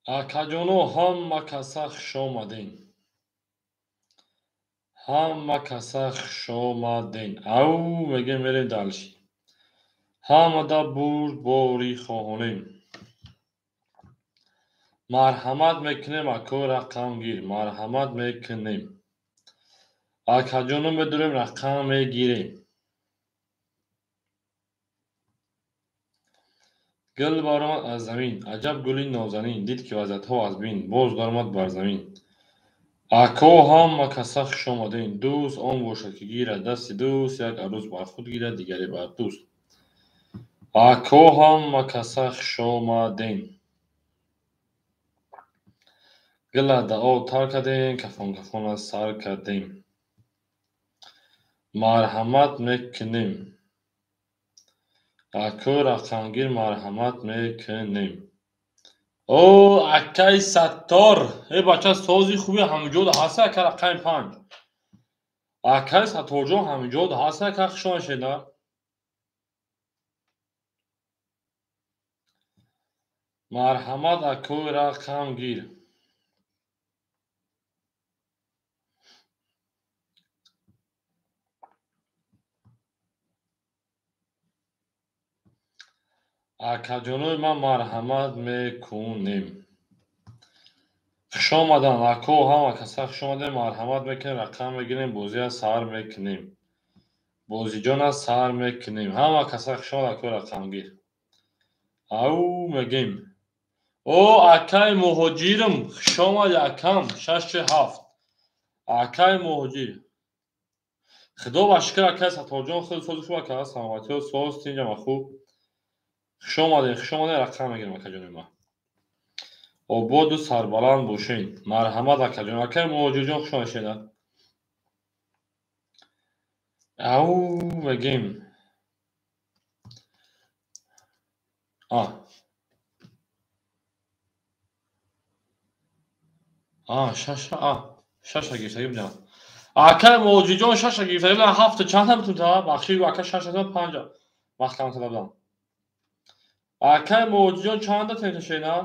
Акаҷоно, ҳама каса хушомаден. Ҳама каса хушомаден. Ау, мегем, мерем дальше. Ҳамада бурдборӣ хоҳонем. Марҳамат мекунем, ако рақамгир, марҳамат мекунем. Акаҷоно, медурем, рақам мегирем. Гул баромад аз замин, аҷаб гули нозанин, дид ки вазъиятҳо аз бин, боз даромад бар замин. Ако, ҳама каса хушомаден. Дӯст он бошад, ки гирад дасти дӯст, як арӯс бар худ гирад, дигаре бар дӯст. Ако, ҳама каса хушомаден. Гула да об тар кардем, кафон кафона сар кардем. Марҳамат мекунем. Ако рақамгир, марҳамат мекунем. О, акаи Саттор, э бача, сози хуби ҳамиҷода ҳаста, ака рақами 5. Акаи Сатторҷон ҳамиҷода ҳаста, ака, хуш омадед. Марҳамат, акои рақамгир. Акаҷонои ман, марҳамат мекунем. Хушомадан, ако, ҳама каса хушомадем, марҳамат мекунем, рақам мегирем, бозия сар мекунем. Бозиҷона сар мекунем. Ҳама каса хушомад, ако рақамгир. Ау, мегем. О, акаи муҳоҷирам, хушомади, акам, 6-7. Акаи муҳоҷир. Худо ба шукр, акаи Сатторҷон, худ сози хуб, ака, саломатиҳо соз, тинҷама хуб. Хушомадед, хушомадед, рақам мегирем, акаҷони ман. Ободу сарбаланд бошед. Марҳамат, акаҷон. Акаи муҳоҷирҷон, хуш омадед. Ау, мегем. А. А, шаша, а, шаша гирифтагӣ будам. Акаи муҳоҷирҷон шаша гирифтагӣ будам, ҳафта чанд бутун та? Бахши, ака, шаша панҷа. Вақтам када будам. Акаи муҳоҷирҷон чанда тенташена?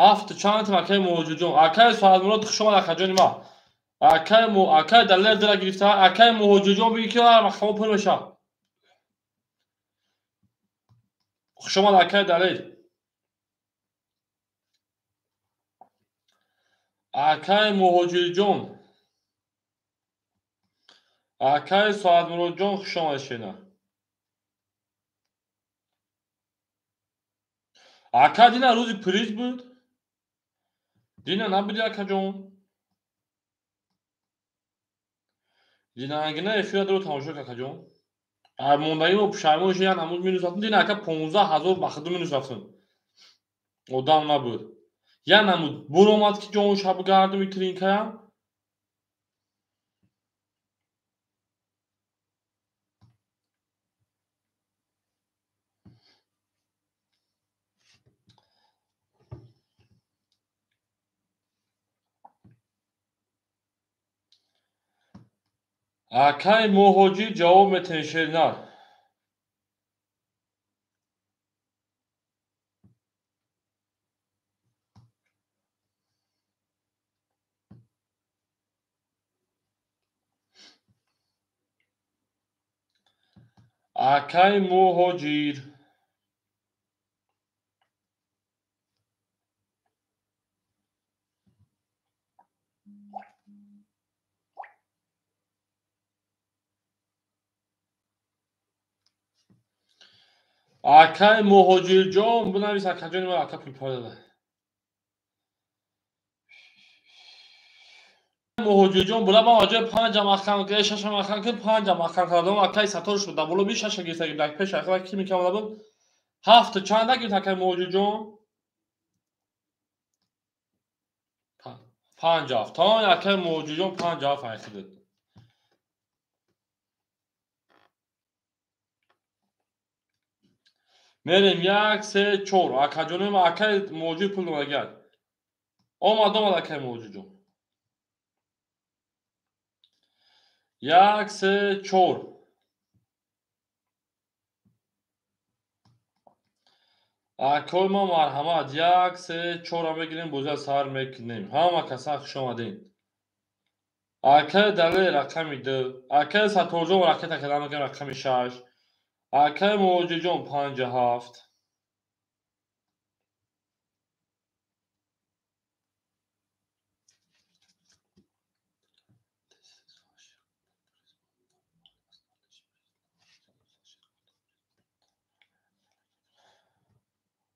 Ҳафта чанд тем, акаи муҳоҷирҷон? Акаи Соатмурод, хуш омад, акаҷони ман. Акаи акаи Далер дира гирифта, акаи муҳоҷирҷон биги ки махамо пур мешавад. Хуш омад, акаи Далер. Акаи муҳоҷирҷон. Акаи Соатмуродҷон, хуш омадед шена. Ака, дина рӯзи приз буд? Дина набуди, акаҷон? Динангина эфира дро тамошо кард, акаҷон. Мондагӣ мо пушаймон шуд, як намуд минус рафтем. Дина, ака, 15 000 ба худу минус рафтем. Одам набуд. Як намуд буромад ки ҷон шаб гардум итринкаям. Акаи муҳоҷир ҷавоб метаҳед, шернар. Акаи муҳоҷир. Акаи муҳоҷирҷон, бинавис, акаҷони ман, ака пул пайдо. Муҳоҷирҷон, була ман ҷои панҷа маҳкам ки шаша маҳкам ки панҷа маҳкам кардам, акаи Саттор шуд, боло би шаша гирифта гирифта пеш ака ки мекамада буд. Ҳафт чанда гирифт, акаи муҳоҷирҷон? Панҷ ҳафт. То акаи муҳоҷирҷон панҷ ҳафт айхидид. Мерем як, се, чор. Акаҷони ман, акаи муҳоҷир пул додагиак. Омад, омад, акаи муҳоҷирҷон. Як, се, чор. Акои ма марҳамат, 1, 3, 4 мегирем, бозиа сар мекунем. Ҳама каса хуш омадем. Акаи Далер рақами 2, акаи Сатторҷон ракета када мекунем рақами 6, акаи Муҳоҷирҷон 5 7.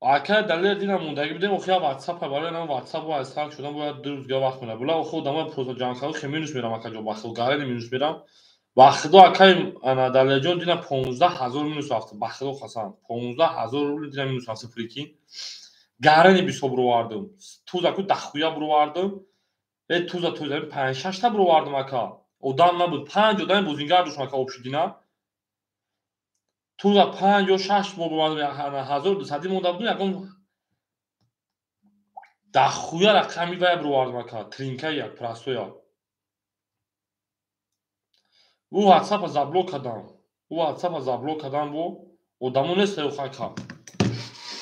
Акаи Далер дина мондагӣ будем, охи ватсапа барои нам ватсап бояд сар шудан бояд 2 рӯз дига вақт мера. Була охи одамои просто ҷамъ карду хе минус мерам акаҷон, ба худо гарени минус мерам. Ба худо акаи ана Далерҷон дина 15 000 минус рафта, ба худо қасам 15 000 рубл дина минус рафта, прикинь. Гарени бисо бировардум. Туза ку дахуя бировардум. Э туза туза 5-6 та бировардум ака. Одам набуд, 5 одами бозингар доштам ака обши дина. Туза 5 ё 6 бор бировардум, 1200 монда будум, ягон дахуя рақами вая бировардум ака, тринка як простоя. Ӯ ватсапа заблок кардам. Ӯ ватсапа заблок кардам бо одамо нест ака.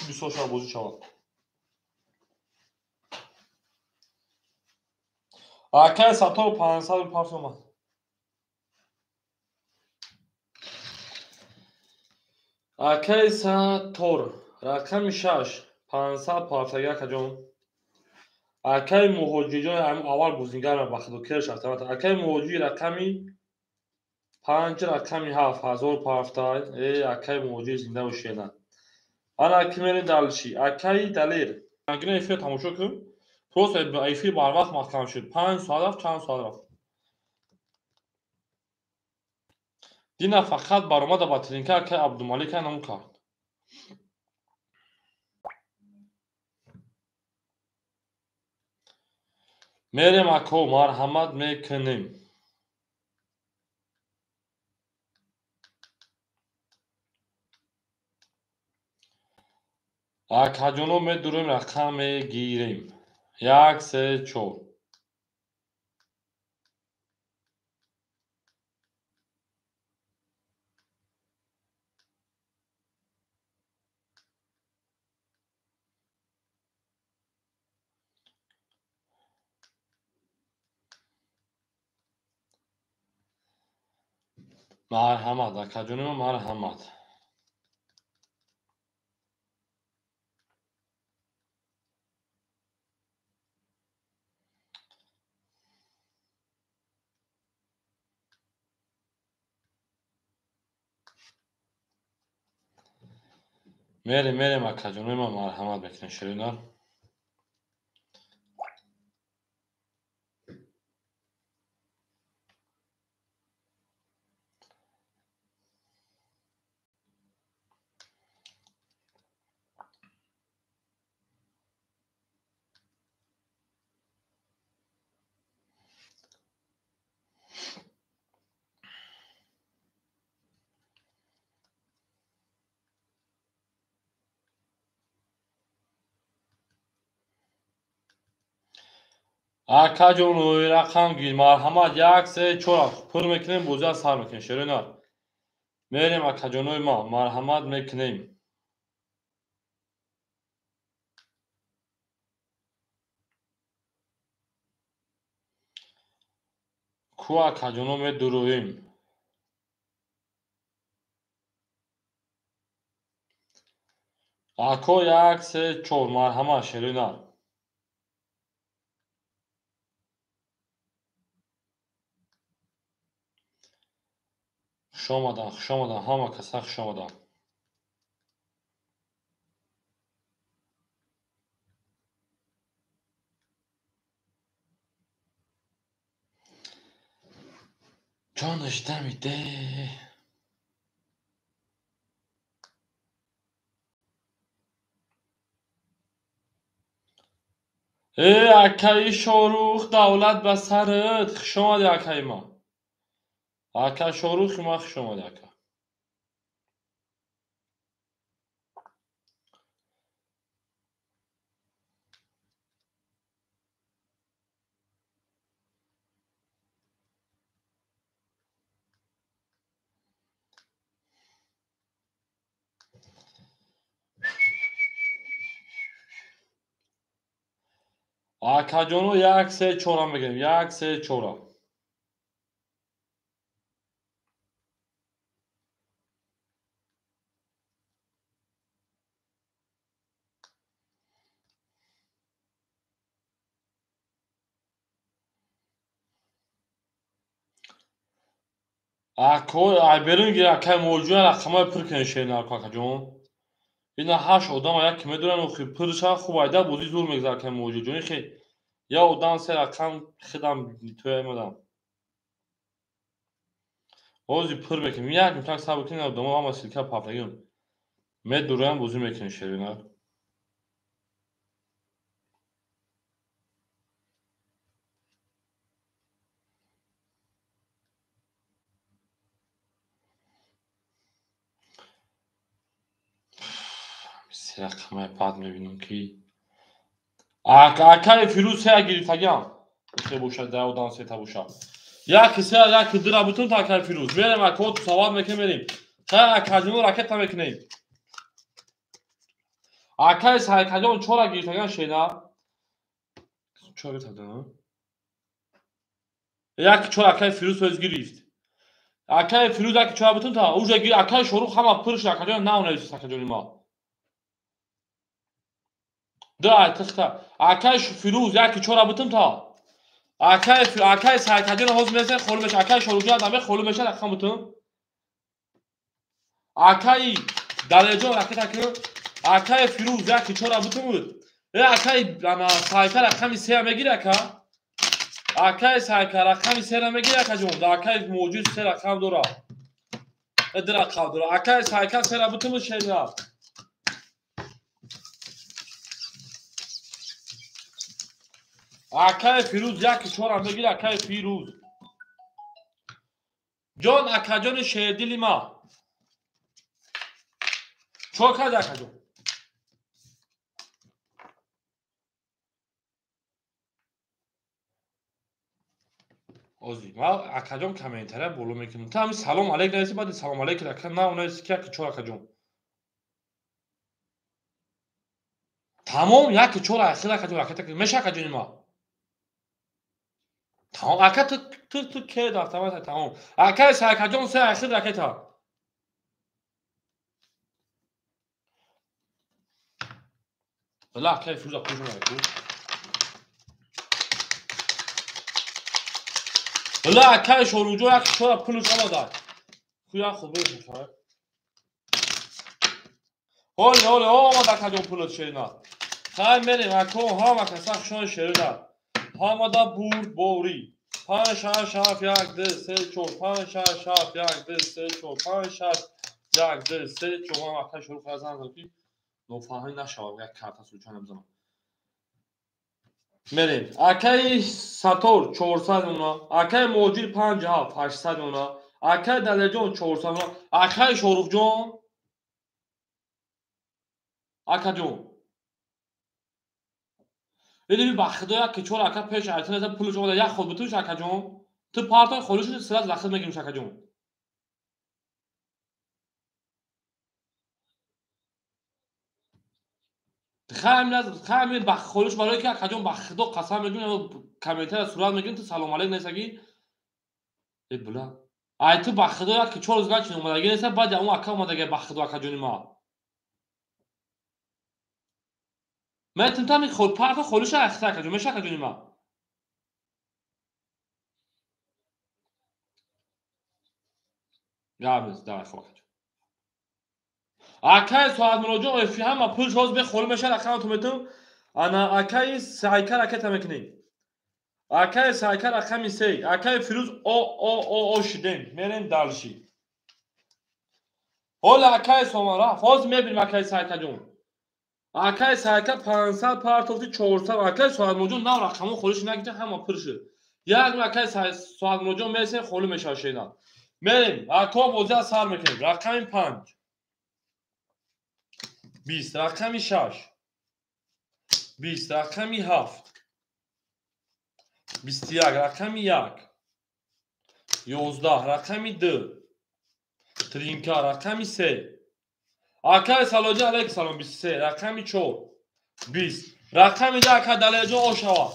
Бисёр шава бозӣ шавад. Акаи Саттор 500 парс омад. Акаи Саттор рақами 6 500 парсаги акаҷон. Акаи Муҳоҷирҷон аввал бозингарам ба худо керш рафта. Акаи Муҳоҷир рақами 5 рақами 7 1000 парфтай. Э акаи Муҳоҷир зинда бошед. Ана ки мерем далши. Акаи Далер. Ангина эфир тамошо кун. Просто эфир барвақт маҳкам шуд. 5 соат рафт, чанд соат рафт. Дина фақат баромада ба тринка акаи Абдумалик намун кард. Мерем ако, марҳамат мекунем. Акаҷоно медурем, рақам мегирем. 1, 3, 4. Марҳамат, акаҷони ма марҳамат. Мерем, мерем акаҷони ма марҳамат мекунем ширинар. Акаҷон рақам гир, марҳамат 1, 3, 4 пур мекунем, бозиа сар мекунем ширинар. Мерем акаҷонои ма, марҳамат мекунем. Ку акаҷоно медуроем. Ако 1, 3, 4 марҳамат ширинар. Хуш омадан, хуш омадан, ҳама каса хуш омадан. Ҷонаш дамиде. Э акаи Шорух, давлат ба сарат, хуш омадӣ акаи ма. Ака Шорухи ма хуш омадӣ ака. Акаҷоно 1 3 4 мегирем. 1 3 4. Ако ай берун гир акай мавҷуд рақамай пур кунед шернарко акаҷон. Ина 8 одам як медоран охи пур ша хуб айда бозӣ зур мегзар акай мавҷуд ҷон. Хе я одам се рақам хидам туя мадам. Ҳозир пур мекунем. Як мутак сабр кунед одамо ҳама силка пафтагим. Медурам бозӣ мекунем шернар. Рақамай бад мебинам ки акаи Фирӯз се гирифтагиам. Се бошад да одам сета бошад. Як се як дира бутун та акаи Фирӯз. Мерем ако ту савол мекунем мерем. Хай акаҷон ракета мекунем. Акаи Сайкаҷон чора гирифтагиам шена. Чора гирифтагиам. Як чора акаи Фирӯз ҳоз гирифт. Акаи Фирӯз як чора бутун та уже гир акаи Шорух ҳама пур шуд акаҷон наонавист акаҷони ма. Да, тихта. Акай Фирӯз яки чора бутум та. Акай Сайкаҷон ҳозир месен холу меша. Акай Шоруҷон даме холу меша рақам бутум. Акай Далеҷон ракета кун. Акай Фирӯз яки чора бутум буд. Э акай ана Сайка рақами 3 мегир ака. Акай Сайка рақами 3 мегир акаҷон. Акай мавҷуд 3 рақам дора. Э 2 рақам дора. Акай Сайка 3 бутум шена. Акай Фирӯз яки чора мегир акай Фирӯз. Ҷон акаҷони шердили ма. Чо кард акаҷон? Ози, ма акаҷон комментария боло мекунам. Та ҳами салом алейк нависи, баъди салом алейк ака нав нависи ки яки чор акаҷон. Тамом яки чор ахир акаҷон ракета меша акаҷони ма. Тамом ака ту ке дафтамата тамом. Акай Сайкаҷон се ахир ракета. Ла акай Фирӯза пуш омада. Ла акай Шоруҷон як чора пулш омада. Хуя хуб бошад. Ҳоле ҳоле омада акаҷон пулш шерина. Хай мерем ако ҳама каса хушон шерина. Ҳамада бурд борӣ. 5 6 7 1 2 3 4 5 6 7 1 2 3 4 5 6 1 2 3 4. Ман акай Шорух занг задам ки нофаҳмӣ нашавад як карта случайно бизанам. Мерем. Акай Сатор 400 мона, акай Муҳоҷир 5 7 800 мона, акай Далерҷон 400 мона, акай Шорухҷон акаҷон. Види ба худо як чор ака пеш айтна пулш омада як ход бутуш акаҷон. Ту партой холиш сират захид мегирим акаҷон. Хамин ба холиш барои ки акаҷон ба худо қасам мегирим комментария сурат мегирим ту салом алейк несаги. Э була. Ай ту ба худо як чор рӯз чин омадаги неса баъди он ака омадаги ба худо акаҷони ма. Мен тами хол парта холиша ахта акаҷон меша акаҷони ма. Габез давай хоб акаҷон. Акай Соатмуроҷон эфи ҳама пулш ҳозир бе холӣ мешавад рақаматон метавон. Ана акаи Сайка ракета мекунем. Акаи Сайка рақами 3. Акаи Фирӯз о о о о шидем. Мерем дальше. Ҳола акаи Сомон рафт. Ҳозир мебинем акаи Сайкаҷон. Акаи Сайка 500 партофти 400. Акаи Соатмуроҷон нав рақамон холиш нагирифта ҳама пур шуд. Як акаи Соатмуроҷон мерасем холӣ мешавад шена. Мерем. Ако бозиа сар мекунем. Рақами 5. 20 рақами 6 20 рақами 7 21 рақами 1 11 рақами 2 тринка рақами 3 акаи Салоҷи алайкум салом 23 рақами 4 20 Рақами 2 ака Далерҷон ошава.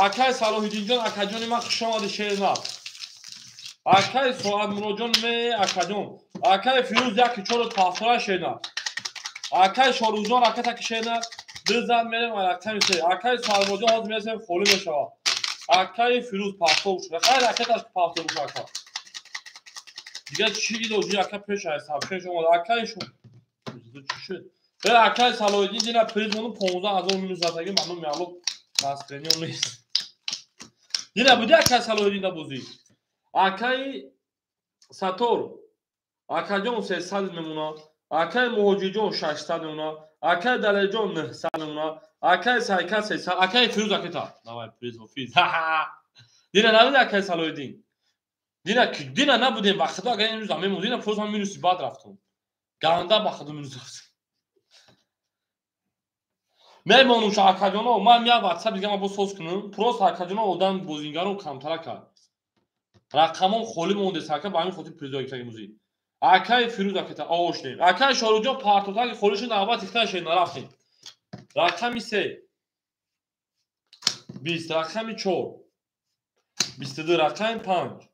Акай Салоҳиддинҷон акаҷони ман хуш омадӣ шернар. Акай Соатмуроҷон ме акаҷон. Акай Фирӯз 1-4 пафтора шернар. Акай Шорӯзҷон ракета ки шернар. Ду зан мерем рақами 3. Акай Соатмуроҷон ҳозир мерасем холӣ мешавад. Акай Фирӯз пафто бошад. Хай ракеташ пафто бошад ака. Дигар чӣ илоҷи ака пеш ай сабшеш омад. Акай шу чӣ шуд? Акай Салоҳиддин дина приз мону 15 000 минус задаги ману меалло настроение нест. Дина буди акай Салоҳиддин да бозӣ. Акай Сатор акаҷон 300 мемона, акай Муҳоҷирҷон 600 мемона, акай Далерҷон 900 мемона, акай Сайка 300, акай Фирӯз акета. Давай приз ҳофиз. Дина набуди акай Салоҳиддин. Дина набудем ба худо агар имрӯз мемон дина просто ман минуси бад рафтам. Ганда ба худо минус рафтам. Мемонум ша акаҷоно, ман як ватсап дига ман боз соз кунам. Просто акаҷоно одам бозингаро камтара кард. Рақамон холӣ монде сака ба ҳамин хотир призо гирифтаги музӣ. Акай Фирӯз акета ошнем. Акай Шоруҷон партотаги холӣ шуд навбат ихта шед нарафтем. Рақами 3 20, рақами 4 22, рақами 5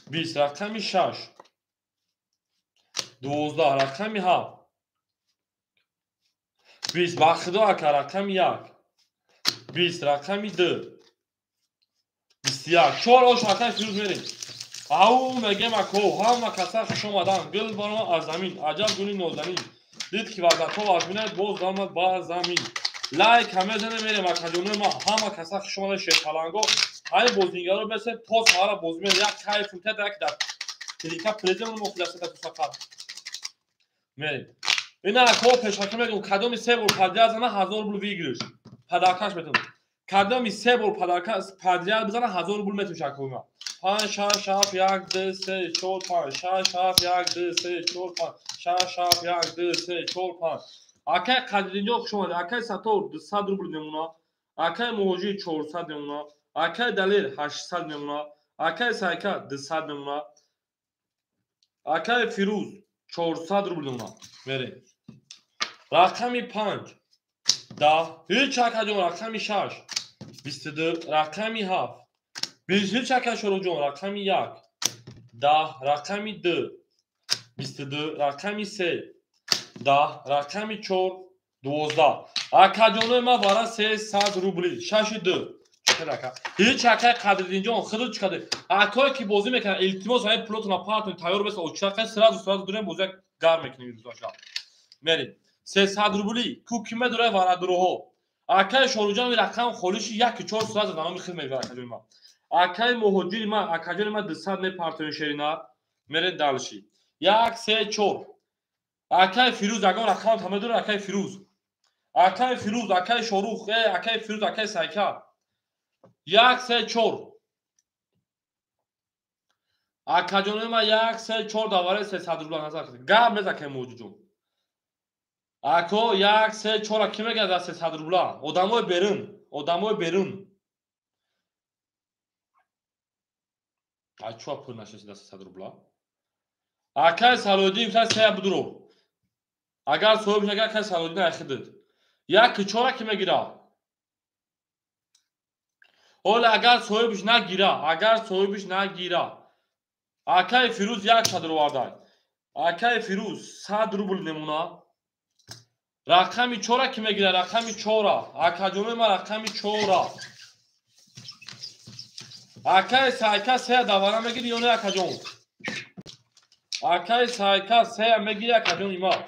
20, рақами 6 12, рақами 7 20, ба худо ака рақами 1 20, рақами 2 21, 4 ош акай Фирӯз мерем. Ау мегем ако ҳама каса хуш омадан. Гул баромад аз замин, аҷаб гули нозанин. Дид ки вазатҳо вазминад, боз даромад ба замин. Лайк ҳаме зане мерем акаҷонои ма, ҳама каса хуш омадан шерпаланго. Ҳамин бозингаро бесед то саҳара бозӣ мерем. Як кайф мекард, як дар клика преземон мо хуласа тусақат. Мерем. Ина ако пешакӣ мегӯм кадоми се бор подряд зана 1000 рубл выигрыш. Подаркаш метавонам. Кадоми се бор подряд бизана 1000 рубл метавонам акои ма. 5 6 7 1 2 3 4 5 6 7 1 2 3 4 5 6 7 1 2 3 4 5. Акай Қадриддинҷон хуш омадед. Акай Сатор 200 рубл мемона. Акай Муҳоҷир 400 мемона. Акай Далер 800 мемона. Акай Сайка 200 мемона. Акай Фирӯз 400 рубл мемона. Мерем. Рақами 5 10, ҳеҷ акаҷон рақами 6 22, рақами 7 20, ака Шоруҷон рақами 1 10, рақами 2 22, рақами 3 10, рақами 4 12. Акаҷонои ман вара 300 рубли 6 2. Ҳеҷ акай Қадриддинҷон худо чӣ каде? Акое ки бозӣ мекунад илтимос ҳамин пулотона партон тайёр беса очақа сразу сразу дурем бозия гарм мекунем имрӯз. Мерем. 300 рубли ку ки медорад варадуроҳо. Акай Шоруҷон рақам холиши 1 4 сразу номи худ мебарад акаҷони ман. Акай Муҳоҷири ман акаҷони ман 200 мепартоем шеринар. Мерем дальше. 1 3 4. Акай Фирӯз ягон рақам та медорад акай Фирӯз. Акай Фирӯз, акай Шорух, акай Фирӯз, акай Сайка. 1 3 4. Акаҷони ман 1 3 4 даваре 300 рубла назар кунед. Гап нез акай Муҳоҷирҷон. Ако 1 3 4 ки мегӯяд аз 300 рубла? Одамои берун, одамои берун. Ай чуа пул нашеси да 300 рубла? Акай Салоҳиддин гуфта се будуро. Агар соҳиб шага акай Салоҳиддин айхидид. 1 4 ки мегира? Ҳоло агар соҳибш нагира, агар соҳибш нагира. Акай Фирӯз 100 овардай. Акай Фирӯз 100 рубл мемона. Рақами 4 ки мегира? Рақами 4. Акаҷонои ман рақами 4. Акай Сайка 3 давара мегири ё не акаҷон? Акай Сайка 3 мегири акаҷони ман.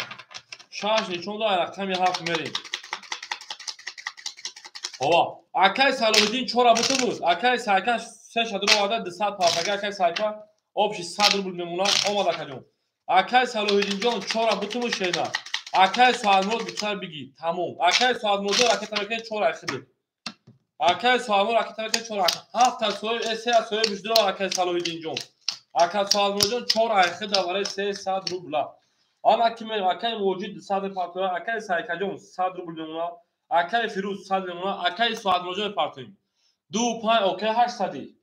6 нишон дод рақами 7 мерем. Ова. Акай Салоҳиддин 4 буту буд. Акай Сайка 3 шадро оварда 200 партага. Акай Сайка общий 100 рубл мемона. Омад акаҷон. Акай Салоҳиддинҷон 4 буту буд шена. Акай Соатмурод битар бигӣ. Тамом. Акай Соатмурод ракета мекунад 4 айхиди. Акай Соатмурод ракета мекунад 4 ака. 7 та соҳиб, 3 соҳиб шудро акай Салоҳиддинҷон. Ака Соатмуродҷон 4 айхида барои 300 рубла. Ама ки мерем акай Муҳоҷир 200 партоя, акай Сайкаҷон 100 рубл мемона, акай Фирӯз 100 мемона, акай Соатмуродҷон партоем. 2 5 окей 800.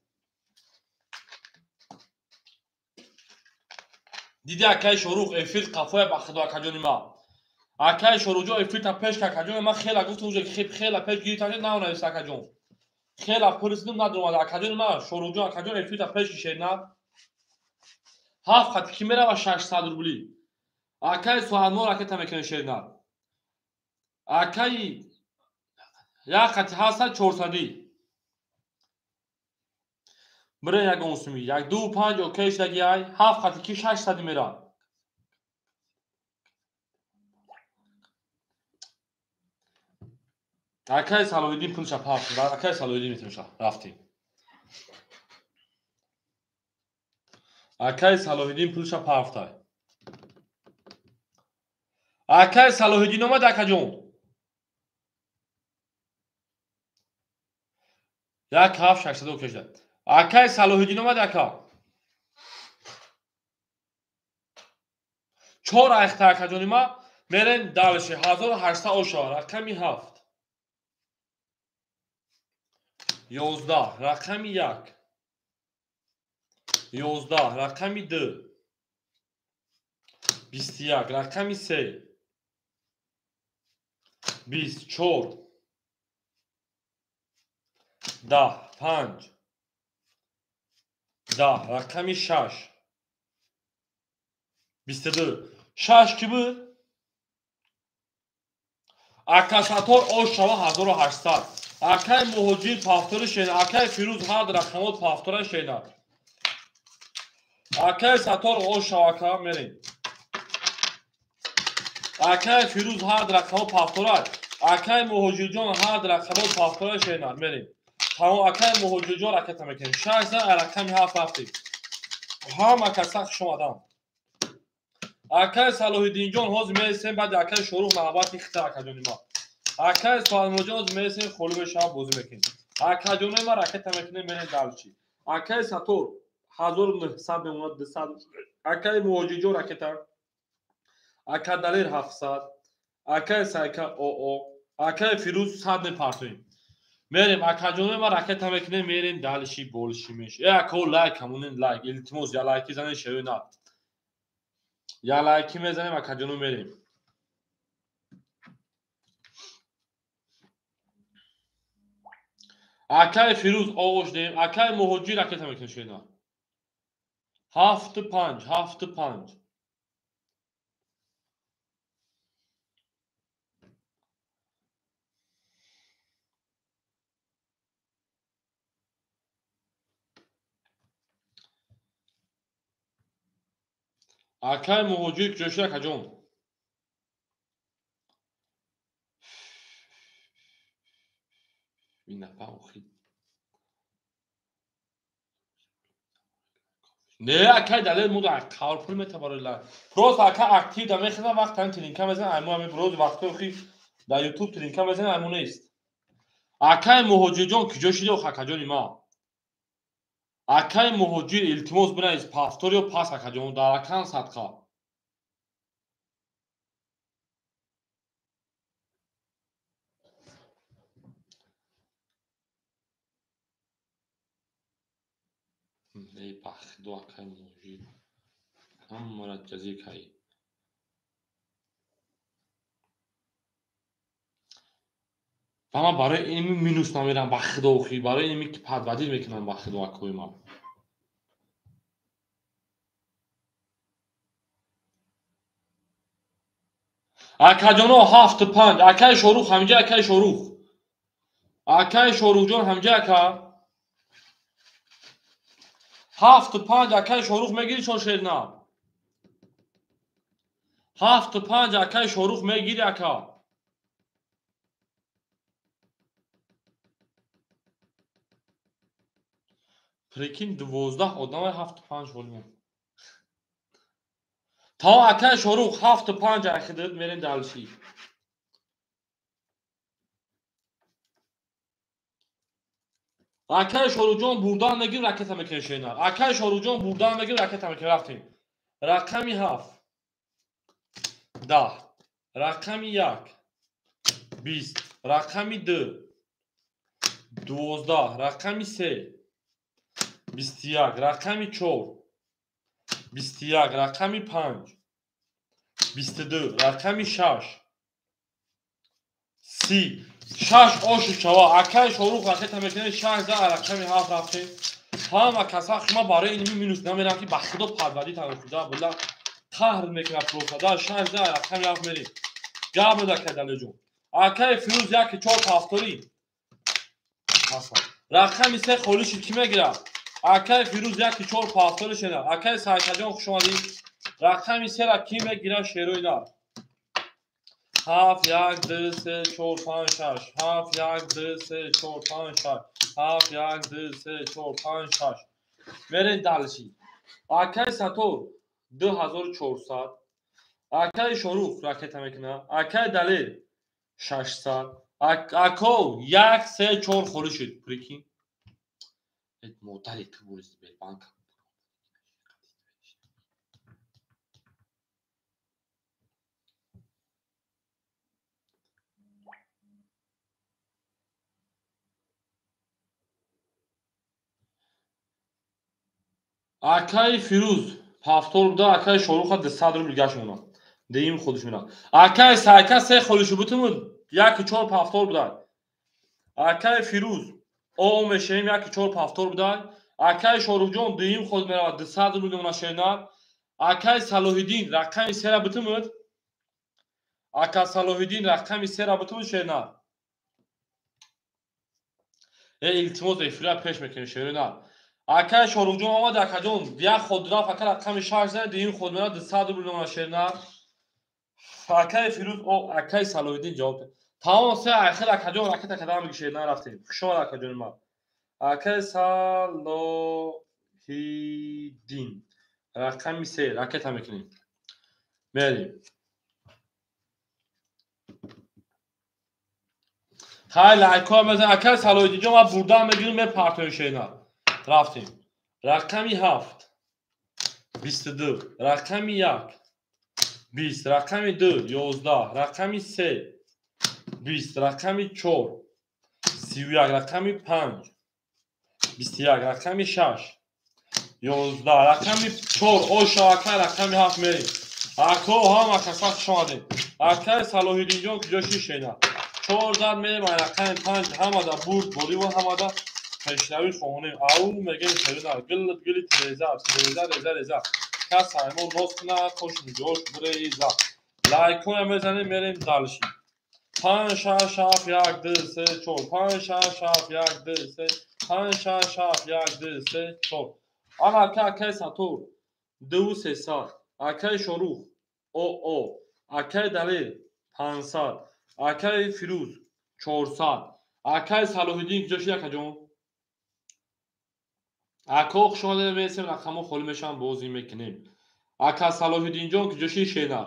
Диди акай Шорух эфир қафоя ба худо акаҷони ман. Акай Шоруҷон эфирта пеш какаҷон, ман хела гуфтам уже хела пеш гирифтам, нанавист акаҷон. Хела пурсидим надомад акаҷон ман Шоруҷон акаҷон эфирта пеш гишед на. 7 хати ки мерава 600 рубли. Акай Суҳанмо ракета мекунем шерна. Акай як хати ҳастад 400. Бирен ягон суми. 1 2 5 окей шдаги ай. 7 хати ки 600 мера. Акай Салоҳиддин пулша пафт. Акай Салоҳиддин метимша. Рафтем. Акай Салоҳиддин пулша пафтай. Акай Салоҳиддин омад акаҷон. 1 7 600 окей шуд. Акай Салоҳиддин омад ака. 4 айхта акаҷони ма мерем дальше 1800 ошава рақами 7. 11 рақами 1. 11 рақами 2. 21 рақами 3. 24 10 5 10 рақами 6. 22 6 ки буд? Акасатор ошава 1800. Акай Муҳоҷир пафтори шена. Акай Фирӯз ҳад рақамот пафтора шена. Акай Сатор ошава ака мерем. Акай Фирӯз ҳад рақамот пафтора. Акай Муҳоҷирҷон ҳад рақамот пафтора шена мерем. Тамом акай Муҳоҷирҷон ракета мекунем. 6 рақами 7 рафтем. Ҳама каса хуш омадам. Акай Салоҳиддинҷон ҳозир мересем баъди акай Шорух навбати хита акаҷони ма. Акай Суҳанмоҷон ҳозир мересем холӣ мешава бозӣ мекунем. Акаҷонои ма ракета мекунем мерем дальше. Акай Сатор 1900 мемонад 200. Акай Муҳоҷирҷон ракета. Ака Далер 700. Акай Сайка ОО. Акай Фирӯз 100 мепартоем. Мерем акаҷонои ма ракета мекунем мерем дальше больше меш. Э ако лайк ҳамонен лайк илтимос я лайки занен шеви на. Я лайки мезанем акаҷоно мерем. Акай Фирӯз оғош дем. Акай Муҳоҷир ракета мекунем шена. 7 5 7 5. Акай Муҳоҷир куҷо шуд акаҷон? Ин нафар охи. Не акай Далер мо дар қавр пул мета барои лайк. Просто ака актив да мехезам вақт ҳам тринка мезанам айму ҳами рӯзи вақтҳои охи дар YouTube тринка мезанам айму нест. Акай Муҳоҷирҷон куҷо шуди ох акаҷони ма? Акай Муҳоҷир илтимос бинавис пафтор ё пас акаҷон дар акан садқа. Эй бахидо акай Муҳоҷир. Ҳамаро ҷазир кай. Ва ман барои инми минус намерам бахидо охи, барои инми ки падвадил мекунам бахидо акои ман. Акаҷоно 7 5. Акай Шорух ҳамҷа акай Шорух. Акай Шорухҷон ҳамҷа ака. 7 5 акай Шорух мегири чор шерна. 7 5 акай Шорух мегири ака. Прикинь 12 одамай 7 5 холимон. Та акай Шорух 7 5 ахидат мерем дальше. Акай Шорухҷон бурдан мегир ракета мекунем шена. Акай Шорухҷон бурдан мегир ракета мекунем рафтем. Рақами 7 10 рақами 1 20 рақами 2 12 рақами 3 21 рақами 4 21 рақами 5 22 рақами 6 30. 6 ошу чава. Акай Шорух ракета мекунем. 6 за рақами 7 рафтем. Ҳама каса шумо барои инми минус намерам ки ба худо падвади танхуда била қаҳр мекунад просто. 6 за рақами 7 мерем. Гап буда кадалеҷон. Акай Фирӯз 1 4 ҳафторӣ. Рақами 3 холӣ шид ки мегирад? Акай Фирӯз 1 4 ҳафторӣ шена. Акай Сайкаҷон хуш омадӣ. Рақами 3 ра ки мегирад шерои нар? 7 1 2 3 4 5 6 7 1 2 3 4 5 6 7 1 2 3 4 5 6. Мерем дальше. Акай Сатор 2400. Акай Шорух ракета мекунад. Акай Далер 600. Ако 1 3 4 холӣ шуд. Прикинь. Модари ту бури Сбербанк. Акай Фирӯз ҳафтор буда, акай Шоруха 200 рубл гашт мемонад. Деим худиш мемонад. Акай Сайка 3 холӣ шуд бутумуд 1 4 ҳафтор буда. Акай Фирӯз о мешавем 1 4 ҳафтор буда. Акай Шорухҷон деим худ меравад 200 рубл мемонад шернар. Акай Салоҳиддин рақами 3 ра бутумуд. Ака Салоҳиддин рақами 3 ра бутумуд шернар. Илтимос эфира пеш мекунем шернар. Акай Шорухҷон омад, акаҷон як ход рафт, ака рақами 6 зад, дуюм ход меравад 200 рубл мемонад шернар. Акай Фирӯз о акай Салоҳиддин ҷавоб дод. Тамом се ахир акаҷон ракета кадам меги шернар рафтем. Хуш омад акаҷони ман. Акай Салоҳиддин рақами 3 ракета мекунем. Мерем. Хай лайкҳо мезанем. Акай Салоҳиддинҷон ман бурдам мегирем мепартоем шернар. Рафтем. Рақами 7 22, рақами 1 20, рақами 2 11, рақами 3 20, рақами 4 31, рақами 5 21, рақами 6 11, рақами 4 оша акай рақами 7 мерем. Ако ҳама каса хуш омадем. Акай Салоҳиддинҷон куҷо шишена? 4 зад мерем рақами 5 ҳамада бурд боливу ҳамада пешравӣ хоҳонем. Ау мегем шерина гилт гилит реза реза реза реза. Кас ҳаймон нос кунад кош муҷош биреза. Лайкҳоя мезанем мерем дальше. 5 6 7 1 2 3 4 5 6 7 1 2 3 5 6 7 1 2 3 4. Ана ака акай Сатор 2 300, акай Шорух о акай Далер 500, акай Фирӯз 400, акай Салоҳиддин куҷо шид акаҷон? Ако хуш омадед мерасем рақамҳо холӣ мешаванд бозӣ мекунем. Ака Салоҳиддинҷон куҷо шид шенар?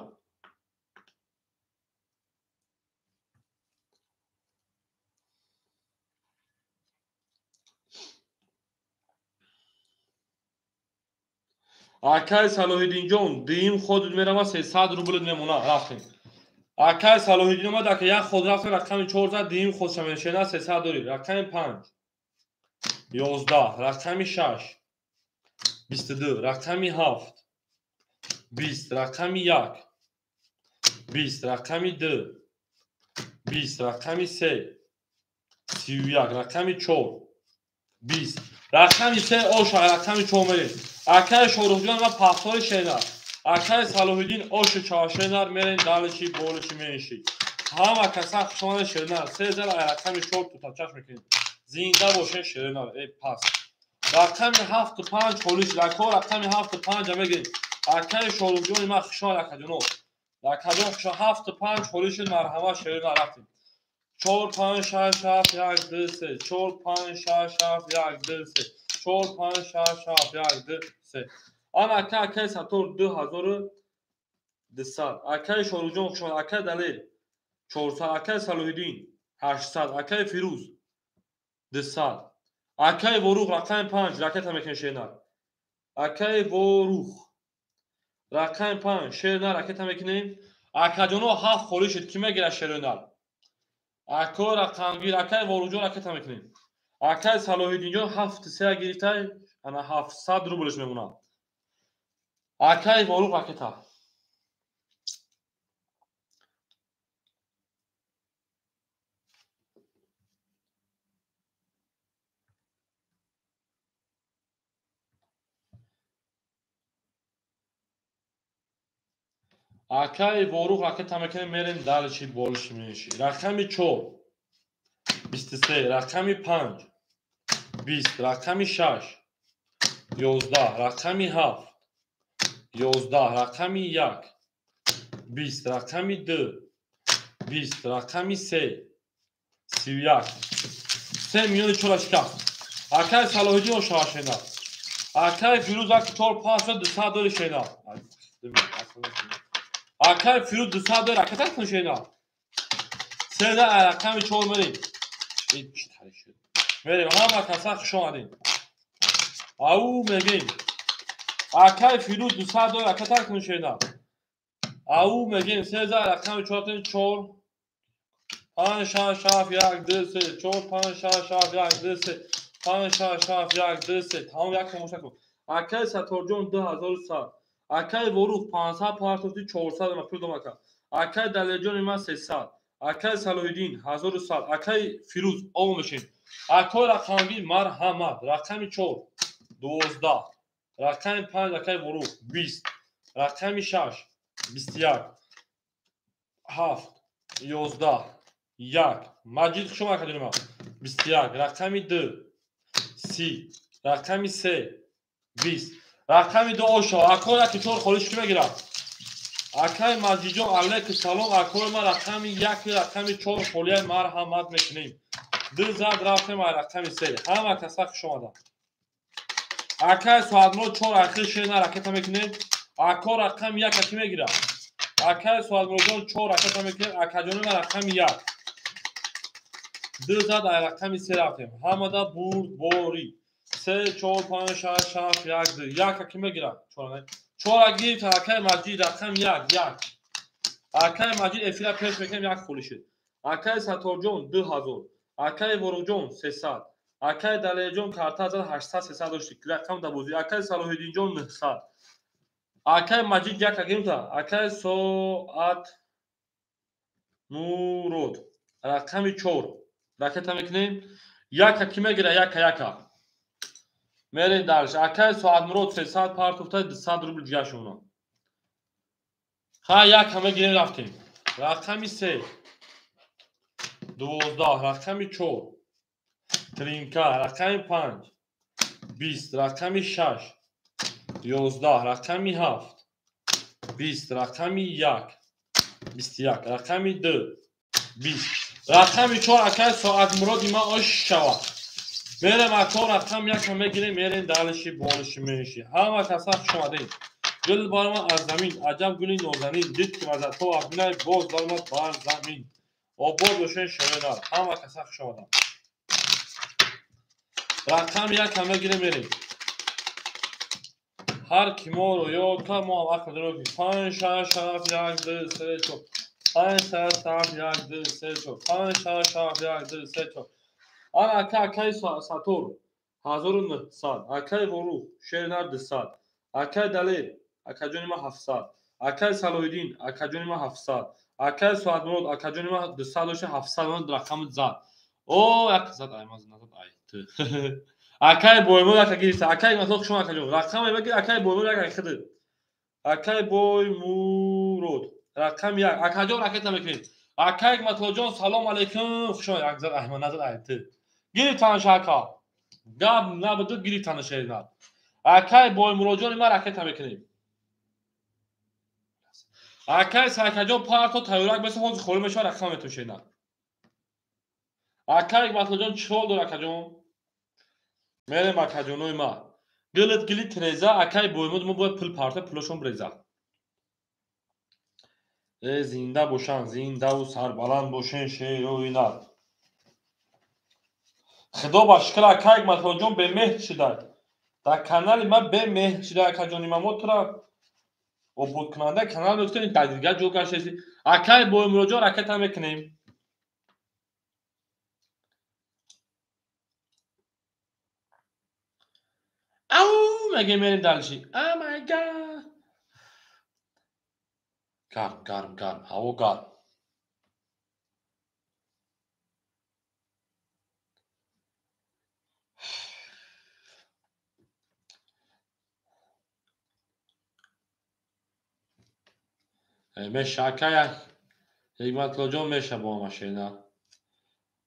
Акай Салоҳиддинҷон дуюм ход меравад 300 рубл мемонад. Рафтем. Акай Салоҳиддин омад, ака як ход рафтем рақами 4 зад, дуюм ход шена 300 дорӣ. Рақами 5 11, рақами 6 22, рақами 7 20, рақами 1 20, рақами 2 20, рақами 3 31, рақами 4 20, рақами 3 оша рақами 4 мерем. Акай Шорухҷон ва пахтори шенар. Акай Салоҳиддин ошу чавашенар мерем далиши болиши менши. Ҳама каса хуш омадед шернар. 3 зал рақами 4 тутачаш мекунем. Зинда бошед шернар. Эй пас. Рақами 7 5 холӣ шуд. Ако рақами 7 5 мегирем. Акай Шорухҷони ман хуш омад акаҷоно. Акаҷон хуш 7 5 холӣ шуд. Марҳамат шернар рафтем. 4 5 6 7 1 2 3 4 5 6 7 1 2 3 4 5 6 7 1 2 3. Ана ака акай Сатор 2200. Акай Шорухҷон хуш омад. Акай Далер 400, акай Салоҳиддин 800, акай Фирӯз 200. Акай Ворух рақами 5 ракета мекунем шернар. Акай Ворух рақами 5 шернар ракета мекунем. Акаҷоно 7 холӣ шуд. Ки мегирад шернар? Ако рақамгир акай Воруҳҷон ракета мекунем. Акай Салоҳиддинҷон 7 3 гирифта, ана 700 рублш мемонад. Акай Ворух ракета. Акаи Ворух ракета мекунем, мерем дальше больше меньше. Рақами 4 23, рақами 5 20, рақами 6 11, рақами 7 11, рақами 1 20, рақами 2 20, рақами 3 31. 3 миёни 4 шикаст. Акаи Салоҳиддин ошавашена. Акаи Фирӯз 1 4 5 200 дори шена. Акаи Фирӯз 200 дори ракета кун шена. 3 да рақами 4 мерем. Мерем, ҳама каса хуш омадем. Ау мегем. Акаи Фирӯз 200 дори ракета кун шена. Ау мегем 3 да рақами 4 4 5 6 7 1 2 3 4 5 6 7 1 2 3 5 6 7 1 2 3. Тамом як тамоша кун. Акаи Сатторҷон 2100. Акаи Ворух 500 партофти 400 ма пул дом ака. Акаи Далерҷони ман 300. Акаи Салоҳиддин 1100. Акаи Фирӯз ов мешем. Акаи рақамгир марҳамат. Рақами 4 12. Рақами 5 акаи Ворух 20. Рақами 6 21. 7 11 1. Маҷид хуш омад акаҷони ман. 21. Рақами 2 30. Рақами 3 20. Рақами 2 ошо. Акои 1 4 холиш ки мегирад? Акаи Маҷидҷон алайкум салом. Акои ман рақами 1 рақами 4 холияи марҳамат мекунем. 2 зад рафтем ай рақами 3. Ҳама каса хуш омаданд. Акаи Соатмурод 4 ахир шена ракета мекунем. Ако рақами 1 ки мегирад? Акаи Соатмуродҷон 4 ракета мекунем. Акаҷони ман рақами 1. 2 зад ай рақами 3 рафтем. Ҳамада бурдборӣ. 3 4 5 6 7 1 2. 1 ки мегирад? 4 4 гирифт акаи Маҷид рақами 1 1. Акаи Маҷид эфира пеш мекунем 1 холӣ шуд. Акаи Сатторҷон 2000. Акаи Воруқҷон 300. Акаи Далерҷон карта зад 800 300 дошти. Рақам да бозӣ. Акаи Салоҳиддинҷон 900. Акаи Маҷид 1 гирифт. Акаи Соат Мурод рақами 4 ракета мекунем. 1 ки мегирад? 1 1. Мерем дальше. Акаи Соатмурод 300 партофта 200 рубл ҷигашона. Ха 1 ҳама гирем рафтем. Рақами 3 12, рақами 4 тринка, рақами 5 20, рақами 6 11, рақами 7 20, рақами 1 21, рақами 2 20, рақами 4. Акаи Соатмуроди ман ош шавад. Мерем ако рақам 1 мегирем, мерем дальше больше меньше. Ҳама каса хуш омадем. Гул баромад аз замин, аҷаб гули нозанин, дид ки вазато афбинай, боз баромад бар замин. Обод бошен шоянар. Ҳама каса хуш омаданд. Рақам 1 мегирем, мерем. Ҳар ки моро ёд кард, мо ҳам ақл дорем ки 5 6 7 1 2 3 4 5 6 7 1 2 3 4 5 6 7 1 2 3 4. Ана ака акаи Сатор 1900, акаи Ворух Шернар 200, акаи Далер акаҷони ман 700, акаи Салоҳиддин акаҷони ман 700, акаи Соатмурод акаҷони ман 200 дошта 700 рақами зад. О як зад ай ман назад ай. Акаи Боймурод яка гирифта. Акаи Масо шумо акаҷон рақами мегир. Акаи Боймурод яка хид. Акаи Боймурод рақами 1. Акаҷон ракета мекунем. Акаи Матоҷон салом алейкум. Хуш омад. Як зад ай ман назад ай. Гирифтанаш ака. Гап набуду гирифтанаш шернар. Акаи Боймуродҷони ман ракета мекунем. Акаи Сайкаҷон парто тайёрак беса ҳозир холӣ мешавад рақам метон шернар. Акаи Матоҷон чӣ ҳол дор акаҷон? Мерем акаҷонои ман. Гилит гили треза акаи Боймурод мо бояд пул парта пулошон бреза. Э зинда бошанд, зиндаву сарбаланд бошен шерои нар. Худо ба шукр акаи Матоҷон бемеҳр шуда. Дар канали ман бемеҳр шуда акаҷони ман. Мо тура ободкунанда канал мекунем, дар дигар ҷо гаштаси. Акаи Боймуродҷон ракета мекунем. Ау мегем мерем дальше. Oh my God. Гарм, гарм, гарм, ҳаво гарм. Меша акай Ҳикматуллоҷон меша бо машина.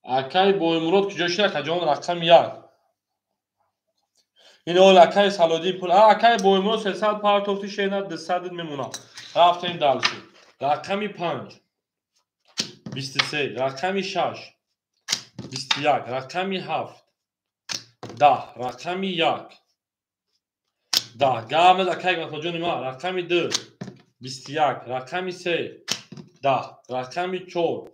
Акай Боймурод куҷо шид акаҷон? Рақами 1. Ин ол акай Салодин пул. Акай Боймурод 300 партофти шена 200 мемона. Рафтем дальше. Рақами 5 23, рақами 6 21, рақами 7 10, рақами 1 10. Гап нез акай Ҳикматуллоҷони ман. Рақами 2 21, рақами 3 10, рақами 4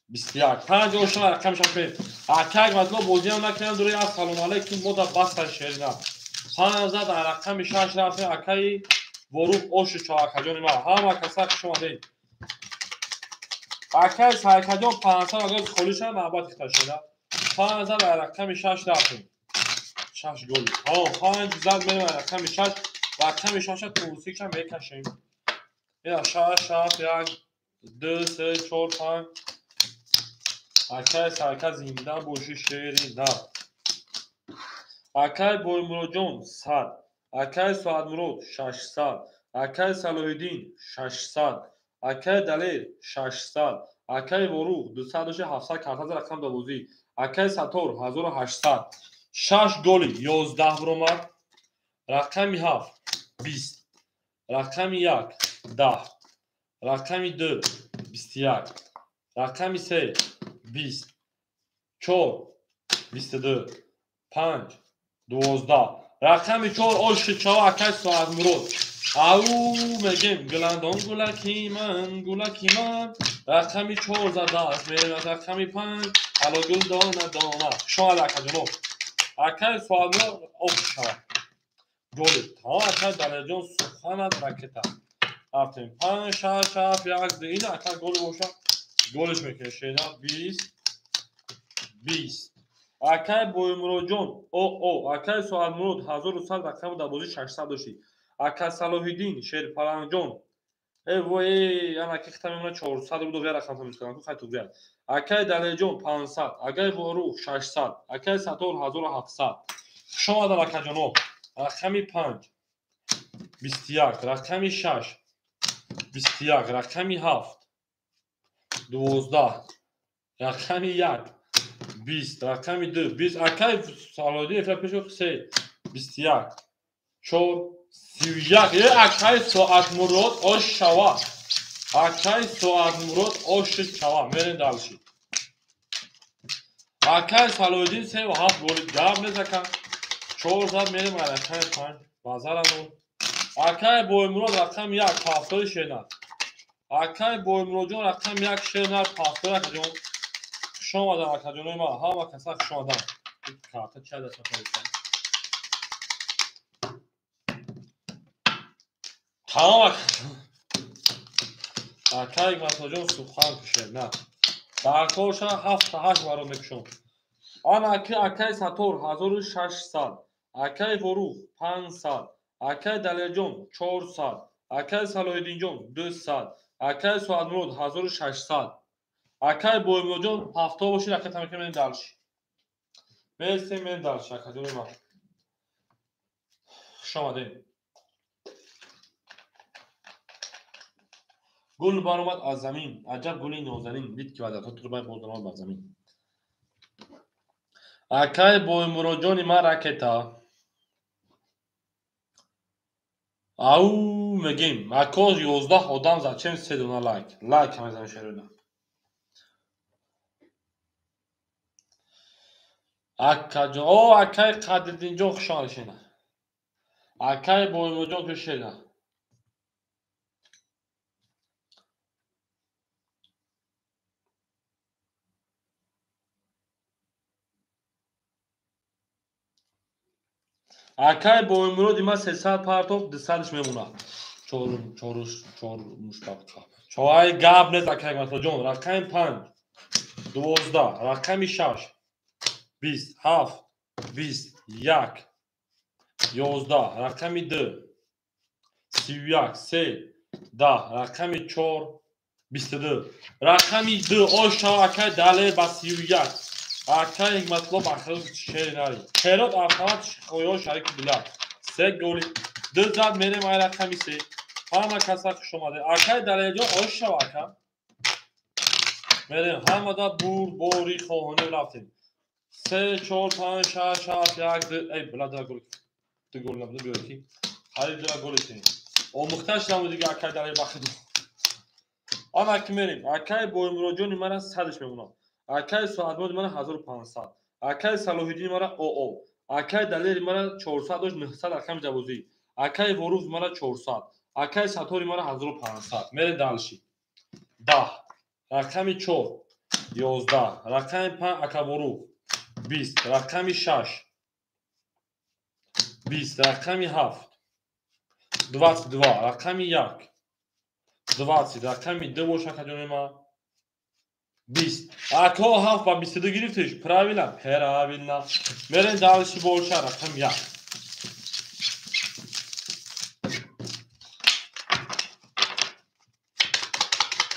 21. 5 ошна рақами 6 меем. Акай Ҳикматулло бозиам накунам дури. Ассалому алайкум, мода баста шерина. 5 зад рақами 6 рафтем. Акаи Ворух ошу чо акаҷони ман. Ҳама каса хуш омадед. Акаи Сайкаҷон 500 агар холӣ шавад навбат ихта шуда. 5 зад рақами 6 рафтем. 6 гол. Ҳо, 5 зад мерем рақами 6. Рақами 6-а турсикша мекашем. Ина 6 7 1 2 3 4 5. Акаи Сайка зинда бошӣ шери на. Акаи Боймуродҷон 100, акаи Соатмурод 600, акаи Салоҳиддин 600, акаи Далер 600, акаи Ворух 200 700 картаза рақам давозӣ, акаи Сатор 1800. 6 голи 11 буромад. Рақами 7 20, рақами 1 10, рақами 2 21, рақами 3 20, 4 22, 5 12. Рақами 4 оши чава акаи Соатмурод. Ау мегем гуландон гулаки ман, гулаки ман. Рақами 4 задааст, мерем аз рақами 5. Ало гул дона дона. Шояд акаҷоно. Акаи Соатмурод оши чава. Голи. Та акаи Далерҷон суханат ракета. Рафтем 5 6 7 1 2. Ин ака голи боша. Голиш мекунем. Шена 20 20. Акаи Боймуродҷон о акаи Соатмурод 1100 рақами дарбозӣ 600 дошти. Ака Салоҳиддин Шерпаланҷон вой ана ки хита мемона 400 буд, ғайр рақам тамиз кардам, хай туғия. Акаи Далерҷон 500, акаи Ворух 600, акаи Сатор 1700. Хуш омадам акаҷоно. Рақами 5 21, рақами 6 21, рақами 7 12, рақами 1 20, рақами 2 20. Акаи Салоҳиддин эфира пешо 3 21 4 31. Акаи Соатмурод ош шава. Акаи Соатмурод ош шава. Мерем дальше. Акаи Салоҳиддин 3 ва 7 голи. Гап нез ака. 4 зад мерем рақами 5. Базарану. Акаи Боймурод рақами 1 ҳафтои шена. Акаи Боймуродҷон рақами 1 шена ҳафтои акаҷон. Хуш омадам акаҷонои ман. Ҳама каса хуш омадам. Карта чӣ даст нафаристам. Тамом акаи Ҳикматуллоҷон сухан кушед на. Дар корша 7 8 баро мекушом. Ана акаи Сатор 1600, акаи Ворух 500, акаи Далерҷон 400, акаи Салоҳиддинҷон 200, акаи Соатмурод 1600, акаи Боймуродҷон 70 бошид. Ака тамака мерем дальше. Мерсем мерем дальше акаҷони ман. Хуш омадед. Гул баромад аз замин, аҷаб гули нозанин, дид ки ваъдатҳо турбай боз даромад бар замин. Акаи Боймуродҷони ман ракета. Ау мегем, ако 11 одам зачем се дона лайк. Лайк мезанем шерона. Акаҷон, о акаи Қадриддинҷон хуш омадед шена. Акаи Боймуродҷон ку шена. Акаи Боймуроди ман 300 партоф 200-ш мемонад. Чор муштабқа. Чой гап нест акаи Ҳикматуллоҷон. Рақами 5 12, рақами 6 20, 7 20, 1 11, рақами 2 31, 3 10, рақами 4 22. Рақами 2 ош акаи Далер ба 31. Акаи Ҳикматулло бахир шери нари. Херот автомат хоё шарики билад. 3 голи. 2 зад мерем ай рақами 3. Ҳама каса хуш омадед. Акай Далерҷон ош шава ака. Мерем ҳамада бурд бори хоҳонем рафтем. 3 4 5 6 7 1 2 эй била да гол. Ду гол набуда биё ки. Ҳали ду гол этем. Омӯхта шудам дига акай Далер бахид. Ана ки мерем. Акай Боймуроҷони мара 100-ш мемонам. Акай Соатмоди мара 1500. Акай Салоҳиддини мара ОО. Акай Далери мара 400 дошт 900 рақами ҷавозӣ. Акай Воруф мара 400. Акай Сатори мара 1500. Мерем дальше. 10. Рақами 4 11. Рақами 5 ака Воруф 20. Рақами 6 20. Рақами 7 22. Рақами 1 20. Рақами 2 бош акаҷони ма 20. Ако 7 ба 22 гирифтиш. Правильно, правильно. Мерем дальше боша рақами 1.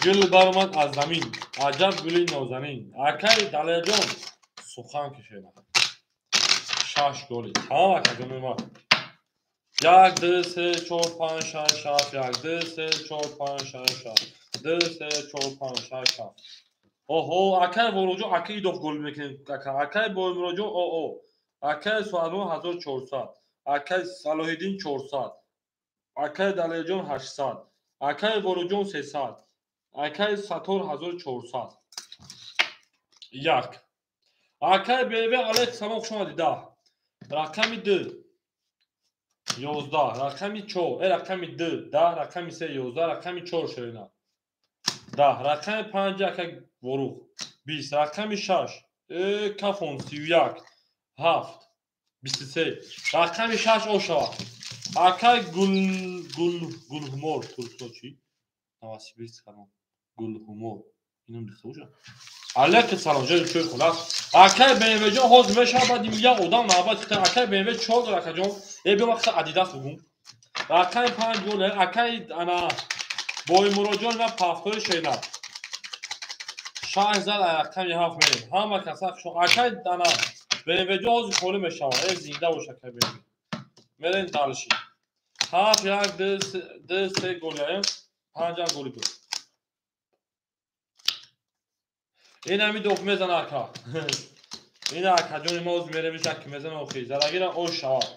Гул баромад аз замин. Аҷаб гули нозанин. Акай Далерҷон сухан кашед. 6 голи. Тамом акаҷони ма. 1 2 3 4 5 6 7 1 2 3 4 5 6 7 2 3 4 5 6 7. Оҳо, акай Воруҷон, акай Идов гол мекунем. Акай Боймуроҷон ОО. Акай Суадмон 1400. Акай Салоҳиддин 400. Акай Далерҷон 800. Акай Воруҷон 300. Акай Сатор 1400. 1. Акай БВ алайк салом хуш омадед. 10. Рақами 2 11. Рақами 4, рақами 2 10, рақами 3 11, рақами 4 шерина. 10. Рақами 5 акай Ворух 20. Рақами 6 кафон 31 7 23. Рақами 6 ошава. Акай гул гул гулҳумор туркно чӣ? Новосибирск салом. Гулҳумор. Инам дихта боша. Алейкум салом ҷои чӯй хулас. Акай БМВ ҷон ҳозир мешавад баъд як одам навбат хита. Акай БМВ 4 дор акаҷон. Биё вақт Адидас бугум. Рақами 5 гол акай ана Боймуроҷон ва пафтори шернаб. 6 зад рақами 7 мерем. Ҳама каса хуш. Акай ана БМВ ҷон ҳозир холӣ мешавад. Зинда бош акай БМВ. Мерем дальше. 7 1 2 2 3 гол яем. 5 голи буд. Ин ҳами доф мезана ака. Ин акаҷони мо ҳозир мерем ишак ки мезана охи. Залагира ош шавад.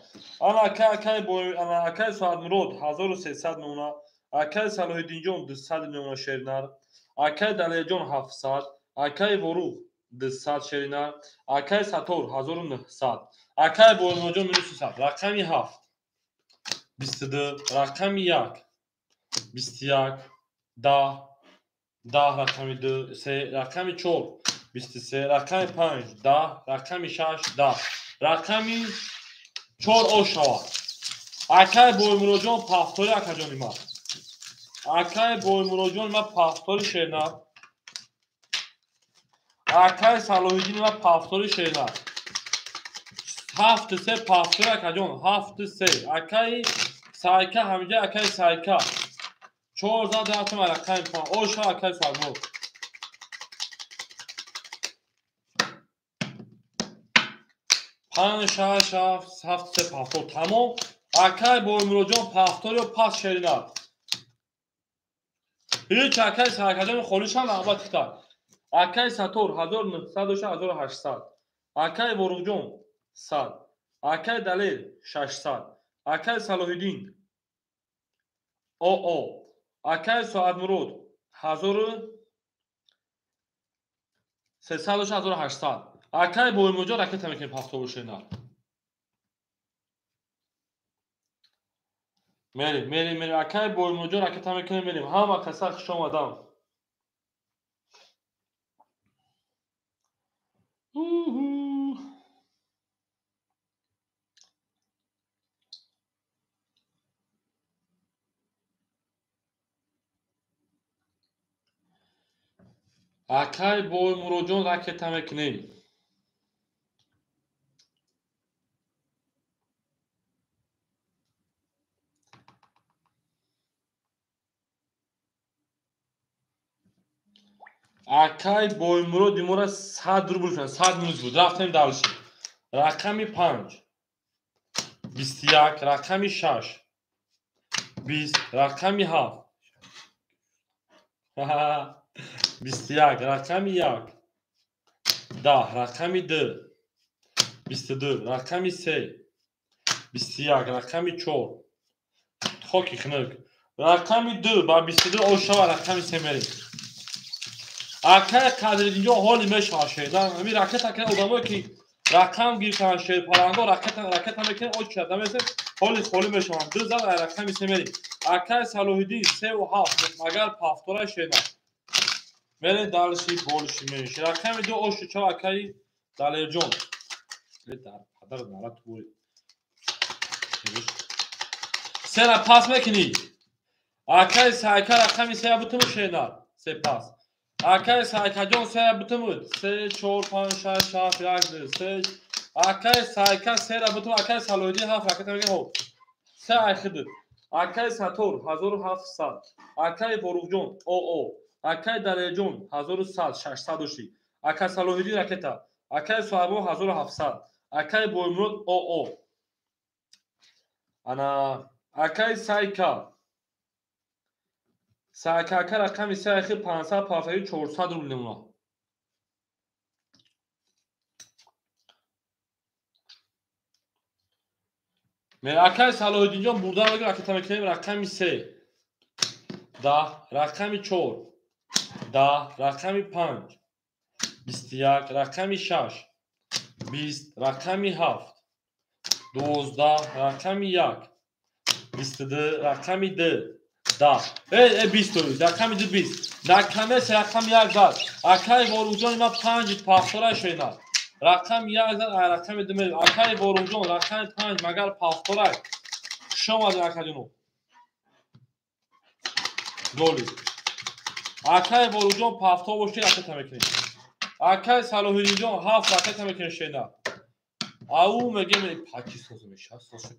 Ана акай акай бой ана акай Соатмурод 1300 мемона. Акай Салоҳиддинҷон 200 мемона шернар. Акай Далерҷон 700. Акай Ворух 200 шеринар. Акай Сатор 1900. Акай Боймуроҷон минус 300. Рақами 7 22. Рақами 1 21 10 10 рақами 2 3 рақами 4 23 рақами 5 10 рақами 6 10 рақами 4 ошава. Акай Боймуроҷон пафтори акаҷони ма. Акай Боймуроҷон ма пафтори шернар. Акай Салоҳиддин ма пафтори шернар. 7 3 пафтори акаҷон 7 3. Акай Сайка ҳамиҷа акай Сайка 4 зад рафтем рақами 5 оша акай Соатмурод. 5 6 7 3 пафтор тамом. Акай Боймуроҷон пафтор ё пас шеринар. Ҳеҷ акай Сайкаҷон холишам навбат хита. Акай Сатор 1900 доша 1800. Акай Воруҷон 100. Акай Далер 600. Акай Салоҳиддин ОО. Акай Соатмурод 1300 доша 1800. Акай Боймуроҷон ракета мекунем пафтор шеринар. Мерем, мерем, мерем. Акай Боймуроҷон ракета мекунем, мерем. Ҳама каса хуш омадам. Акай Боймуроҷон ракета мекунем. Акай Боймурод имора 100 рубл шуд, 100 минус буд. Рафтем дальше. Рақами 5 21, рақами 6 20 рақами 7 21 рақами 1 10 рақами 2 22 рақами 3 21 рақами 4 хоки хунук рақами 2 ба 22 ошава рақами 3 мерем. Акай Қадриддинҷон ҳоли мешавад шеър. Ҳамин ракета ки одамое ки рақам гирифтан шеърпарандо ракета мекунем, оч карда месем, ҳоли холӣ мешаванд. 2 зад ай рақами 3 мерем. Акай Салоҳиддин 3 ва 7 магар пафтора шеър. Мерем дальше больше меньше. Рақами 2 ошу чав акай Далерҷон. Дар падар нарат буй. Сера пас мекунӣ. Акай Сайка рақами 3 бутум шеър. Се пас. Акай Сайкаҷон 3 бутум 3 4 5 6 7 1 2 3. Акай Сайка 3 бутум. Акай Салоҳиддин 7 ракета мегӯ. 3 айхид. Акай Сатор 1700. Акай Боруғҷон ОО. Акай Далерҷон 1100 600 дошти. Акай Салоҳиддин ракета. Акай Суҳайбон 1700. Акай Боймурод ОО. Ана акай Сайка. Сайка ака рақами 3 айхид 500 пафаи 400 рубл намуна. Мер акай Салоҳиддинҷон бурда мегӯ ракета мекунем рақами 3 10 рақами 4 10 рақами 5 21 рақами 6 20 рақами 7 12 рақами 1 22 рақами 2 10 20 рақами 2 20 накамес рақами 1 зад. Акай Боруғҷони ман 5 пафтора шуна. Рақами 1 зад ай рақами 2 мерем. Акай Боруғҷон рақами 5 магар пафтора. Хуш омадед акаҷоно. Голи. Акай Боруғҷон пафто бошед ракета мекунем. Акай Салоҳиддинҷон 7 ракета мекунем шена. Ау мегем паки созу меша. Созу.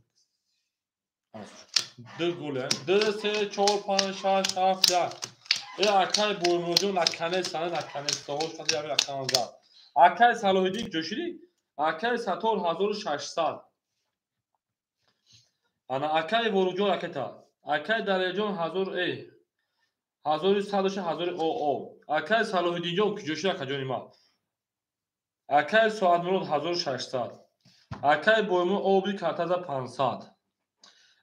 2 гол. 2 3 4 5 6 7 1. Акай Боймуродҷон наканес сана наканес соҳош қади яви рақам зад. Акай Салоҳиддин ҷӯшидӣ? Акай Сатор 1600. Ана акай Боруғҷон ракета. Акай Далерҷон 1000 1100 1000 ОО. Акай Салоҳиддинҷон куҷо шуд акаҷони ман? Акай Соатмурод 1600. Акай Боймурод оби картаза 500.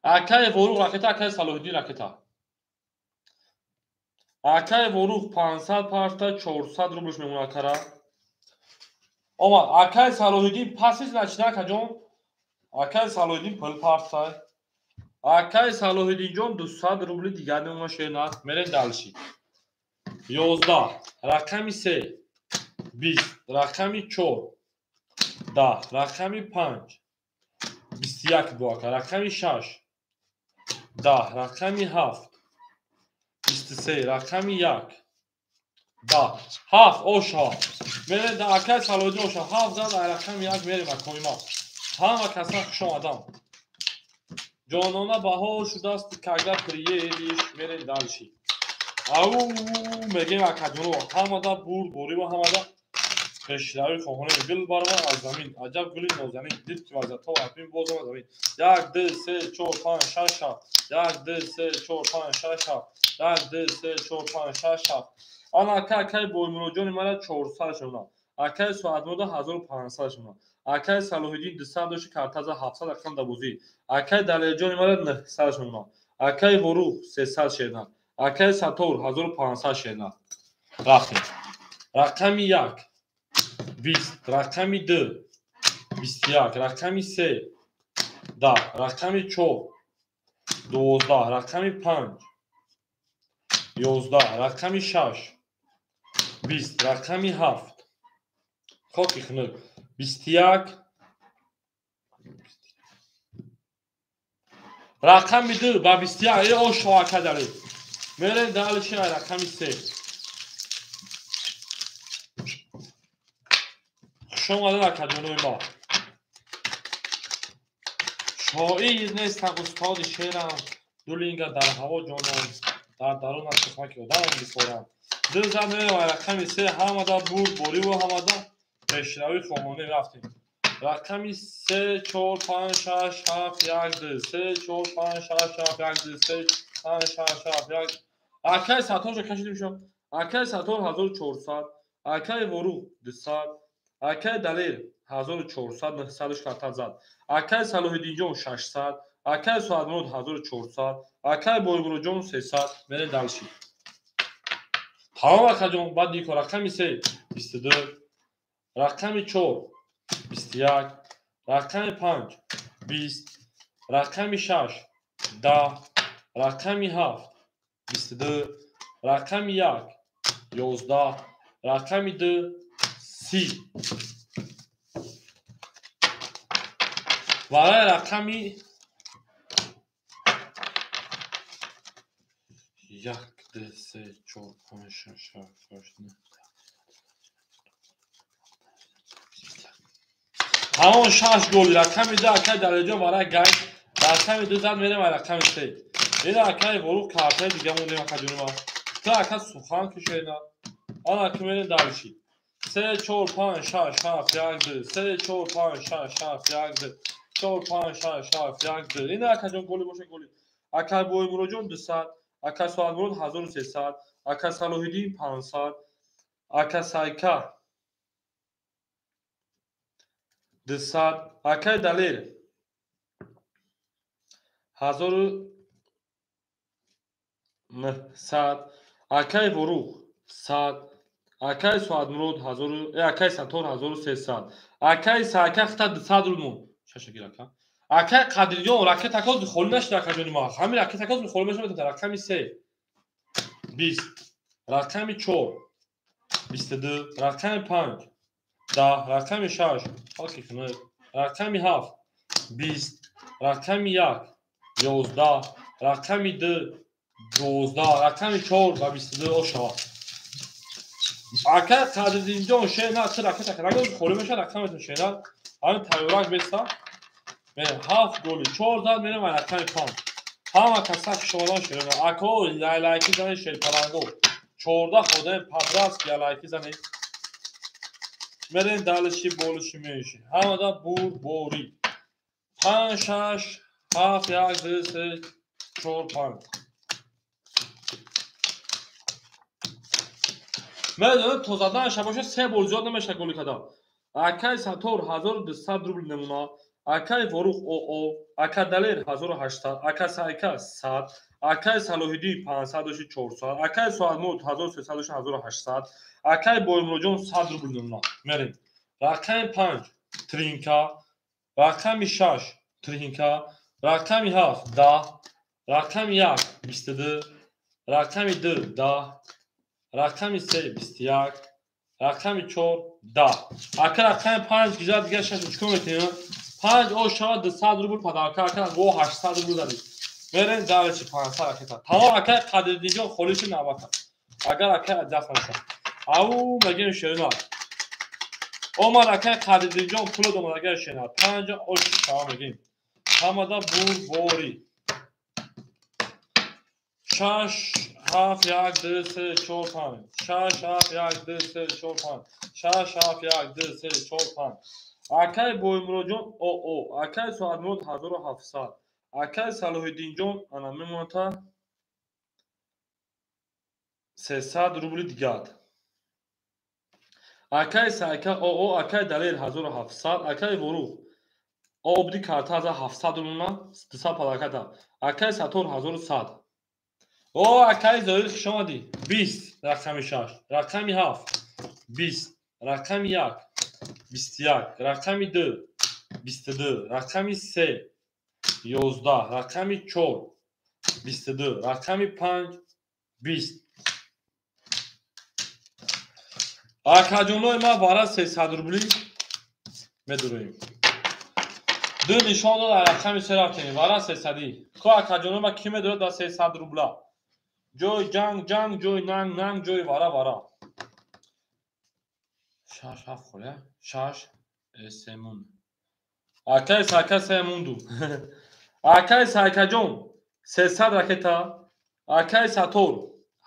Акай Воруғ ракета, акай Салоҳиддин ракета. Акай Воруғ 500 парта 400 рублш мемонад акара. Омад акай Салоҳиддин пасис начина акаҷон. Акай Салоҳиддин пул партай. Акай Салоҳиддинҷон 200 рубли дигар мемонад шеър. Мерем дальше. 11 рақами 3 20 рақами 4 10 рақами 5 21 бо ака рақами 6 10 рақами 7 23 рақами 1 10 7 оша. Мерем да акай Салоҳиддин оша 7 зад ай рақами 1 мерем акои ма. Ҳама касан хуш омадам. Ҷонона баҳор шудааст когда приедешь. Мерем дальше. Ау мегем акаҷоно ҳамада бурд борива ҳамада пешравӣ хоҳонем. Гул барова аз замин аҷаб гули нозанин дид ки вазато афин бозам аз замин. 1 2 3 4 5 6 7 1 2 3 4 5 6 7 1 2 3 4 5 6 7. Ана ака акай Боймуродҷони мара 400 шуна. Акай Соатмурод 1500 шуна. Акай Салоҳиддин 200 дошти картаза 700 рақам да бозӣ. Акай Далерҷони мара 900 шуна. Акай Воруғ 300 шена. Акай Сатор 1500 шена. Рафтем. Рақами 1 20 рақами 2 21 рақами 3 10 рақами 4 12 рақами 5 11 рақами 6 20 рақами 7 хоки хунук 21 рақами 2 ба 21 ошо ака даред. Мерем дальше рақами 3. Хуш омадед акаҷонои ма. Шоир нестам устоди шеърам, ду линга дар ҳаво ҷонам, дар дарунам тухмаки одам бисорам. 2 зад мерем рақами 3 ҳамада бурд бориву ҳамада пешравӣ хоҳонем. Рафтем. Рақами 3 4 5 6 7 1 2 3 4 5 6 7 1 2 3 5 6 7 1. Акай Саторро кашидим шо. Акай Сатор 1400, акай Ворух 200, акай Далер 1400 900 карта зад. Акай Салоҳиддинҷон 600, акай Суадмурод 1400, акай Боймуродҷон 300. Мерем дальше. Тамом акаҷон, баъд дико рақами 3 22, рақами 4 21, рақами 5 20, рақами 6 10, рақами 7 22, рақами 1 11, рақами 2 30. Варай рақами 1 2 3 4 5 6 7 8 9. Ҳамон 6 голи рақами 2 акай Далерҷон варай гай. Рақами 2 зад мерем рақами 3. Ина акай Ворух картаи дига мондем акаҷони ма. Ту ака сухан кушена. Ана ки мерем дальше. 3 4 5 6 7 1 2 3 4 5 6 7 1 2 4 5 6 7 1 2. Ина акаҷон голи боша голи. Акай Боймуроҷон 200, ака Суадмурод 1300, ака Салоҳиддин 500, ака Сайка 200, акай Далер 1900, акай Ворух 100, акай Суадмурод 1000, акай Сатор 1300, акай Сайка хита 200 рубл. Шашагир ака. Акай Қадирҷон ракетакоз холӣ нашид акаҷони ма. Ҳамин ракетакоз холӣ мешавад. Рақами 3 20, рақами 4 22, рақами 5 10, рақами 6 ҳоки кунед, рақами 7 20, рақами 1 11, рақами 2 12, рақами 4 ва 22 ошава. Акай Қадирдинҷон шена чӣ ракетакоз холӣ мешавад рақаматон шена. Ҳамин тайёрак беста. Мерем 7 голи 4 зад мерем ва рақами 5. Ҳама каса хушомадан шерона. Ако лайлайки занед шерпаланго. 14 одами падраст лайлайки занед. Мерем далиши болиши меши. Ҳамада бурборӣ. 5 6 7 1 2 3 4 5. Медонам то задан шабоша 3 бор зиёд намеша голи када. Акай Сатор 1200 рубл намуна. Акай Ворух ОО, ака Далер 1800, ака Сайка 100, акай Салоҳиддин 500 400, акай Суадмурод 1300 1800, акай Боймуроҷон 100 рубл намуна. Мерем. Рақами 5 тринка, рақами 6 тринка, рақами 7 10, рақами 1 22, рақами 2 10, рақами 3 21, рақами 4 10. Ака рақами 5 гизад дига 6 чикор мекунем? 5 о шава 200 рубл падарка ака го 800 рубл дадӣ. Мерем далечи 500 ракета. Тамом акай Қадирдинҷон холиши навбата. Агар акай аҷаст нашад. Ау мегем шерина. Омад акай Қадирдинҷон пул домад агар шерина. 5 о шава мегем. Ҳамада бурборӣ. 6 7 1 2 3 4 5. 6 7 1 2 3 4 5. 6 7 1 2 3 4 5. Акай Боймуроҷон ОО, акай Суадмурод 1700, акай Салоҳиддинҷон ана мемоната 300 рубли дигар. Акай Сайка ОО, акай Далер 1700, акай Ворух обди карта 700 рубла, 200 палаката. Акай Сатор 1100. О, акай Зоир хуш омадӣ. 20 рақами 6, рақами 7 20, рақами 1 21, рақами 2 22, рақами 3 11, рақами 4 22, рақами 5 20. Акаҷонои ма бара 300 рубли медуроем. Ду нишон дод рақами 3 рафтем. Вара 300. Ко акаҷонои ма ки медорад да 300 рубла? Ҷой ҷанг ҷанг, ҷой нанг нанг, ҷой вара вара. 6 7 холя 6 семун. Акай Сайка семунду. Акай Сайкаҷон 300 ракета, акай Сатор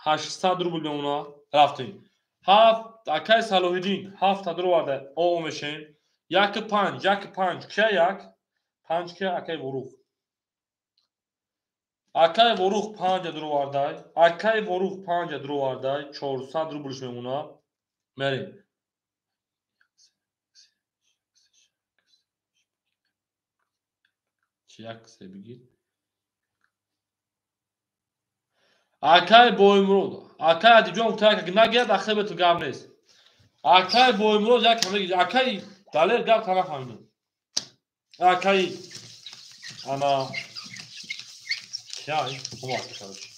800 рубл мемона рафтем. 7 акай Салоҳиддин 7 дароварда ОО мешем. 1 5 1 5 кия 1 5 кия акай Ворух. Акай Ворух 5 дуровардай. Акай Ворух 5 дуровардай. 400 рублш мемона. Мерем. Як се бигир. Акай Боймурод. Акай Адибҷон гуфта як нагирад ахир бету гап нест. Акай Боймурод як ҳама акай Далер гап та нафаҳмидам. Акай ана кия омад короче.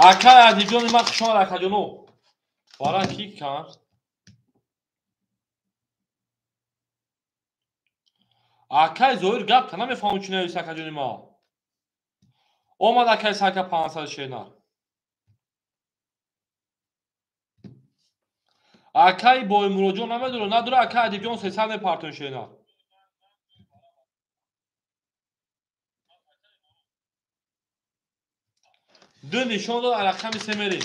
Акай Адибҷони ман хуш омад акаҷоно. Бара ки кан? Акай Зоир гап та намефаҳмам чӣ навис акаҷони ма. Омад акай Сайка 500 шена. Акай Боймуроджон намедора, надора акай Адибҷон 300 мепартон шена. Ду нишон дод рақами се мерем.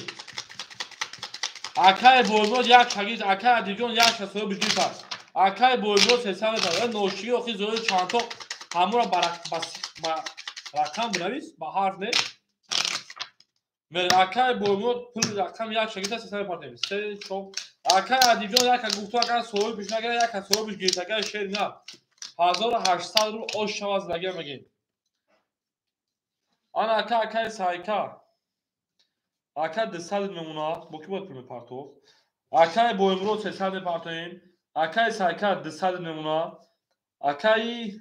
Акай Боймурод як шагирд, акай Адибҷон як ша соҳибаш гирифт аст. Акай Боймурод 300 мепартон. Ношиги охи Зоир чандто ҳамура ба рақам бинавис, ба ҳарф не. Мерем. Акай Боймурод пули рақам як шагирд аст, 300 мепартем. 3 4 Акай Адибҷон яка гуфту агар соҳибаш нагирад, яка соҳибаш гирифт, агар шер на. 1800 рубл ош шавад зиндагиа мегем. Ана ака акай Сайка. Ака 200 мемона, бо ки бояд пул мепартофт? Акай Боймурод 300 мепартоем. Акай Сайка 200 мемона. Акай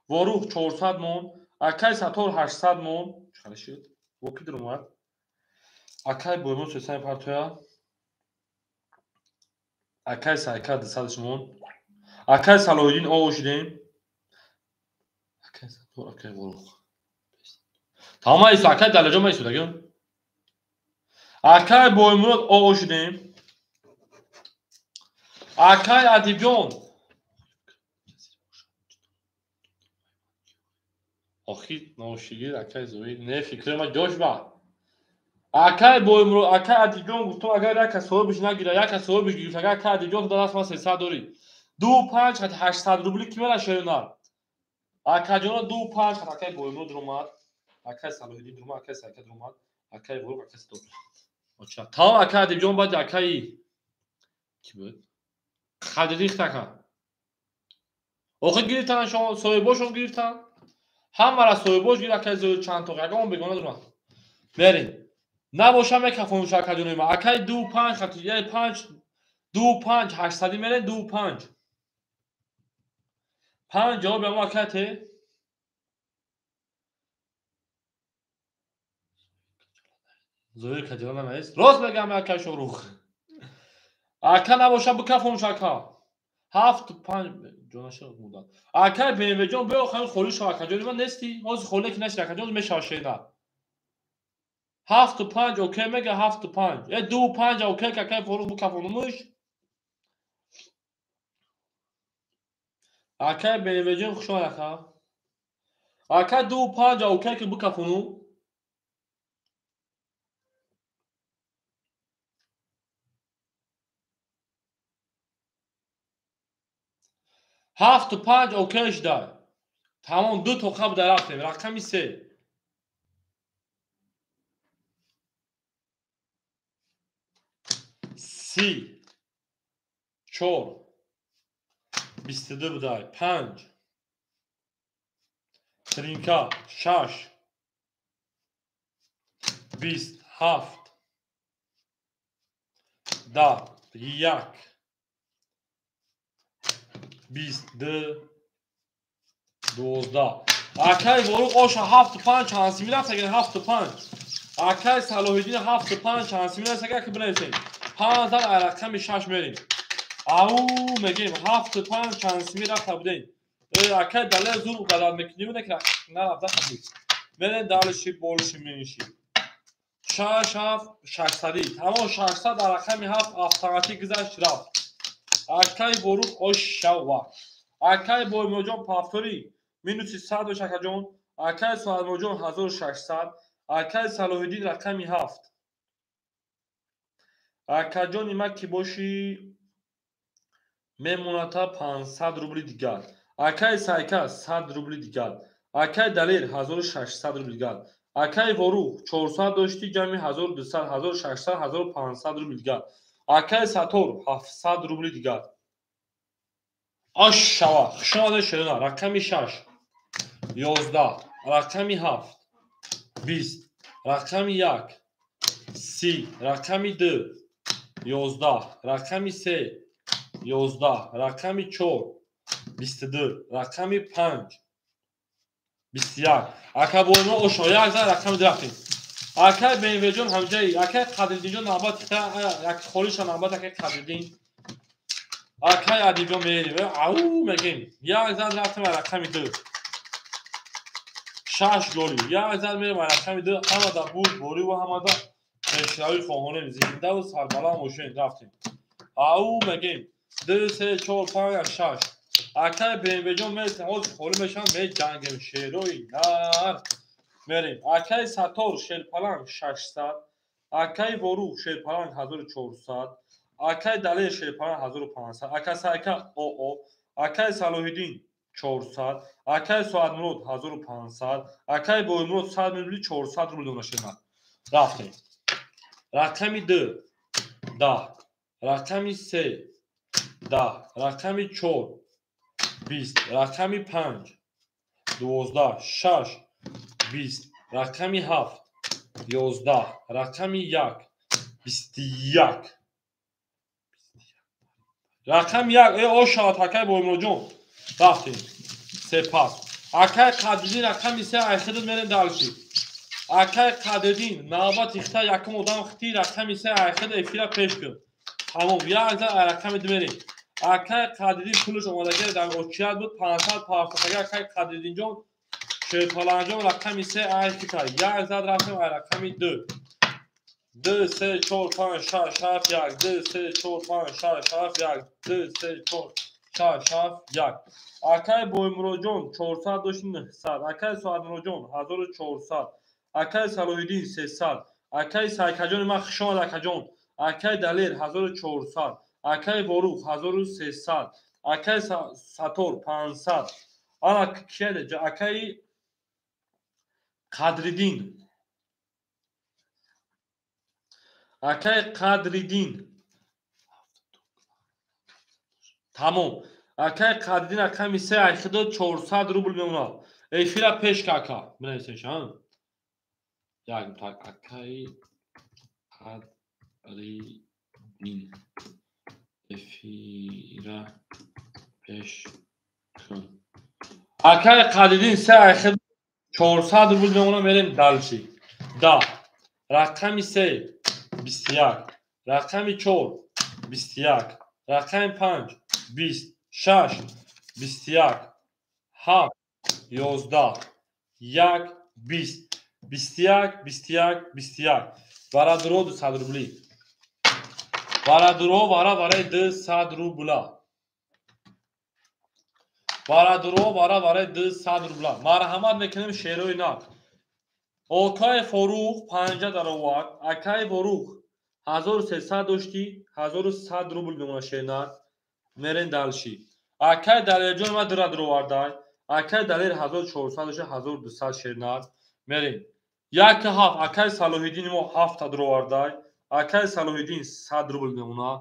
Ворух 400 мон. Акай Сатор 800 мон. Чӣ шуд? Бо ки дуромад? Акай Боймурод 300 мепартоя. Акай Сайка 200 мон. Акай Салоҳиддин оғо шудем. Акай Сатор, акай Ворух. Тамом айсо, акай Далаҷон майсо дагён. Акай Боймурод оғо шудем. Акай Адибҷон. Охи ношигир акай Зоир. Не фикри ма ҷош ба. Акай Боймурод, акай Адибҷон гуфтам агар яка соҳибаш нагирад, яка соҳибаш гирифт, агар акай Адибҷон даст ман 300 дорӣ. 2 5 хат 800 рубли ки мера шернар. Акаҷоно 2 5 хат акай Боймурод ромад. Акай Салоҳиддин ромад, акай Сайка ромад, акай Ворух, акай Сатор. Оча. Тамом акай Адибҷон баъд акай ки буд? Хадрихт ака. Охи гирифтан шумо соҳибошон гирифтан. Ҳамара соҳибош гирифт акай Зоир чанд то ягон бегона дурмад. Берин. Набоша мекафонуш акаҷонои ма. Акай 2 5 хат 5 2 5 800 мерен 2 5. 5 ҷавоб ама акай те. Зоир каҷала намест. Рост мегам акай Шорух. Ака набоша бикафонуш ака. 7 5 ҷонаша мудат. Акай БМВ ҷон биё хали холӣ шав акаҷони ман нести. Ҳозир холе ки нашид акаҷон мешава шена. 7 5 окей мега 7 5. 2 5 окей акай Форух бикафонумуш. Акай БМВ ҷон хуш омад ака. Ака 2 5 окей ки бикафонум. 7 5 окей шуда. Тамом ду тоқа буда рафтем. Рақами 3. 30 4 22 будай. 5 тринка 6 27 10 1 22 12. Акай Ворух оша 7 5 чанси мерафт агар 7 5. Акай Салоҳиддин 7 5 чанси мерафт агар ки бинависем. 5 дар рақами 6 мерем. Ау мегем 7 5 чанси мерафта будем. Акай Далер зур гадал мекунем не ки нарафта хати. Мерем далши болши менши. 6 7 600. Тамом 600 дар рақами 7 автоматик гузашт рафт. Акай Ворух ошава. Акай Боймуроджон повтори минуси 100 дош акаҷон. Акай Соҳибмуроджон 1600. Акай Салоҳиддин рақами 7. Акаҷони ма ки бошӣ мемоната 500 рубли дигар. Акаи Сайка 100 рубли дигар. Акаи Далер 1600 рубли дигар. Акаи Ворух 400 дошти ҷамъи 1200, 1600, 1500 рубли дигар. Акаи Сатор 700 рубли дигар. Ош шава, хуш омадед шерона. Рақами 6 11, рақами 7 20, рақами 1 30, рақами 2 11, рақами 3 11, рақами 4 22, рақами 5 21. Ака боимо ошо як зан рақами 2 рафтем. Акай БМВ-ҷон ҳамҷаи, акай Қадриддинҷон навбат як холиша навбат акай Қадриддин. Акай Адибҷон мерем. Ау мегем. Як зан рафтем рақами 2. 6 голи. Як зан мерем рақами 2. Ҳамада бурд борӣ ва ҳамада пешравӣ хоҳонем. Зиндаву сарбаланд бошем. Рафтем. Ау мегем. 2 3 4 5 6. Акай БМВ-ҷон мерем, ҳозир холӣ мешавам, меҷангем шерои нар. Мерем. Акай Сатор шерпаланг 600, акай Ворух шерпаланг 1400, акай Далер шерпаланг 1500, ака Сайка ОО, акай Салоҳиддин 400, акай Соатмурод 1500, акай Боимурод 100 рубли 400 рубли дона шернар. Рафтем. Рақами 2 10, рақами 3 10, рақами 4 20, рақами 5 12, 6 20, рақами 7 11, рақами 1 21. Рақами 1 ошавад акай Боимуроджон. Рафтем. Сепас. Акай Қадриддин рақами 3 айхидат мерем дальше. Акай Қадриддин навбат ихта якум одам хити рақами 3 айхид эфира пеш кун. Тамом, як зан рақами 2 мерем. Акай Қадриддин пулаш омадагӣ дар очият буд 500 парфтаги акай Қадриддинҷон шерпаланҷон рақами 3 айхита. Як зад рафтем рақами 2. 2 3 4 5 6 7 1 2 3 4 5 6 7 1 2 3 4 6 7 1. Акай Боимуроджон 400 дошт 900, акай Соатмуроджон 1400, акай Салоҳиддин 300, акай Сайкаҷони ман хуш омад акаҷон, акай Далер 1400, акай Ворух 1300, акай Сатор 500. Ана кияде акай Қадриддин. Акай Қадриддин. Тамом. Акай Қадриддин рақами 3 айхидо 400 рубл мемонад. Эфира пеш ка ака. Бинависем шан. Як так акай Қадриддин. Эфира пеш кун. Акай Қадриддин 3 айхидо 400 рубл мемонад, мерем дальше. 10. Рақами 3 21, рақами 4 21, рақами 5 20, 6 21, 7 11, 1 20, 21 21 21. Варадуро 200 рубли. Варадуро вара вараи 200 рубла. Варадуро вара вараи 200 рубла. Марҳамат мекунем шерои нақд. Акай Форух 50 даровард. Акай Ворух 1300 дошти, 1100 рубл мемонад шернар. Мерем дальше. Акай Далерҷон ма дира даровардай. Акай Далер 1400 дошти, 1200 шернар. Мерем. 1 7 акай Салоҳиддин мо 7 даровардай. Акай Салоҳиддин 100 рубл мемонад.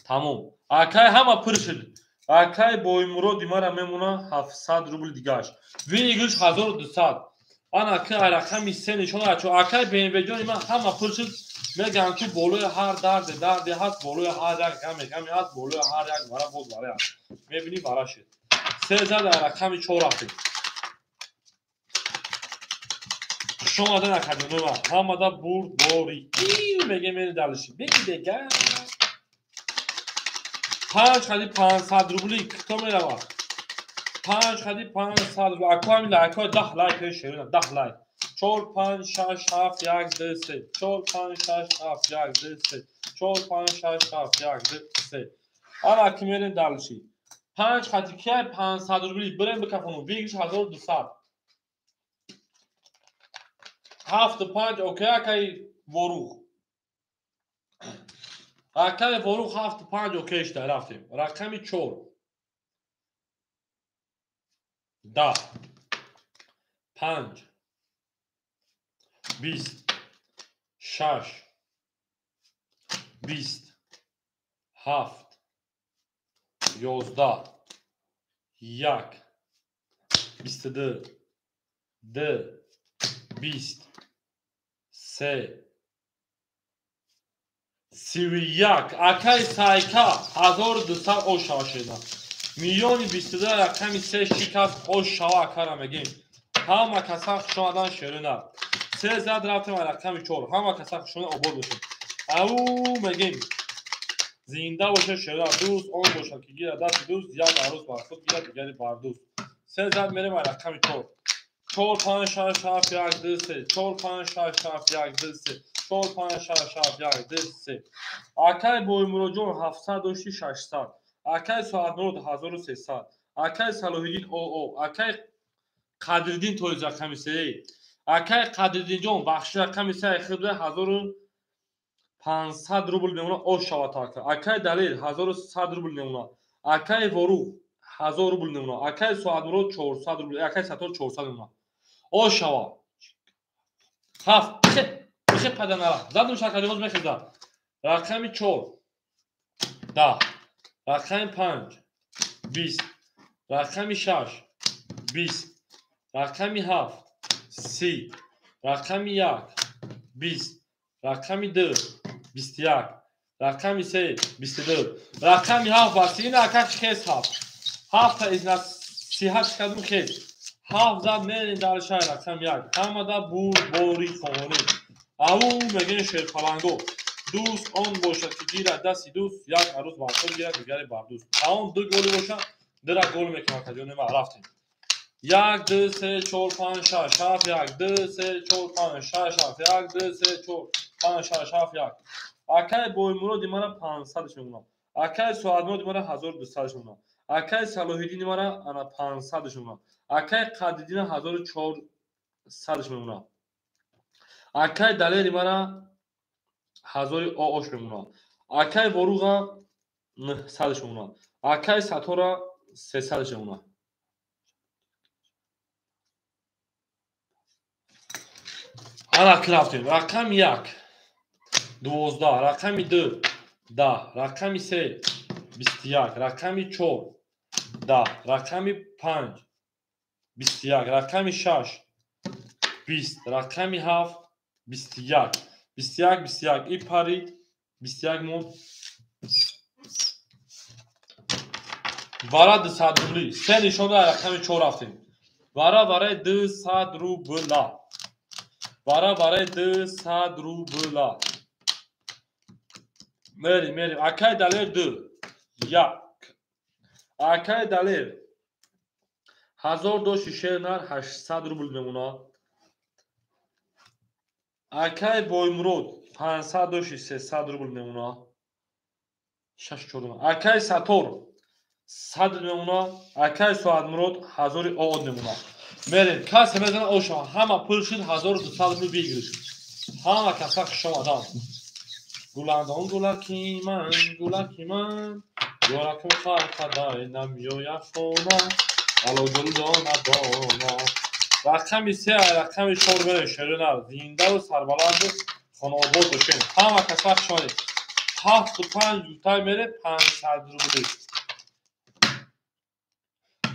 Тамом. Акай ҳама пур шуд. Акай Боимуроди мара мемонад 700 рубл дигаш. Виглш 1200. Ана ки рақами 3 нишон дорад. Чун акай БМВ-ҷони ман ҳама пур шуд. Мегӯям ки болои ҳар дарде дарде ҳаст, болои ҳар як ғаме ғаме ҳаст, болои ҳар як вара боз вара ҳаст. Мебинӣ вара шуд. 3 зад рақами 4 рафтем. Хуш омадан акаҷонои ман. Ҳамада бурд борӣ. Мегем мери дальше. Беги дега. 5 хади 500 рубли кито меравад. 5 хади 500 рубли. Ако ҳамин лайкҳои 10 лайк шерина 10 лайк. 4 5 6 7 1 2 3 4 5 6 7 1 2 3 4 5 6 7 1 2 3. Ана ки мерем дальше. 5 хади кияй 500 рубли бирем бикафонум. Вигш 1200. 7 5 окей акай Ворух. Рақами Форух 7-5 окей шуда рафтем. Рақами 4 10 5 20 6 20 7 11 1 22 2 20 3 31. Акай Сайка 1200 ош шава шеда. Миёни 22 рақами 3 шикаст ош шава акара мегем. Ҳама каса хушомадан шерина. 3 зад рафтем рақами 4. Ҳама каса хушомадан обод бошед. Ау мегем. Зинда бошед шерина. Дӯст он бошад ки гирад дасти дӯст, як арӯз бар худ гирад, дигари бар дӯст. 3 зад мерем рақами 4. 4 5 6 7 1 2 3 4 5 6 7 1 2 3 4 5 6 7 1 2 3. Акай Боймуроджон 700 дошти 600. Акай Соатмурод 1300. Акай Салоҳиддин ОО. Акай Қадриддин тоиз рақами 3. Акай Қадриддинҷон бахши рақами 3 хибда 1500 рубл мемона ош шавад ака. Акай Далер 1100 рубл мемона. Акай Ворух 1000 рубл мемона. Акай Соатмурод 400 рубл. Акай Сатор 400 мемона. Ош шава. 7 бихе паданара. Задум шакаримоз мехезад. Рақами 4 10 рақами 5 20 рақами 6 20 рақами 7 30 рақами 1 20 рақами 2 21 рақами 3 22 рақами 7 ба 30. Ака хез 7 7 из насиҳат кардум хез 7 зад мерин дар шаҳр рақами 1. Ҳамада бурбори хонӣ. Ау мегӯем шерпаланго. Дӯст он бошад ки гирад дасти дӯст, як арӯз бар худ гирад, дигари бар дӯст. Таом ду голи бошад, дира гол мекунад акаҷони ман. Рафтем. 1 2 3 4 5 6 7 1 2 3 4 5 6 7 1 2 3 4 5 6 7 1. Акай Боймуроди мара 500 мемонад. Акай Соатмуроди мара 1200 мемонад. Акай Салоҳиддини мара ана 500 мемонад. Акай Қадриддин 1400 мемонад. Акай Далери мара 1000 оош мемонад. Акай Воруға 900 мемонад. Акай Сатора 300 мемонад. Ана рафтем. Рақами 1 12, рақами 2 10, рақами 3 21, рақами 4 10, рақами 5 21, рақами 6 20, рақами 7 21, 21 21 и парид 21 монд. Вара 200 рубли. Се нишон да рақами 4 рафтем. Вара вараи 200 рубла. Вара вараи 200 рубла. Мерим, мерим. Акай Далер 2 1. Акай Далер 1000 доши шернар 800 рубл мемонад. Акай Боймурод 500 доши 300 рубл мемонад. 6 4. Акай Сатор 100 мемонад. Акай Соатмурод 1000 оод мемонад. Мерем. Касе мезанад оша. Ҳама пул шуд 1200 рубл бигириш. Ҳама каса хушомаданд. Гуландон гулаки ман, гулаки ман, ёракум харқадай намёяд хона, ало гул дона дона. Рақами 3 рақами 4 берем шерина. Зиндаву сарбаланду хонаобод бошем. Ҳама каса хушомадед. 7 5 ютай мере 500 рубли.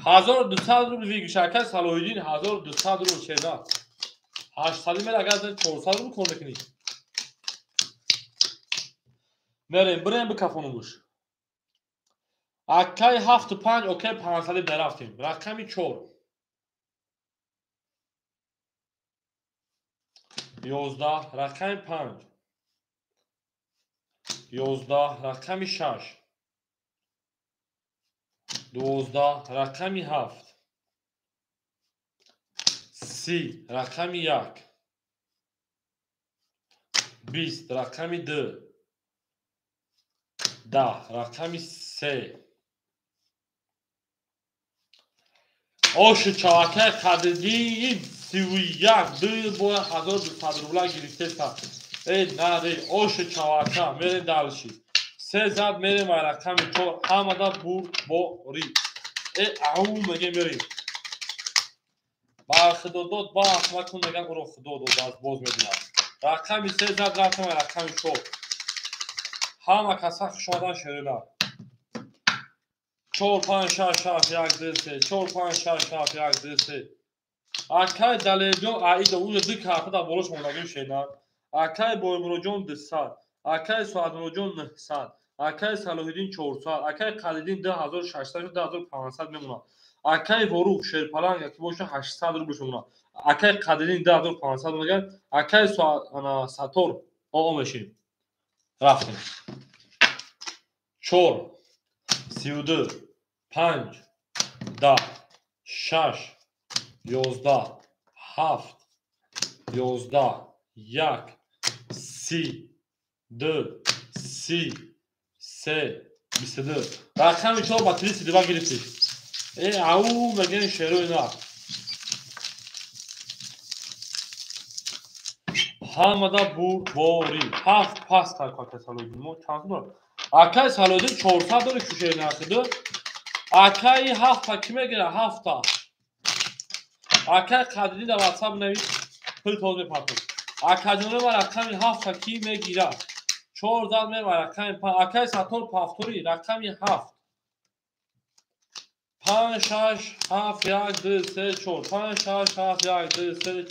1200 рубл выигрыш. Акай Салоҳиддин 1200 рубл шерина. 800 мере агар 400 рубл кор мекунӣ. Мерем, бирем бикафонумуш. Акай 7 5 окей 500 нарафтем. Рақами 4 11, рақами 5 11, рақами 6 12, рақами 7 30, рақами 1 20, рақами 2 10, рақами 3. Оши чавакай Қадриддин 31 ду бора 1200 рубла гирифтеста. Эй нари оши чавака мерем дальше. Се зад мерем ва рақами чор ҳамада бурдборӣ. Э ау мегем мерем. Ба худо дод ба ахмакун меган уро худо дод аз боз мебинад. Рақами се зад рафтем ва рақами чор. Ҳама каса хуш омадан шерина. 4 5 6 7 1 2 3 4 5 6 7 1 2 3. Акай Далерҷон аида уже ду карта дар болош мондагим шена. Акай Боймуроҷон 200, акай Соатмуроҷон 900, акай Салоҳиддин 400, акай Қалиддин 2600 2500 мемонад. Акай Ворух Шерпаланг ки боша 800 рубл мемонад. Акай Қадиддин 2500 мегӯяд. Акай Сатор оо мешим. Рафтем. 4 32 5 10 6 11 7 11 1 30 2 30 3 22. Рақами 4 ба 32 гирифтӣ. Э ау мегӯем шерои нар. Ҳамада бурдборӣ. Ҳафт пас кард акай Салоҳиддин. Мо чанд дорад? Акай Салоҳиддин 400 дорад кушери нархиду. Акай ҳафта ки мегирад? Ҳафта. Акай Қадиддин дар WhatsApp навис, пул тоз мепартод. Акаҷони ма рақами ҳафта ки мегирад? 4 зад мева рақами 5. Акай Сатор Пафтори рақами 7. 5 6 7 1 2 3 4 5 6 7 1 2 3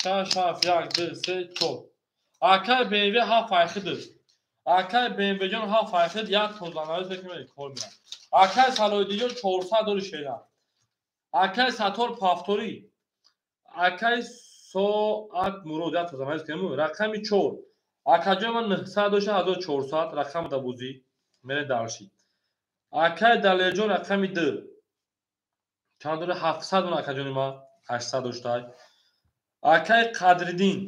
4 6 7 1 2 3 4. Акай BMW 7 айхид. Акай BMW ҷон 7 айхид як тозанави фикр кор меяд. Акай Салоҳиддинҷон 400 дори шера. Акай Сатор Пафтори. Акай Соат Мурод як тозанави фикр рақами 4. Акаҷон ман 900 дошта 1400 рақам да бозӣ мере дарши. Акай Далерҷон рақами 2. Чанд дори 700 мон акаҷони ман 800 доштай. Акай Қадриддин.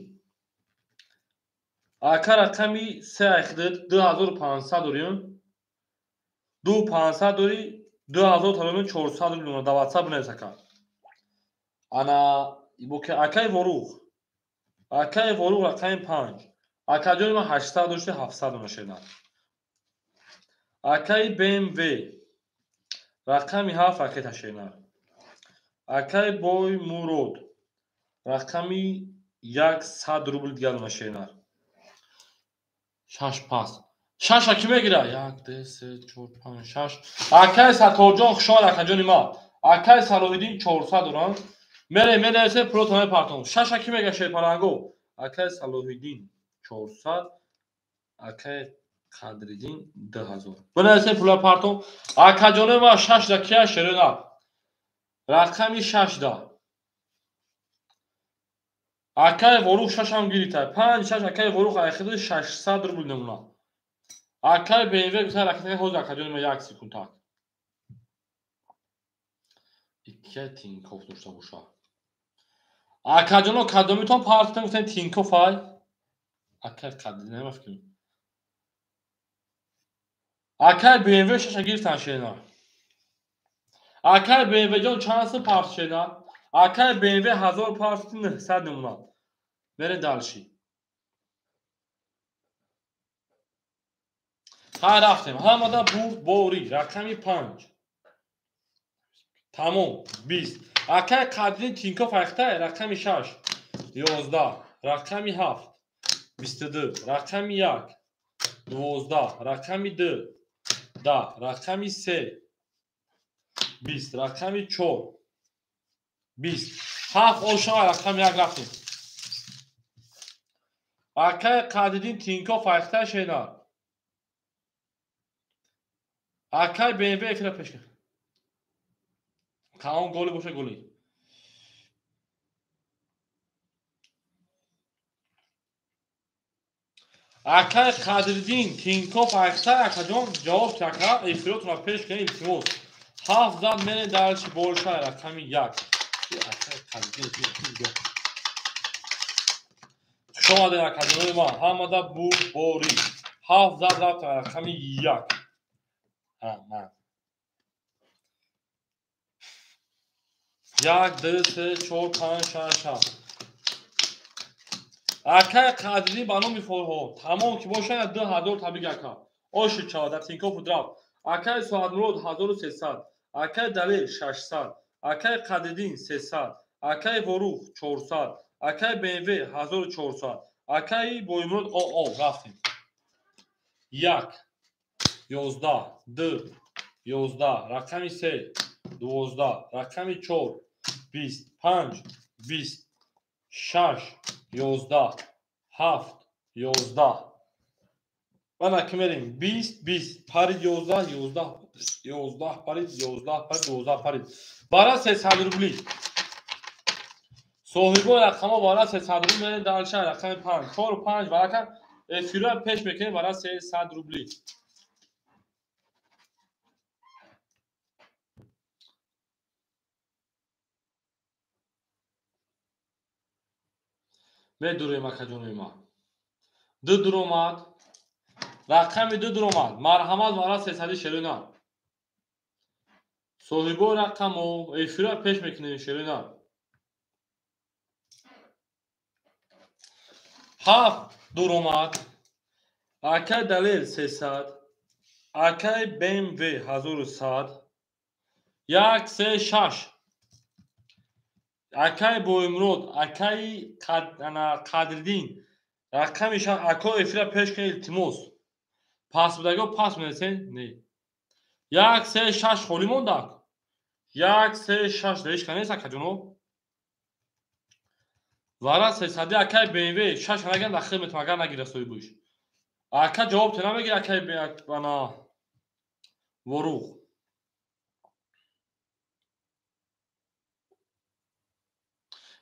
Ака рақами 3 айхидид 2500 дорим. 2500 дори 2000 талабим 400 рубл дар WhatsApp бинавис ака. Ана боки акай Ворух. Акай Ворух рақами 5. Акаҷони ман 800 дошти 700 мешавад. Акай BMW рақами 7 ракета шена. Акай Боймурод рақами 100 рубл дигар мешавад. 6 пас. 6 ки мегирад? 1 2 3 4 5 6. Акай Саторҷон хуш омад акаҷони ма. Акай Салоҳиддин 400 доранд. Мере менависе пулотон мепартон. 6 ки мегирад шерпаланго? Акай Салоҳиддин 400, акай Қадриддин 2000. Бинависе пула партон. Акаҷони ма 6 да кия шерина? Рақами 6 да. Акай Ворух 6 ҳам гирифта. 5 6 акай Ворух айхиди 600 рубл намуна. Акай BMW гуфта ракета ҳозир акаҷони ма 1 секунд так. Икки Тинькофф дошта боша. Акаҷоно кадомитон партон гуфтем Тинькофф ай? Акай Қадриддин намефикрем. Акай BMW 6 гирифтан шена. Акай BMW ҷон чанд сум парт шена? Акай BMW 1000 парт 900 намуна. Мере дальше. Ҳа рафтем. Ҳамада бурдборӣ. Рақами 5. Тамом. 20. Акай Қадриддин Тинькофф айхтай рақами 6. 11. Рақами 7. 22. Рақами 1. 12. Рақами 2. 10. Рақами 3. 20. Рақами 4. 20. 7 ошава рақами 1 рафтем. Акай Қадриддин Тинькофф айхтай шена. Акай BMW эфира пеш кар. Каон голи боша голи. Акай Қадриддин Тинькофф айхтай акаҷон ҷавоб чака эфиротонро пеш кунед илтимос. 7 зад мере дальше больше рақами 1. Акай Қадриддин хуш омадед акаҷонои ман. Ҳамада бурдборӣ. 7 зад рафтем рақами 1. 1 2 3 4 5 6 7. Акай Қадриддин ба номи Форҳо. Тамом ки бошад 2000 табик ака. Оши чава дар Тинькофф рафт. Акай Соатмурод 1300, акай Далер 600, акай Қадриддин 300, акай Ворух 400, акай БМВ 1400, акай Боимурод ОО рафтем. 1 11 2 11 рақами 3 12 рақами 4 20 5 20 6 11 7 11. Мана ки мерем 20 20 парид 11 11 11 парид 11 парид 12 парид. Бара 300 рубли. Соҳибои рақамҳо бара 300 рубли мерем дальше рақами 5 4 5 варака эфирро пеш мекунем бара 300 рубли. Медурем акаҷонои ман. 2 дуромад. Рақами 2 дуромад. Марҳамат бара 300 шерина. Соҳибои рақамҳо эфирро пеш мекунем шерина. 7 дуромад. Акай Далер 300, акай БМВ 1100, 1 3 6. Акай Боимурод, акай Қадриддин. Рақами 6 ако эфира пеш кунед илтимос. Пас будаго пас менесен? Не. 1 3 6 холӣ мондак. 1 3 6 ҳеч кас нест акаҷоно. Вара 300 акай БМВ 6 нагирам дар хидмат агар нагира соҳибаш. Ака ҷавоб те намегира акай ана Ворух.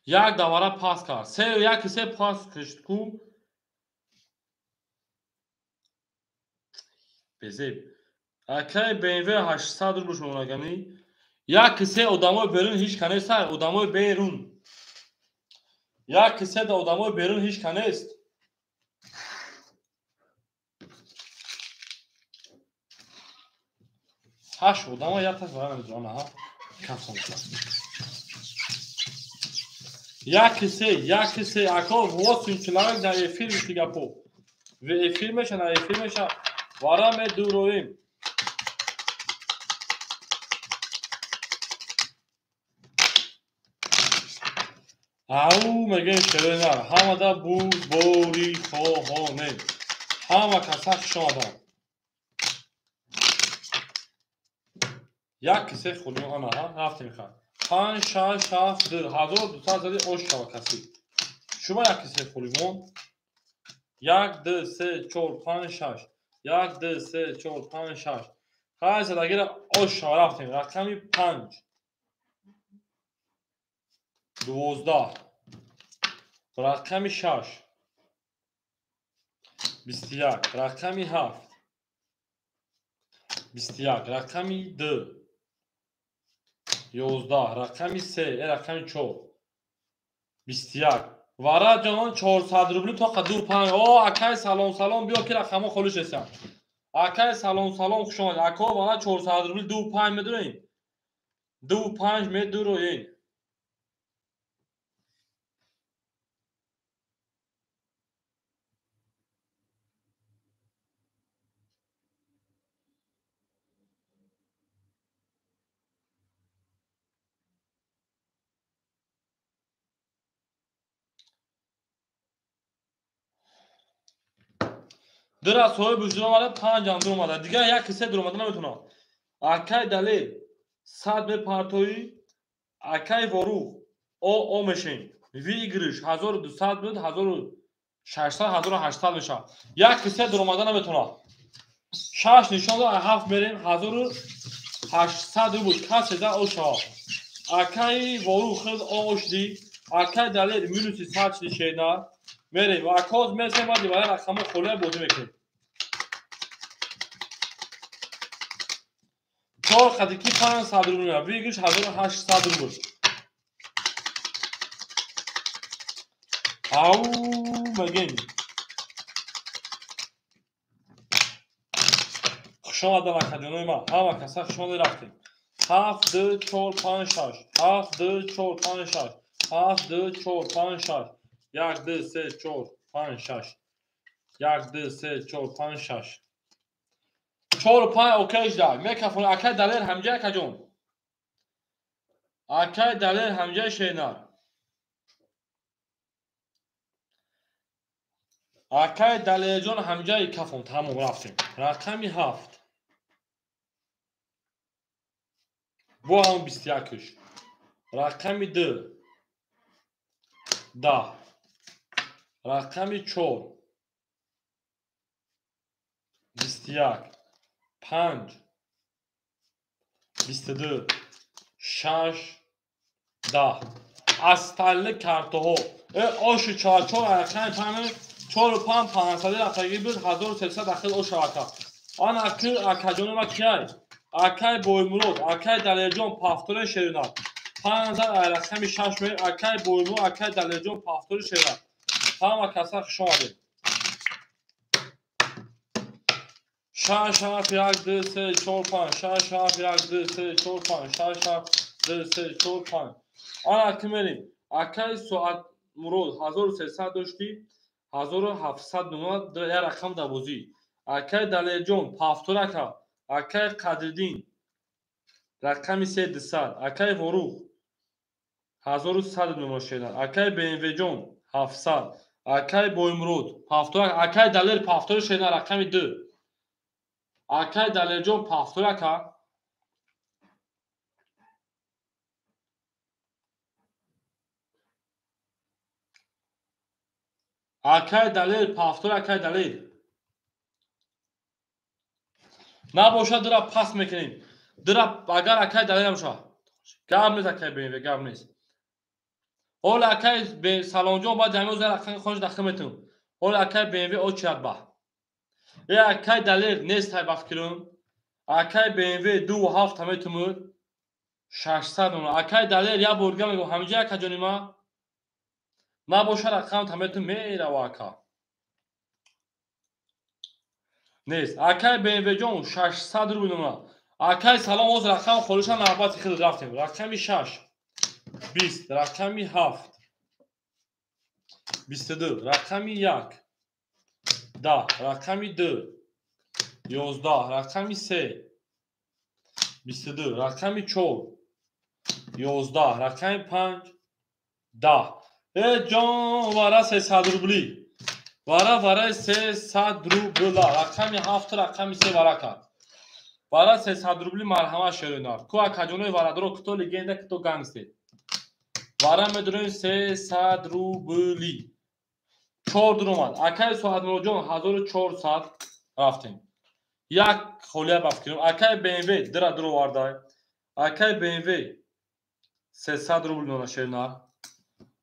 Як давара пас кард. 3 1 3 пас кишт ку. Безеб. Акай БМВ 800 рубл шумонагани. 1 3 одамои берун ҳеч кас нест, одамои берун. 1 3 да одамои берун ҳеч кас нест. 8 одамо як таш вара намедонам, аҳа. Кафсон. 1 3 1 3 ако 8 человек дар эфир гапо. В эфир меша, на эфир меша. Вара медуроим. Ау мегӯем шерина, ҳамада бурдбори хоҳонем. Ҳама каса хуш омаданд. 1 3 холӣ ана ҳа рафтем ха. 5 6 7 2 1200 зади ош шава каси. Шумо 1 3 холӣ мон. 1 2 3 4 5 6. 1 2 3 4 5 6. Ҳай задагира ош шава рафтем. Рақами 5 12 рақами 6 21 рақами 7 21 рақами 2 11 рақами 3 рақами 4 21. Вара ҷонон 400 рубли то 2 5. О акай салом салом биё ки рақамҳо холӣ шуданд. Акай салом салом хуш омадед. Ако вара 400 рубли 2 5 медурем. 2 5 медуроем. Дира соҳибаш дуромада, 5 ам дуромада. Дигар 1 3 дуромада наметавонад. Акай Далер 100 мепартоӣ, акай Ворух ОО мешем. Выигрыш 1200 буд, 1600, 1800 мешавад. 1 3 дуромада наметавонад. 6 нишон дод, 7 мерем, 1800 рубл. Касе да о шавад. Акай Ворух худ ОО шудӣ, акай Далер минуси 100 шудӣ шена. Мерем ва акоз мерсем баъди вара рақамҳо холия бозӣ мекунем. 4 қадики 500 рубл меояд. Выигрыш 1800 рубл. Ау мегем. Хуш омадам акаҷонои ман. Ҳама каса хуш омадед рафтем. 7 2 4 5 6 7 2 4 5 6 7 2 4 5 6 1 2 3 4 5 6. 1 2 3 4 5 6. 4 5 окей жда. Мекафон акай Далер ҳамҷа акаҷон. Акай Далер ҳамҷа шенар. Акай Далерҷон ҳамҷаи кафон. Тамом рафтем. Рақами 7. Бо ҳам 21-ш. Рақами 2. 10. Рақами 4. 21. 5. 22. 6. 10. Остальные картаҳо. Ошу 4 4 рақами 5 4 5 500 рафтагӣ буд 1300 дахил ош ака. Ан аки акаҷони ма кияй? Акай Боймурод, акай Далерҷон пафтори шеринат. 5 рақами 6 ме акай Боймурод, акай Далерҷон пафтори шеринат. Ҳама каса хуш омадед. 6 7 1 2 3 4 5 6 7 1 2 3 4 5 6 7 2 3 4 5. Ана ки мерим. Акай Соат Мурод 1300 доштӣ, 1700 нумра як рақам дар бозӣ. Акай Далерҷон пафтор ака. Акай Қадриддин рақами 3 200. Акай Ворух 1100 нумра шедан. Акай БМВ-ҷон 700. Акай Боймурод пафтор, акай Далер пафтори шедан рақами 2. Акай Далерҷон пафтор ака. Акай Далер пафтор, акай Далер. Набошад дира пас мекунем. Дира агар акай Далер набошад. Гап нест акай БМВ, гап нест. Ҳоло акай Саломҷон баъд ҳамин рӯз рақами хонаш дахил метунам. Ҳоло акай БМВ очирад ба. Е акай Далер нест ҳай ба фикрум. Акай БМВ 2.7 ҳаметумуд. 600 нумра. Акай Далер як бор дига мегӯм ҳаминҷа акаҷони ма. Набошад рақам таметум мерава ака. Нест. Акай БМВ-ҷон 600 рубл нумра. Акай Салом ҳозир рақам холиша навбати хел рафтем. Рақами 6 20, рақами 7 22, рақами 1 10, рақами 2 11, рақами 3 22, рақами 4 11, рақами 5 10. Э ҷон вара 300 рубли. Вара вара 300 рубла. Рақами 7 рақами 3 вара кард. Вара 300 рубли марҳамат шеринар. Ку акаҷонои варадоро кто легенда, кто гангстер. Вара медурем 300 рубли. 4 дуромад. Акай Соатмуродҷон 1400 рафтем. Як холия ба фикрем. Акай БМВ дира дуровардай. Акай БМВ 300 рубл нона шеринар.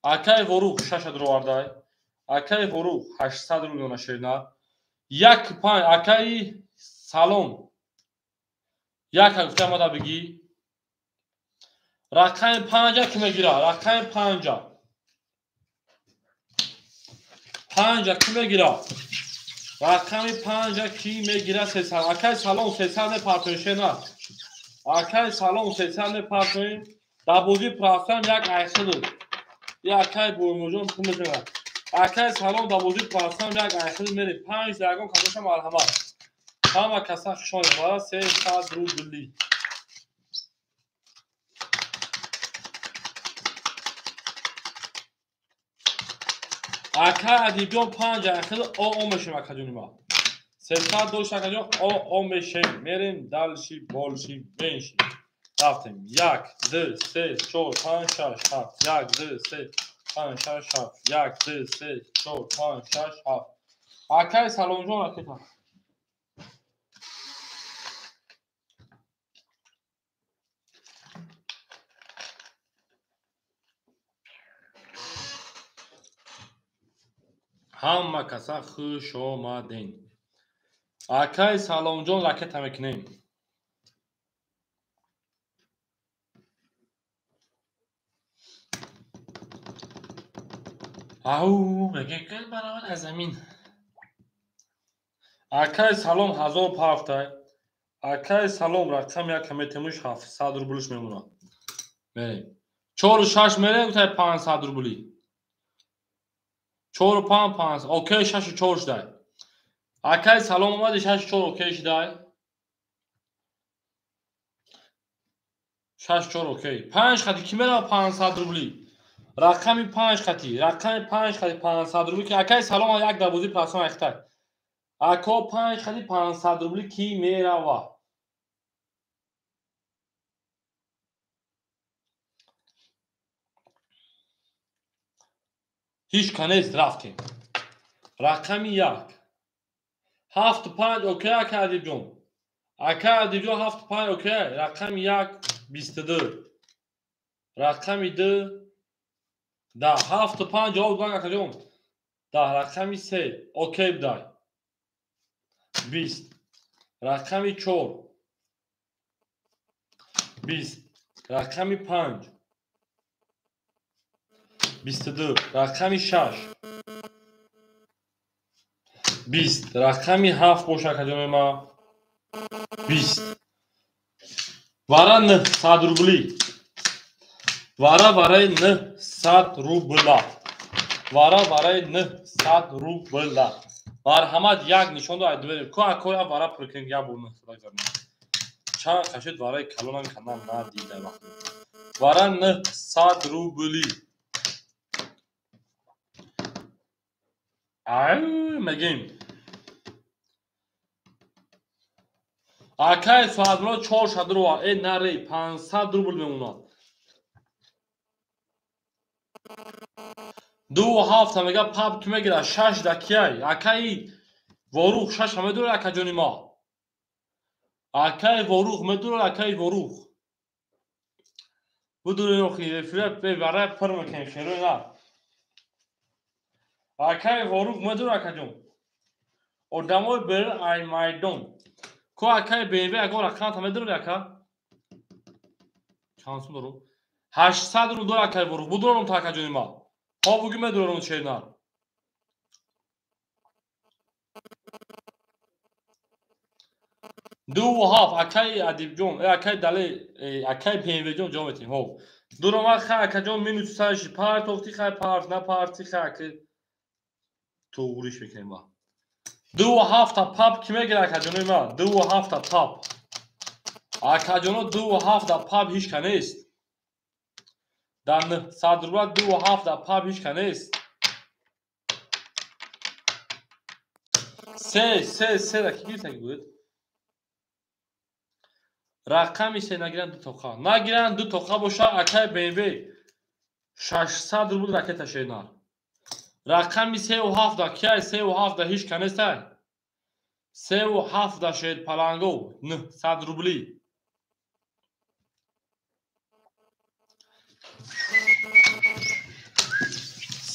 Акай Ворух 6 дуровардай. Акай Ворух 800 рубл нона шеринар. 1 5 акай Салом. Як гуфта омада бигӣ. Рақами 5 ки мегира? Рақами 5. 5 ки мегира? Рақами 5 ки мегира 300. Акай Салом 300 мепартоем шеринар. Акай Салом 300 мепартоем. Дар бозӣ простам як айхил. Акай Боймурҷон пул мезанад. Акай Салом дар бозӣ простам як айхил мерем. 5 ягон касоша марҳамат. Ҳама каса хуш омадед. Вара 300 рубли. Акай Адибҷон 5 айхил о мешем акаҷони ма. 300 дошт акаҷон о мешем. Мерем дальше больше меньше. Рафтем. 1 2 3 4 5 6 7. 1 2 3 5 6 7. 1 2 3 4 5 6 7. Акай Саломҷон ракета. Ҳама каса хуш омаден. Акай Саломҷон ракета мекунем. Ау, мегӯем ки баравад аз замин. Акай Салом 1000 пафтай. Акай Салом рақами як метемуш 700 рублиш мемонад. Мерем. 4 6 мерем, гуфтай 500 рубли. 4 5 5 окей 6 4 шудай. Акай салом омади 6 4 окей шудай. 6 4 окей. 5 хати ки мерава 500 рубли. Рақами 5 хати, рақами 5 хати 500 рубли ки акай салом як дабозӣ пасон айхтай. Ако 5 хати 500 рубли ки мерава. Ҳеҷ канест рафтем. Рақами 1. 7 5 окей ака Адибҷон. Ака Адибҷон 7 5 окей. Рақами 1 22. Рақами 2 10. 7 5 ҷавоб дан акаҷон. 10. Рақами 3 окей будай. 20. Рақами 4 20. Рақами 5 22. Рақами 6 20. Рақами 7 боша акаҷони ма 20. Вара 900 рубли. Вара вараи 900 рубла. Вара вараи 900 рубла. Марҳамат як нишон до айдвери. Ко акоя вара пур кунем як бор 900 гзарем. Чанд қашид вараи калонам канам надида вақт. Вара 900 рубли. Ай мегим. Акай соатро 400 рубл, наре 500 рубл мемонад. 2 7 мега паб ки мегира 6 дакияй. Акай ворух 6 медура акаҷони ма. Акай ворух медура акай ворух. Будури охи эфира бе вара пур мекунем херои на. Акай ворух медура акаҷон. Одамои бер ай майдон. Ко акай BMW ягон рақамата медури ака? Чанд сум дорум? 800 рубл дора акай ворух. Будурам та акаҷони ма. Ҳо буги медурам шернар. 2 7 акай Адибҷон, акай Дале, акай BMW-ҷон ҷавоб метиҳем. Ҳо. Дуромад хай акаҷон минус 6 партофти хай парт на парти хай ака туғриш мекунем ма. 2 7 пап ки мегира акаҷонои ма? 2 7 пап. Акаҷоно 2 7 пап ҳеҷ ка нест. Дар 900 рубла 2 7 пап ҳеҷ ка нест. 3 3 3 ра ки гирифтаги буд? Рақами 3 нагиранд 2 тоқа. Нагиранд 2 тоқа боша акай BMW 600 рубл ракета шенар. Рақами 3 7 кияй 3 7 ҳеҷ ка нестай. 3 7 шед паланго 900 рубли.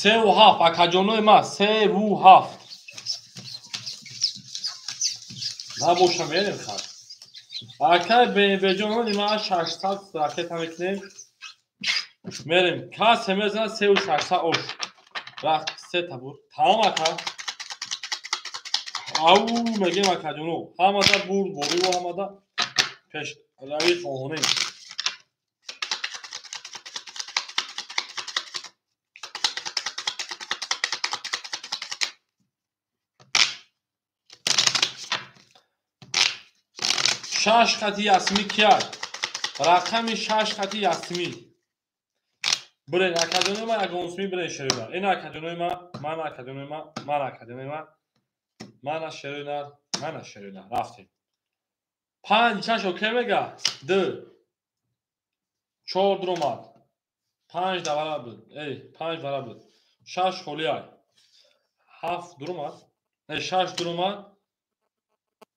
3 7 акаҷонои ма 3 7 набоша мерем хат. Акай BMW-ҷонони ма 600 ракета мекунем. Мерем. Касе мезанад 3 600 ош. Рақт 3 та бур. Тамом ака. Ау мегем акаҷоно. Ҳамада бурд бориву ҳамада пешравӣ хоҳонем. 6 хати ясмӣ кияд? Рақами 6 хати ясмӣ. Бирен акаҷонои ма ягонсумӣ бирен шерои нар. Ин акаҷонои ма, ман акаҷонои ма, ман акаҷонои ма, мана шерои нар, мана шерои нар. Рафтем. 5 6 окей мега? 2 4 дуромад. 5 давара буд. 5 вара буд. 6 холиай. 7 дуромад. 6 дуромад.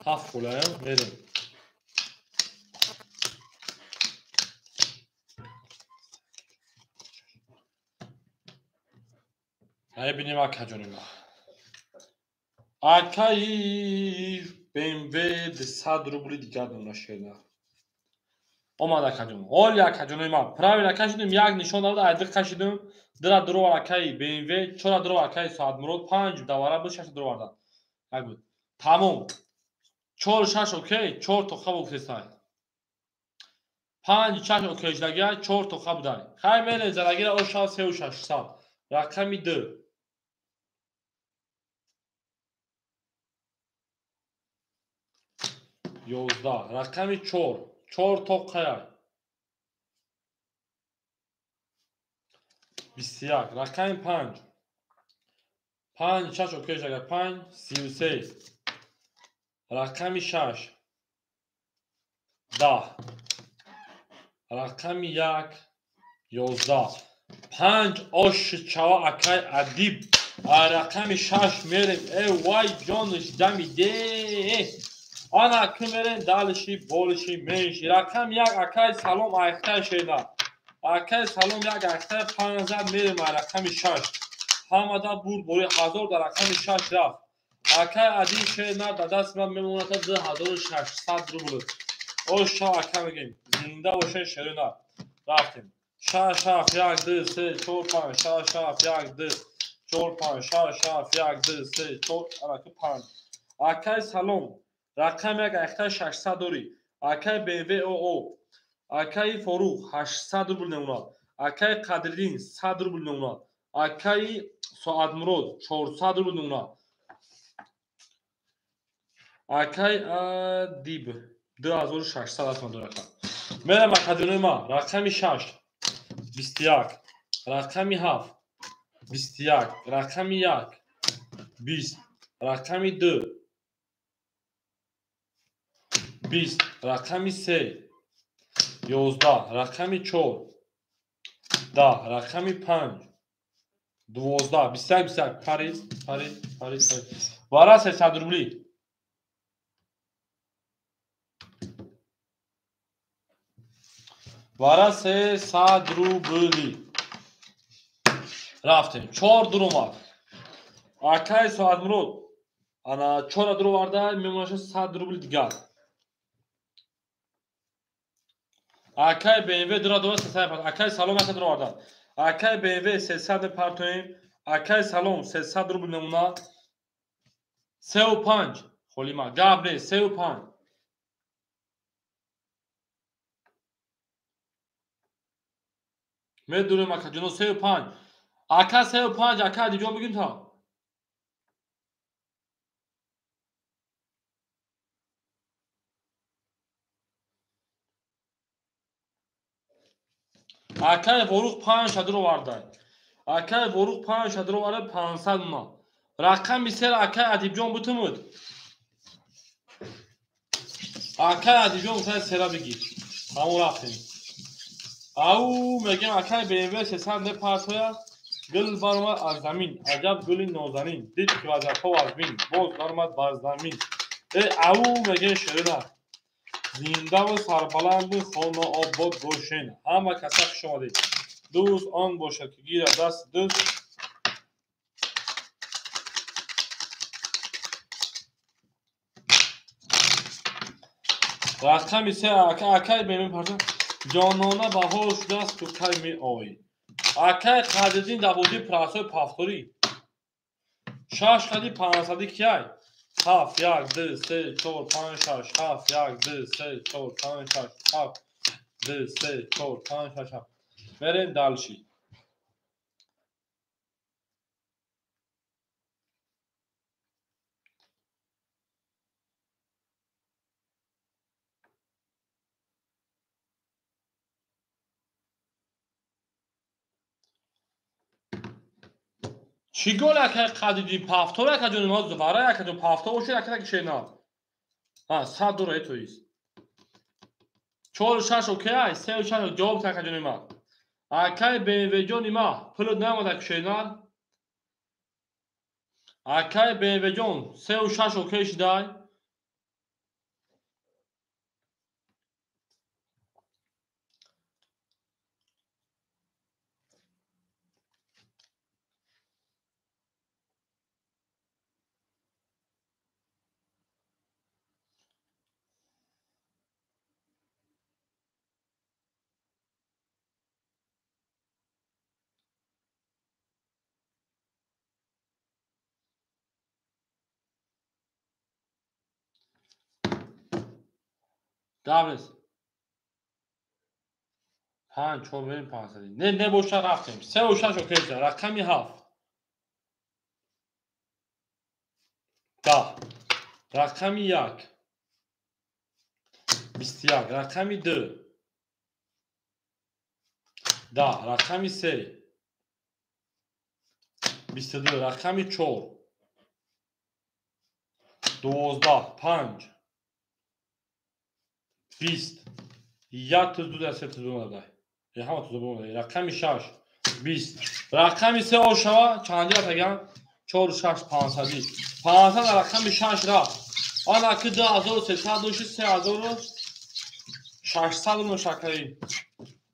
7 холиай. Мерем. Мебинем акаҷони ма. Акаи BMW 200 рубли дигар дона шернар. Омад акаҷон. Оли акаҷонои ма. Правильно кашидем, як нишон дод, айдиқ кашидем. Дира дуровар акаи BMW, 4 дуровар акаи Соатмурод, 5 давара буд, 6 дуровардан. Як буд. Тамом. 4 6 окей, 4 тоқа бугфестай. 5 6 окей шудагия, 4 тоқа будай. Хай мере зарагира о 6 3 600. Рақами 2. 11. Рақами 4. 4 тоқая. 21. Рақами 5. 5 6 окей шага 5 33. Рақами 6. 10. Рақами 1 11. 5 ош чава акай адиб. Рақами 6 мерем. Э вай ҷониш дамиде. Ана ки мерем далиши болиши менши. Рақами 1 акай салом айхтай шеда. Акай салом 1 айхтай 5 мерем рақами 6. Ҳамада бурд бори 1000 дар рақами 6 рафт. Акай адиб шеда дар даст ман мемонад 2600 рубл. Ош чава ака мегем. Зинда бошен шерина. Рафтем. 6 7 1 2 3 4 5 6 7 1 2 4 5 6 7 1 2 3 4 араки 5. Акай салом. Рақам 1 айхта 600 дорӣ. Акай БВОО. Акай Форух 800 рубл мемонад. Акай Қадриддин 100 рубл мемонад. Акай Соатмурод 400 рубл мемонад. Акай Адиб 2600 аст ман дорам. Мерам академияи ма. Рақами 6 21. Рақами 7 21. Рақами 1 20. Рақами 2 20. Рақами 3 11. Рақами 4 10. Рақами 5 12. 21 21. Париж Париж Париж Париж. Вара 300 рубли. Вара 300 рубли. Рафтем. 4 дур омад. Акай Соатмурод ана 4 дур оварда мемонаша 100 рубли дигар. Акай БМВ дура дура 300 пар. Акай салом ака дур оварда. Акай БМВ 300 партоем. Акай салом 300 рубл мемона. 3 5 холима. Гап не 3 5. Медурем ака ҷоно 3 5. Ака 3 5 ака Адибҷон бигим та. Акай Ворух 5 шадр оварда. Акай Ворух 5 шадр оварда 500 мона. Рақами 3 акай Адибҷон бутумуд. Акай Адибҷон гуфта сера бигир. Ҳамон рафтем. Ау мегем акай БМВ 300 мепартояд. Гул баромад аз замин. Аҷаб гули нозанин. Дид ки вазифа аз мин. Боз баромад бар замин. Э ау мегем шерина. Зиндаву сарбаланду хонаобод бошен. Ҳама каса хуш омадед. Дӯст он бошад ки гирад дасти дӯст. Рақами 3 акай БМВ парто. Ҷонона баҳор шудааст ту кай меоӣ. Акай Қадриддин дар бозии прасои пафторӣ. 6 қади 500 кияй? 7 1 2 3 4 5 6 7 1 2 3 4 5 6 7 2 3 4 5 6 7. Мерем дальше. Чӣ гол акай Қадриддин пафтор ака ҷони мо вара ака ҷон пафтор бошед ака таки шена. Ҳа 100 дура этоист. 4 6 окей ай 3 6 ҷавоб ака ҷони ма. Акай БМВ ҷони ма пулот наомад ака шена. Акай БМВ ҷон 3 6 окей шидай. Гап нест. 5 4 мерем 500. Не не боша рафтем. 3 6 окей шуда. Рақами 7. 10. Рақами 1. 21, рақами 2, 10, рақами 3, 22, рақами 4, 12, 5, 20, 1 туз 2 3 туз 2 ҳама туз 2 рақами 6, 20, рақами 3 ошава чанди рафт 4 6 500 500 рақами 6 рафт. Ана ки 2300 дошти 3600 мушакаи.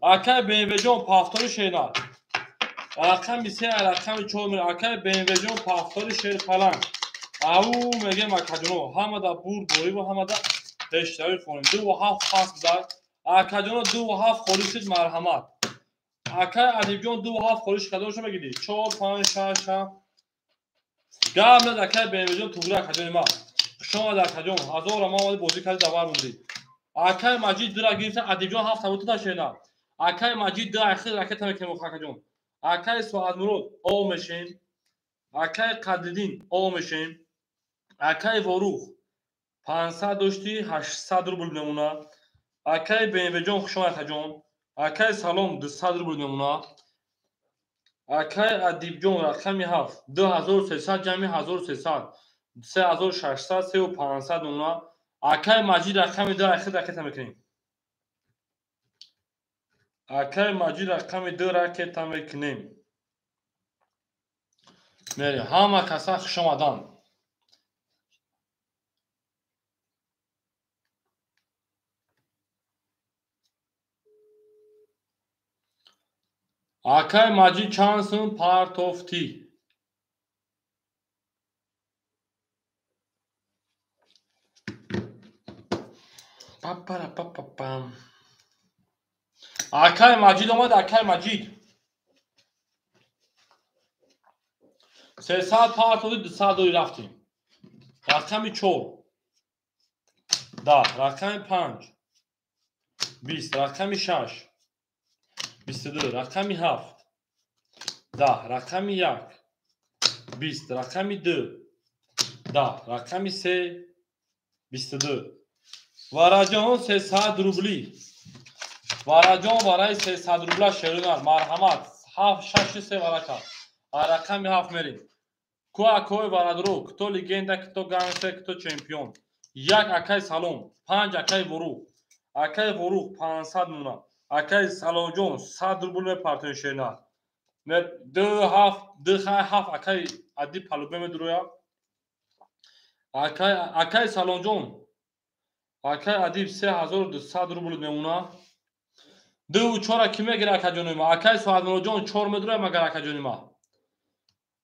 Акай БМВ-ҷон пафтори шернар. Рақами 3 рақами 4 мер. Акай БМВ-ҷон пафтори шер паланг. Ау мегем акаҷоно ҳамада бур бориву ҳамада пешравӣ хонем. 2 7 пас бизад. Акаҷоно 2 7 холӣ шуд марҳамат. Акай Адибҷон 2 7 холӣ шуд кадомшо мегирӣ? 4 5 6 7. Гап над акай БМВ-ҷон туғри акаҷони ма. Хуш омад акаҷон. Ҳазора ма омади бозӣ карди давар мондӣ. Акай Маҷид 2 ра гирифта Адибҷон 7 табуту ташена. Акай Маҷид 2 ахир ракета мекунем акаҷон. Акай Соатмурод о мешем. Акай Қадриддин о мешем. Акай Ворух 500 дошти 800 рубл мемона. Акай БМВ-ҷон хуш омад акаҷон. Акай Салом 200 рубл мемона. Акай Адибҷон рақами 7 2300 ҷамъи 1300 3600 3500 мемона. Акай Маҷид рақами 2 ахир ракета мекунем. Акай Маҷид рақами 2 ракета мекунем. Мере ҳама каса хуш омаданд. Акай Маҷид чанд сум партофтӣ? Папара-папапам. Акай Маҷид омад, акай Маҷид. 300 партофтӣ, 200 дори рафтем. Рақами 4, 10, рақами 5, 20, рақами 6, 22, рақами 7, 10, рақами 1, 20, рақами 2, 10, рақами 3, 22. Вараҷон 300 рубли. Вараҷон вараи 300 рубла шерунар. Марҳамат. 7, 6, 3 варака. Рақами 7 мерем. Ку акои варадро, кто легенда, кто гангстер, кто чемпион. 1 акай Салом, 5 акай Ворух. Акай Ворух 500 муна. Акай Саломҷон 100 рубл мепартои шернар. 2 7 2 7 акай Адиб палубе медуроя. Акай Саломҷон акай Адиб 3200 рубл мемона. 2 4 ки мегира акаҷони ма? Акай Соатмуроҷон 4 медуроя магар акаҷони ма?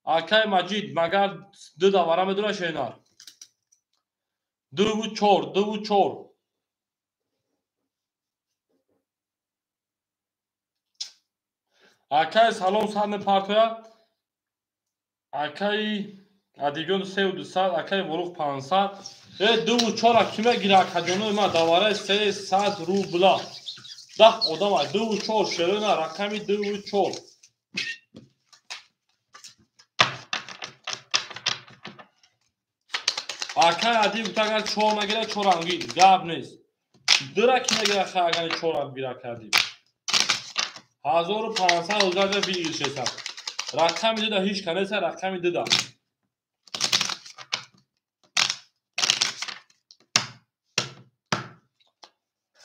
Акай Маҷид магар 2 давара медуроя шернар? 2 4 2 4. Акай Салом 100 мепартоя. Акай Адибҷон 3200, акай Ворух 500. 2 4 ки мегира акаҷони ма? Давараи 300 рубла. 10 одама 2 4 шерона рақами 2 4. Акай Адиб гуфт агар 4 нагира 4 ам гир. Гап нест. 2 ра ки мегира хай агар 4 ам гира акай Адиб. 1500 узаҷа бигир шеса. Рақами 2 да ҳеҷ канеса рақами 2 да.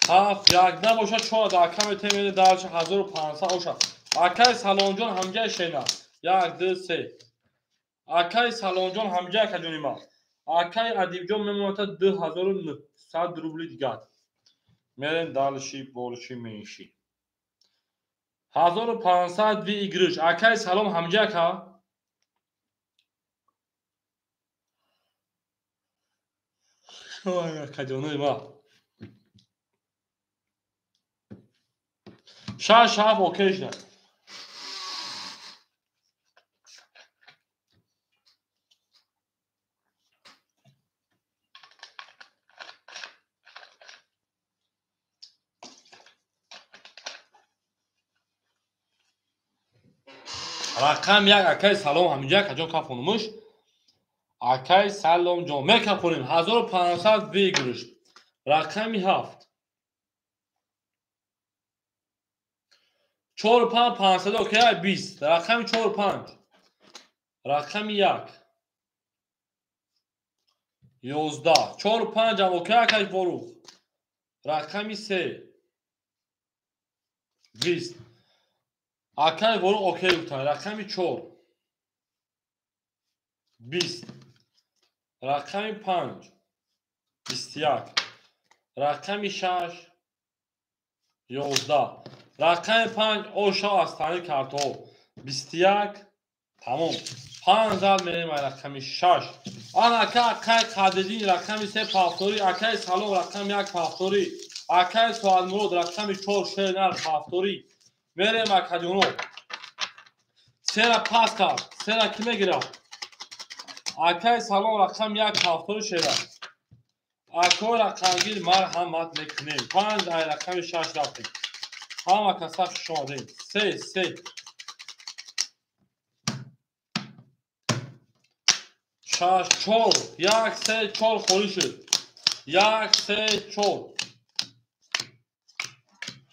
7 1 набошад 4 да ака метемеде дарча 1500 оша. Акай Саломҷон ҳамҷаи шена. 1 2 3. Акай Саломҷон ҳамҷаи акаҷони ма. Акай Адибҷон мемоната 2900 рубли дигар. Мерем далши болши менши. 1500 выигрыш. Акай Салом ҳамҷа ака. Ой, акаҷони ма. 6 7 окей шуда. Рақам 1 акай Салом ҳаминҷа акаҷон кафонумуш. Акай Саломҷон мекафонем 1500 выигрыш. Рақами 7, 4 5 500 окей 20. Рақами 4 5. Рақами 1. 11. 4 5 ам окей акай Ворух. Рақами 3. 20. Акай Ворух окей гуфтан. Рақами 4. 20. Рақами 5. 21. Рақами 6. 11. Рақами 5 оша аз тани картҳо. 21. Тамом. 5 зад мерем ай рақами 6. Ан ака акай Қадриддин рақами 3 пафторӣ, акай Салом рақами 1 пафторӣ, акай Суалмурод рақами 4 шернар пафторӣ. Мерем акаҷоно. Сера пас кард. Сера ки мегирад? Акай Салом рақами 1 пафторӣ шера. Акой рақамгир марҳамат мекунем. 5 ай рақами 6 рафтем. Ҳама каса хуш омадем. 3 3 6 4 1 3 4 холӣ шуд. 1 3 4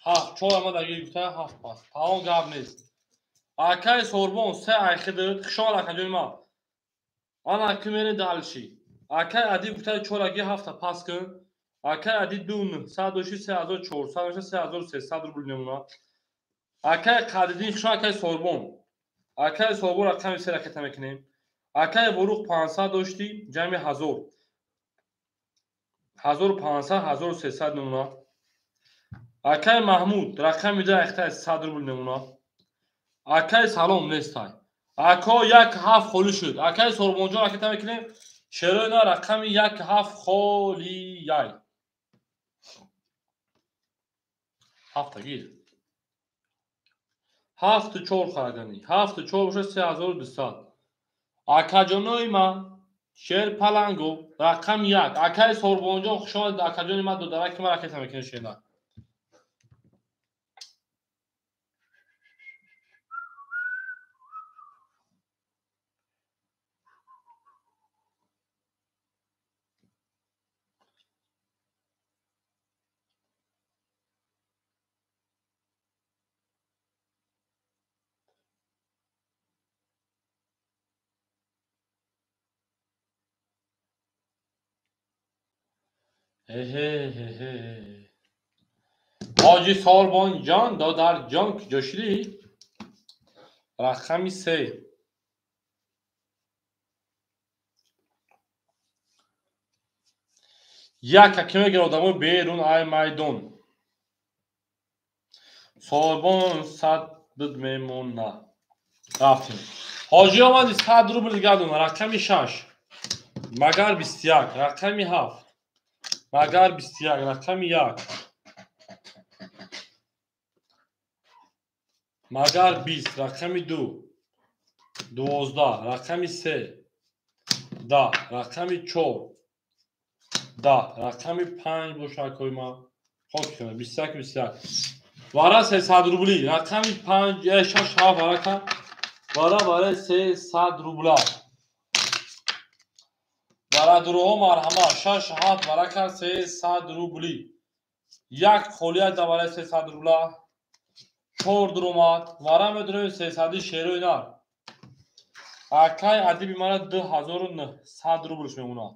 7 4 ама дагир гуфта 7 пас. Тамом гап нест. Акай Сорбон 3 ай хидр. Хуш омад акаҷони ман. Ана ки мерем далши. Акай Адиб гуфта 4 аги 7 пас кун. Акай Адиб 2900 дошти 3400 дошти 3300 рубл мемонад. Акай Қадриддин хуш омад акай Сорбон. Акай Сорбон рақами 3 ракета мекунем. Акай Ворух 500 дошти ҷамъи 1000. 1500 1300 мемонад. Акай Маҳмуд рақами 2 ахтай 100 рубл мемонад. Акай Салом нестай. Ако 1 7 холӣ шуд. Акай Сорбонҷон ракета мекунем. Шерои на рақами 1 7 холияй. 7 гир. 7 4 харагани. 7 4 бошад 3200. Акаҷонои ман Шер Паланго рақами 1. Акай Сорбонҷон хуш омадед акаҷони ман додараки ман ракета мекунем шена. Ҳоҷи Сорбонҷон додарҷон куҷо шудӣ? Рақами 3. Як ки мегирад одамои берун ай майдон. Сорбон 100 буд мемона. Рафтем. Ҳоҷӣ омади 100 рубл гардона. Рақами 6. Магар 21. Рақами 7. Магар 21. Рақами 1. Магар 20. Рақами 2. 12. Рақами 3. 10. Рақами 4. 10. Рақами 5 бошад акои ман. Хок кунад. 21 21. Вара 300 рубли. Рақами 5 6 7 варака. Вара вара 300 рубла. Вара дуруҳо марҳамат. 6 7 варака 300 рубли. Як холият да вара 300 рубла. 4 дуромад. Вара медурем 300 шерои нар. Акай Адиби мана 2900 рублш мемонад.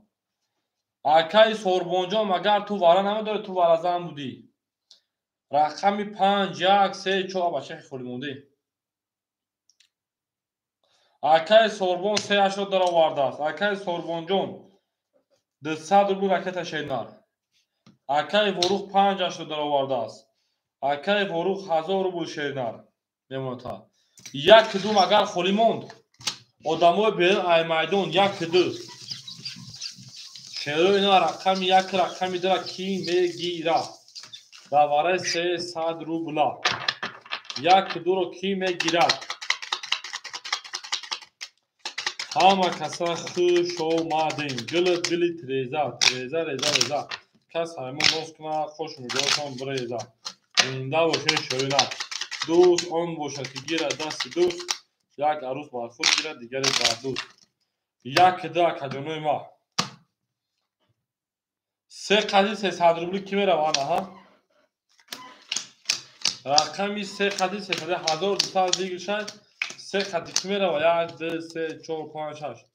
Акай Сорбонҷон магар ту вара намедорӣ, ту варазан будӣ. Рақами 5 1 3 4 бача холӣ мондӣ. Акай Сорбон 3 8 даровардааст. Акай Сорбонҷон 200 рубл ракета шернар. Акай Ворух 5 8 даровардааст. Акай Ворух 1000 рубл шернар мемонад. 1 2 магар холӣ монд. Одамои берун ай майдон 1 2. Шерои на рақами 1 рақами 2 ки мегирад? Дар вараи 300 рубла. 1 2-ро ки мегирад? Ҳама каса хуш омадем. Гилит гилит реза, реза реза реза. Кас ҳаймон рост кунад, хош муҷоҳатон биреза. Зинда бошед шоира. Дӯст он бошад ки гирад дасти дӯст, як арӯс бар худ гирад, дигаре бар дӯст. 1 2 акаҷонои ма. 3 қади 300 рубли ки мераванд? Аҳа. Рақами се қати се қати 1200 зикр шад. Се қати ки мерава? 1, 2, 3, 4, 5, 6.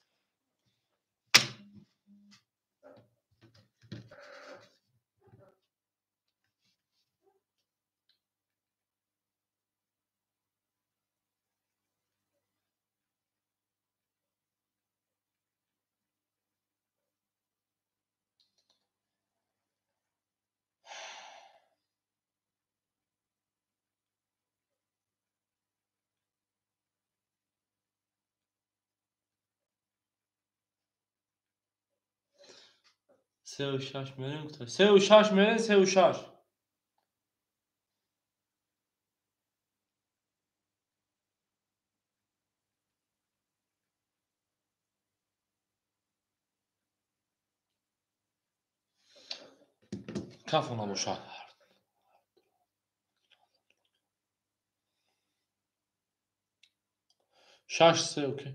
Сеу шаш мерем, сеу шаш мерем, сеу шаш. Кафо набошад. Шаш се, окей.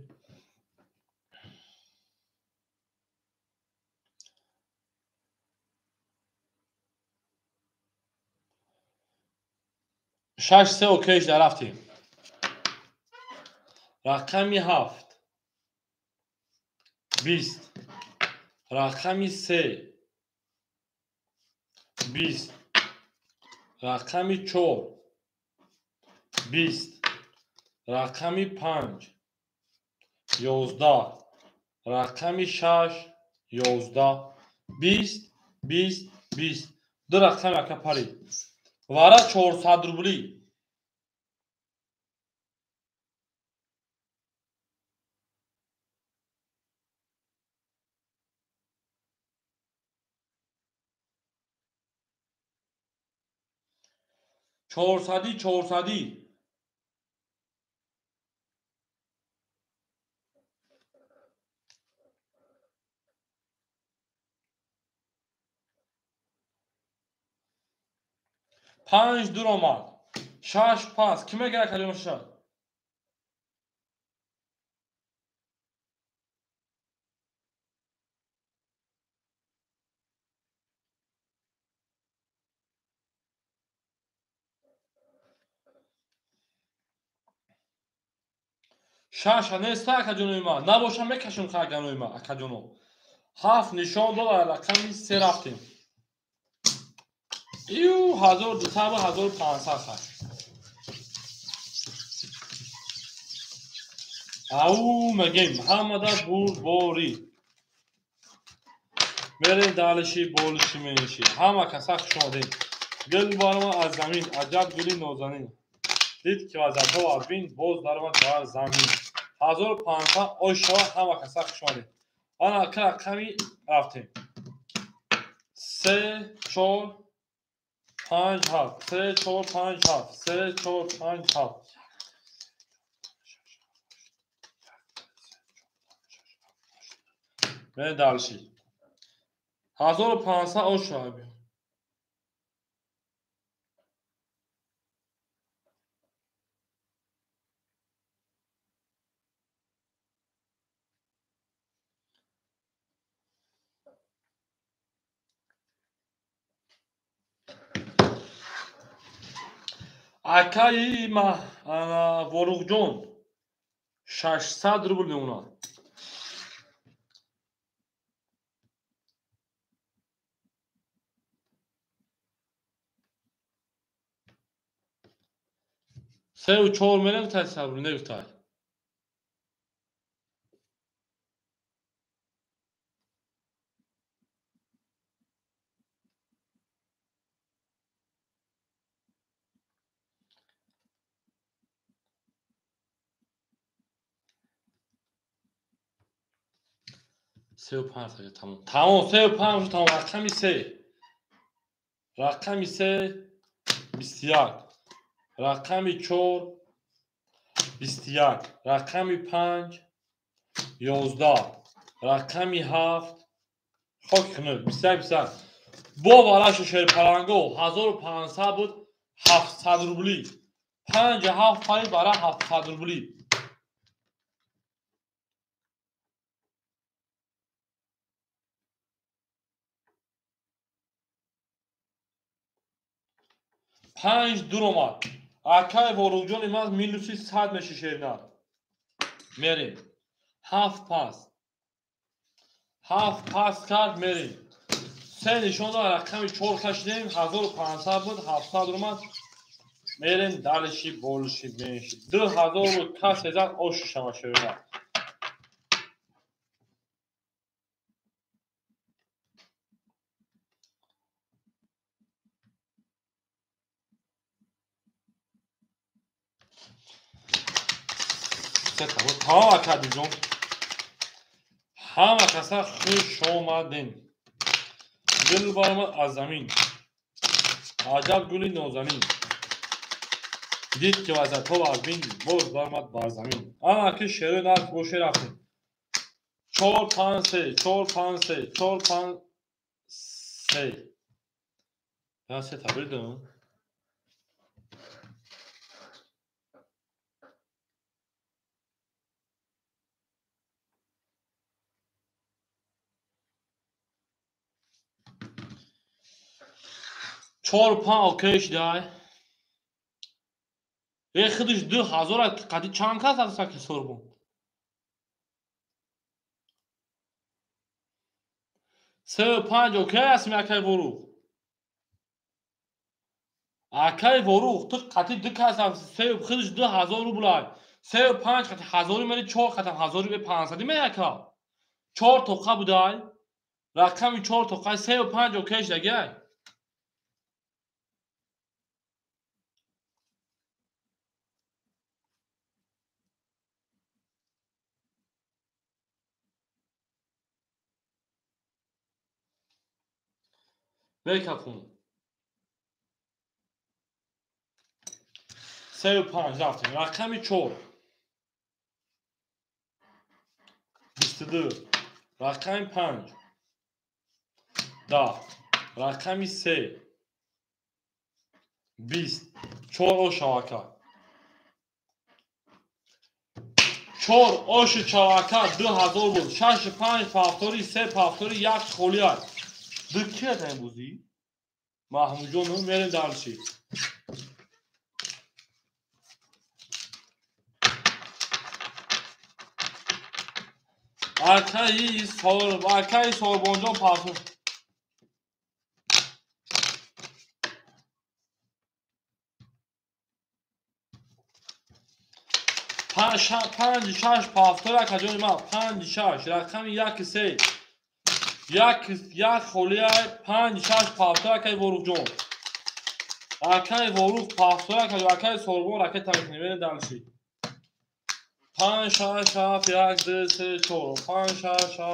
Шаш се окейш дарафтем. Рақами ҳафт 20, рақами се 20, рақами чор 20, рақами панҷ 11, рақами шаш 11, 20, 20, 20. Ду рақами ака парид. Вара 400 рубли. Чорсади, чорсади. Панҷ дур омад. Шаш пас. Кӣ мегирад калима шаш? Шаша неста акаҷонои ман. Набоша мекашем хаганои ман, акаҷоно. Ҳафт нишон дод, рақами се рафтем. Ию 1200 ва 1500 хай. Ау мегем ҳамада бурдборӣ. Мерем далиши болиши мениши. Ҳама каса хуш омадем. Гул барома аз замин, аҷаб гули нозанин. Дид ки вазатҳо аз бин, боз даромад бар замин. 1500 ош шава, ҳама каса хуш омадем. Ана ака рақами рафтем. 3 4 5 7, 3 4 5 7, 3 4 5 7. Мерем далиши. 1500 ош шава. Акаи Воруғҷон 600 рубл мемонад. Сеу чор мерем тай сабр негуфтай. Сеу панҷ тамом. Тамом, сеу панҷ тамом. Рақами се. Рақами се 21. Рақами чор 21. Рақами панҷ 11. Рақами ҳафт хок хунук 21 21. Бо варашу шерпаланго 1500 буд 700 рубли. 5 7 пари бара 700 рубли. 5 дуромад. Акай Воруқҷони ман минуси 100 меши шернар. Мерем. 7 пас. 7 пас кард мерем. 3 нишон дод рақами 4 кашидем 1500 буд 700 омад. Мерем далиши болиши менши. 2000 буд кас езад ошу шава шернар. Тамом акадиҷон. Ҳама каса хуш омадем. Гул баромад аз замин. Аҷаб гули нозанин. Дид ки вазатҳо аз бин боз баромад бар замин. Ана ки шерои нарх боше рафтем. 4 5 3 4 5 3 4 5 3. Я се табридам. 4 5 окей шидай. Э худиш 2000 қади чанд кас аст ки сорбон. 3 5 окей аст акай Воруқ. Акай Воруқ ту қати ду кас аст 3 худиш 2000 рубл ай. 3 5 қати 1000 мери 4 қатам 1500 мери ака. 4 тоқа будай. Рақами 4 тоқа 3 5 окей шидаги. Бекапун. 3 5 рафтем. Рақами 4. 22. Рақами 5. 10. Рақами 3. 20. 4 ошавака. 4 оши чавака 2000 буд. 6 5 повтори 3 повтори 1 холӣ аст. Ду ки ҳастем бозӣ? Маҳмудҷон мерем дарши. Акаи Сорбонҷон пасу. 5 6 повтори акаҷони ман 5 6 рақами 1 3 як холия 5 6 повтор акай Воруқҷон. Акай Воруқ повтор акай акай Сорбон ракета мекунем. Мерем дальше. 5 6 7 1 2 3 4 5 6 7.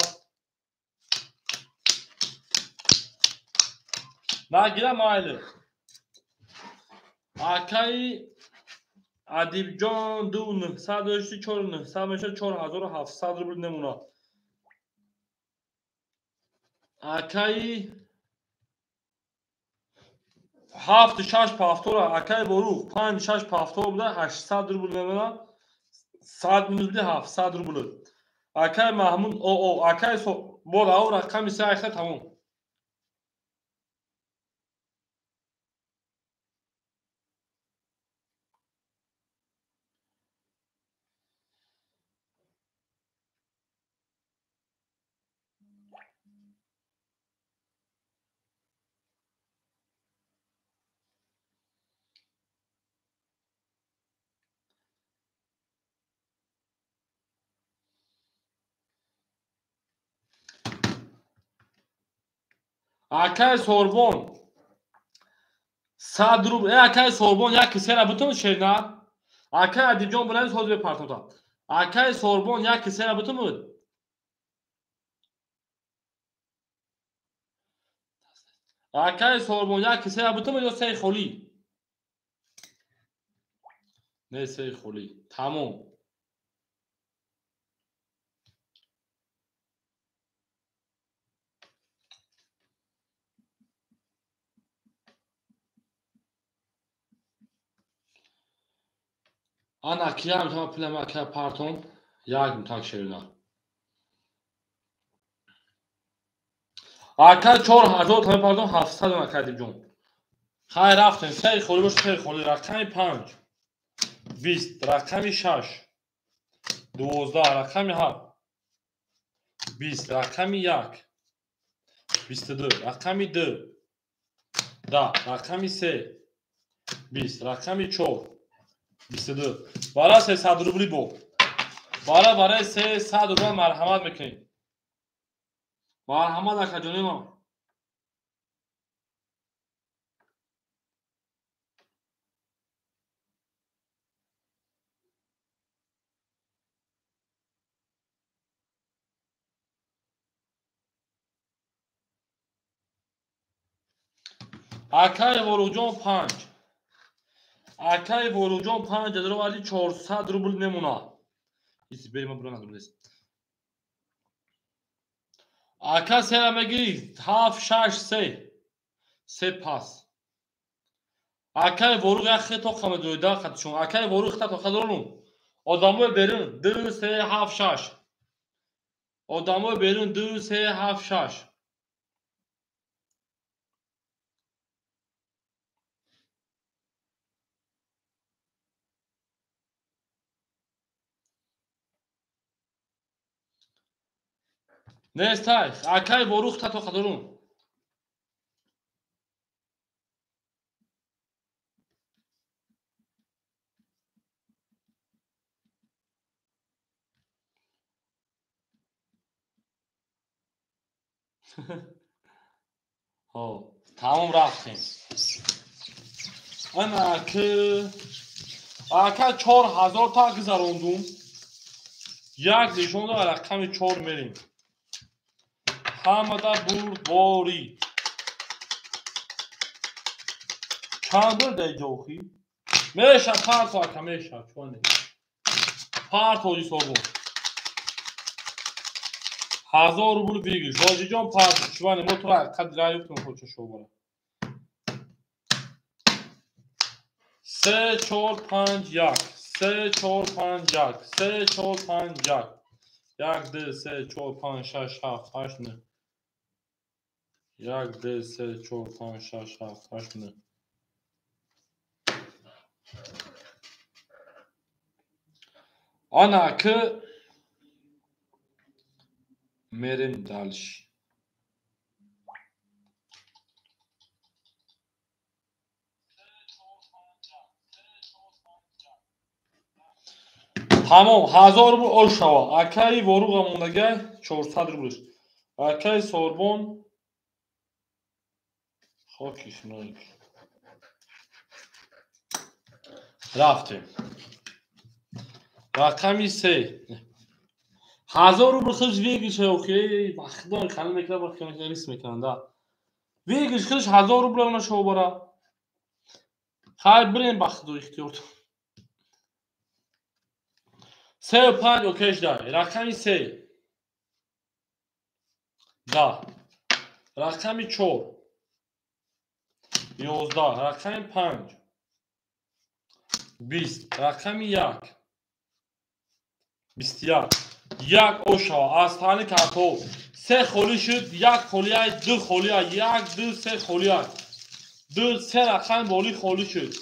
Нагира майли. Акай Адибҷон 2 900 дошти 4 900 мешад 4700 рубл немонад. Акаи 7 6 повтора акаи Воруқ 5 6 повтор буда 800 рубл мемонад. 100 минус буда 700 рубл. Акаи Маҳмуд о акаи бо рақами 3 айхта тамом. Акай Сорбон 100 рубл. Акай Сорбон як кисера бутун шерна. Акай Адибҷон буланд соз бепартота. Акай Сорбон як кисера бутун буд. Акай Сорбон як кисера бутун ё сей холӣ? Не сей холӣ. Тамом. Ана киям тама пулама ка партон як мутак шерина. Ака 4000 тама партон 700 ака Адибҷон. Хай рафтем, се холи бош, се холи, рақами 5, 20, рақами 6, 12, рақами 7, 20, рақами 1, 22, рақами 2, 10, рақами 3, 20, рақами 4, 22. Бара 300 рубли бо. Бара барои 300 рубл марҳамат мекунем. Марҳамат акаҷони ман. Акаи Воруҷон 5. Акаи Воруҷон 5 ҳазор вали 400 рубл мемонад. Ака сера мегири 7 6 3 се пас. Акаи Воруқ як хето қамедоида қатшон. Акаи Воруқ хата қадорум. Одамои берун 2 3 7 6. Одамои берун 2 3 7 6. Нестай, акай Воруқ тато қадорум. Ҳо, тамом рафтем. Ана ки ака 4000 та гузарондум. Як нишонда рақами 4 мерем. Ҳамада бурдборӣ. Чанд бор дар ҷохӣ? Меша парто ака меша, чоне. Парто ҳоҷи Сорбон. 1000 рубл бигир. Ҳоҷиҷон парто, чуване мо тура қад раёфтем хоча шобара. 3 4 5 1 3 4 5 1 3 4 5 1 1 2 3 4 5 6 7 8 9 1 2 3 4 5 6 7 8 9. Ана ки мерем дальше. Тамом, 1000 рубл ошава. Акаи Воруға мондагай 400 рублш. Акаи Сорбон хоки шиноик. Рафтем. Рақами 3. 1000 рубл худш выигрыш охи, вахдон хали мекунад, вақт мекунад, риск мекунад, да. Выигрыш худш 1000 рубл она шобара. Хай бирем бахту ихтиёр. 3 5 окей дай. Рақами 3. Да. Рақами 4. 11. Рақами 5. 20. Рақами 1. 21. 1 ошава. Аз тани карто. 3 холи шуд, 1 холи ай, 2 холи ай, 1 2 3 холи ай. 2 3 рақам боли холи шуд.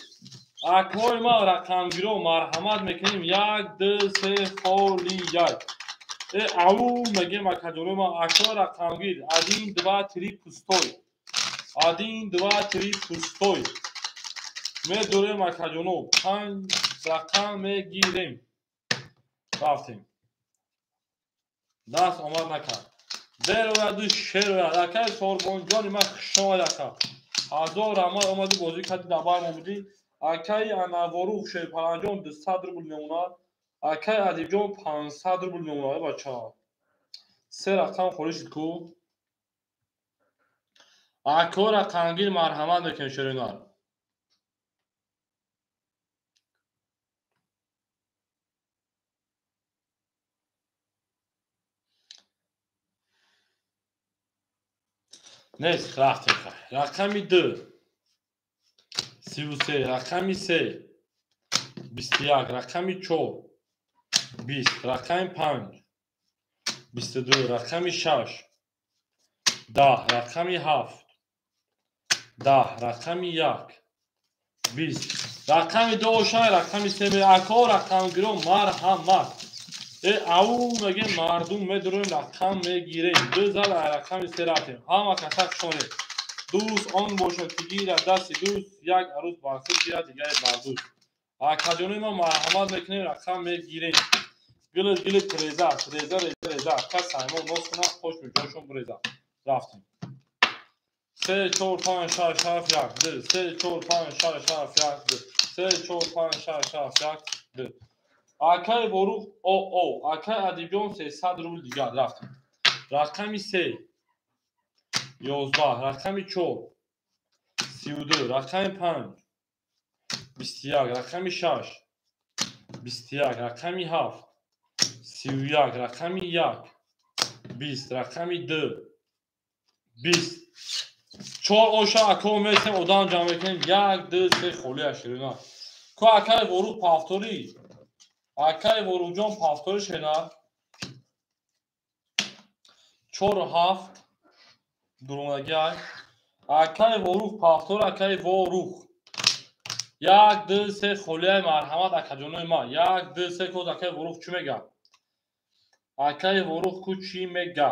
Акҳои ма рақамгиро марҳамат мекунем. 1 2 3 холи 1. Ау мегем акаҷоно ма акҳои рақамгир 1 2 3 пустой. 1 2 3 пустой. Медорем акаҷоно 5 рақам мегирем. Рафтем. Даст омад накард. Берояду шерояд. Акаи Сорбонҷони ма хушомад ака. 1000 раҳмат омади бозӣ кардӣ дар бар мо будӣ. Акаи Анаворух Шерпаланҷон 200 рубл мемонад. Акаи Адибҷон 500 рубл мемонад. Бача. 3 рақам холӣ шуд ку. Акҳо рақамгир марҳамат мекунем шеринар. Нест, рафтем. Рақами 2. 33, рақами 3, 21, рақами 4, 20, рақами 5, 22, рақами 6, 10, рақами 7, 10, рақами 1, 20. Рақами 2 ошай, рақами 3 ако рақамгиро марҳамат. Ау мегем мардум медуроем, рақам мегирем. Ду зал рақами 3 рафтем. Ҳама каса хушонед. Дӯст он бошад ки гирад дасти дӯст, як арӯз бар худ гирад, дигаре бар дӯст. Акаҷонои ма марҳамат мекунем, рақам мегирем. Гилит гилит реза, реза реза реза. Кас саймон нос кунад, хош меҷошон буреза. Рафтем. 3 4 5 6 7 1 2 3 4 5 6 7 1 2 3 4 5 6 7 1 2. Акай Ворух о, акай Адибҷон 300 рубл дигар рафтем. Рақами 3 11, рақами 4 32, рақами 5 21, рақами 6 21, рақами 7 31, рақами 1 20, рақами 2 20. 4 оша ако месем, одам ҷамъ мекунем. 1 2 3 холӣ аширина. Ко акай Ворух павторӣ. Акай Ворухҷон павторӣ шена. 4 7 дурунгагай. Акай Ворух павтор, акай Ворух. 1 2 3 холиай марҳамат акаҷонои ма. 1 2 3 коз акай Ворух чӣ мега? Акай Ворух ку чӣ мега?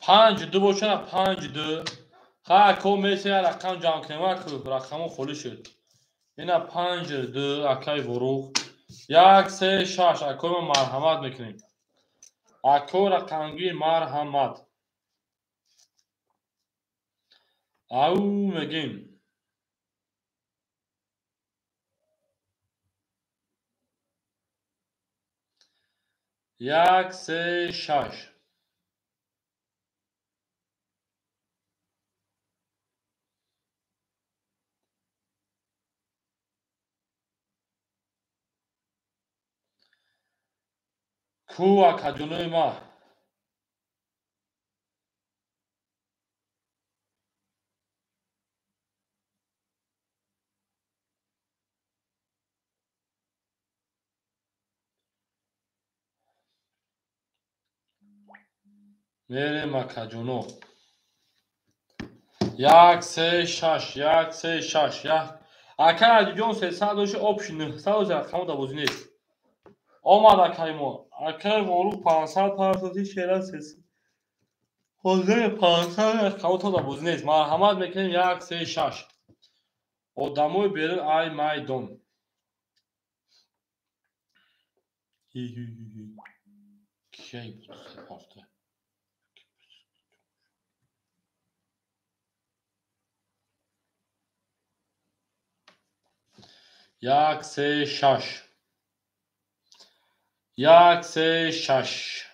Панҷ ду бошад, 5 2. Ха ко месе рақам ҷамъ кунем, рақамо холӣ шуд. Ина 5 2 акай Ворух. 1 3 6 акои ма марҳамат мекунем. Ако рақамгир марҳамат. Ау мегем. 1 3 6. Ку акаҷонои ма. Мерем акаҷоно. 1 3 6 1 3 6 1. Акай Адиҷон 300 доши обши 900 рақамо да бозӣ нест. Омад акай мо. Акай Ворух 500 партоти шера 300. Ҳозир 500 рақамо то да бозӣ нест. Марҳамат мекунем 1 3 6. Одамои берун ай майдон. Кияй буд парта? 1 3 6 1 3 6.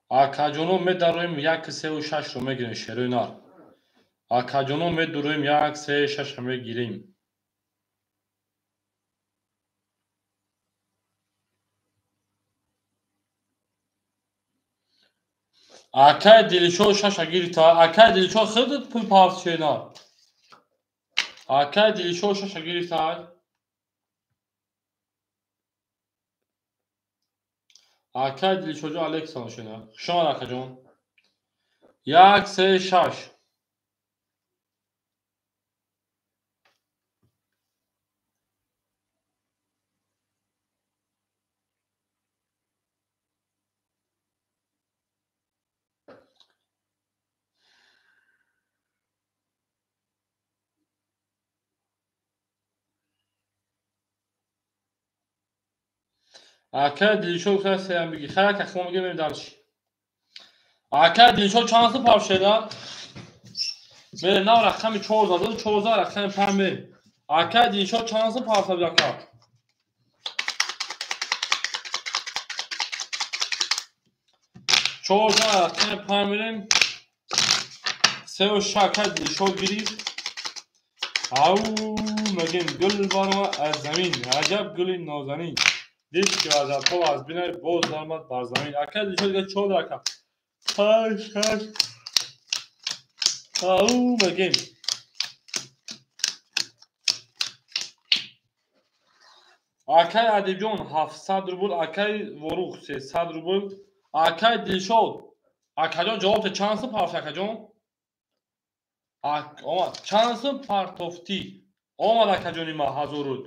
Акаҷоно медароем 1 3 6 ро мегирем шерои нар. Акаҷоно медуроем 1 3 6 ро мегирем. Акай Дилшод 6 гирифта. Акай Дилшод худат пул парт шена. Акай Дилшод 6 гирифта. Акай Дилшодҷон Александр шена. Хуш омад акаҷон. 1 3 6. Акай Дилшод гуфта сеям бигӣ. Хайр ака, хмо мегирем дарчи. Акай Дилшод чанд сум павшеда? Мерем нав рақами 4 задем, 14 рақами 5 мерем. Акай Дилшод чанд сум павшеда ака? 14 рақами 5 мерем. 3 6 акай Дилшод гирифт. Ау мегем гул барома аз замин, аҷаб гули нозанин. Дид ки вазатҳо аз бинай боз даромад бар замин. Акай Дилшод дига 4 ака. 5 6. Ау мегем. Акай Адибҷон 700 рубл, акай Ворух 300 рубл. Акай Дилшод, акаҷон, ҷавоб те, чанд сум партофти, акаҷон? Омад, чанд сум партофтӣ? Омад, акаҷони ма, ҳазоруд.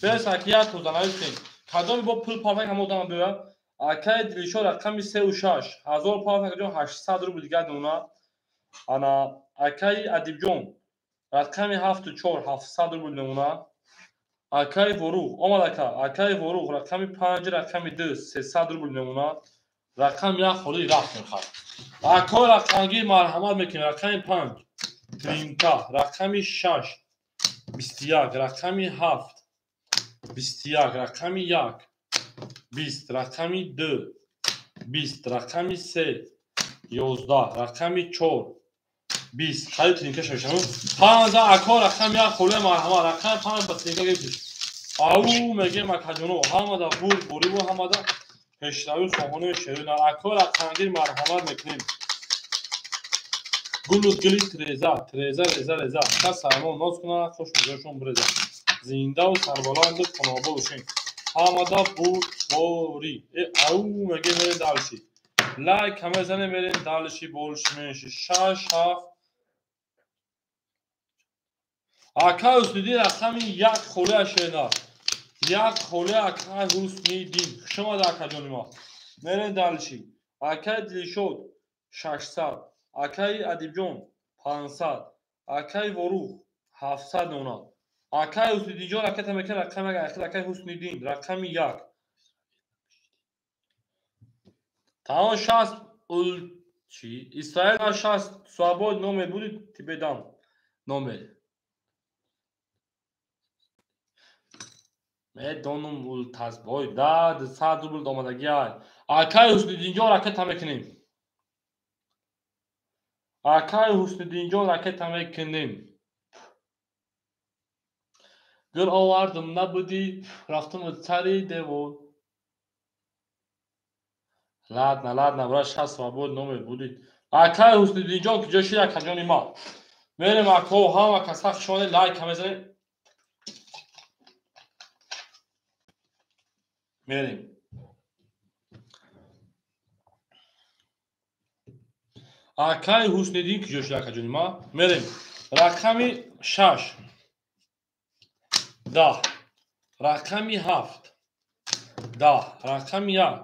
Бес, аки, як тоза нависем. Кадоми бо пул партофт, ҳама одам биёяд. Акай Дилшод рақами сеу шаш ҳазор партофт, акаҷон, 800 рубл дигар мемонад. Ана акаи Адибҷон рақами ҳафту чор, 700 рубл мемонад. Акаи Воруғ омад, ака. Акаи Воруғ рақами панҷ, рақами ду, 300 рубл мемонад. Рақами як холӣ рафт мехӯрад. Акои рақамгир, марҳамат мекунем. Рақами панҷ тринка, рақами шаш 21, рақами ҳафт 21, рақами як 20, рақами ду 20, рақами се 11, рақами чор 20. Хайр, тринка шавишам. Панҷа, ако, рақами як холӣ, марҳамат. Рақами панҷ ба тринка гирифтиш. Ау мегем, акаҷоно, ҳамада бурд бориву ҳамада пешравӣ хоҳони шерина. Ако рақамгир, марҳамат мекунем. Гулу гили треза, треза, реза, реза. Кас сармон ноз кунад, хуш мизоҷшон биреза. Зиндаву сарбаланду хонобод бошем. Ҳамада бурдборӣ. Э, ау мегем, мерем дальше. Лайк ҳама занем, мерем дальше, больше, меньше. Шаш, ҳафт. Акай Ҳусниддин рақами як холия, шена. Як холия, акай Ҳусниддин. Хуш омада, акаҷони ма. Мерем дальше. Акай Дилшод 600. Акаи Адибҷон 500. Акаи Воруғ 700 мемонад. Акаи Ҳусниддинҷон ракета мекунад рақами як, акаи Ҳусниддин рақами як. Тамом, 60 ул чи? Исраил 60 свобод номер будет тебе дам. Номер. Медонум ултасбой да 200 рубл омадагиай. Акаи Ҳусниддинҷон ракета мекунем. Акаи Ҳусниддинҷон ракета мекунем. Гул овардум, набудӣ, рафтум сари девор. Ладно, ладно, брат, 60 свобод номер будет. Акаи Ҳусниддинҷон куҷо шид, акаҷони ма? Мерем, ако, ҳама каса хушомадед, лайк мезанем. Мерем. Акаи Ҳусниддин куҷо шид, акаҷони ма? Мерем. Рақами шаш 10, рақами ҳафт 10, рақами як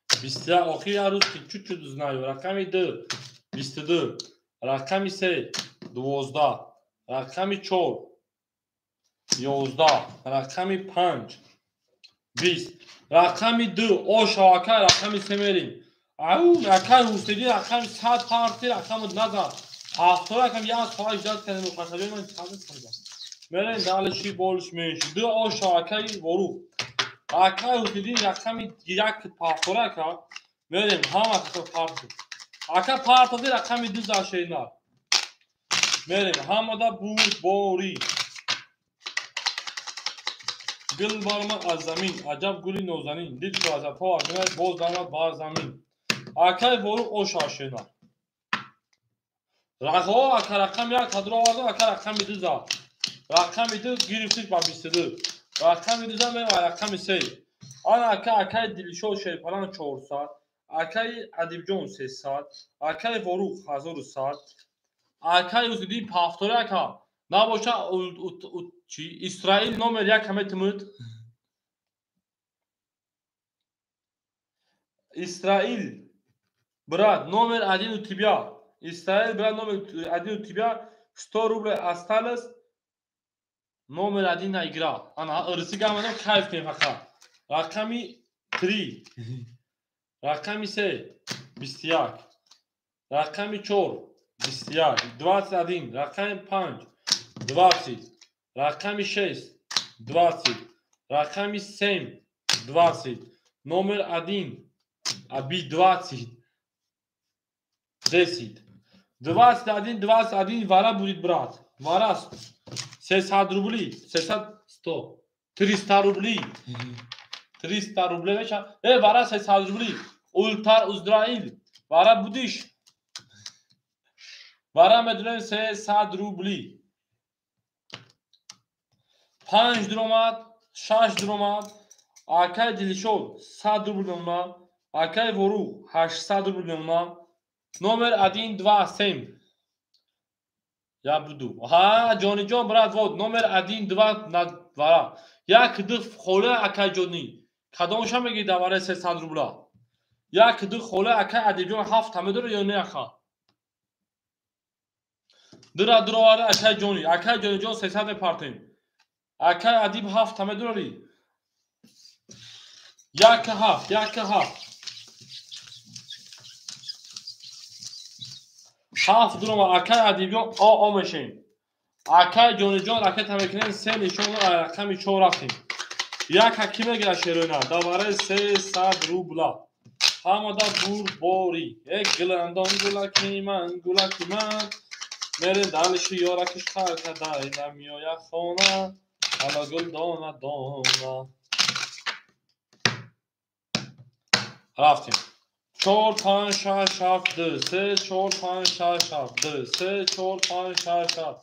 21. Охир як рӯз ки чуть-чуть знаю. Рақами ду 22, рақами се 12, рақами чор 11, рақами панҷ 20, рақами ду оша, ака, рақами се мерем. Ау, акаи Ҳусниддин рақами 100 парти, рақами назар. Ҳафтор рақам як соат иждат кардем, мухашаҷони ман чанд санда. Мерем дальше, больше, меньше. Ду оша, акаи Воруғ. Акаи Ҳусниддин рақами як пафтор, ака. Мерем, ҳама каса парти. Ака партоди рақами ду зашена. Мерем, ҳамада бурдборӣ. Гул баромад аз замин, аҷаб гули нозанин. Дид ку аз ато агнай боз даромад бар замин. Акаи Воруғ оша шена. Рақо, ака, рақами як кадро овардам, ака, рақами ду зад. Рақами ду гирифтиш ба 22. Рақами ду зад, мерем рақами се. Ана ака, акаи Дилшод Шерпалан 400, акаи Адибҷон 300, акаи Воруғ 1100, акаи Ҳусниддин пафтори, ака. Набоша чи? Исраил номер як ҳаметимуд. Исраил, брат, номер один у тебя. Исраил, брат, номер один у тебя. 100 рублей осталось. Номер один на игра. Ана, ырси гамадам, кайф кунем фақат. Рақами три. Рақами се 21. Рақами чор 21. 21. Рақами панҷ 20. Рақами шест 20. Рақами семь 20. Номер один. Аби 20. 10. 21, 21, вара будет, брат. Вара. 300 рублей. 300, 100. 300 рублей. 300 рублей меша. Э, вара 300 рублей. Ултар Узраил. Вара будиш. Вара медунем 300 рублей. Панҷ дуромад, шаш дуромад. Акай Дилшод 100 рубл мемонад. Акай Ворух 800 рубл мемонам. Номер 1, 2, 7. Я буду. Ха, Ҷониҷон, брат, вот номер 1, 2 на вара. Як ду хола акай Ҷони. Кадомша мегӣ даваре 300 рубла? Як ду хола акай Адибҷон 7 та медора ё не аха? Дура дуровара акай Ҷони. Акай Ҷониҷон 300 мепартем. Акай Адиб 7 та медорӣ? Як ҳафт, як ҳафт. Ҳафт дурома акай Адибҷон о мешем. Акай Ҷониҷон ракета мекунем, се нишон рақами 4 рафтем. Як ҳаким мегирад шерона даваре 300 рубла. Ҳамада бурборӣ. Э гуландон гулаки ман, гулаки ман. Мерем далиши ёракиш хар кадай намеояд хона. Ала гул дона дона. Рафтем. 4, 5, 6, 7, 2, 3, 4, 5, 6, 7, 2, 3, 4, 5, 6, 7.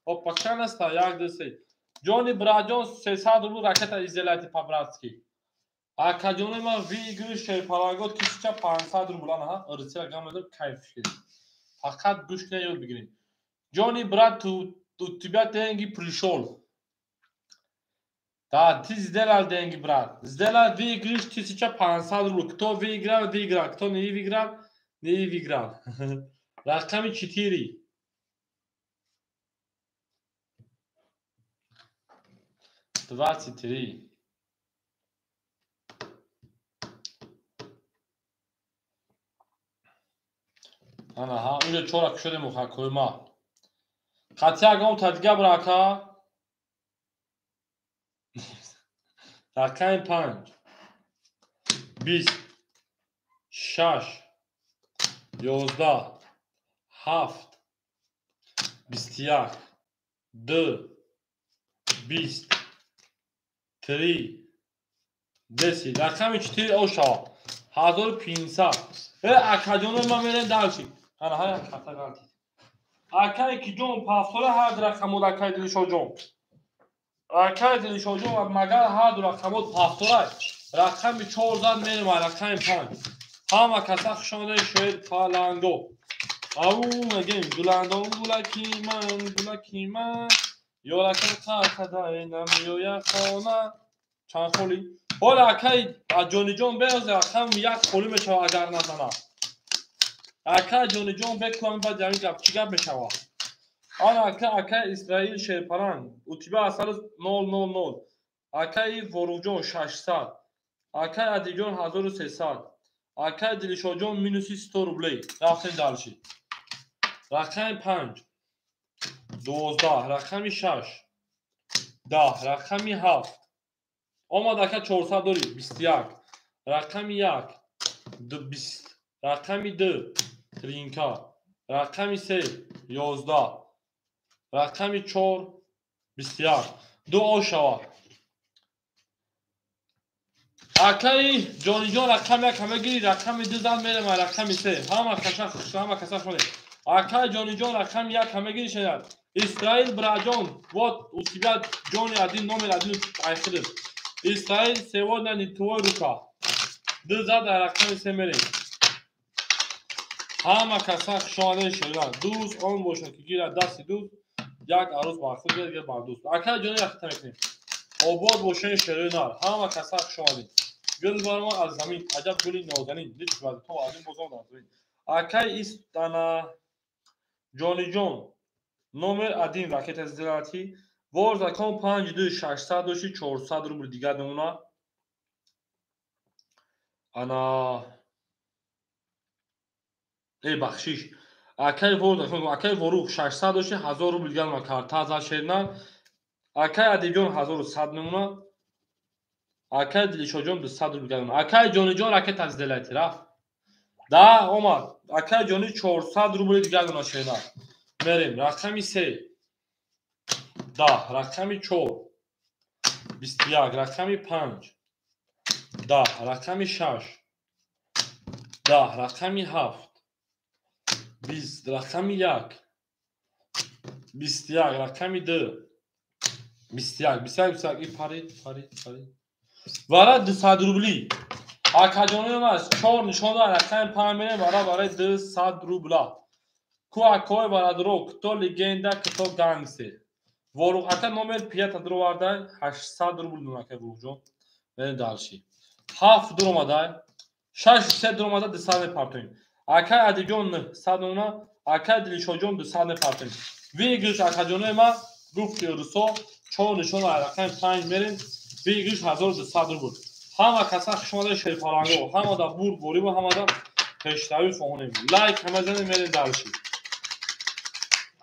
Опа, чанд аста? 1, 2, 3. Ҷони браҷон 300 рубл ракета изделайте по-братски. Акаҷони ман выигрыш шерпалагот 1500 рубл. Анаҳа, русия гам медор, кайф шид. Фақат гӯш кунед, ёд бигиред. Ҷони брат, у тебя деньги пришёл. Да, ты сделал деньги, брат. Сделал выигрыш 1500 рублей. Кто выиграл, выиграл. Кто не выиграл, не выиграл. Рақами 4. 23. Анаҳа, инҷо чора кушодем ухакои ма. Хати ягон та дига брака. Рақами 5, 20, 6, 11, 7, 21, 2, 20, 3, 10. Рақами 4 ошава. 1500. Э, акаҷоно ман мерем дальше. Ана ҳай карта ғалтид. Акай ки ҷон пафтора ҳар рақамот акай Дилшоҷон. Акай Дилшоҷон магар ҳар ду рақамот пафторай. Рақами 4 зад мерем, рақами 5. Ҳама каса хуш омадед шоир Паланго. Ау мегем гуландон гулаки ман, гулаки ман. Ёракам қақадай намеояд хона. Чанд холи? Ҳола акай Ҷониҷон беоз рақам 1 холӣ мешавад агар назанад. Акай Ҷониҷон бекунам баъд ҳамин гап чӣ гап мешавад? Ана ака акай Исраил Шерпаранг, у тебя осталось 0, 0, 0. Акай Воруҷон 600. Акай Адиҷон 1300. Акай Дилшоҷон минуси 100 рублей. Рафтем дальше. Рақами 5, 12, рақами 6, 10, рақами 7. Омад ака 400 дорӣ, 21. Рақами 1, 20, рақами 2, тринка, рақами 3, 11, рақами 4, 21. Ду ошава. Акаи Ҷониҷон рақами 1 ҳама гирӣ, рақами 2 зад мерем, рақами 3. Ҳама каша хуш, ҳама каса хонед. Акаи Ҷониҷон рақами 1 ҳама гирӣ шунад. Исраил браҷон, вот у тебя Ҷони один номер один айхидр. Исраил сегодня не твой рука. Ду зад рақами 3 мерем. Ҳама каса хуш омадед шунад. Дӯст он бошад ки гирад дасти дӯст, як арӯз бар худ гирад, дигар бар дӯст. Акаи Ҷони рақита мекунем. Обод бошед шерои нар. Ҳама каса хуш омадед. Гул бар мо аз замин, аҷаб гули нозанин. Литф вади то аз ин бозон дар замин. Акаи Истана Ҷониҷон номер 1 ракета зилати. Вор закон 5, 2, 600 дошти, 400 рубл дигар мемонад. Ана бахшиш. Акай вор закон, акай Ворух 600 дошти, 1000 рубл дигар мемонад. Карта за шерна. Акай Адибҷон 1100 мемонад. Акай Дилшоҷон 200 рубл дигар мемонад. Акай Ҷониҷон ракета зилати рафт. Да, омад. Акай Ҷони 400 рубл дигар мемонад шерна. Мерем рақами 3, 10, рақами 4, 21, рақами 5, 10, рақами 6, 10, рақами 7, 20, рақами 1, 21, рақами 2, 21, 21, 21, и парид, парид, парид. Вара 200 рубли. Акаҷонои ман 4 нишон дорад, рақами 5 мерем баробари 200 рубла. Ку акои барадро, кто легенда, кто гангстер. Ворух ака номер 5 дуровардай, 800 рубл дун акай Воруҳҷон. Мерем дальше. 7 дуромадай, 6 3 дуромада 200 мепартоем. Акай Адиҷон 900 мемона, акай Дилшодҷон 200 мепартоем. Выигрыш акаҷонои ман гуфти русо 4 нишон рақами 5 мерем, выигрыш 1200 рубл. Ҳама каса хуш омада шерпаланго, ҳамада бурд борибу ҳамада пешравӣ хоҳонем. Лайк ҳама занем, мерем дальше.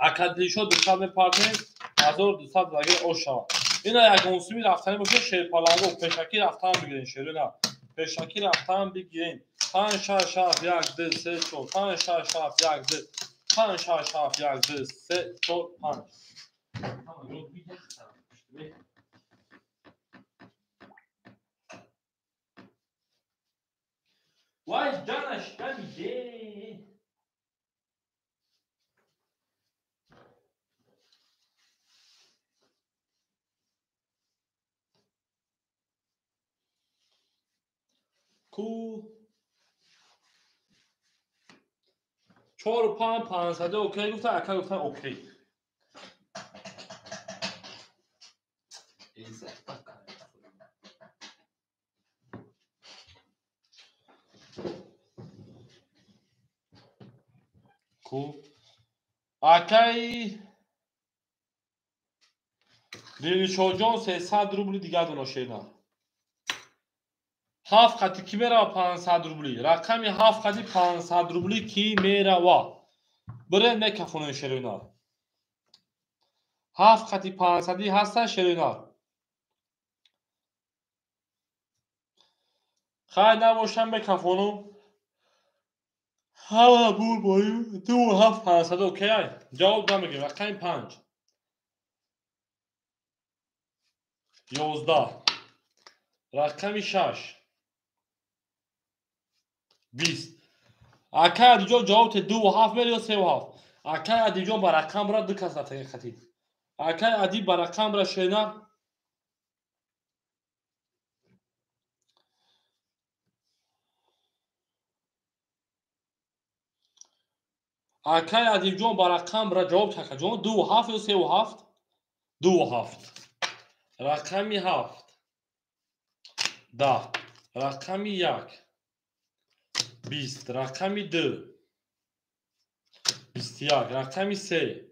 Ака Дилшод 200 мепартоем, 1200 агар ош шавад. Ина ягонсуми рафтанӣ бошад шерпаланго, пешакӣ рафтан бигирем, шерина. Пешакӣ рафтан бигирем. 5 6 7 1 2 3 4 5 6 7 1 2 5 6 7 1 2 3 4 5. Вай ҷанаш дамиде. Ку 4 5 500 окей гуфта, ака гуфта окей. Ку акай Дилшодҷон 300 рубли дигар доно шена. 7 қати ки мерава 500 рубли? Рақами 7 қати 500 рубли ки мерава? Бире мекафонем шеринар. 7 қати 500 ҳаста шеринар. Хай набошам мекафонум. Ҳама бур борим 2 7 500 окей. Ҷавоб намегирем. Рақами 5. 11. Рақами 6. 20. Акай Адиҷон ҷавоб те 2 7 мери ё 3 7? Акай Адиҷон ба рақам ра ду кас рафтаги хатид. Акай Ади ба рақам ра шена. Акай Адиҷон ба рақам ра ҷавоб така ҷон 2 7 ё 3 7? 2 7. Рақами 7. 10. Рақами 1. 20. Рақами 2. 21. Рақами 3.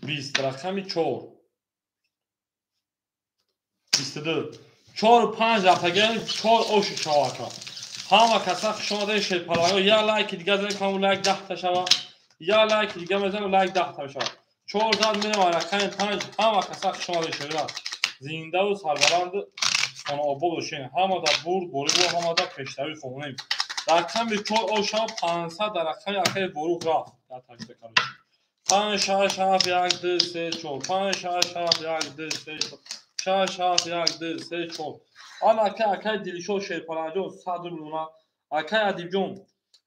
20. Рақами 4. 22. 4 5 рафтагиам 4 ош шавака. Ҳама каса хуш омадаи шерпаланго. Я лайки дига занем, каму лайк 10 та шава. Я лайки дига мезанем, лайк 10 та шава. 4 зад мерем рақами 5. Ҳама каса хуш омадаи шерпаланго. Зиндаву сарбаланд хонаобод бошем. Ҳамада бурд борибу ҳамада пешравӣ хоҳонем. Рақами 4 оша 500 дар рақами акаи Ворух рафт. Дар такта короче. 5 6 7 1 2 3 4 5 6 7 1 2 3 4 6 7 1 2 3 4. Ан акай Дилшод Шерпаланҷон 100 рубл мона. Акай Адибҷон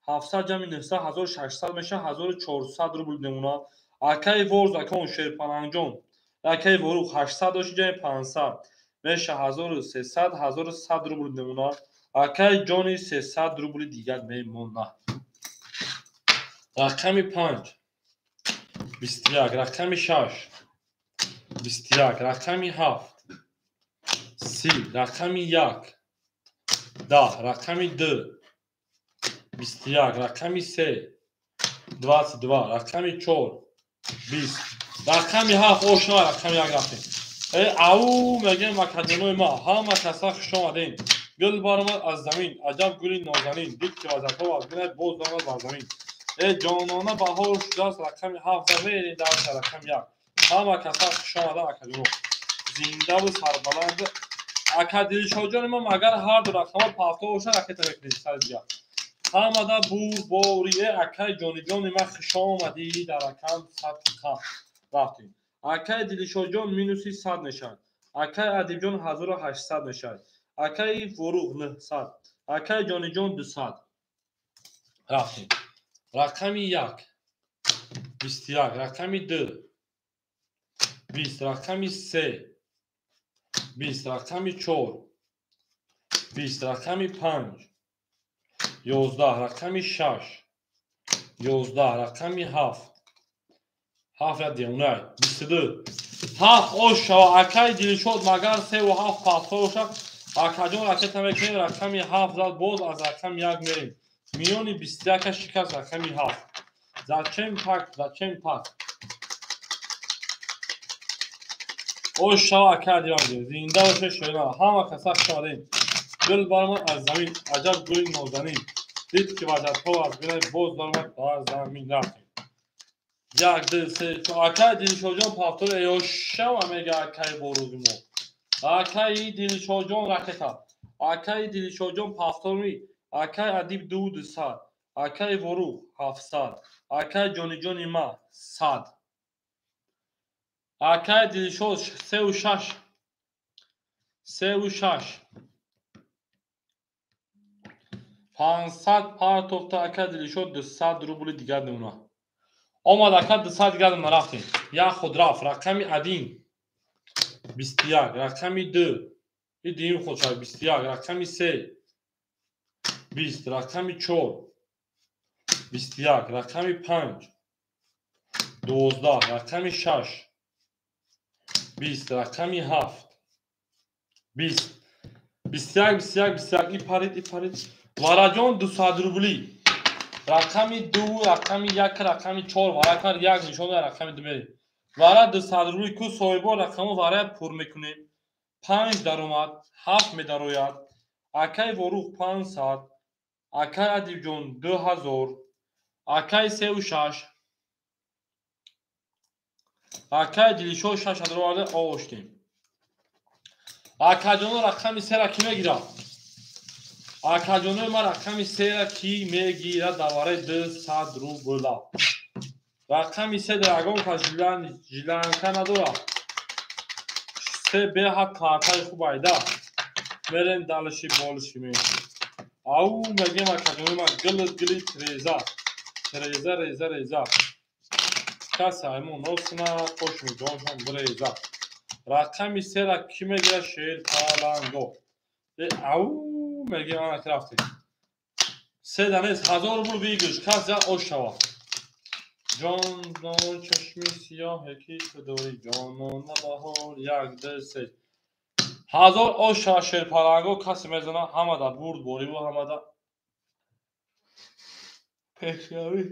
700 ҷамъи 900 1600 меша 1400 рубл мемона. Акай Ворз акон Шерпаланҷон акай Ворух 800 дошти ҷамъи 500 меша 1300 1100 рубл мемона. Акай ҷони 300 рубли дигар мемона. Рақами 5 21. Рақами 6 21. Рақами 7 30. Рақами 1 10. Рақами 2 21. Рақами 3 22. Рақами 4 20. Рақами 7 ошно рақами 1 рафтем. Ау мегем акаҷонои ма ҳама каса хуш омадем. Гул баромад аз замин, аҷаб гули нозанин, дид ки вазатҳо аз бинад, боз омад бар замин. Ҷонона баҳор шудааст, рақами 7 мерем дар рақами 1. Ҳама каса хуш омадан акаҷоно. Зиндаву сарбаланд. Ака Дилшодҷони ма магар ҳар ду рақамҳо пафто бошад, ракета мекунем сари дигар. Ҳамада бурбори. Акай ҷониҷони ма хуш омадӣ дар рақам 100 рафтем. Акай Дилшодҷон минуси 100 мешавад. Акай Адибҷон 1800 мешавад. Акай Ворух 900. Акай Ҷониҷон 200. Рафтем. Рақами 1 21. Рақами 2 20. Рақами 3 20. Рақами 4 20, рақами 5, 11, рақами 6, 11, рақами 7, 7 я девунай, 22, 7 ош шава, акай Дилшод магар 3 ва 7 пафтор боша, акаҷон ракета мекунем, рақами 7 зад, боз аз рақами 1 мерем. Миёни 21 шикаст рақами 7. Зачем так, зачем так? Ош шава, акай Дилшод, зинда боше шоира, ҳама каса хуш омадем. Гул баромад аз замин, аҷаб гули нозанин. Дид ки ваҷатҳо аз бинай боз баромад бар замин рафтем. 1, 2, 3, 4. Акай Дилшодҷон пафтор эёшава мега акай борузи мо. Акай Дилшодҷон ракета. Акай Дилшодҷон пафторми. Акай Адиб 200. Акай Ворух 700. Акай Ҷониҷони ма 100. Акай Дилшод 3 6. 3 6. 500 партофта ака Дилшод 200 рубли дигар мемона. Омад ака 200 дигар мемона, рафтем. Як худ рафт, рақами 1 21, рақами 2 и дуюм худ шавад 21, рақами 3 20, рақами 4 21, рақами 5 12, рақами 6 20, рақами 7 20, 21, 21, 21, и парид, и парид. Вараҷон 200 рубли. Рақами 2, рақами 1, рақами 4, вара 1 нишон дорад, рақами 2 мерем. Вара 200 рубли ку соҳибо рақамо вара пур мекунем. 5 даромад, 7 медарояд. Акай Ворух 500, акай Адибҷон 2000, акай 3 6, акай Дилшод 6000 оварда оштем. Акаҷоно рақами 3-ра кӣ мегирад? Акаҷонои ман рақами 3-ра кӣ мегирад дар вараи 200 рубла? Рақами 3 дар ягон кас жиланка надорад. 3 беҳад картаи хуб айда. Мерем далиши болиши ме. Ау мегем акаҷонои ман гили гили треза. Треза реза реза. Касе аймон носина қошми ҷоншон биреза. Рақами 3-ра кӣ мегирад? Шер паланго. Ау мегем ана ки рафтем. 3 данес 1000 рубл выигрыш, кас як ош шава. Ҷон ҷон чашми сиёҳе ки ту дорӣ, ҷонона баҳор, 1, 2, 3. 1000 ош шава шерпаланго, касе мезана, ҳамада бурд бориву ҳамада пешравӣ.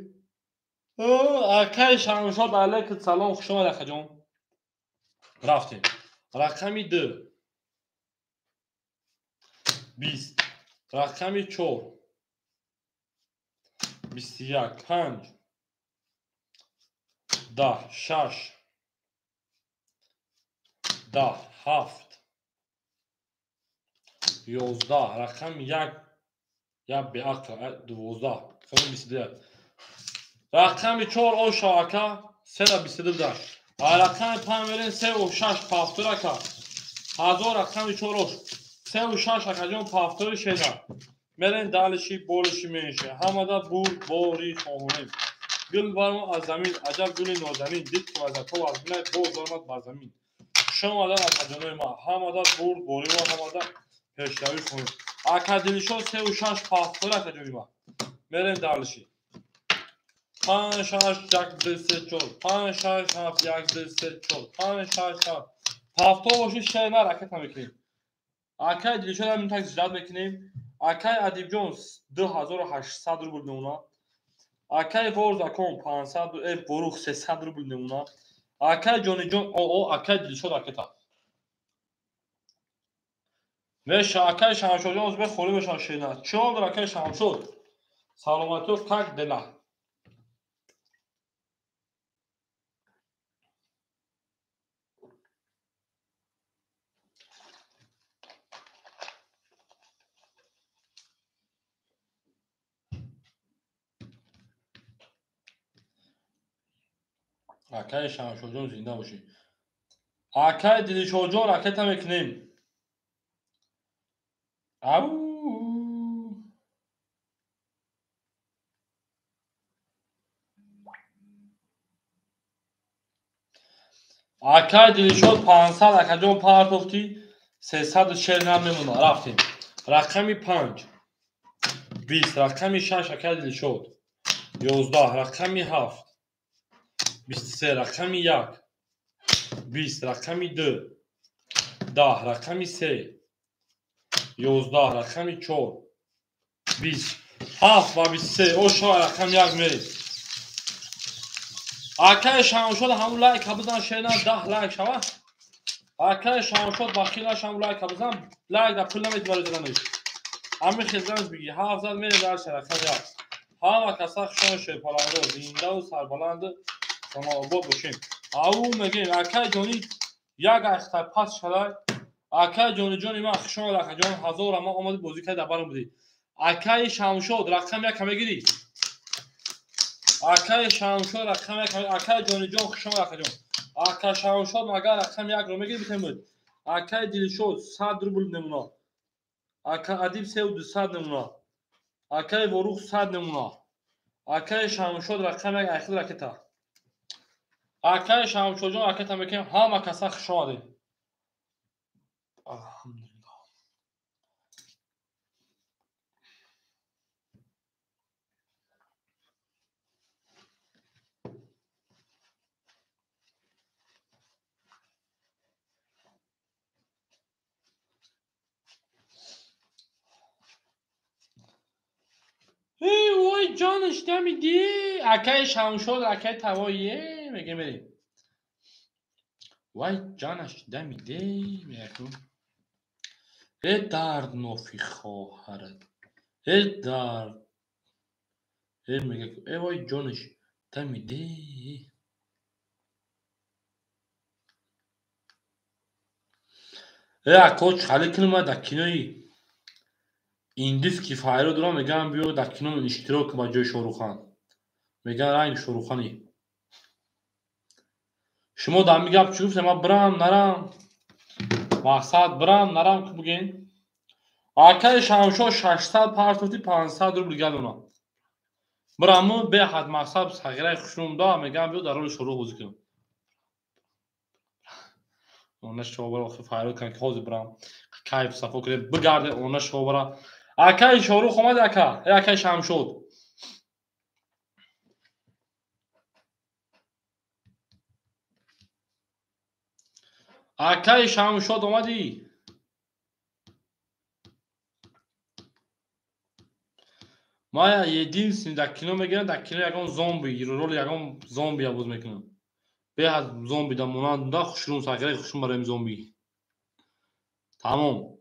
Акай Шамшод алайкум салом, хуш омад акаҷон. Рафтем. Рақами 2 20, рақами 4 21, 5 10, 6 10, 7 11, рақами 1 я беақл 12, рақами 21, рақами 4 оша ака 3 22 даш. Рақами 5 мерем 3 6 пафтор ака. 1000 рақами 4 ош. 3 6 акаҷон пафтори шеда. Мерем далиши болиши меше. Ҳамада бурд бори хоҳонем. Гул бармо аз замин, аҷаб гули нозанин, дид ки вазато аз бинай боз баромад бар замин. Хуш омадан акаҷонои ман. Ҳамада бурд бори ва ҳамада пешравӣ хоҳем. Ака Дилшод 3 6 пафтор акаҷони ман. Мерем далиши. 5 6 1 2 3 4, 5 6 7 1 2 3 4, 5 6 7. Пафтор боши шер на ракета мекунем. Акай Дилшод ҳам так зиёд мекунем. Акай Адибҷон 2800 рубл мемона. Акай Ворзакон 500, Ворух 300 рубл мемона. Акай Ҷониҷон оо, акай Дилшод ракета. Меша акай Шамшодҷон озбе холӣ мешавад шерна. Чӣ ҳол дор акай Шамшод? Саломатиё как дела? Акай Шамшодҷон зинда бошӣ. Акай Дилшодҷон ракета мекунем. Ау! Акай Дилшод 500 акаҷон партофтӣ, 340 намемона. Рафтем. Рақами 5 20, рақами 6 акай Дилшод 11, рақами 7 23, рақами 1 20, рақами 2 10, рақами 3 11, рақами 4 20, 7 ва 23. Ошо рақами 1 мерем. Акай Шамшод ҳамун лайка бизан, шена 10 лайк шава. Акай Шамшод бахил нашам лайка бизан, лайк да пул намедӣ барои заданаш. Ҳамин хезданаш биги 7 зад мерем дар рақами 1. Ҳама каса хушон шерпаландо, зиндаву сарбаланду хонаобод бошем. Ау мегем акай ҷони як ахта пас шадай. Акай ҷони ҷони ман хушон акаҷон ҳазор ама омади бозӣ кард дар барам будӣ. Акай Шамшод рақами 1 мегирӣ. Акай Шамшод рақами 1, акай ҷони ҷон хушон акаҷон. Ака Шамшод магар рақами 1-ро мегирӣ битем. Акай Дилшод 100 рубл намуна. Ака Адиб 3200 намуна. Акай Ворух 100 намуна. Акай Шамшод рақами 1 айхил ракета. Акай Шамшодҷон ракета мекунем, ҳама каса хуш омадед. Алҳамдулиллоҳ. Эй вой ҷонаш дамидӣ. Акай Шамшод акай тавоие мегем мерем. Вай ҷонаш дамидӣ мегӯ. Э дард нофи хоҳарат. Э дард. Э мега э вой ҷонаш дамидӣ. Э ако чхали кунам дар кинои индис ки файро дорам, мегӯям биё дар кино иштирок кун ба ҷои Шоҳрухан. Мегӯян ранги Шоҳрухани. Шумо дар ҳамин гап чӣ гуфтем? Ман бирам нарам, мақсад бирам нарам ку бигӯен. Акаи Шамшод 600 партофти 500 рубл гардона. Бираму беҳад мақсад сағираи хушрум да, мегӯям биё дар роли Шоҳрух бозӣ кунам. Она шобара охи файро кунам ки ҳозир бирам кайф сафо кунем, бигарде она шобара. Акаи Шоҳрух омад ака, э акаи Шамшод. Акаи Шамшод омадӣ? Ман единственный дар кино мегирам, дар кино ягон зомби, роли ягон зомбия боз мекунам. Беҳад зомби да монанд да хушрум сағираи хушрум барои зомби. Тамом.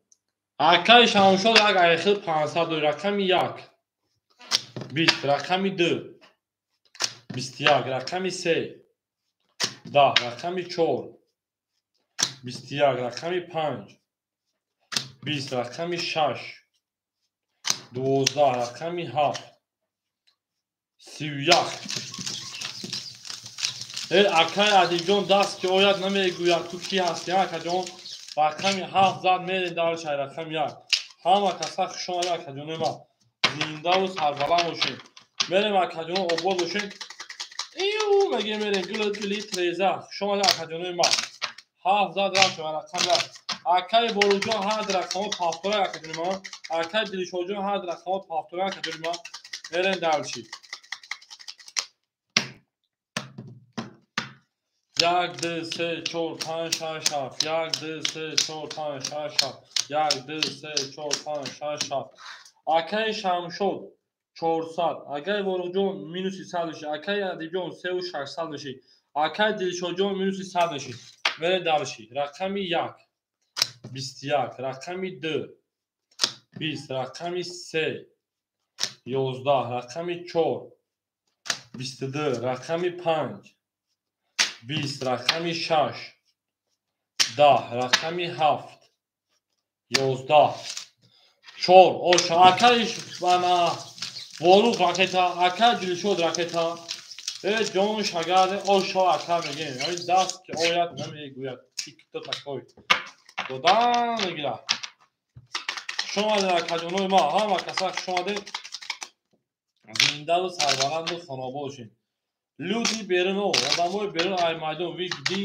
Акаи Шамшод як айхил 500 дори, рақами 1 20, рақами 2 21, рақами 3 10, рақами 4 21, рақами 5 20, рақами 6 12, рақами 7 31. Э акаи Адибҷон даст ки ояд намегӯяд ту кӣ ҳастӣ, акаҷон. Рақами 7 зад мерем дар шай рақами 1. Ҳама каса хуш омадед акаҷонои ман. Зиндаву сарбаланд бошед. Мерем акаҷоно обод бошед. Иу мегем мерем гули гули треза. Хуш омадед акаҷонои ман. 7 зад рафтем рақами 1. Акаи Боруҷон ҳар рақамҳо пафтора акаҷони ман. Акаи Дилшодҷон ҳар рақамҳо пафтора акаҷони ман. Мерем дарчи. 1 2 3 4 5 6 7 1 2 3 4 5 6 7 1 2 3 4 5 6 7. Акаи Шамшод 400, акаи Воруқҷон минуси 100 мешид, акаи Адибҷон 3600 мешид, акаи Дилшодҷон минуси 100 мешид. Мерем дарчи. Рақами 1 21, рақами 2 20, рақами 3 11, рақами 4 22, рақами 5 20, рақами 6 10, рақами 7 11 4. Оша акаи Ворух ракета, акаи Дилшод ракета. Э ҷон шагарде ошо ака мегем. Ҳамин даст ки ояд намегӯяд ки кто такой. Додан мегирад. Хуш омадед акаҷонои ман, ҳама каса хуш омадед. Зиндаву сарбаланду хонобод бошед. Люди беруно, одамои берун ай майдон вигди.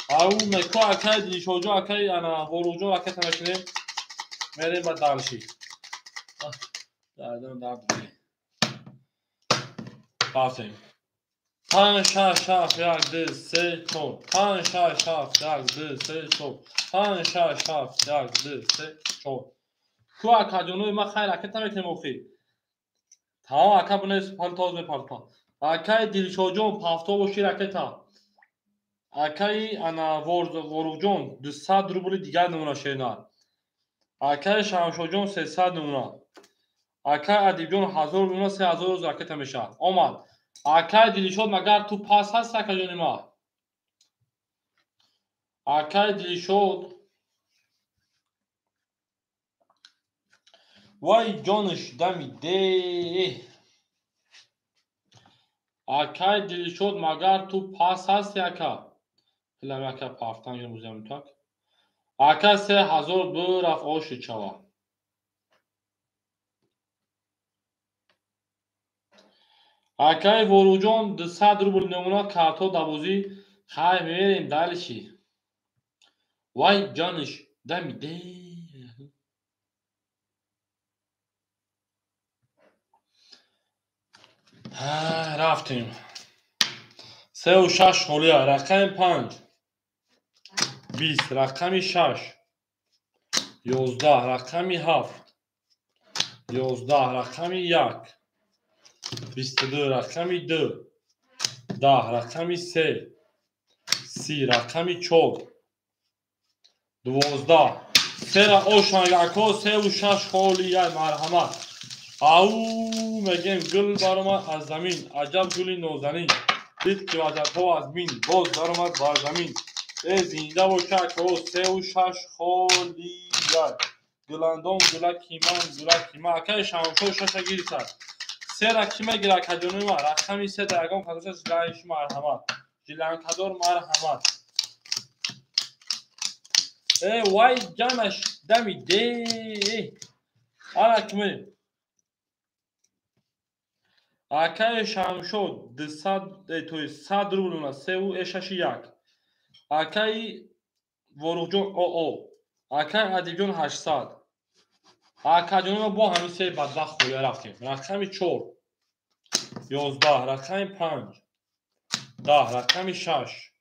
Ау меко акаи Дилшодҷон, акаи ана Воруқҷон ракета мекунем. Мерем ба дальше. Дардам дард. Рафтем. 5 6 7 1 2 3 4 5 6 7 1 2 3 4 5 6 7 1 2 3 4. Ку акаҷонои ма хайр ракета метем охи. Тамом ака бунес пантоз мепарта. Акаи Дилшодҷон пафто боши ракета. Акаи ана Воруқҷон 200 рубли дигар намуна шернар. Акаи Шамшодҷон 300 намуна. Акаи Адибҷон 1000 намуна 3000 ракета мешавад. Омад. Акаи Дилшод магар ту пас ҳаст акаҷони ма? Акаи Дилшод вай ҷонаш дами де. Акаи Дилшод магар ту пас ҳасти ака? Филам ака пафтан гирмузям так. Ака 3000 бурафт оши чава. Акаи Воруҷон 200 рубл намуна карто дабозӣ. Хай мерем дальше. Вай ҷонаш дами де. Рафтем. 3 6 холия. Рақами 5 20, рақами 6 11, рақами 7 11, рақами 1 22, рақами 2 10, рақами 3 30, рақами 4 12. Сера ошангако 3 6 холия. Марҳамат. Ау мегем гул баромад аз замин, аҷаб гули нозанин. Дид ки ваҷабҳо аз мин, боз даромад бар замин. Э зинда боша ако 3 6 холия. Гуландом гулаки ман, гулаки ман. Акаи Шамшод шаша гирифтад. Сера ки мегира акаҷонои ман? Рақами 3 дар ягон кадоша жиланши марҳамат. Жиланкадор марҳамат. Э вай ҷанаш дами де. Ана ки мерем. Акаи Шамшод 200, то есть 100 рубл на 3 6 1. Акаи Воруқҷон ОО. Акаи Адибҷон 800. Акаҷонои бо ҳамин се бадбахт холия рафтем. Рақами 4 11, рақами 5 10, рақами 6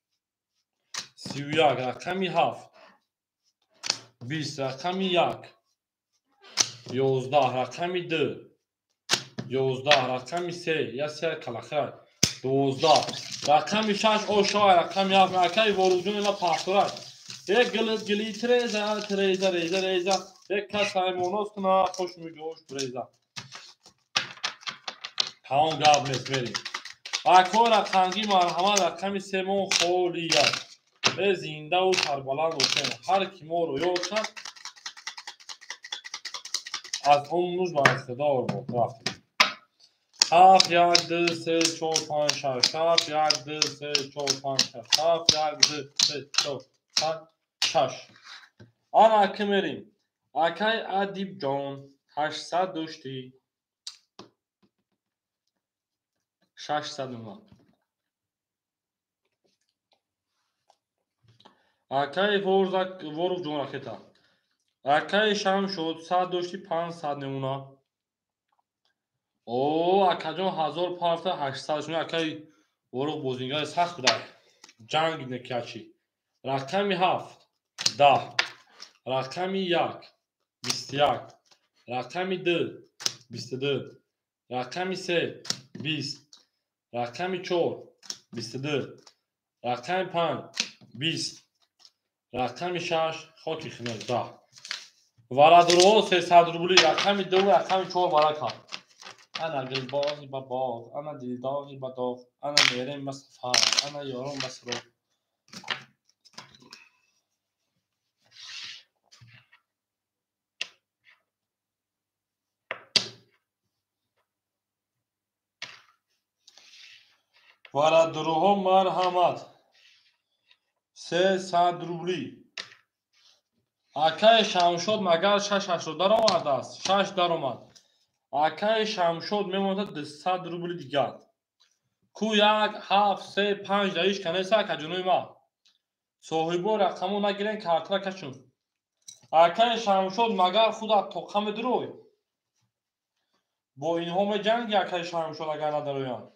31, рақами 7 20, рақами 1 11, рақами 2 11, рақами 3 я се калахай 12, рақами 6 ошай, рақами 7. Акаи Воруқҷон ила пахторай. Як гил гили треза треза реза реза. Як кас аймонос куна хош мигош бреза. Тамом гап нест, мерем. Ако рақамги марҳамат. Рақами 3 мон холия. Э зиндаву сарбаланд бошем. Ҳар ки моро ёд кард аз он нуж бархӯрдор бод. Рафтем. 7 1 2 3 4 5 6 7 1 2 3 4 5 6 7 1 2 3 4 5 6. Ана ака мерем. Акаи Адибҷон 800 доштӣ. 600 нума. Акаи Воруқҷон ракета. Акаи Шамшод 100 доштӣ 500 намуна. О акаҷон 1000 пафта 800 шуна. Акаи Воруқ бозингари сахт буда. Ҷанг некячи. Рақами 7 10, рақами 1 21, рақами 2 22, рақами 3 20, рақами 4 22, рақами 5 20, рақами 6 хоки хинок 10. Варадурҳо 300 рубли. Рақами 2 рақами 4 барака. Ана гулбоғи ба боғ, ана дилдоғи ба доғ, ана мерем ба сафар, ана ёрон ба суроғ. Варадурҳо марҳамат. 300 рубли. Акаи Шамшод магар 6 даромадааст? 6 даромад. Акаи Шамшод мемонад 200 рубли дигар. Ку 1 7 3 5 даиш канеса акаҷонои ман. Соҳибо рақамо нагирен картра кашун. Акаи Шамшод магар худат тоқа медурой? Бо инҳо меҷанги акаи Шамшод агар надароянд.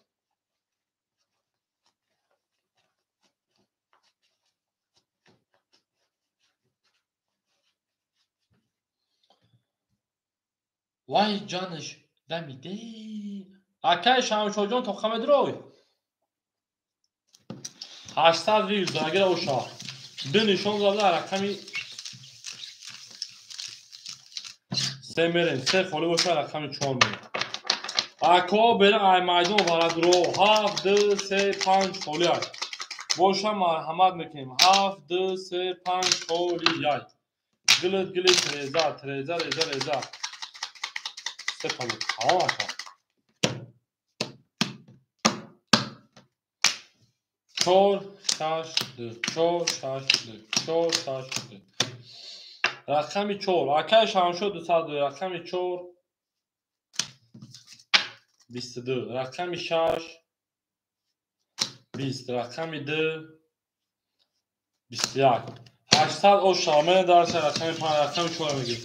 Вай ҷанаш дамиде. Акаи Шамшодҷон тоқа медурой? 800 виз агира оша. Ду нишон зада рақами се мерем, се холӣ боша рақами 4 мерем. Ако бера ай майдон варадро 7 2 3 5 холӣ ай. Боша марҳамат мекунем. 7 2 3 5 холӣ ай. Гилит гилит реза, треза реза реза. Се палу. Тамом ака. 4 6 2 4 6 2 4 6 2. Рақами 4. Акаи Шамшод 202, рақами 4 22, рақами 6 20, рақами 2 21. 800 оша, мен дарса рақами 5, рақами 4 мегирем.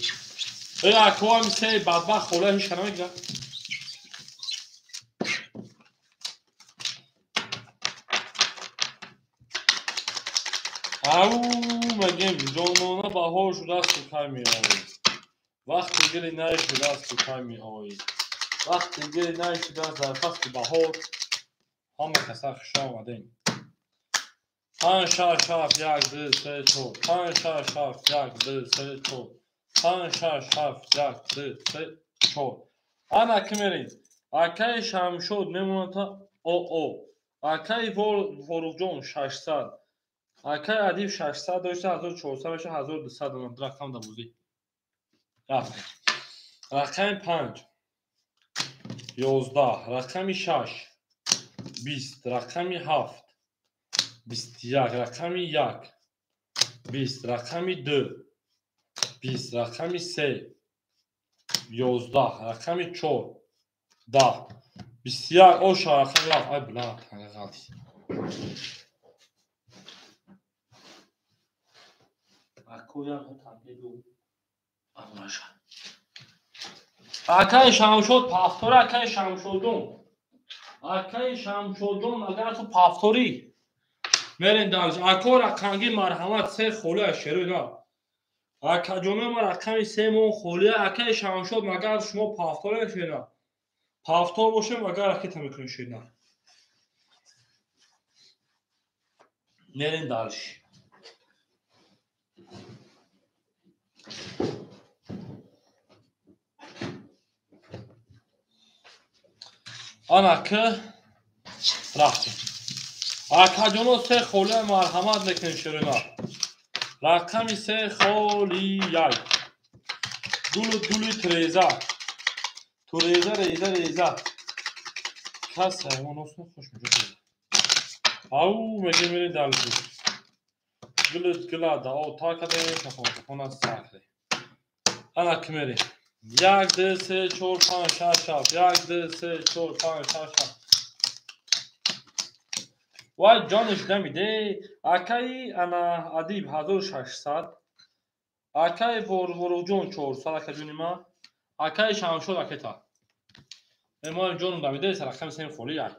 Эй акоам се бадбахт хола ҳеч намегирад. Ау мегем ҷонона баҳор шудааст кай меоӣ. Вақти гили най шудааст кай меоӣ. Вақти гили най шудааст дар фасли баҳор. Ҳама каса хуш омадем. 5 6 7 1 2 3 4 5 6 7 1 2 3 4 5 6 7 1 2 3 4. Ана ки мерем. Акаи Шамшод мемонад та ОО. Акаи Форуқҷон 600. Акаи Адиб 600 дошта, 1400 меша, 1200 рақам да бозӣ. Рафтем. Рақами 5 11, рақами 6 20, рақами 7 21, рақами 1 20, рақами 2 20, рақами 3 11, рақами 4 10, 21. Оша рақами 7. Ай бла, танга ғалти. Акаи Шамшод пафтори, акаи Шамшодон. Акаи Шамшодон агар ту пафторӣ мерем дарш. Ако рақамги марҳамат се холӣ аз шерои на. Акаҷоно ма рақами се мон холӣ. Акаи Шамшод магар шумо пафторе шена? Пафтор бошем агар ракета мекунем шена. Мерем дарш. Ана ки рафтем. Акаҷоно се холия марҳамат мекунем ширина. Рақами се холияй. Дулу дули треза. Туреза реза реза. Кас ҳайвон осно хуш меҷо. Ау мегем мерем далби. Гилит гила дао та кадем шафон шафон аз сар кадем. Ана ки мерем. 1 2 3 4 5 6 7 1 2 3 4 5 6 7. Вай ҷонаш намиде. Акаи ана Адиб 1600, акаи Ворвороҷон 400, акаҷони ма, акаи Шамшод акета. Мо ҷонум дамиде, рақами сем холӣ ай.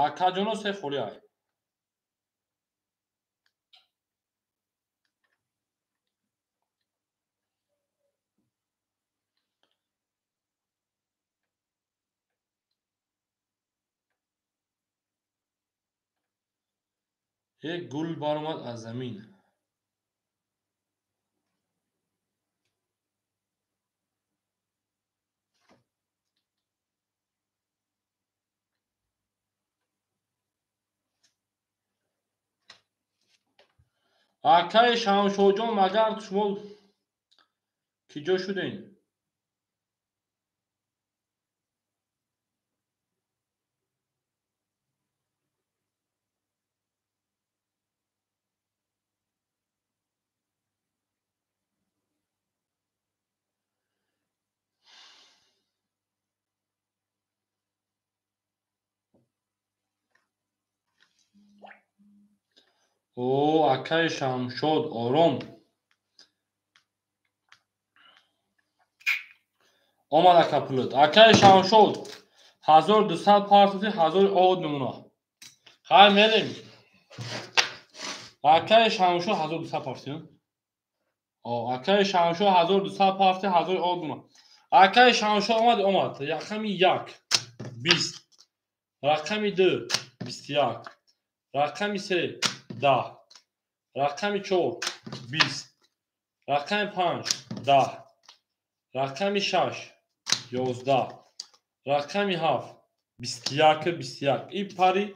Акаҷоно се холӣ ай. Як гул баромад аз замин. Акаи Шамшоҷон магар шумо киҷо шудем? О, акаи Шамшод ором. Омад ака пулот. Акаи Шамшод 1200 партофти, 1000 од мемона. Хай мерем. Акаи Шамшод 1200 партофти. Акаи Шамшод 1200 партофти, 1000 од мемона. Акаи Шамшод омад, омад. Рақами 1 20, рақами 2 21, рақами 3 10, рақами 4 20, рақами 5 10, рақами 6 11, рақами 7 21, 21. И пари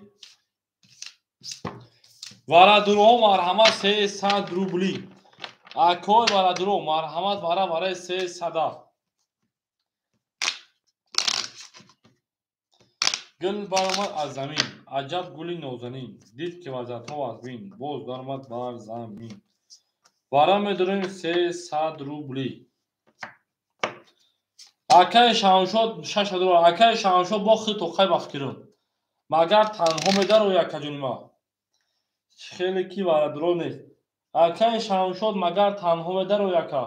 варадуро марҳамат 300 рубли. Акой варадуро марҳамат вара вараи 300. Гул баромад аз замин, аҷаб гули нозанин, дид ки вазъиятҳо вазмин, боз даромад бар замин. Вара медорем 300 рубли. Акаи Шамшод 6 рубл. Акаи Шамшод бо худ тоқай ба фикрум. Магар танҳо медарояд акаҷони ма? Хеле ки варадуро нест. Акаи Шамшод магар танҳо медарояд ака?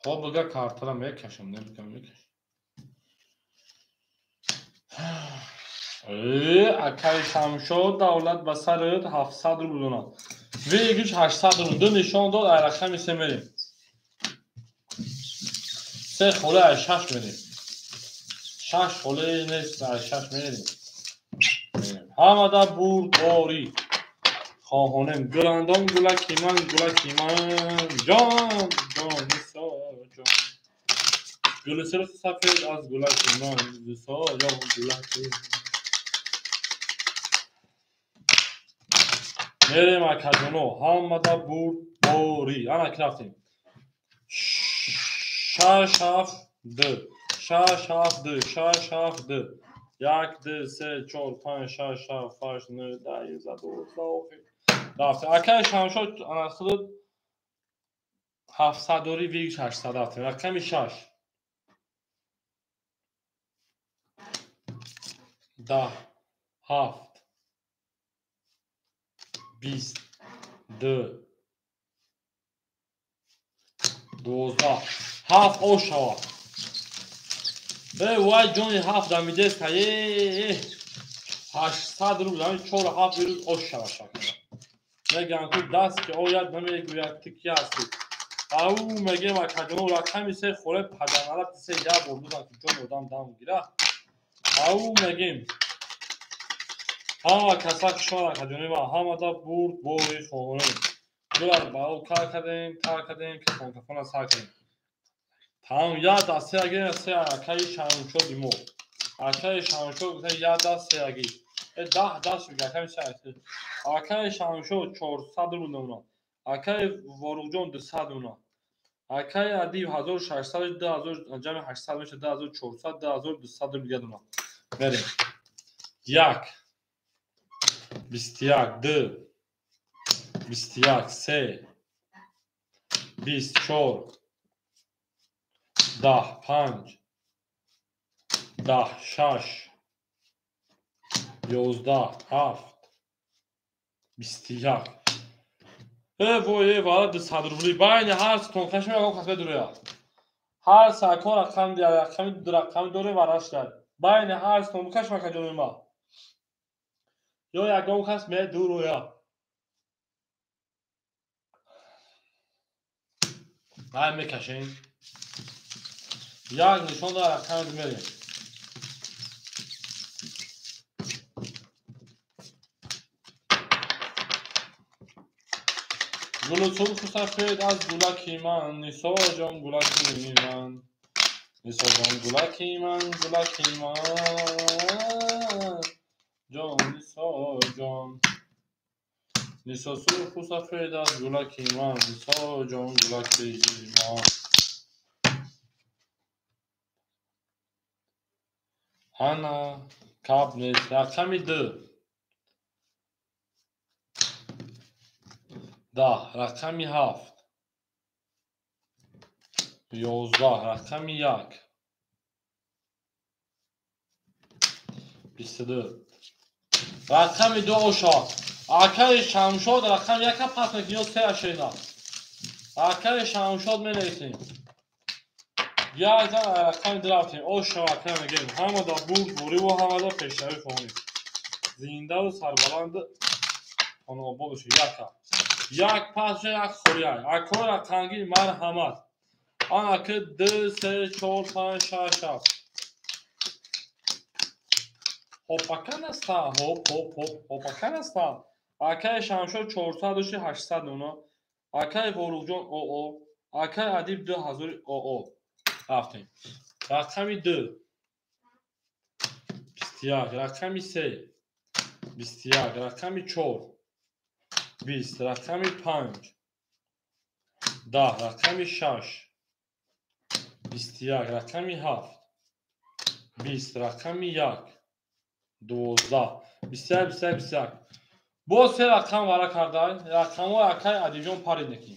Хоб бига картара мекашам, небигам мекашам. Акаи Шамшод давлат ба сарат 700 рубл донад. Вегиш 800 рубл. Ду нишон дод, ай рақами се мерем. Се холе ай 6 мерем. 6 холе нест, ай 6 мерем. Ҳамада бурдборӣ хоҳонем. Гуландом гулаки ман, гулаки ман, ҷон, ҷон, Нисо ҷон. Гули сурху сафед аз гулаки ман, Нисо ҷон, гулаки. Мерем акаҷоно, ҳамада бурдборӣ. Ана ки рафтем. 6 7 2, 6 7 2, 6 7 2. 1 2 3 4 5 6 7 8 9 10 11 12. Рафтем. Акаи Шамшод ана худат 700 дори, вигш 800 рафтем. Рақами 6 10 7 20 2 12 7 ош шавад. Вай ҷони 7 дамидест. 800 рубл, 4 7 рӯз ош шавад шакла. Мегӯям ку даст ки ояд намегӯяд ту ки ҳастӣ. Ау мегӯем акаҷоно рақами се холе паданалати се як бор бузан ки ҷони одам дам гирад. Ау мегӯем ҳама каса кишвар акаҷони ма ҳамада бурд бори хоҳонем. Гулар бао кар кардем, тар кардем, кафон кафона сар кардем. Тамом, як даст се агирем, се акаи Шамшоди мо. Акаи Шамшод гуфта як даст се агир. 10 даст шуд, акаи се. Акаи Шамшод 400 рубл мемонад. Акаи Воруқҷон 200 мемонад. Акаи Адиев 1600, 2000 ҷамъи 800 мешавад 2400, 2200 рубл дига донад. Мерем. 1 21 2 21 3 24 10 5 10 6 11 7 21. Вой, вара 200 рубли. Байни ҳар тонкаш мегам кас медурояд. Ҳар сакон рақам рақами ду рақами дорем вараш дад. Байни ҳар тонкаш мака ҷони ма. Ё ягон кас медурояд. Ай мекашем. Як нишон дар рақами мерем. Гули сурху сафед аз гулаки ман, Нисо ҷон гулаки ман, Нисо ҷон гулаки ман, гулаки ман, ҷон Нисо ҷон. Нисо сурху сафед аз гулаки ман, Нисо ҷон гулаки ман. Ана каб нест. Рақами 2 10, рақами 7 11, рақами 1 22, рақами 2 ошад. Акаи Шамшод рақам яка пас мекунем ё се ашена. Акаи Шамшод менависем. Як зан рақами ду рафтем. Ош ака мегем. Ҳамада бурд буриву ҳамада пешравӣ хоҳем. Зиндаву сарбаланд хонаобод бошед. Яка. Як пас як холия. Акои рақамгир марҳамат. Ана ки 2, 3, 4, 5, 6, 7. Хопака наста. Хоп, хоп, хоп, хопака наста. Акаи Шамшод 400 дошти 800 нуна. Акаи Воруқҷон ОО. Акаи Адиб 2000 ОО. Рафтем. Рақами 2. 21. Рақами 3. 21. Рақами 4. 20. Рақами 5. 10. Рақами 6. 21. Рақами 7. 20. Рақами 1. 12. 21, 21, 21. Боз се рақам вара кардай. Рақамҳои акаи Адибҷон парид некӣ.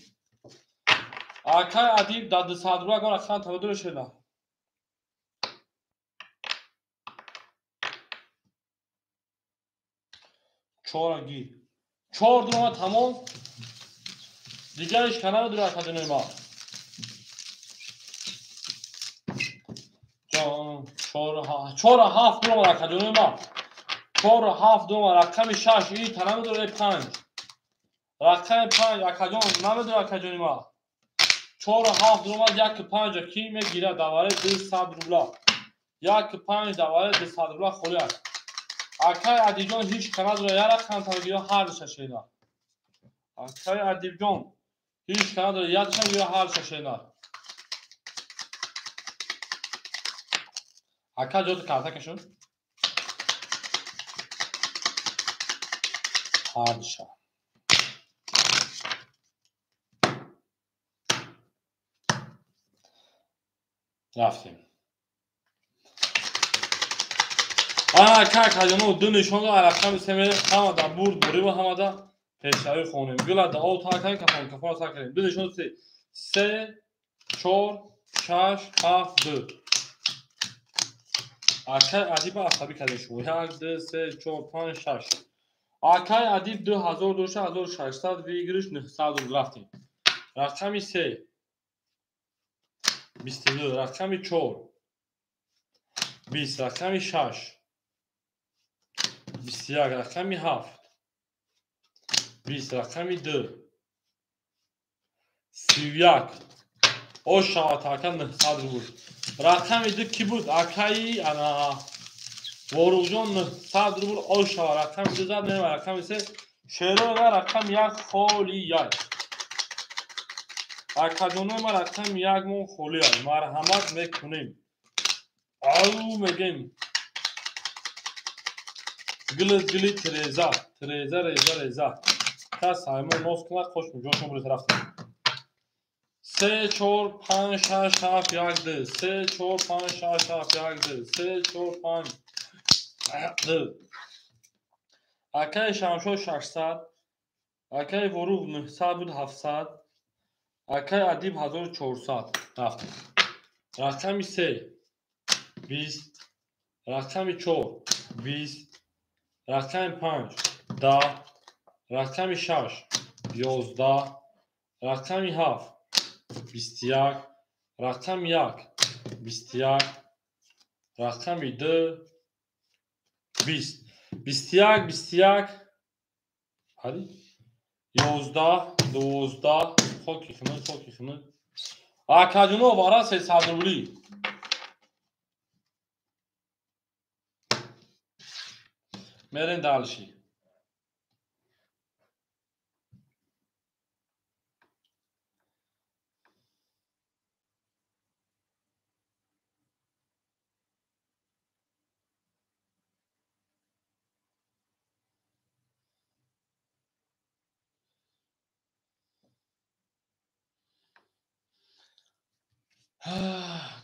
Акаи Адиб дар 200 рубла ягон рақам таводур шуда. Чора гир. Чор дурома тамом. Дигариш ка намедура академияи ма. Ҷон, чора ҳафт дурома академияи ма. Чор ҳафт дурома рақами 6 и та намедура 5. Рақами 5 акаҷон намедура акаҷони ма. 4 7 дурома 1 5 ки мегирад давари 200 рубла. 1 5 давари 200 рубла холӣ аст. Акаи Адибҷон ҳеҷ ка надора як рақам тавгиё ҳар шашена. Акаи Адибҷон ҳеҷ ка надора як рақам ё ҳар шашена. Ака ҷоти карта кашун. Ҳар ша. Рафтем. Ака акаҷоно ду нишон рақами се мерем ҳамада бурд буриву ҳамада пешравӣ хонем. Гула да об тар кардем, кафон кафонро сар кардем. Ду нишон се. 3, 4, 6, 7, 2. Акаи Адиба асабӣ кардем шумо. 1, 2, 3, 4, 5, 6. Акаи Адиб 2000 дошта, 1600 выигрыш 900 рубл рафтем. Рақами 3. 22. Рақами 4. 20. Рақами 6. 21. Рақами 7. 20. Рақами 2. 31. Ош шавад ака 900 рубл. Рақами 2 ки буд? Акаи ана Воруқҷон 900 рубл ош шавад. Рақами 2 зад мерем рақами 3. Шерои ма рақами 1 холӣ як. Акаҷонои ма рақами 1 мон холӣ аст. Марҳамат мекунем. Ау мегем. Гили гили тиреза, тиреза реза реза. Кас ҳаймон нос кунад, хош ҷошон бури тараф. 3, 4, 5, 6, 7, 1, 2. 3, 4, 5, 6, 7, 1, 2. 3, 4, 5, 2. Акаи Шамшод 600, акаи Воруқ 900 буд 700, акаи Адиб 1400. Рафтем. Рақами 3 20, рақами 4 20, рақами 5 10, рақами 6 11, рақами 7 21, рақами 1 21, рақами 2 20. 21, 21, ҳади 11, 12, хоки хунук, хоки хунук. Акаҷоно вара 300 рублӣ. Мерем дальше.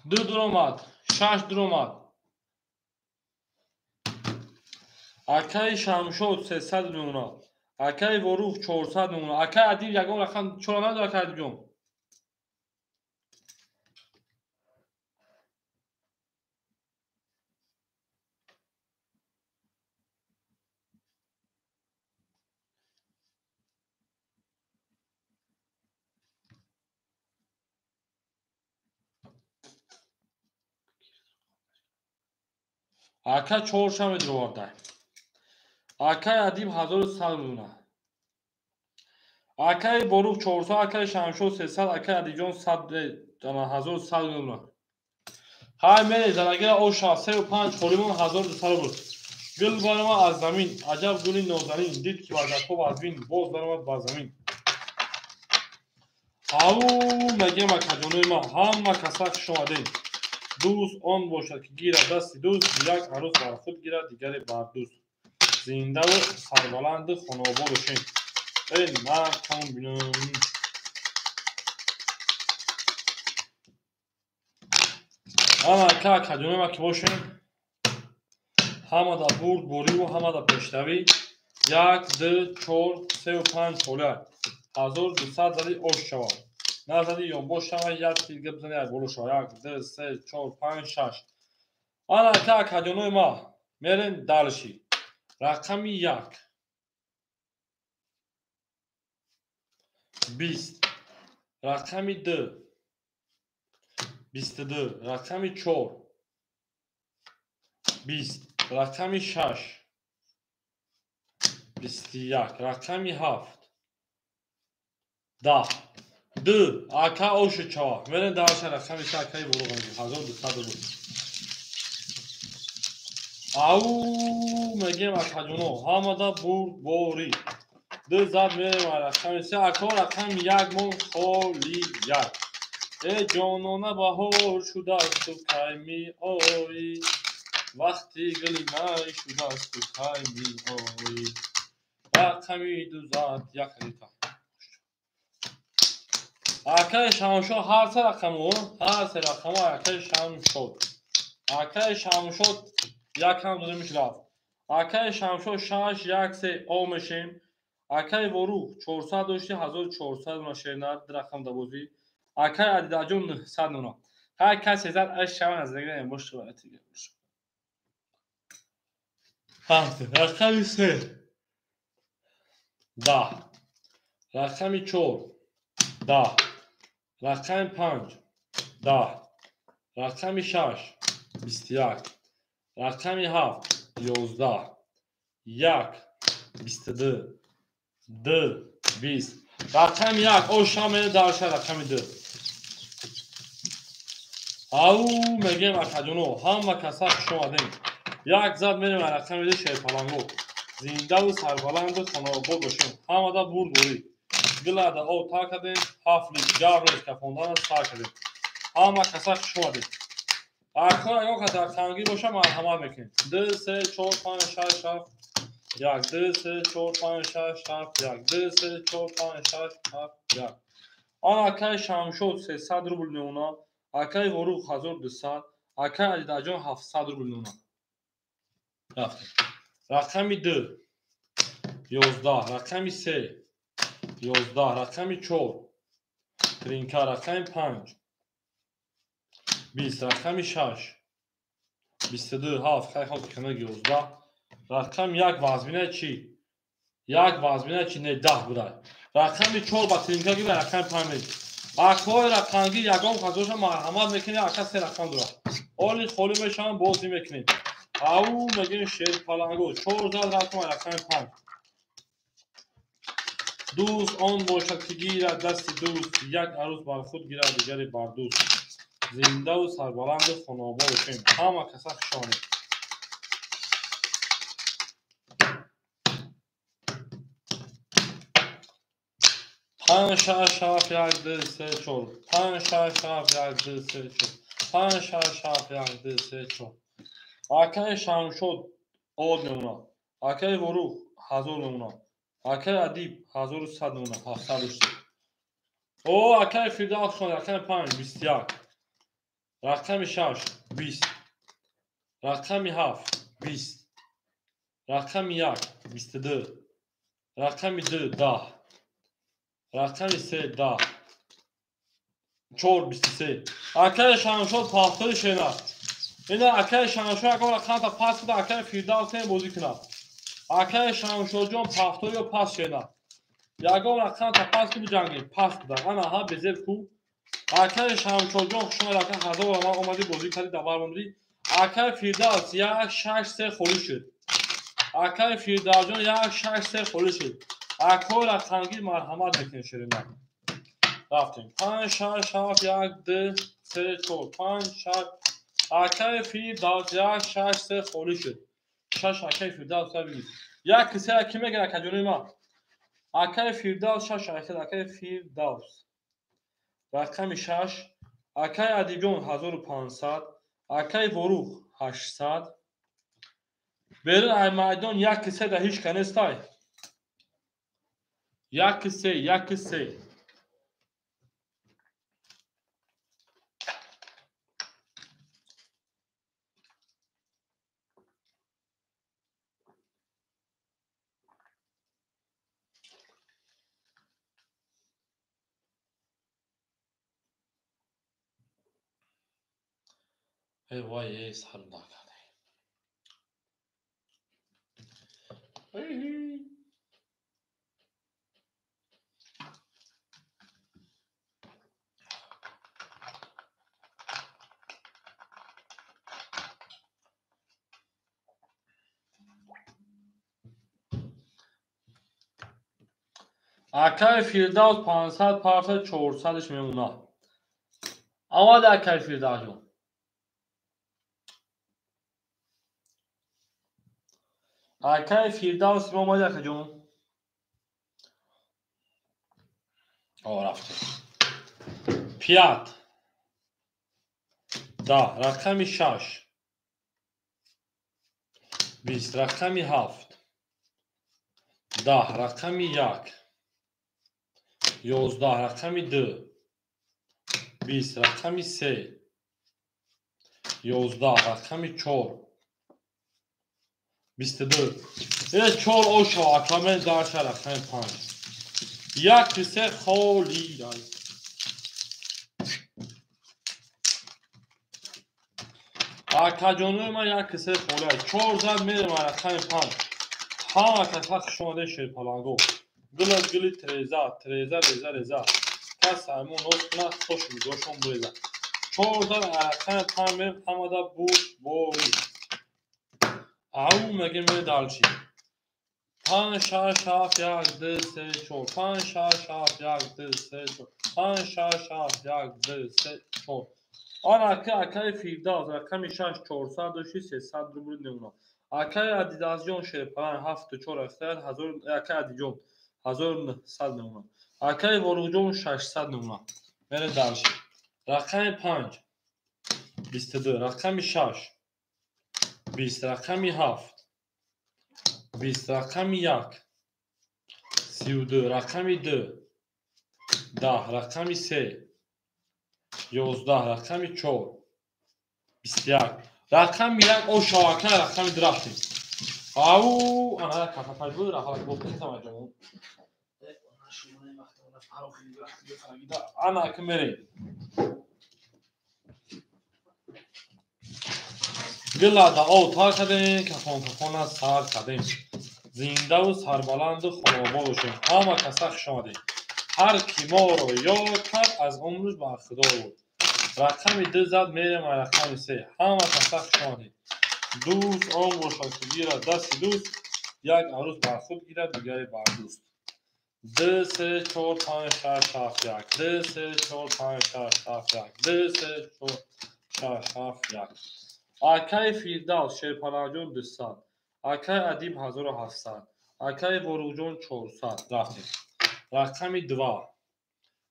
Ду дуромад, 6 дуромад. Акаи Шамшод 300 мемонад. Акаи Ворух 400 мемонад. Акаи Адиб ягон рақам чора надорад акаи Адибҷон. Ака чорша медировардай. Акай Адиб 1100 мемона. Акай Борух 400, акай Шамшод 300, акай Адибҷон 1100 мемона. Ҳай мере занагира оша 3-5 холимон 1200 рубл. Гул баромад аз замин, аҷаб гули нозанин, дид ки вазакҳо вазбин, боз баромад ба замин. Ау мегем акаҷонои ман, ҳама каса хуш омадем. Дӯст он бошад ки гирад дасти дӯст, як арӯс бар худ гирад, дигаре бар дӯст. Зиндаву сарбаланду хонаобод бошем. Эй накун бинам. Ана ака акаҷонои ман ки бошем, ҳама да бурд бориву ҳама да пешравӣ. 1, 2, 4, 3 5 холия. 1200 зади ош шавад. Назади ёнбош шавад, як тирга бизани, як боло шавад. 1, 2, 3, 4, 5, 6. Ана ака акаҷонои ман, мерем дальше. Рақами 1. 20. Рақами 2. 22. Рақами 4. 20. Рақами 6. 21. Рақами 7. 10. 2. Ака ошу чава. Мерем дальше рақами 3 акаи Борух 1200 рубл. Ау мегем акаҷоно, ҳамада бурд борӣ. 2 зад мерем рақами 3 ака рақами 1 мон холи 1. Э ҷонона баҳор шудасту кай меоӣ, вақти гули най шудасту кай меоӣ. Рақами 2 зад 1 литр. Акаи Шамшод ҳар се рақамо, ҳар се рақамо акаи Шамшод. Акаи Шамшод якам додемиш рафт. Акаи Шамшод 6 1 3 о мешем. Акаи Ворух 400 дошти 1400 мона шернар ду рақам да бозӣ. Акаи Адидаҷон 900 мона. Ҳар касе зад аш шаван аз нагирем бош шавад. Рақами 3 10. Рақами 4 10. Рақами 5 10. Рақами 6 21. Рақами 7 11. 1 22. 2 20. Рақами 1 оша мере дарша рақами 2. Ау мегем акаҷоно, ҳама каса хуш омадем. Як зад мерем рақами 2 шерпаланго. Зиндаву сарбаланду хонаобод бошем. Ҳамада бурд борӣ. Гилада об тар кардем, 7 литр гавреш кафондана сар кардем. Ҳама каса хуш омадем. Акҳо ягон кас рақамгир боша марҳамат мекунем. 2 3 4 5 6 7 1 2 3 4 5 6 7 1 2 3 4 5 6 7 1. Ан акаи Шамшод 300 рубл мемона, акаи Ворух 1200, акаи Адидаҷон 700 рубл мемона. Рафтем. Рақами 2 11, рақами 3 11, рақами 4 тринка, рақами 5 20, рақами 6 22, 7, хай хоб кана 11, рақами 1 вазмина чӣ? 1 вазмина чӣ? Не 10 будай. Рақами 4 ба тринка гир, рақами 5 мед. Акҳои рақамгир ягон хазоша марҳамат мекунем, ака се рақам дорад. Оли холӣ мешаванд, бозӣ мекунем. Ау мегем шерпаланго 4 зад рафтам рақами 5. Дӯст он бошад ки гирад дасти дӯст, як арӯс бар худ гирад, дигаре бар дӯст. Зиндаву сарбаланду хонаобод бошем. Ҳама каса хуш омадед. 5 6 7 1 2 3 4 5 6 7 1 2 3 4 5 6 7 1 2 3 4. Акаи Шамшод 10 мемонад, акаи Ворух 1000 мемонад, акаи Адиб 1100 мемонад, 700. О акаи Фирдавс хон рақами 5 21, рақами 6 20, рақами 7 20, рақами 1 22, рақами 2 10, рақами 3 10, 4 23. Акаи Шамшод пафтори шена. Ина акаи Шамшод ягон рақамта пас куда, акаи Фирдавс бозӣ кунад. Акаи Шамшодҷон пафтори ё пас шена. Ягон рақамта пас ку биҷангем, пас куда. Ана ҳа безеб ку. Акаи Шамшодҷон хушомад, ака 1000 омадӣ бозӣ кардӣ, дар бар мондӣ. Акай Фирдавс 1 6 3 холӣ шуд. Акай Фирдавсҷон 1 6 3 холӣ шуд. Акои рақамгир марҳамат мекунем ширина. Рафтем. 5 6 7 1 2 3 4 5 6. Акай Фирдавс 1 6 3 холӣ шуд. 6 акай Фирдавс бигир. 1 3 ки мегирад акаҷони ма? Акай Фирдавс 6 акай Фирдавс. Рақами 6. Акай Адибҷон 1500. Акай Ворух 800. Берун ай майдон 1 3 да ҳеч ка нестай. 1 3 1 3. Эй вай, эй сар накарда. Акай Фирдавс 500 парта 400-ш мемонад. Омад акай Фирдавсҷон. Акай Фирдавс омади акаҷон. О, рафтем. 5 10 рақами 6 20 рақами 7 10 рақами 1 11 рақами 2 20 рақами 3 11 рақами 4 22. 4 оша акаме дарша рақами 5. 1 3 холӣ. Акаҷонои ман 1 3 холӣ. 4 зад мерем рақами 5. Ҳама каса хуш омадед шерпаланго. Гул аз гули треза, треза, реза, реза. Кас аймон нос кунад, хош мизошон буреза. 4 зад рақами 5 мерем ҳамада буд борӣ. Ау мегем мере далчи. 5 6 7 1 2 3 4 5 6 7 1 2 3 4 5 6 7 1 2 3 4. Ана акай Фирдавс рақами 6 400 дошти 300 рубл мемонад. Акай Адидасҷон шерпалан 7 4 1000 акай Адиҷон 1900 мемонад. Акай Воруғҷон 600 мемонад. Мере далчи. Рақами 5 22 рақами 6 20 рақами 7 20 рақами 1 32 рақами 2 10 рақами 3 11 рақами 4 21 рақами 1 ошавака рақами 2 рафтем. Ау ана кафапай буд рафалак бо кисам аҷон. Ана ки мерем. Гила да ов тар кардем, кафон кафона сар кардем. Зиндаву сарбаланду хонобод бошем. Ҳама каса хуш омадед. Ҳар ки моро ёд кард, аз умрш ба худо буд. Рақами 2 зад мерем рақами 3. Ҳама каса хуш омадед. Дӯст он бошад ки гирад дасти дӯст, як арӯс бар худ гирад, дигаре бар дӯст. 2 3 4 5 6 7 1 2 3 4 5 6 7 1 2 3 4 6 7 1. Акай Фирдавс Шерпаланҷон 200, акай Адиб 1700, акай Воруғҷон 400. Рафтем. Рақами 2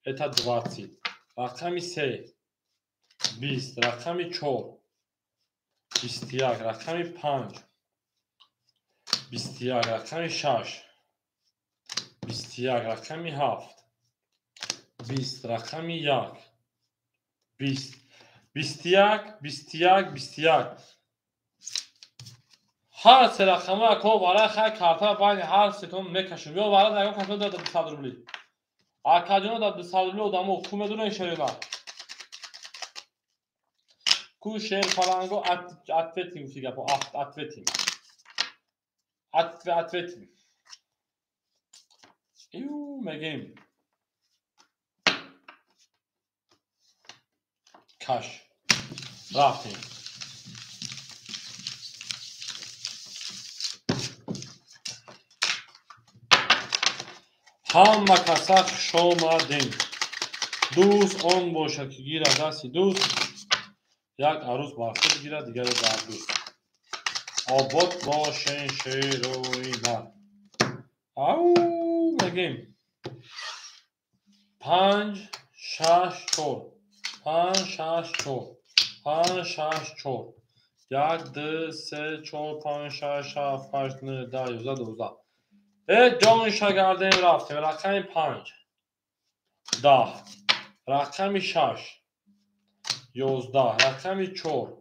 это 20, рақами 3 20, рақами 4 21, рақами 5 21, рақами 6 21, рақами 7 20, рақами 1 20, 21, 21, 21. Ҳар се рақамро ако вара хай карта байни ҳар сетон мекашем. Ё вара ягон касо дар 200 рубли. Акаҷоно дар 200 рубли одамо ку медонед шерина. Ку шер фаланго ответим гуфти гапо, ответим. Ответим. Ю мегем. Каш. Рафтем. Ҳама каса хушомадем. Дӯст он бошад, ки гирад дасти дӯст, як арӯс бар худ гирад, дигаре бар дӯст. Обод бошен, шерои нар. Ау мегем. 5 6 4 5 6 4 5 6 4 1 2 3 4 5 6 7 8 9 10 11 12. Ҷон шагардем, рафтем. Рақами 5 10, рақами 6 11, рақами 4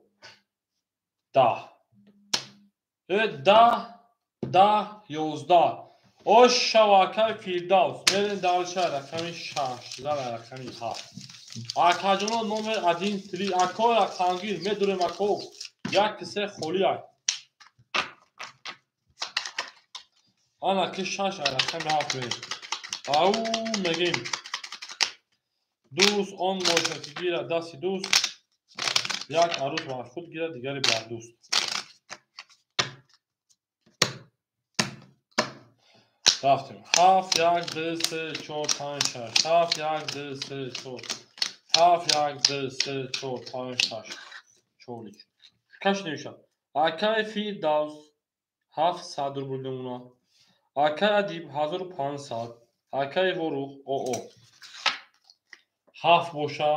10. 10 10 11. Ош шавакаи Фирдавс. Мерем дальше, рақами 6 зара рақами 7. Акаҷоно номер 1 3 ако рақамгир медурем ако. 1 3 холӣ ай. Ана ки 6 рақами 7 мерем. Ау мегем. Дӯст он бошад, ки гирад дасти дӯст, як арӯс бар худ гирад, дигаре бар дӯст. Рафтем. 7 1 2 3 4 5 6 7 1 2 3 4 7 1 2 3 4 5 6 4. Каш намешавад. Акаи Фирдавс 700 рубл мемонад. Акаи Адиб 1500. Акаи Ворух ОО. 7 боша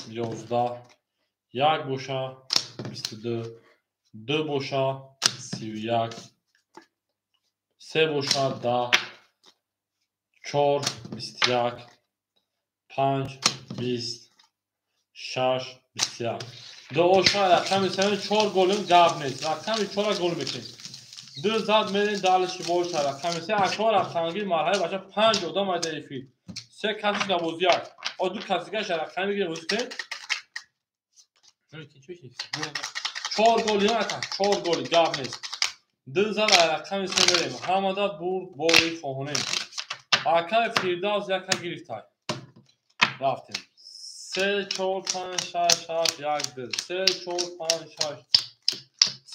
11, 1 боша 22, 2 боша 31, 3 боша 10, 4 21, 5 20, 6 21. Дуоша рақами 4 голим гап нест. Рақами 4 гол мекунем. 2 зад мерем дальше боша рақами 3. Ако рақамгир марҳала бача 5 одам айда эфир. 3 касиш дар бозӣ як. О ду кас дигараш рақами мегирем бозӣ кунем. 4 голи ака, 4 голи гап нест. 2 зад рақами 3 мерем. Ҳамада бурд бори хоҳонем. Акаи Фирдавс яка гирифтай. Рафтем. 3 4 5 6 7 1 2 3 4 5 6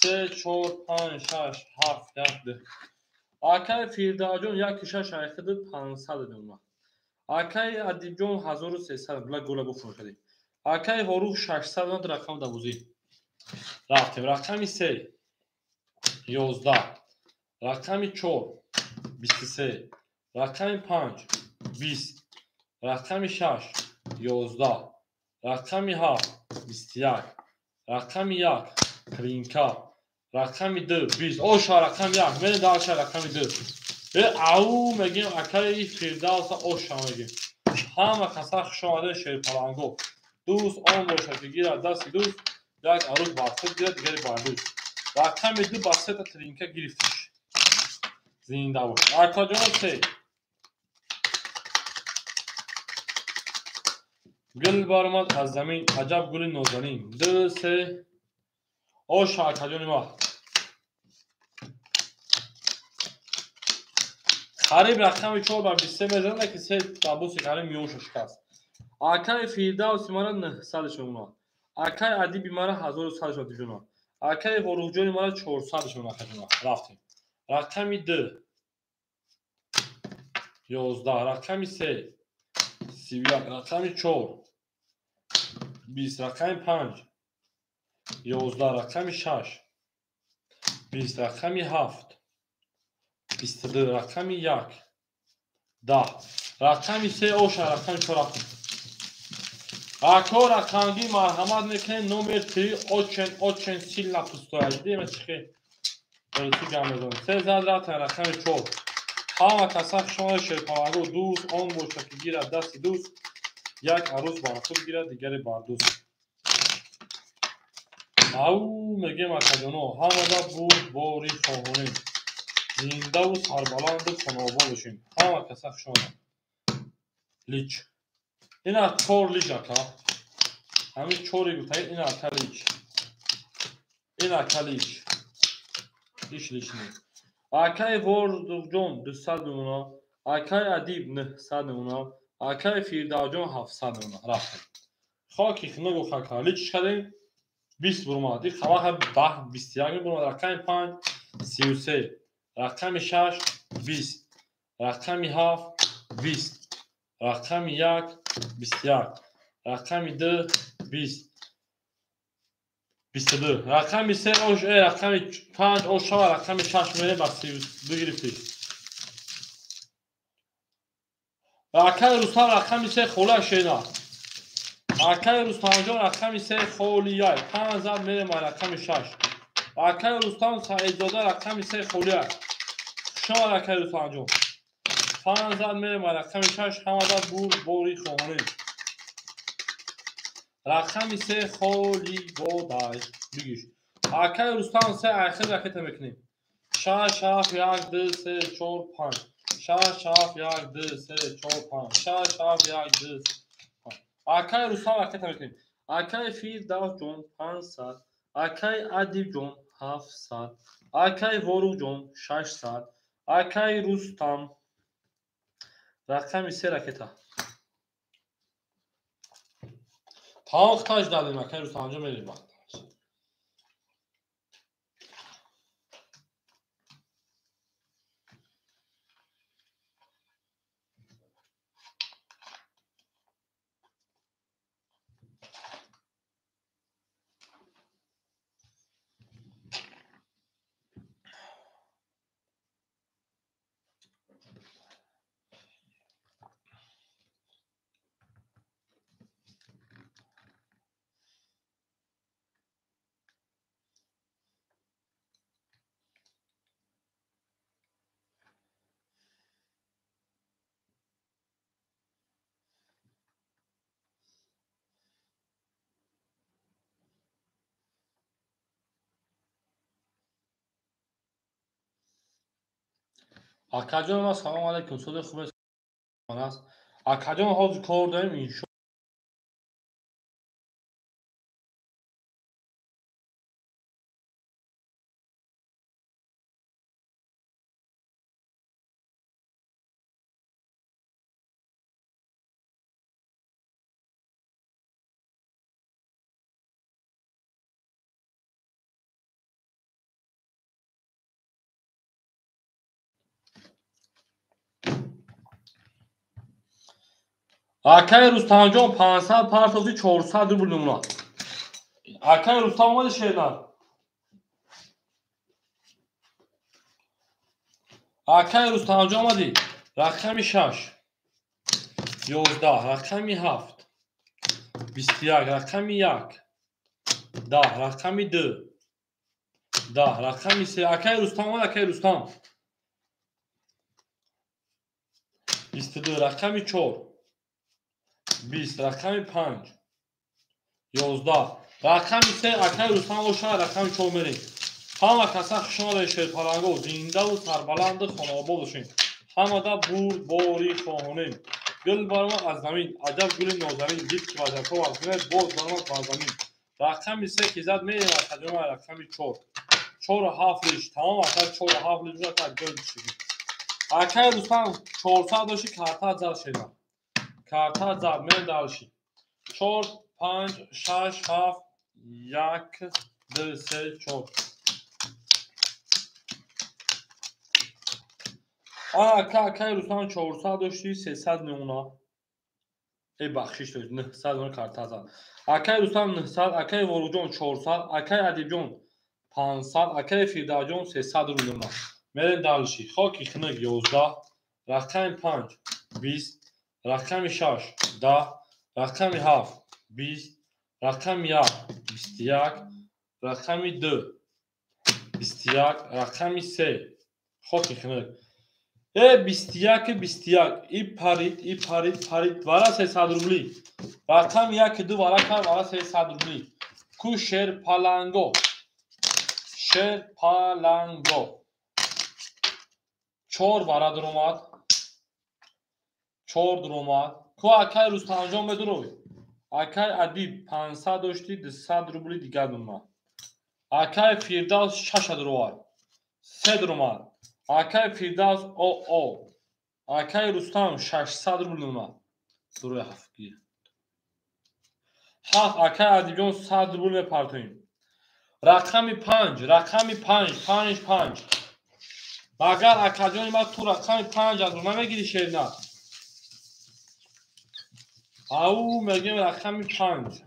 3 4 5 6 7 1 2. Акаи Фирдавсҷон 1 6 айхиди 500 мемонад. Акаи Адибҷон 1300 била гола бухӯршадем. Акаи Ворух 600 мемонад рақам дар бозӣ. Рафтем. Рақами 3 11, рақами 4 23, рақами 5 20, рақами 6 11, рақами 7 21, рақами 1 тринка, рақами 2 20. Оша рақами 1 мерем дальше рақами 2. Ау мегем акаи Фирдавса оша мегем. Ҳама каса хуш омадед шерпаланго. Дӯст он бошад, ки гирад дасти дӯст, як арӯс бар худ гирад, дигаре бар дӯст. Рақами 2 ба 3 та тринка гирифтиш. Зинда бош. Акаҷоно 3. Гул баромад аз замин, аҷаб гули нозанин. 2 3. Оша акаҷони ма. Қариб рақами 4 ба 23 мезанад, ки 3 табуси қариб миёнша шикаст. Акаи Фирдавси мара 900 мемонад. Акаи Адиби мара 1100 мемонад. Акаи Воруҳҷони мара 400 мемонад. Акаҷона. Рафтем. Рақами 2 11, рақами 3 31, рақами 4 20, рақами 5 11, рақами 6 20, рақами 7 22, рақами 1 10, рақами 3 оша рақами 4 рафтем. Ако рақамги марҳамат мекунем номер 3 очень очень сильно пустой. Дидем чихе рӯси гап мезанем. 3 зад рафтем рақами 4. Ҳама каса хушомадед шерпаланго. Дӯст он бошад, ки гирад дасти дӯст, як арӯс бар худ гирад, дигаре бар дӯст. Ау мегем акаҷоно, ҳамада бурд бори хоҳонем. Зиндаву сарбаланду хонаобод бошем. Ҳама каса хушомадед. Лич. Ина 4 лич ака. Ҳамин 4 гуфтаед, ина ака лич. Ина ака лич. Иш лич нест. Акаи Вордуқҷон 200 мемонад. Акаи Адиб 900 мемонад. Акаи Фирдавсҷон 700 мемонад. Рафтем. Хоки хунук хака. Лич кардем 20 бурмад. Ин хабар 10 21 бурмад. Рақами 5 33, рақами 6 20, рақами 7 20, рақами 1 21, рақами 2 20, 22, рақами 3 ош, рақами 5 ош шава, рақами 6 мерем ба 32 гирифтӣ. Акай Рустам рақами 3 хола шена. Акай Рустамҷон рақами 3 холияй. 5 зад мерем ба рақами 6. Акай Рустам Саидзода рақами 3 холияй. Шумо акай Рустамҷон. 5 зад мерем ба рақами 6, ҳамада бурд бори хоҳонем. Рақами 3 холи бодай. Бигиш. Акай Рустам 3 ахир ракета мекунем. 6 7 1 2 3 4 5. 6 7 1 2 3 4 5. 6 7 1 2 5. Акай Рустам ракета мекунем. Акай Фирдавсҷон 500, акай Адибҷон 700, акай Воруқҷон 600, акай Рустам рақами 3 ракета. Тамом хиташ дадем, акай Рустамҷон мерем вақт. Акаҷон ма салом алейкум, суди хубе аст. Акаҷон ҳозир кор дорем иншо. Акай Рустамҷон 500 партофти 400 рубл нумра. Акай Рустам омади шернар. Акай Рустамҷон омади. Рақами 6 11, рақами 7 21, рақами 1 10, рақами 2 10, рақами 3. Акай Рустам омад, акай Рустам. 22, рақами 4 20, рақами 5 11, рақами 3. Акай Рустам бошад, рақами 4 мерем. Ҳама каса хуш омадед шерпаланго, зиндаву сарбаланду хонаобод бошед. Ҳамада бурд бори хоҳонем. Гул баромад аз замин, аҷаб гули нозанин, дид ки ваҷабҳо аз гуле боз баромад бар замин. Рақами 3 ки зад мерем акаҷон рақами 4. 4 7 лиш, тамом ака 4 7 лиш ака гул шуд. Акай Рустам 400 доши карта зад шеда. Карта зад мерем дальше. 4 5 6 7 1 2 3 4. Ака акай Рустам 400 дошти 300 меона. Бахшиш дошт 900 меона карта зад. Акай Рустам 900, акай Воруқҷон 400, акай Адибҷон 500, акай Фирдавсҷон 300 рубл меона. Мерем дальше. Хоки хунук 11, рақами 5 20, рақами 6 10, рақами 7 20, рақами 1 21, рақами 2 21, рақами 3 хоки хунук. 21 21 и парид, и парид, парид, вара 300 рубли. Рақами 1 2 вара кар, вара 300 рубли. Ку шер паланго. Шер паланго. 4 вара дуромад. 4 дуромад. Ку акай Рустамҷон медурой. Акай Адиб 500 дошти 200 рубли дигар дуромад. Акай Фирдавс 6 дуровад. 3 дуромад. Акай Фирдавс ОО. Акай Рустам 600 рубл дуромад. Дурои 7 гир. 7 акай Адибҷон 100 рубл мепартоем. Рақами 5, рақами 5, 5 5. Агар акаҷони ман ту рақами 5 аз намегири шерна. Ау мегем рақами 5.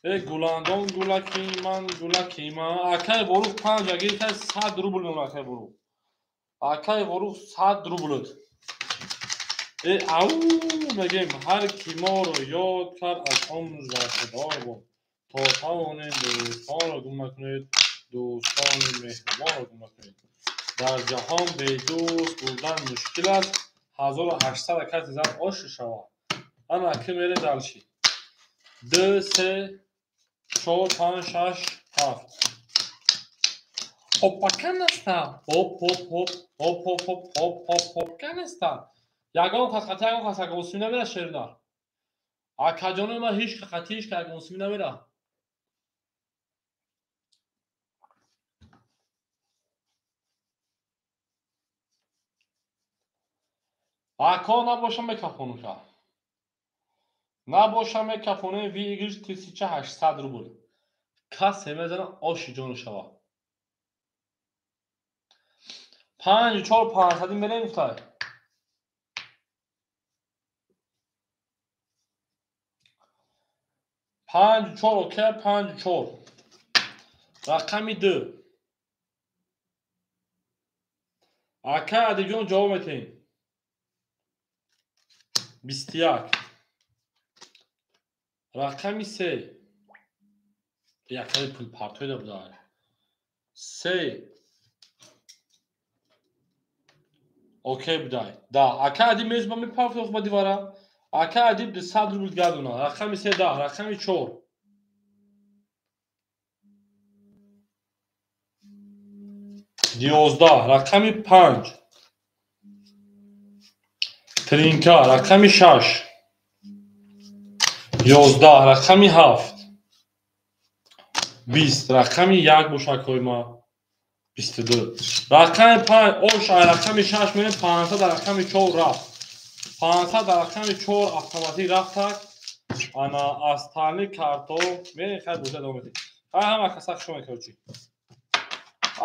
Э гуландон гулаки ман гулаки ман. Акай Ворух 5 агирта 100 рубл мемона акай Ворух. Акай Ворух 100 рубл. Э ау мегем ҳар ки моро ёд кард аз он бархӯрдор бод. То тавонем дӯстонро гум накунед, дӯстони меҳрубонро гум накунед. Дар ҷаҳон бедӯст будан мушкил аст. 1800 ракати зан ош шава. Ана ки мерем дальше. 2 3 4 5 6 7. Опа канаста. Хоп хоп хоп хоп хоп хоп хоп хоп хоп канаста. Ягон кас қати ягон кас ягон намера шернар. Акаҷони ма ҳеч қати ҳеч ягон сими намера. Ако набоша мекафонуша. Набоша мекафоне выигрыш 1800 рубл. Касе мезана оши ҷону шава. 5 4 500 мерем гуфтай. 5 4 окей 5 4. Рақами 2. Ака Адиҷон ҷавоб метиҳем. 21. Рақами 3. Якаи пул партоида буда. 3. Окей будай. Да, ака Адиб мезба мепартох ба дивара. Ака Адиб 200 рубл гардона. Рақами 3 да, рақами 4. 11, рақами 5. Тринка, рақами 6. 11, рақами 7. 20, рақами 1 бошакҳои ма. 22. Рақами 5, ош, рақами 6 мерем 500, рақами 4 рафт. 500 рақами 4 автоматик рафтак. Ана остальные карто мерем хайр боза давом медиҳем. Хай ҳама каса хуш омадед короче.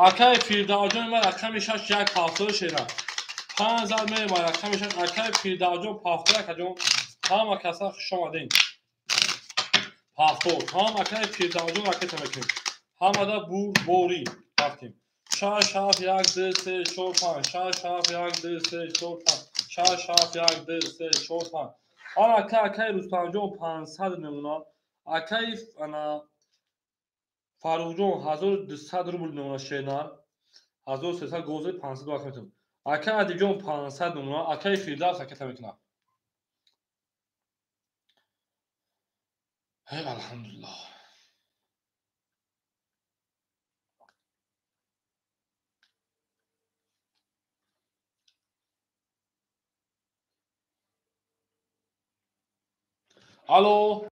Акай Фирдавҷон ма рақами 6 1 ҳафтоду шера. 5 мерем рақами 6 акай Фирдавҷон ҳафтоду акаҷон ҳама каса хуш омадед. Ҳафтод ҳам акай Фирдавҷон ракета мекунем. Ҳамада бурдборӣ рафтем. 6 7 1 2 3 4 5 6 7 1 2 3 4 5 6 7 1 2 3 4 5. Ана акай Рустамҷон 500 мемона. Акай ана Фаррухҷон 1200 рубл мемона шернар. 1300 гозе 500 вақт метавонам. Акай Адибҷон 500 мемона. Акай Фирдавс ракета мекунад. Эй алҳамдулиллоҳ. Алло.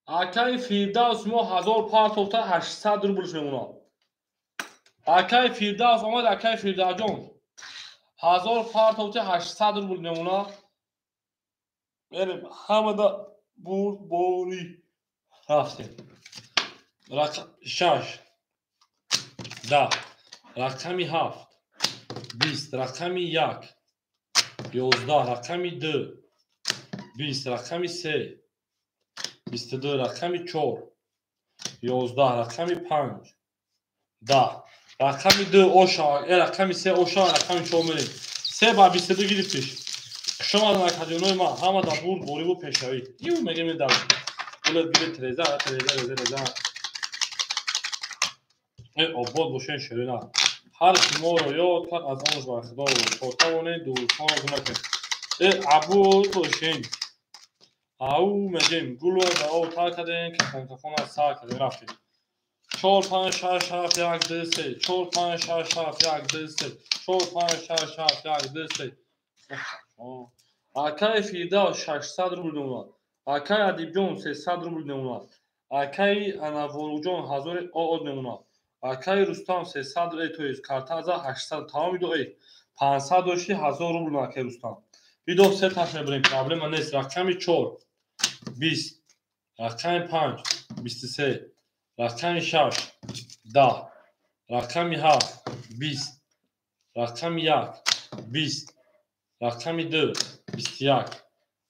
Акай Фирдавс мо 1000 партофта 800 рублш мемонад. Акай Фирдавс омад, акай Фирдавҷон 1000 партофта 800 рубл мемонад. Мерем ҳамада бурдборӣ рафтем. Рақам 6 10, рақами 7 20, рақами 1 11, рақами 2 20, рақами 3 22, рақами 4 11, рақами 5 10, рақами 2 оша, рақами 3 оша, рақами 4 мерем. 3 ба 22 гирифтиш. Хуш омадед акаҷонои ман, ҳамада бурдбориву пешравӣ. Ю мегем дар гулат гири треза, треза, реза, реза. Э обод бошен ширина. Ҳар ки моро ёд кард аз онш бархӯрдор бод. То тавонед дӯстонро гум накунед. Э абуд бошен. Ау мегем гулро ба об тар кардем, кафон кафон аз сар кардем рафтем. 4 5 6 7 1 2 3 4 5 6 7 1 2 3 4 5 6 7 1 2 3. Акай Фирдавс 600 рубл мемонад. Акай Адибҷон 300 рубл мемонад. Акай Анаворуҷон 1000 оод мемонад. Акаи Рустам 300 то есть карта за 800 тамоми ду 500 дошти 1000 рубл акаи Рустам. Видо се таш мебарем, проблема нест. Рақами 4 20, рақами 5 23, рақами 6 10, рақами 7 20, рақами 1 20, рақами 2 21,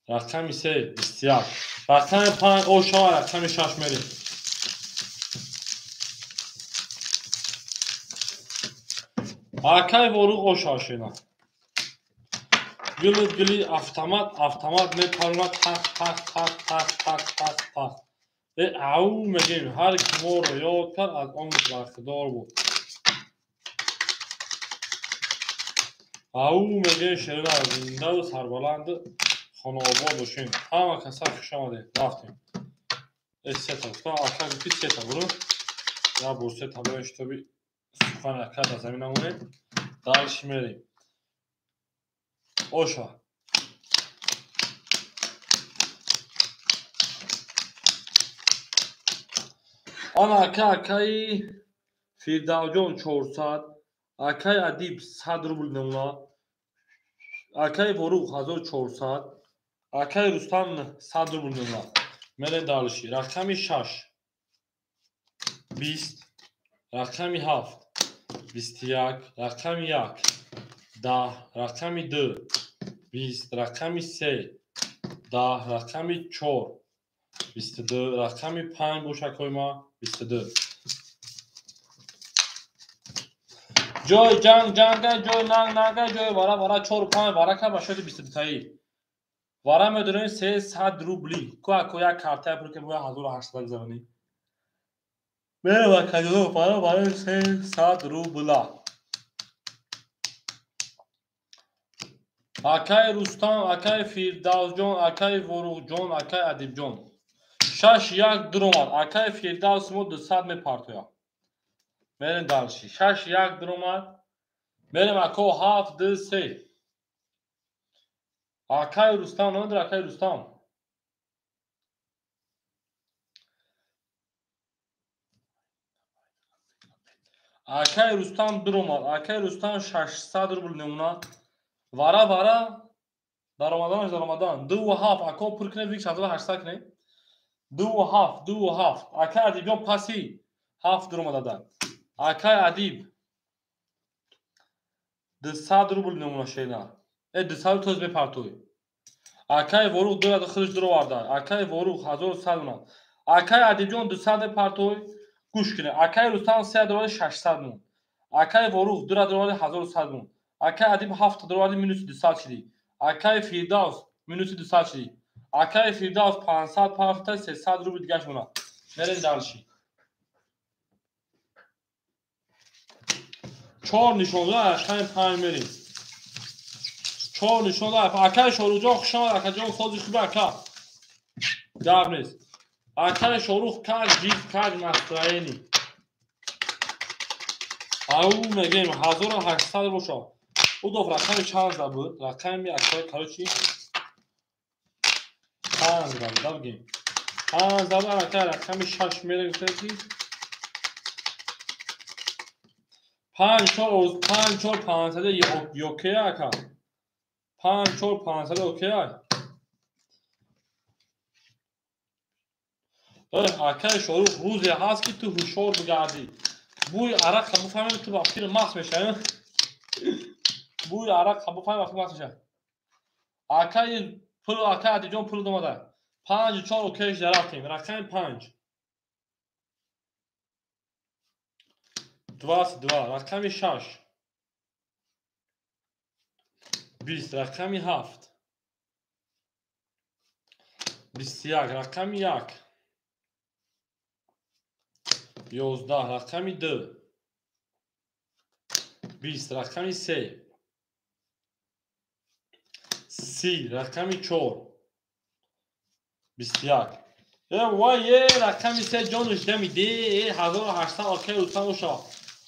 рақами 3 21, рақами 5 ошава, рақами 6 мерем. Акай воруқ ошашена. Гили гили автомат автомат мепарона тақ тақ тақ тақ тақ тақ тақ. Ау мегем ҳар ки моро ёд кард аз он бархдор буд. Ау мегем шерина зиндаву сарбаланд хонаобод бошем. Ҳама каса хуш омадед. Рафтем. Сета гуфтам ака гуфти сета буру. Я бор сета бурем шитоби сухан ака дар замин намонем. Дальше мерем. Оша. Ана ака акаи Фирдавҷон 400, акаи Адиб 100 рубл намуна, акаи Воруқ 1400, акаи Рустам 100 рубл намуна. Мерем дальше. Рақами 6 20, рақами 7 21, рақами 1 10, рақами 2 20, рақами 3 10, рақами 4 22, рақами 5 бошакҳои ма 22. Ҷои ҷанг ҷанга, ҷои нанг нанга, ҷои вара вара 4 5 вара ка ба шоди 22таи. Вара медорем 300 рубли. Ку аку як картая пур ки бояд 1800 гузаронӣ. Мерем акаҷоно вара вара 300 рубла. Акаи Рустам, акаи Фирдавсҷон, акаи Воруқҷон, акаи Адибҷон. 6 1 дуромад. Акаи Фирдавс мо 200 мепартояд. Мерем дальше. 6 1 дуромад. Мерем ако 7 2 3. Акаи Рустам, намедонам акаи Рустам. Акаи Рустам дуромад. Акаи Рустам 600 рубл намуна. Вара вара даромаданаш даромадан. 2 7 ако пур кунем, 1800 кунем. 2 7 2 7. Акаи Адибҷон паси 7 дуромада. Акаи Адиб 200 рубл намуна шена. 200 тоз мепартои. Акаи Воруқ 2 худаш дуроварда. Акаи Воруқ 1100 мона. Акаи Адибҷон 200 мепартои. Гӯш кунед. Акаи Рустам 3 дуроварда 600 мон. Акаи Воруқ 2 дуроварда 1100 мон. Акаи Адиб 7 дуроварда минус 200 шиди. Акаи Фирдавс минус 200 шиди. Акаи Фирдавс 500 партои 300 рубл дигаш мона. Мерем дальше. 4 нишонда рақами 5 мерем. 4 нишонда. Акаи Шоруқҷон хуш омад. Акаҷон сози хуби ака. Гап нест. Акаи Шоруқ как жизнь, как настроение. Ау мегем 1800 боша. Удов рақами чанд за буд? Рақами акаи короче 5 за буд, бигем. 5 за буд акаи рақами 6 мерем гуфтем ки 5 4 5 4 500 окей ака. 5 4 500 окей. Акаи Шоруқ рӯзе ҳаст ки ту ҳушёр бигардӣ. Бӯи арақа буфаҳмем ту ба фикр маст мешавӣ. Бӯи арақа буфаҳмем ба фикр маст мешавӣ. Акаи пул, акаи Адибҷон пул домада. 5 4 окейш дарафтем. Рақами 5 22, рақами 6 20, рақами 7 21, рақами 1 11, рақами 2 20, рақами 3 30, рақами 4 21. Вай, рақами 3 ҷонуш дамиде 1800 акаи Рустам боша.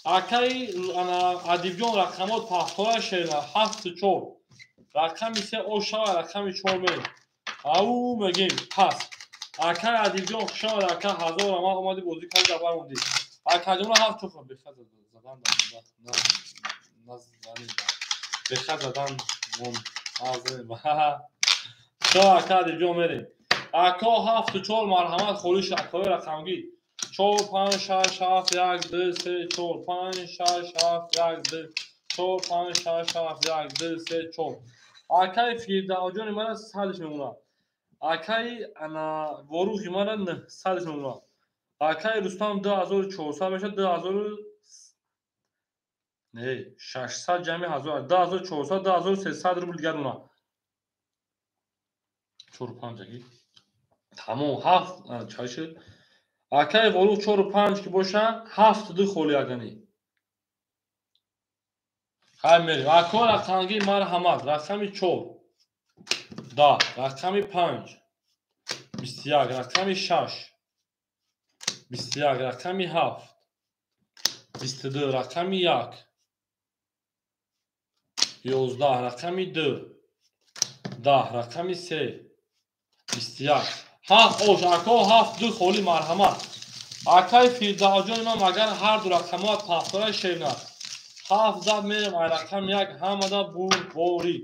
Акаи Адибҷон рақамот пахтора шена 7 4. Рақами 3 ошава, рақами 4 мерем. Ау мегем пас. Акаи Адибҷон хуш омад. Ака 1000 ама омади бозӣ карди дар бармонди. Акаҷонро ҳафт чор бехат задан назанед. Бехат задан мон назанед. Чо ака дилҷон мерем. Ако 7-4 марҳамат холиш акои рақамгир. 4 5 6 7 1 2 3 4 5 6 7 1 2 4 5 6 7 1 2 3 4. Акаи Фирдавҷони мана 100 мемонад. Акаи ана Ворухи мана 900 мемонад. Акаи Рустам 2400 мешавад, 2000 не 600 ҷамъи 1000 2400 2300 рубл дигар монад. 4 5 аги. Тамом 7 чай шуд. Акаи Ворух 4 5 ки боша 7 2 холи агани. Хай мерем. Ако рақамги марҳамат. Рақами 4 10, рақами 5 21, рақами 6 21, рақами 7 22, рақами 1 11, рақами 2 10, рақами 3 21. 7 ош ако 7 2 холи марҳамат. Акаи Фирдавҷони ман агар ҳар ду рақамот пафтора шевнад. 7 зад мерем ай рақами 1 ҳамада бурдборӣ.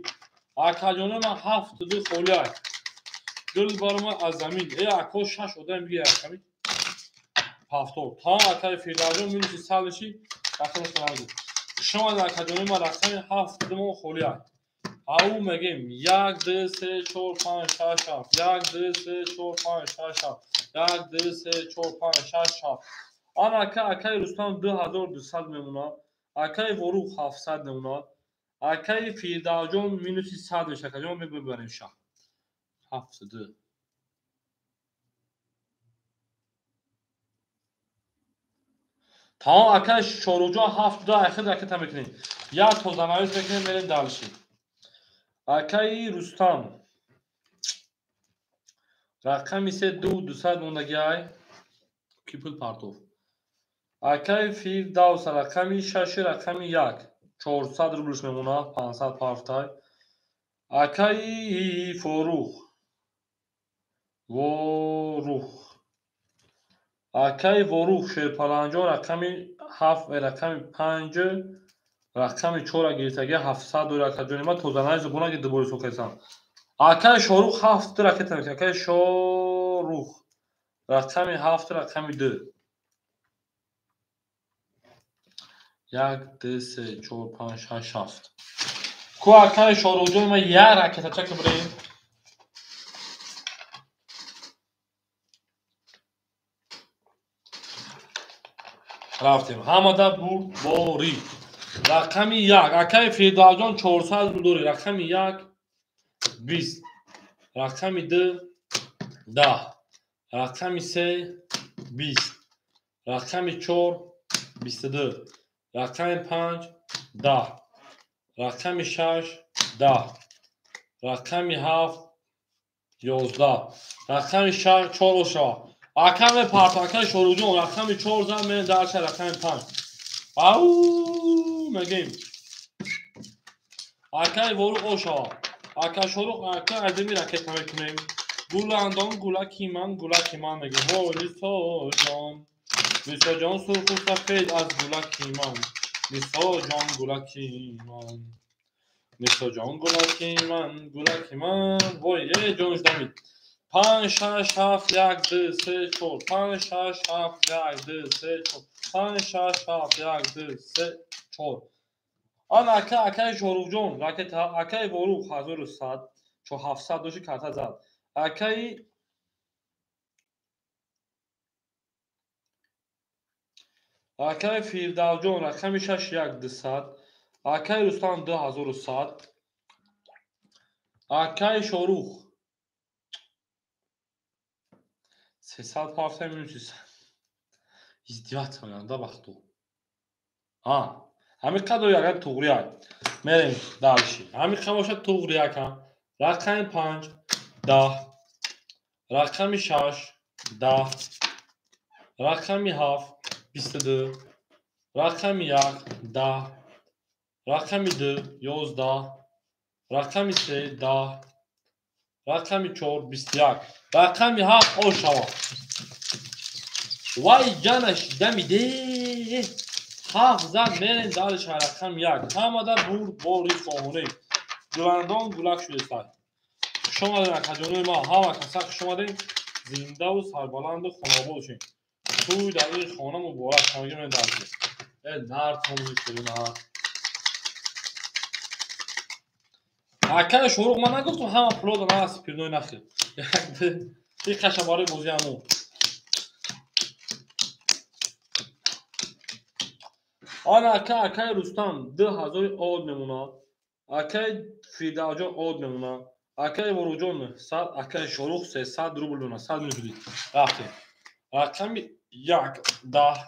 Акаҷони ман 7 2 холи ай. Гул барома аз замин. Э ако 6 одам бигир рақами пафтор. Тамом акаи Фирдавҷон минуси 100 меши рақами хонагӣ. Шумо акаҷони ман рақами 7 2 мо холи ай. Ау мегем 1 2 3 4 5 6 7 1 2 3 4 5 6 7 1 2 3 4 5 6 7. Ана ака акаи Рустам 2200 мемонад. Акаи Ворух 700 мемонад. Акаи Фирдавҷон минуси 100 мешавад. Акаҷон мебарем шаҳ. 7 2. Тамом акаи Шоруҷон 7 2 айхид ракета мекунем. Як тозанавис мекунем мерем дальше. Акаи Рустам рақами 3 2 200 мондагӣ ай ки пул партов. Акаи Фирдавс рақами 6 рақами 1 400 рублш мемонад, 500 парфтай. Акаи Форух Ворух акаи Ворух Шерпаланҷон рақами 7 рақами 5 рақами 4 гирифтагӣ 700 дори акаҷони ман тозанаи зубона ки дубори сохесам. Акаи Шорух 7 ракета мекунад. Акаи Шорух рақами 7 рақами 2 1 2 3 4 5 6 7. Ку акаи Шорухҷони ман як ракетача ки бирем. Рафтем. Ҳамада бурдборӣ. Рақами 1 акаи Фирдавҷон 400 рубл дори. Рақами 1 20, рақами 2 10, рақами 3 20, рақами 4 22, рақами 5 10, рақами 6 10, рақами 7 11, рақами 4 шава. Ака мепарт акаи Шоруҷон рақами 4 зад мерем дальше рақами 5. Ау мегем. Акаи Ворух ошава. Ака Шорух ака азими ракета мекунем. Гуландон гулаки ман гулаки ман мегем. Вой Нисоҷон. Нисоҷон сурху сафед аз гулаки ман. Нисоҷон гулаки ман. Нисоҷон гулаки ман гулаки ман. Вой э ҷонш дамид. 5 6 7 1 2 3 4 5 6 7 1 2 3 4 5 6 7 1 2 3 4. Ана ака акаи Шоруҳҷон ракета акаи Ворух 1100 700 доши карта зад. Акаи Фирдавҷон рақами 6 1 200, акаи Рустам 2100, акаи Шорух 300 парта минус 300. Издеваться мекунанд вақту. Ҳамин қадр агар туғри ай. Мерем дальше. Ҳамин қадр бошад туғри ака. Рақами 5 10, рақами 6 10, рақами 7 22, рақами 1 10, рақами 2 11, рақами 3 10, рақами 4 21, рақами 7 ошава. Вай ҷанаш дамиде. Ҳафт зад мерем дарш рақам як. Ҳамада бурд бори хоҳонем. Гуландон гулак шудесад. Хуш омадем акаҷонои ма, ҳама каса хуш омадем. Зиндаву сарбаланду хонобод бошем. Тӯй дар ин хона муборак. Ҳамагӣ мерем дарш. Э нар томзи ширина. Акаи Шорух ман нагуфтам ҳама пулода на спирной нахир. Як қаша барои бозӣ ҳамон. Ана ака акаи Рустам 2000 од мемонад. Акаи Фирдавсҷон од мемонад. Акаи Воруҷон 100, акаи Шорух 300 рубл мемонад. 100 мешудӣ. Рафтем. Рақами 1 10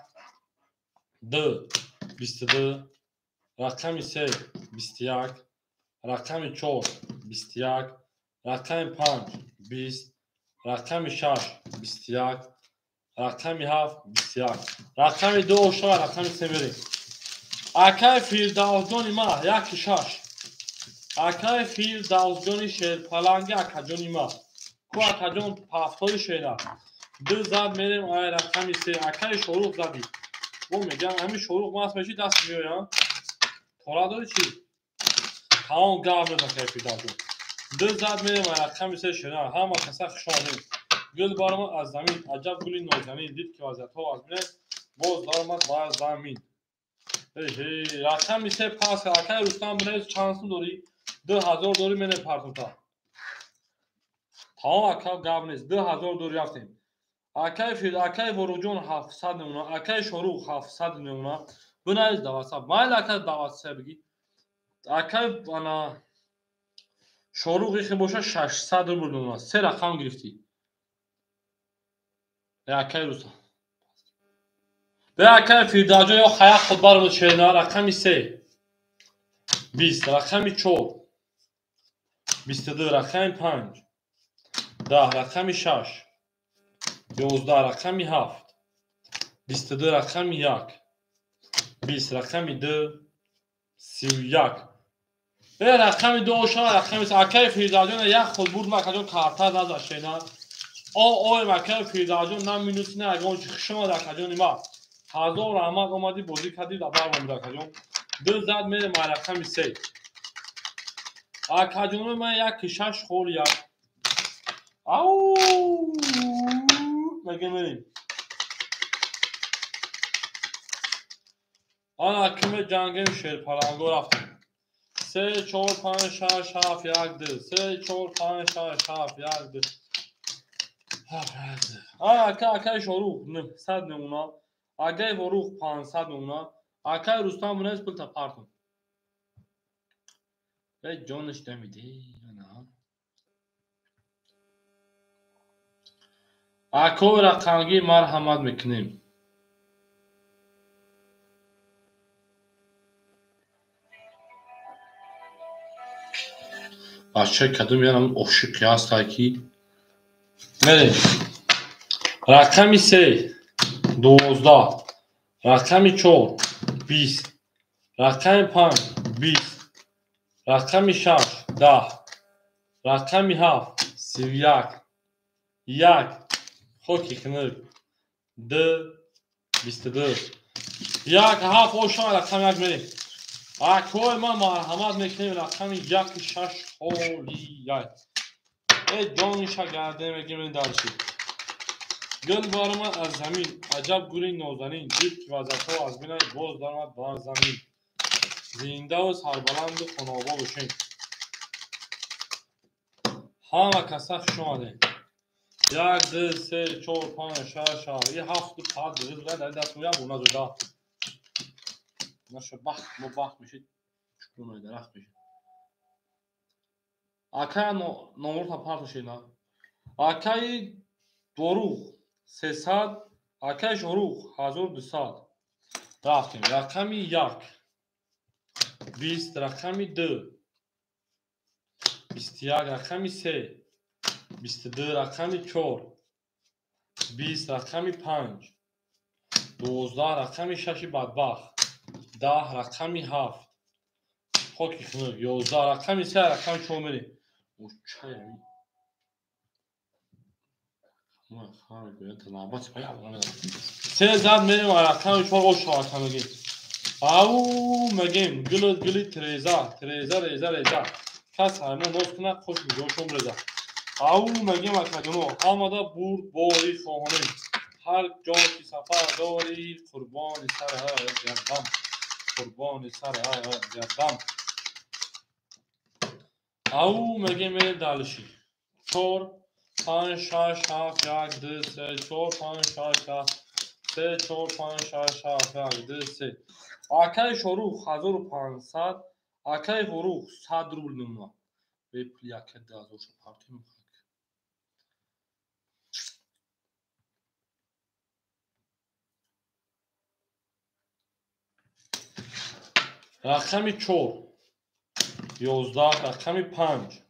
2 22, рақами 3 21, рақами 4 21, рақами 5 20, рақами 6 21, рақами 7 21, рақами 2 ошава, рақами 3 мерем. Акаи Фирдавсҷони ма 1 6. Акаи Фирдавсҷони шерпаланги акаҷони ма. Ку акаҷон ҳафтои шера. 2 зад мерем ай рақами 3. Акаи Шорух задӣ. Бо мегам ҳамин Шорух маст меши даст меоям. Тора дори чӣ? Тамом гап нест акаи Фирдавсҷон. 2 зад мерем ай рақами 3 шера. Ҳама каса хуш омадем. Гул баромад аз замин, аҷаб гули нозанин, дид ки вазиятҳо аз бинед, боз даромад ба замин. Рақами 3 пас. Акаи Рустам бинед чанд сум дорӣ? 2000 дорӣ мене партумта. Тамом ака гап нест. 2000 дорӣ рафтем. Акаи Фир, акаи Воруҷон 700 мемона, акаи Шорух 700 мемона. Бинавис даваса. Майли ака даваса бигӣ. Акаи ана Шорух ихе боша 600 рубл мемона. Се рақам гирифтӣ. Акаи Рустам. Бе акаи Фирдавсҷон ё хаяқ худ баромад шерна. Рақами 3 20, рақами 4 22, рақами 5 10, рақами 6 11, рақами 7 22, рақами 1 20, рақами 2 31. Бе рақами 2 ошава, рақами 3. Акаи Фирдавсҷон як худ бурд, акаҷон карта назад шерна. О оем акаи Фирдавсҷон на минус на ягон чи. Хуш омад акаҷони ма. Ҳазор раҳмат омадӣ бозӣ кардӣ дар баромад акаҷон. 2 зад мерем ай рақами 3. Акаҷонои ман 1 6 хол 1. Ау мега мерем. Ана киме ҷангем шерпаланго рафтем. 3 4 5 6 7 1 2 3 4 5 6 7 1 2. Ака акаи Шорух 900 мемона, акаи Ворух 500 мемона, акаи Рустам бинавис пулта партум. Э ҷонаш дамиде. Ана. Акои рақамгӣ марҳамат мекунем. Бачаи кадом янам ошиқи ҳастай ки мерем. Рақами 3 12, рақами 4 20, рақами 5 20, рақами 6 10, рақами 7 31, 1 хоки хунук 2 22, 1 7 ошава, рақами 1 мерем. Акои ман марҳамат мекунем рақами 1 6 холи 1. Э ҷониша гардем мегирем дарши. Гул баромад аз замин, аҷаб гули нозанин, дид ки вазиятҳо аз бинад, боз даромад ба замин. Зиндаву сарбаланду хонобод бошем. Ҳама каса хуш омадем. 1 2 3 4 5 6 7 7 8 9 дар даст меям буна зуда. Наша бахт мо бахт мешид, чукунои дарахт мешид. Акая номурта парта шена. Акаи Ворух 300, акаи Шорух 1200. Рафтем. Рақами 1 20, рақами 2 21, рақами 3 22, рақами 4 20, рақами 5 12, рақами 6 бадбахт 10, рақами 7 хоки хунук 11, рақами 3, рақами 4 мерем. Очай. Се зад мерем рақами 4 ош шавад мегем. Ау мегем гили гили треза, треза реза реза. Кас ҳаймон ноз кунад, хуш миҷошон реза. Ау мегем акаҷоно, ҳамада бурд бори хоҳонем. Ҳар ҷо ки сафар дорӣ, қурбони сар гардам. Қурбони сар гардам. Ау мегем мерем далиши. 4 5 6 7 1 2 3 4 5 6 7 3 4 5 6 7 1 2 3. Акаи Шорух 1500, акаи Форух 100 рубл мемонад. Бепул яке 2000 ша партим. Рақами 4 11, рақами 5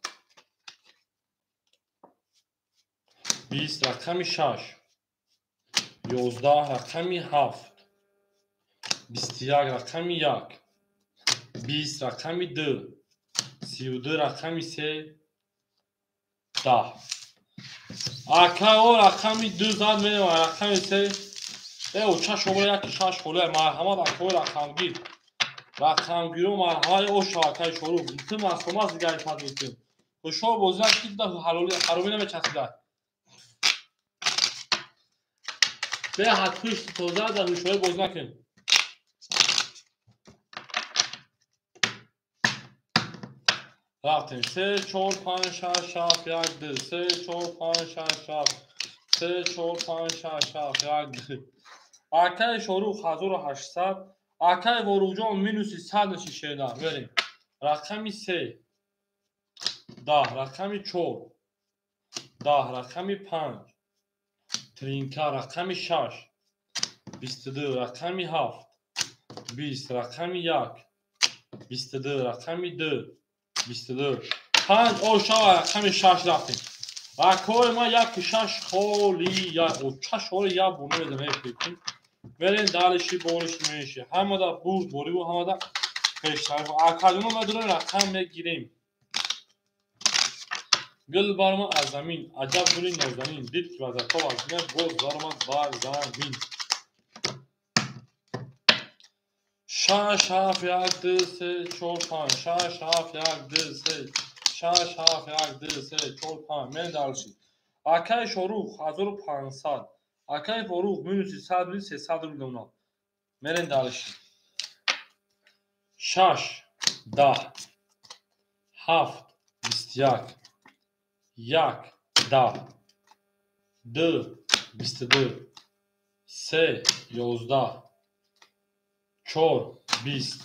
20, рақами 6 11, рақами 7 21, рақами 1 20, рақами 2 32, рақами 3 10. Акао рақами 2 зад мерем, рақами 3 оча шоба 1 6 холе. Марҳамат акао рақамгир. Рақамгиро марҳамат оша акаи Шорух. Ту масомаз дигари пад мекунем. Хушҳол бозӣ ки да ҳаромӣ намечасида. Беҳад хуш тоза да ҳушҳои боз накунем. Рафтем 3 4 5 6 7 1 2 3 4 5 6 7 3 4 5 6 7 1 2. Акаи Шорух 1800, акаи Воруҷон минуси 100 меши шеда. Мерем. Рақами 3 10, рақами 4 10, рақами 5 тринка, рақами 6 22, рақами 7 20, рақами 1 22, рақами 2 22 5 ошава рақами 6 рафтем. Акои ма 1 6 холи 1 6 холи 1 буно мезанем. Мерем далиши бориш меши. Ҳамада бурд бориву ҳамада пештар. Акаҷоно медонем рақам мегирем. Гул барма аз замин, аҷаб гули нозанин, дид ки вазато вазина, боз баромад бар замин. 6 7 1 2 3 4 5 6 7 1 2 3 6 7 1 2 3 4 5. Мен далши. Акаи Шорух 1500, акаи Форух минуси 100 рубл 300 рубл мемонад. Мерем далши. 6 10 7 21 1 10 2 22 3 11 4 20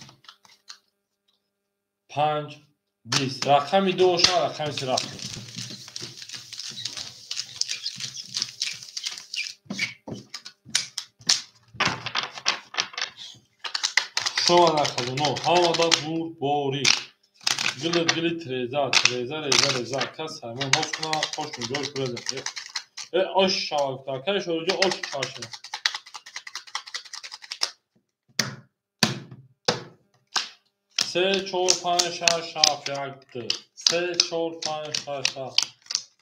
5 20. Рақами 2 оша рақами 3 рафтем. Шова накардуно ҳамада бурд борӣ. Гили гили треза, треза реза реза. Кас ҳаймон ноз кунад, хош миҷош куреза. Ош шава гуфта, акаи Шоруҷо ош чашина. 3 4 5 6 7 1 2 3 4 5 6 7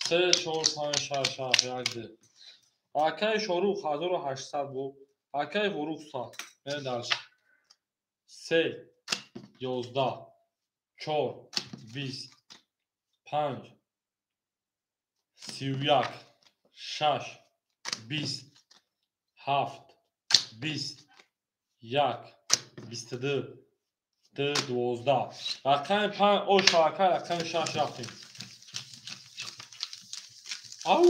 3 4 5 6 7 1 2. Акаи Шорух 1800 буд, акаи Форух 100. Мерем дальше. 3 11 4 20 5 31 6 20 7 20 1 22 2 12. Рақами 5 оша акай рақами 6 рафтем. Ау!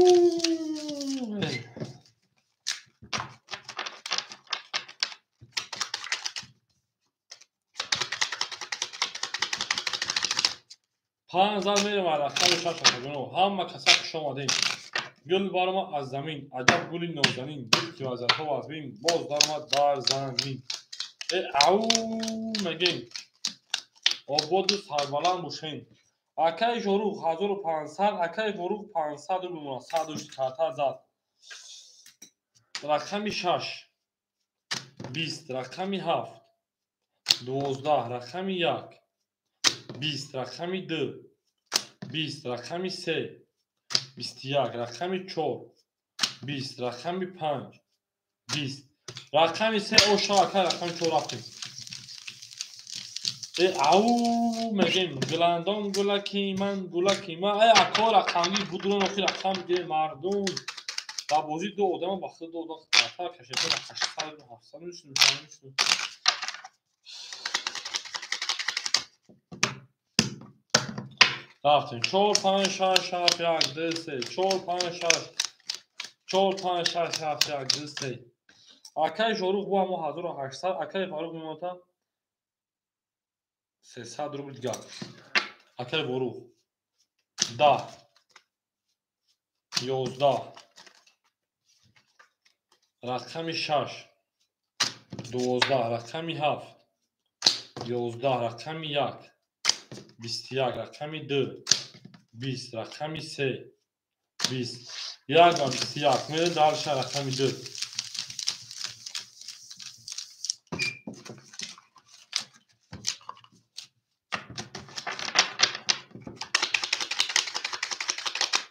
5 зад мерем рақами 6 акаҷоно. Ҳама каса хуш омадем. Гул барома аз замин, аҷаб гули нозанин, дид ки вазато вазбин, боз даромад бар замин. Ау мегем. Ободу сарбаланд бошем. Акаи Шорух 1500, акаи Форух 500 рубл мемонад. 100 карта зад. Рақами 6 20, рақами 7 12, рақами 1 20, рақами 2 20, рақами 3 21, рақами 4 20, рақами 5, 20, рақами 3 оша акай рақами 4 рафтем. Ау мегем гуландон гулаки ман гулаки ман. Ай ако рақамги будурон охи рақам гирем мардум. Дар бозӣ ду одама ба худ ду одам нафар кашида 800 700 мешуд. Рафтем 4 5 6 7 1 2 3 4 5 6 4 5 6 7 1 2 3. Акай Жорух бо ҳамо 1800, акай Фарух мемонад 300 рубл дигар. Акай Ворух 10 11, рақами 6 12, рақами 7 11, рақами 1 21, рақами 2 20, рақами 3 20, 1 ва 21. Мерем дальше рақами 2.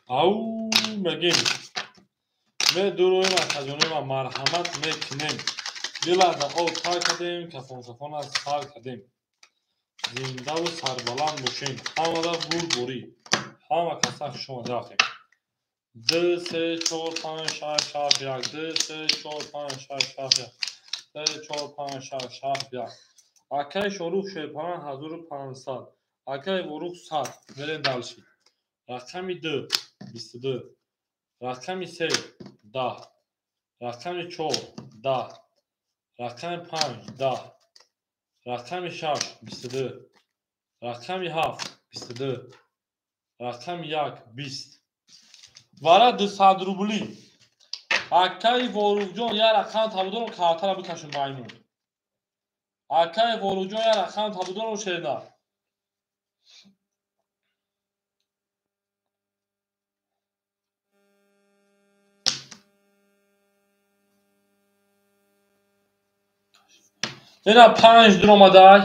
Ау мегем медуроем акаҷонема марҳамат мекунем. Дила да об тар кардем, кафон кафон аз сар кардем. Зиндаву сарбаланд бошем. Ҳамада бурдборӣ. Ҳама каса хуш омада рафтем. 2 3 4 5 6 7 1 2 3 4 5 6 7 1 3 4 5 6 7 1. Акай Шорух Шерпалан 1500, акай Ворух 100. Мерем дальше. Рақами 2 22, рақами 3 10, рақами 4 10, рақами 5 10, рақами 6 22, рақами 7 22, рақами 1 20. Вара 200 рубли. Акай Ворухҷон як рақам табудорам картара бикашем маймун. Акай Ворухҷон як рақам табудорам шеда. Ина 5 дуромадай.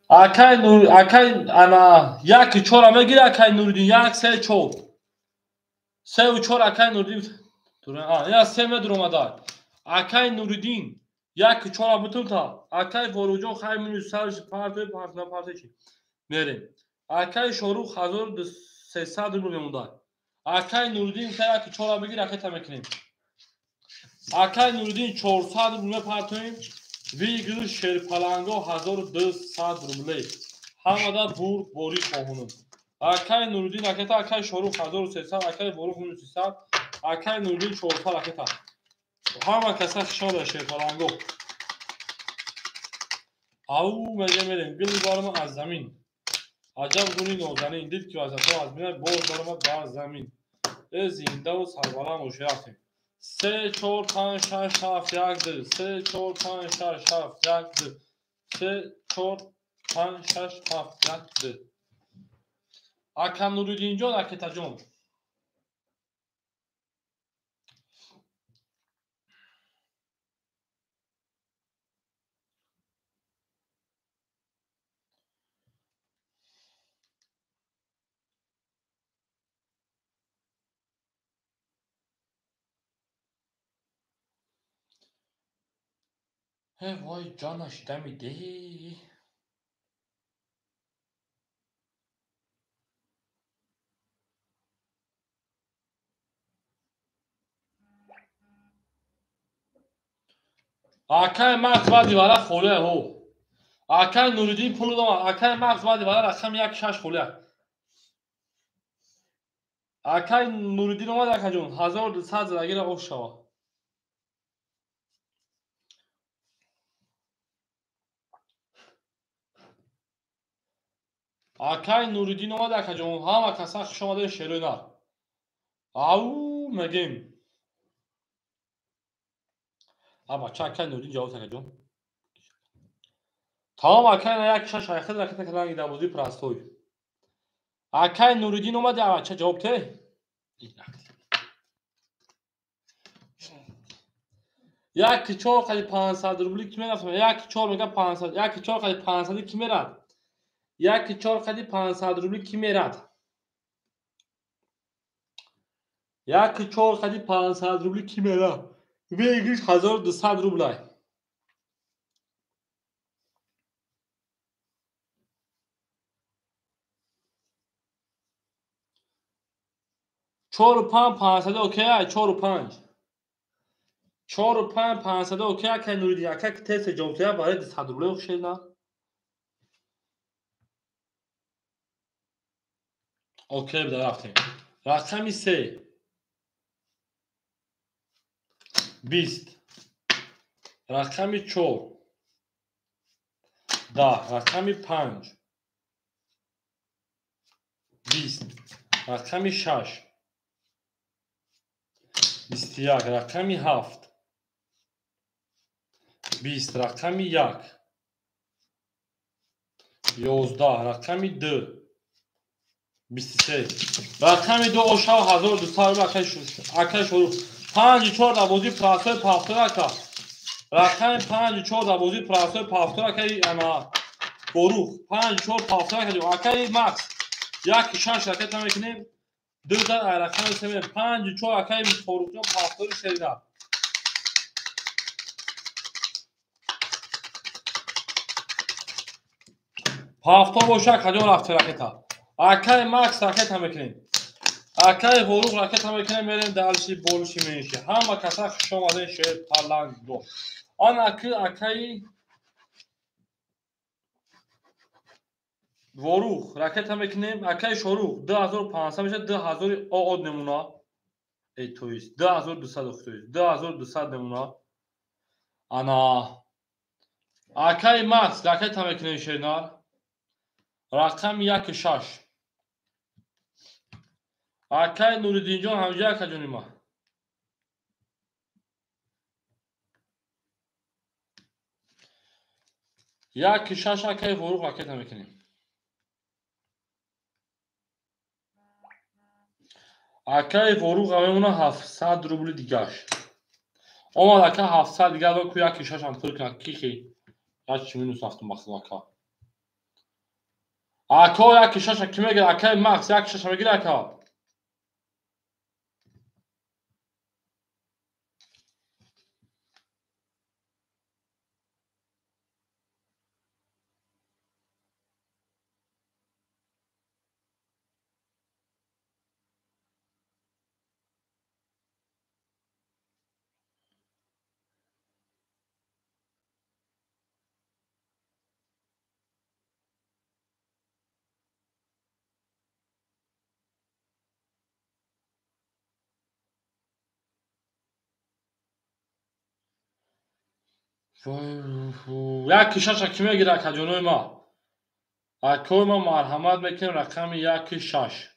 Акай Нур, акай ана 1 4 мегири акай Нуриддин 1 3 4. 3 ва 4 акай Нуриддин. Ина 3 медуромадай. Акай Нуриддин 1 4 бутун та. Акай Воруҷон хай минус сарш партой парт на партой чи. Мерем. Акай Шорух 1300 рубл мемондай. Акай Нуриддин 1 4 бигир ракета мекунем. Акай Нуриддин 400 рубл мепартоем. Выигрыш Шерпаланго 1200 рублей. Ҳамада бурд борӣ хоҳонам. Акай Нуриддин ракета, акай Шорух 1300, акай Ворух 1300, акай Нуриддин 400 ракета. Ҳама каса хушода Шерпаланго. Ау мега мерем. Гул барма аз замин. Аҷаб гули нозанин. Дид ки васато аз бина боз баромад бар замин. Э зиндаву сарбаланд бош рафтем. 3 4 5 6 7 1 2 3 4 5 6 7 1 2 3 4 5 6 7 1 2. Ака Нуриддинҷон, акетаҷон. Вой ҷонаш дамиде. Акай Макс баъди вара холия ҳо. Акай Нуриддин пул додам. Акай Макс баъди вара рақами 1 6 холия. Акай Нуриддин омад акаҷон 1200 задагира оф шава. Акай Нуриддин омад акаҷон. Ҳама каса хуш омадаи шерои нар. Ау мегем. Аба ча акай Нуриддин ҷавоб акаҷон. Тамом акай на 1 6 айхел ракета каданги дар бозии простой. Акай Нуриддин омад аба ча ҷавоб те? 1 4 қади 500 рубли ки мерафтам? 1 4 мега 500, 1 4 қади 500 ки мерад? 1 4 қади 500 рубли ки мерад? 1-4 қади 500 рубли ки мера? Выигрыш 1200 рублай. 4 5 500 окей, 4 5. 4 5 500 окей, акай Нуриддин, ака ки тест ҷавоб барои 200 рублей охшена. Окей, буда рафтем. Рақами 3. 20. Рақами 4. 10. Рақами 5. 20. Рақами 6. 21. Рақами 7. 20. Рақами 1. 11. Рақами 2. 23. Рақами 2 ошав 1200 рубл акай шуруъ. 5-4 дар бозии простой повтор ака. Рақами 5-4 дар бозии простой повтор акай ана Борух. 5-4 повтор ака. Акай Макс. 1-6 ракета мекунем. 2 дар рақами 3 5-4 акай Фаррухҷон повтори шерина. Повтор боша каҷо рафти ракета? Акай Макс ракета мекунем. Акай Фаррух ракета мекунем, мерем дальше больше меньше. Ҳама каса хуш омаден шер паланго. Он акай Ворух ракета мекунем, акай Шорух 2500 мешад, 2000 оод немуна. Эй, то есть 2200, то есть 2200 немуна. Ана акай Макс ракета мекунем шернар. Рақами 1-6. Акай Нуриддинҷон ҳамҷа акаҷони ма. 1-6 акай Фаррух ракета мекунем. Акай Фаррух мемона 700 рубли дигаш. Омад ака 700 дигар ку 1-6 ҳам пур кунад кихи. Як минус рафтум бахтум ака. Ака 1-6 ки мегирад? Акай Макс 1-6 мегирад ака. 1-6 ки мегирад акаҷонои ма? Акои ма марҳамат мекунем рақами 1-6.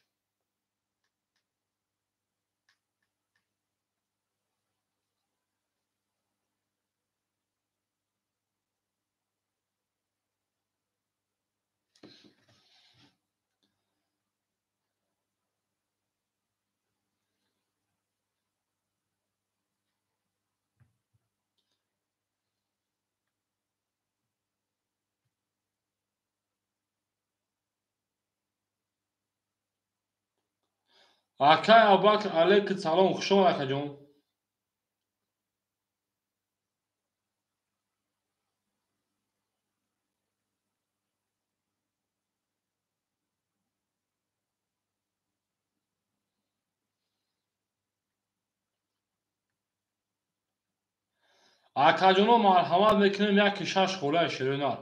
Акай Абубакр алейкум салом, хуш омад акаҷон. Акаҷоно марҳамат мекунем 1-6 холаи ширинар.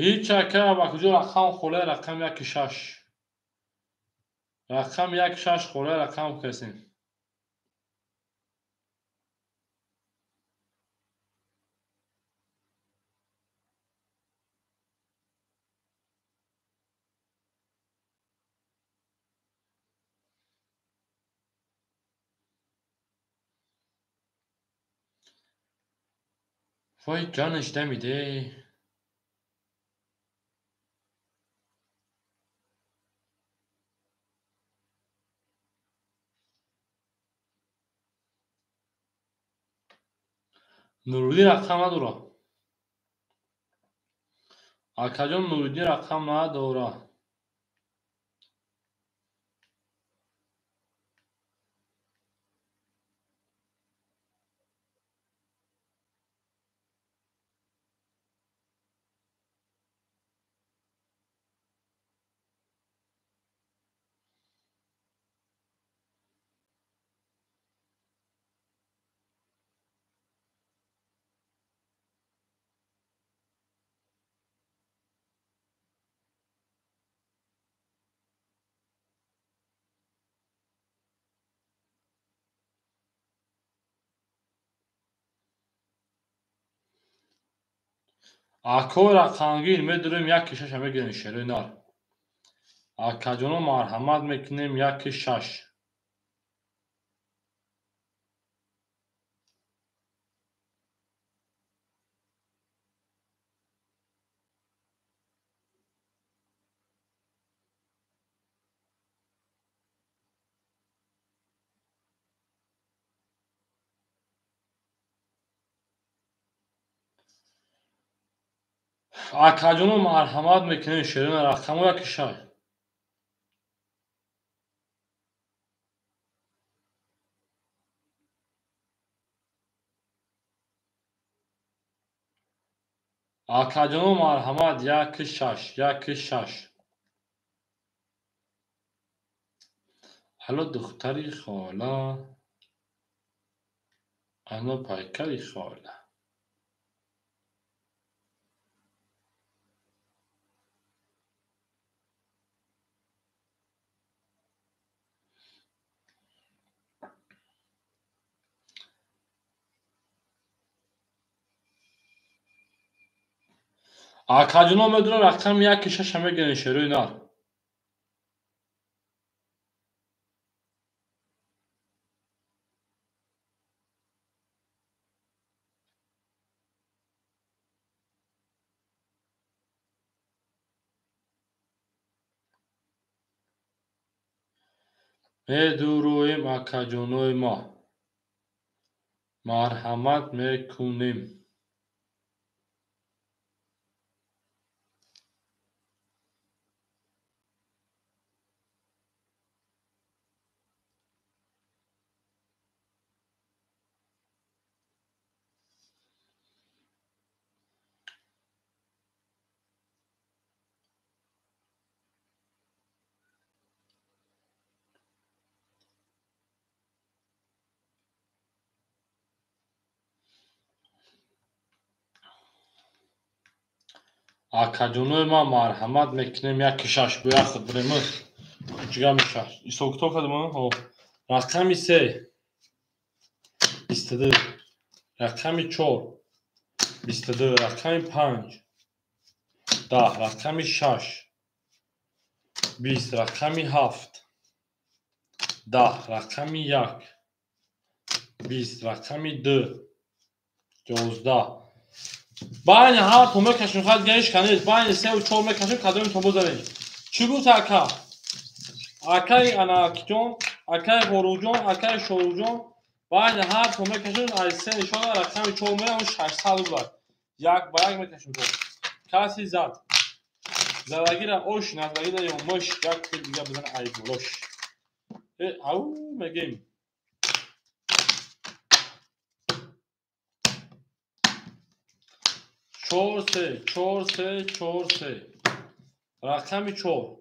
Ҳеҷ ака ба куҷо рақам холаи рақам 1-6. Рақам 1-6 холаи рақам касем. Вой ҷонаш дамиде. Нуриддин рақам надорад. Акаҷон, Нуриддин рақам надора. Акои рақамгир медурем, яки шаша мегирем, шерои нар. Акаҷоно, марҳамат мекунем, яки шаш. Акаҷоно, марҳамат мекунем, шерои нар, рақамо яки шаш. Акаҷоно, марҳамат, яки шаш, яки шаш. Ало духтари хола, ано пайкари хола. Акаҷоно, медонам, рақами яки шаша мегирем, шерои нар. Медуроем, акаҷонои мо. Марҳамат мекунем. Акаҷонои ман, марҳамат мекунем, яки шаш бо як худ бирем. Чига мешаш? Ҳисоб-китоб кардем? Рақами се 22, рақами чор 22, рақами панҷ 10, рақами шаш 20, рақами ҳафт 10, рақами як 20, рақами ду 11. Байни ҳар то мекашем, хай дига ҳеч ка нест. Байни севу чор мекашем, кадоми то бозанем. Чӣ гуфт ака? Акаи Анакиҷон, акаи Ғоруҷон, акаи Шоруҷон, байни ҳар то мекашем, аз се нишона рақами чор мерам, 600 рубл. Як ба як мекашем то. Каси зад. Задагира ош, назагира ёмош, як тир дига бизан ай болош. Э, ау мегем. Чор се, чор се, чор се. Рақами чор.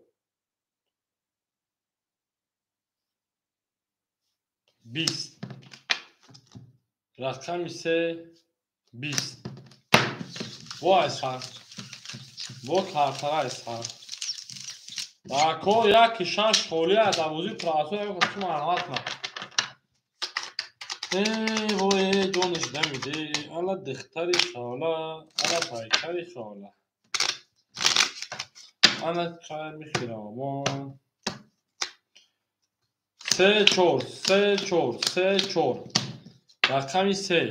20. Рақами се 20. Бо айсар. Бо картара айсар. Ако яки шаш холӣ аз абозӣ прасо як касу марҳамат кунад. Э, вой, ҷониш дамиде. Ала духтари хола, ала пайкари хола. Ана чайми хиромон. Се чор, се чор, се чор. Рақами се.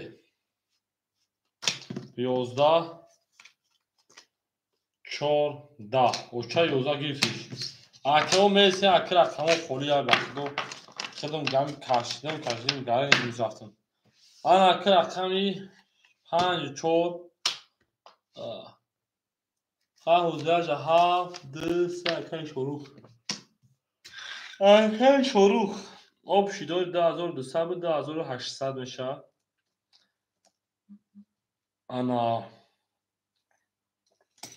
11, чор, 10. Оча 11 гирифтиш. Акао месе, ака рақамо холӣ як вақтдо. Худам гами кашидам, кашидам, гарани мезафтам. Ана ака рақами панҷ, чор, Ҳузаҷа 7 2 3 акай Шорух. Акай Шорух. Об шидори 2200 буд, 2800 мешавад. Ана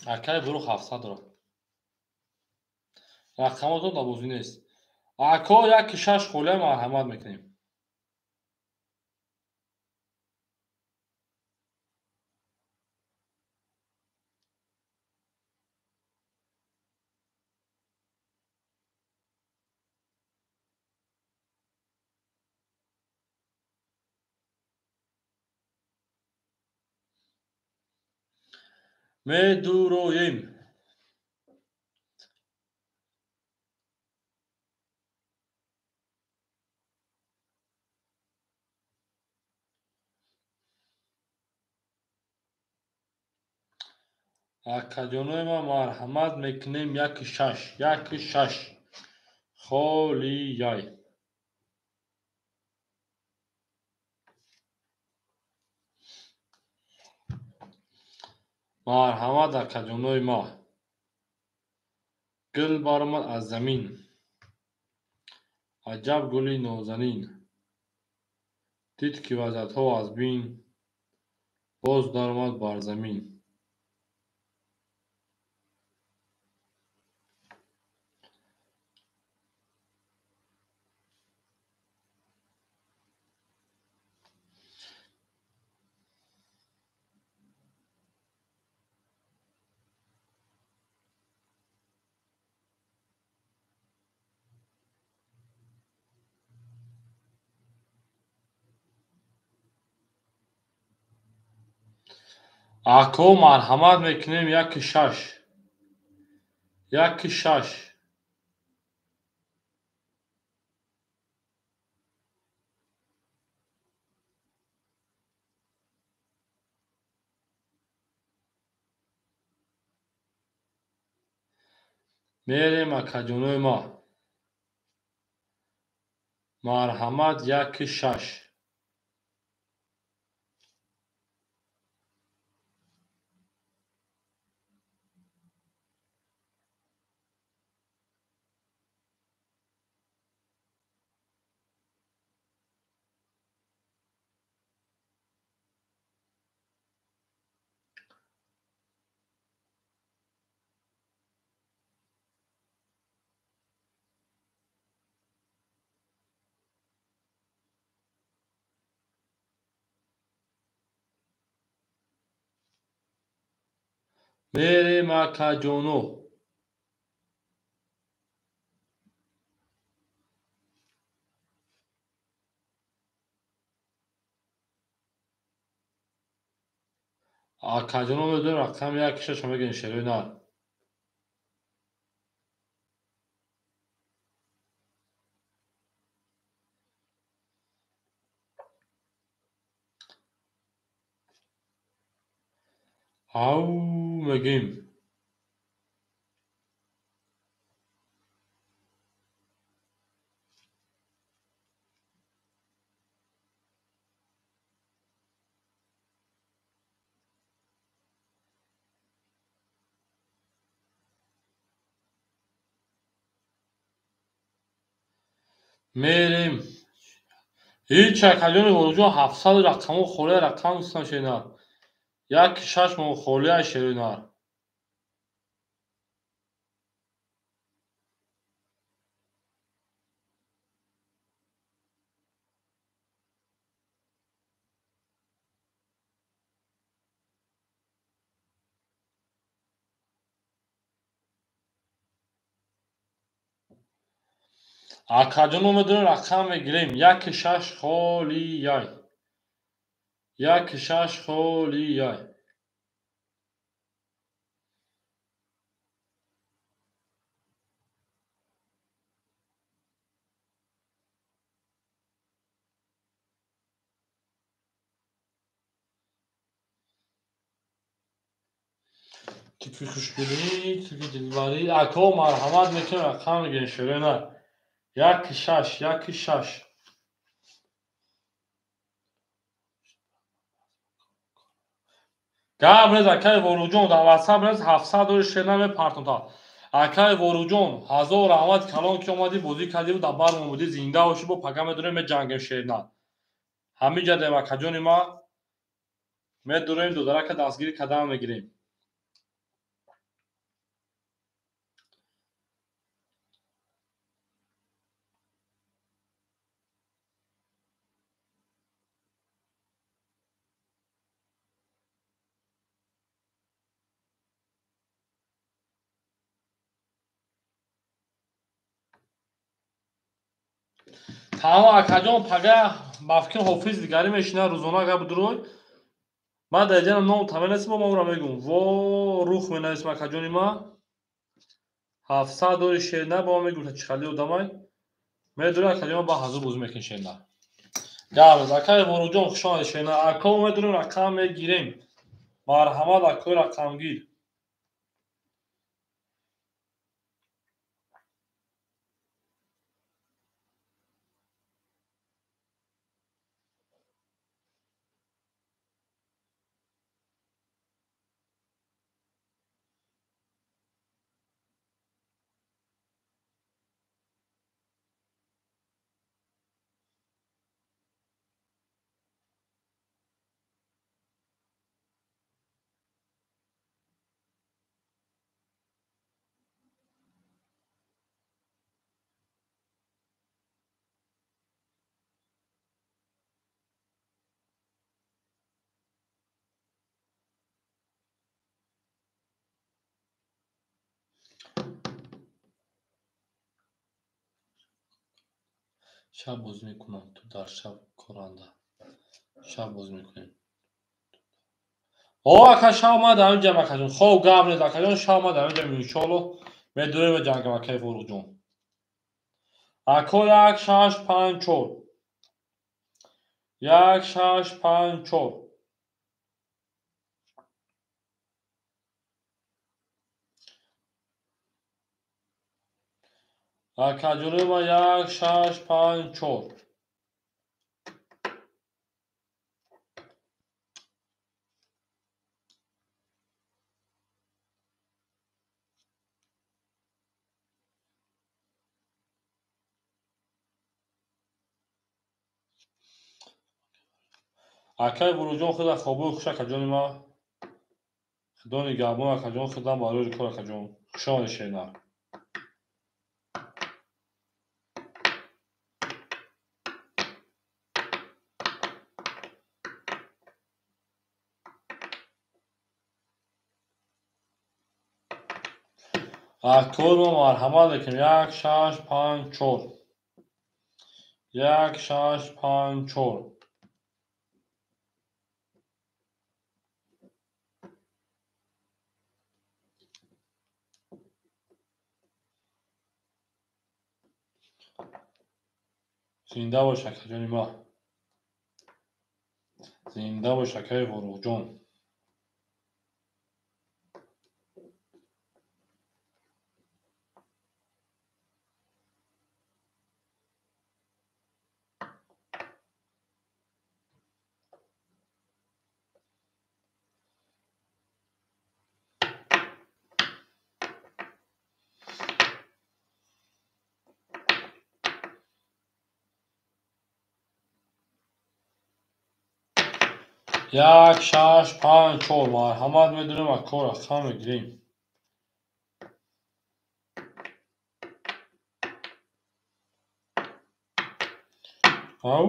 акай Бурух 700 дорад. Рақамотон дар бозӣ нест. Ако 1-6 холия марҳамат мекунем. Медуроем. Акаҷонои ма марҳамат мекунем 1-6, 1-6 холияй. Марҳамат акаҷонои ма. Гул баромад аз замин. Аҷаб гули нозанин. Дид ки вазъиятҳо аз бин, боз даромад бар замин. Ако марҳамат мекунем 1-6. 1-6. Мерем акаҷонои ма. Марҳамат 1-6. Мерем акаҷоно. Акаҷоно медонем рақами 1-6 мегӯем шерои нар. Ау мегӯем. Мерем. Ҳеҷ акаҷони Ғулуҷон 700 рақамҳо холия рақам гуфтам шерои нар. 1-6 мо холия шерои нар. Акаҷоно медонем рақам мегирем. 1-6 холияй. 1-6 холияй. Тикви хушбинӣ, тикви дилбарӣ. Ако марҳамат мекунем рақам мегирем шерои нар. 1-6, 1-6. Гап нест, акай Воруҷон, дар WhatsApp нест, 700 дори шерна мепартонта. Акай Воруҷон, ҳазор раҳмат калон ки омадӣ, бозӣ кардиву дар бармон будӣ, зинда бошӣ, бо пага медурем, меҷангем шерна. Ҳамин ҷадем, акаҷони ма, медурем, додарака дастгирӣ кардан мегирем. Тамом, акаҷон, пага ба фикри ҳофиз дигарӣ мешина, рӯзона агар бидурой. Ман дар ҷанам ном таменасим, ман ӯро мегӯм. Во рух менависам, акаҷони ма. 700 дори шерна ба ман мегӯм, чӣ хали одамай. Медурӣ, акаҷон, ба ҳазур бозӣ мекунӣ шерна. Гап, акай Воруҷон, хуш омадӣ шерна. Ако медурем, рақам мегирем. Марҳамат, акои рақамгир. Шаб бозӣ мекунам, ту дар шаб коранда. Шаб бозӣ мекунем. О, ака, шаб ма дар инҷам, акаҷон. Хоб, гап нест, акаҷон, шаб ма дар инҷам, иншоалло. Медурем ҷангам, акаи Форуқҷон. Ако 1 6 5 4. 1 6 5 4. Акаҷони ма 1 6 5 4. Акай Буруҷон, худа хобои хуш, акаҷони ма. Худо нигаҳбон, акаҷон, худам барои кор, акаҷон. Хуш омадӣ, шерна. Акор мо марҳамат мекунем. 1 6 5 4. 1 6 5 4. Зинда бош, акаҷони ма. Зинда бош, акаи Форуқҷон. 1 6 5 4. Марҳамат, медурем, ако рақам мегирем. Ау,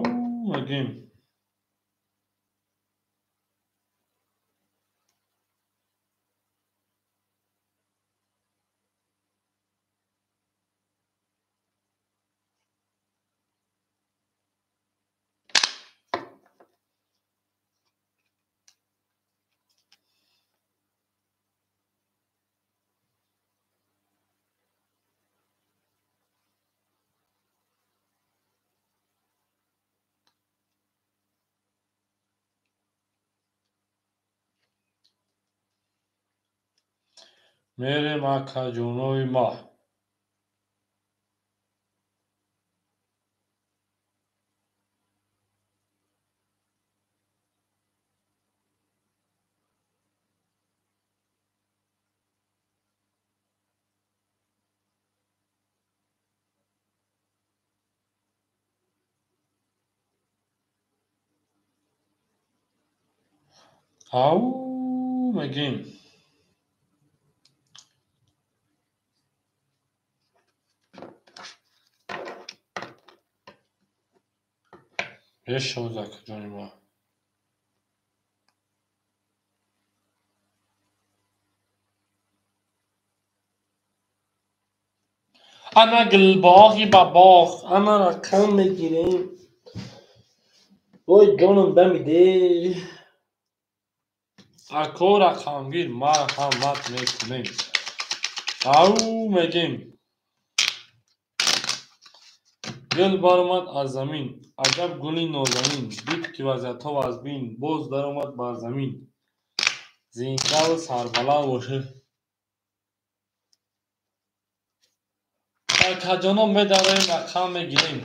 мегирем. Мерем, акаҷонои ма. Ау мегем. Бешавад акаҷони ма. Ана гулбоғи ба боғ, ана рақам мегирем. Вой ҷонам дамиде. Ако рақамгир марҳамат мекунем. Ау мегем. Гул баромад аз замин, аҷаб гули нозанин, дид ки вазъиятҳо вазбин, боз даромад бар замин. Зиндаву сарбаланд бошед. Акаҷоно медароем, рақам мегирем.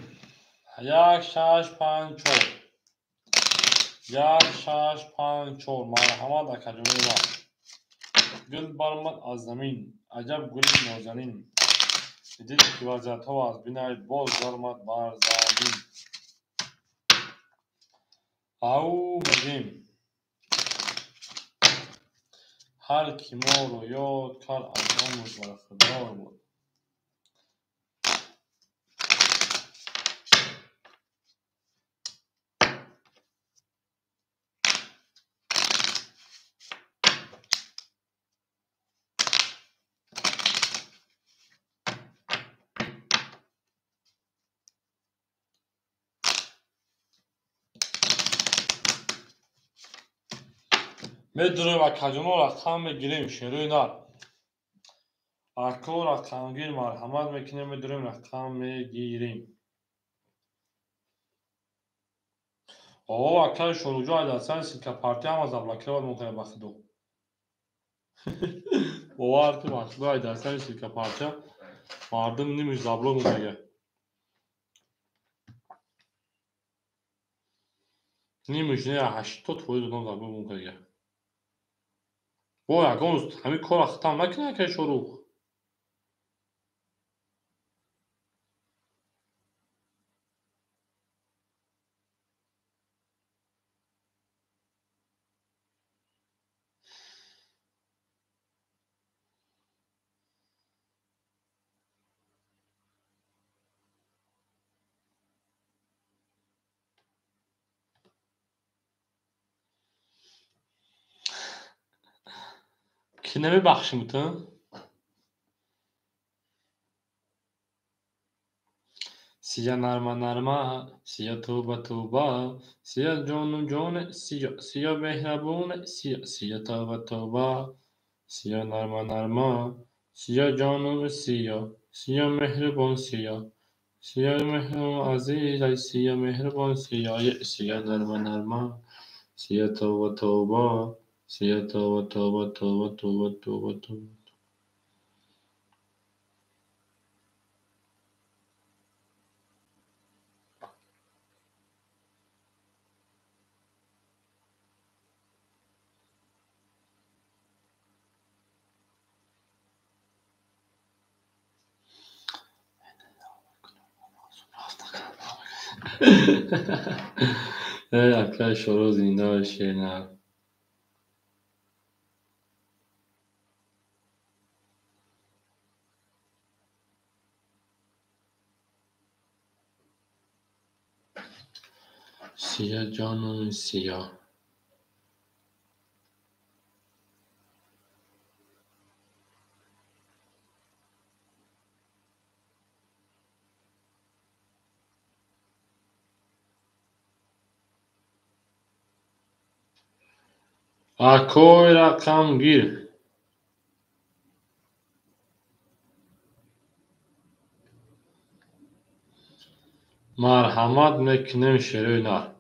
1 6 5 4. 1 6 5 4. Марҳамат акаҷонои ман. Гул баромад аз замин, аҷаб гули нозанин, дид ки вазъиятҳо вазбинай, боз даромад бар замин. Ау мегем. Ҳар ки моро ёд кард, аз он бархӯрдор буд. Медурем акаҷоно рақам мегирем, шерои нар. Ако рақамгир марҳамат мекунем, медурем рақам мегирем. О, акаи Шоруҷо айдасани силка-партия ҳама заблокировать мекунем ба худо. Бовар кун, ба худо айдасани силка-партия мардум нимиш заблок мекунад. Нимиш не, 80% одам заблок мекунад. Бо ягон ҳамин корро хатам накунад акаи Шорух. Ки намебахшим ту? Сия нарма нарма, сия тӯба тӯба, сия ҷону ҷоне, сия, сия меҳрабоне, сия, сия тӯба тӯба, сия нарма нарма, сия ҷону сия, сия меҳрубон сия, сия меҳрубон азиз, ай сия меҳрубон сия, сия нарма нарма, сия тӯба тӯба, сия тӯба тӯба тӯба тӯба тӯба тӯба. Э, акаи Шорух зинда бошед. Сия ҷону сия. Акои рақамгир. Марҳамат мекунем шерои нар.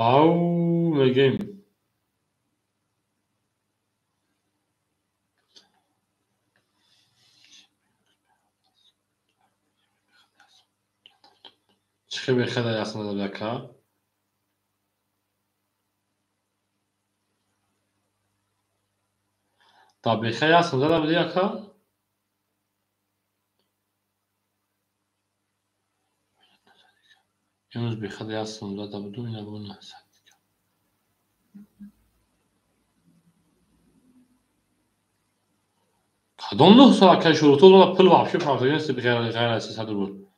Ау мегем. Чӣ хел бехеда ясно ака? Та бехе ясно зада буди ака? Имрӯз бехеда ясно зада буду, ина бу насад. Кадом 900 акай Шорух? Ту пул вообще партофтагӣ нести ғайр аз 300 рубл.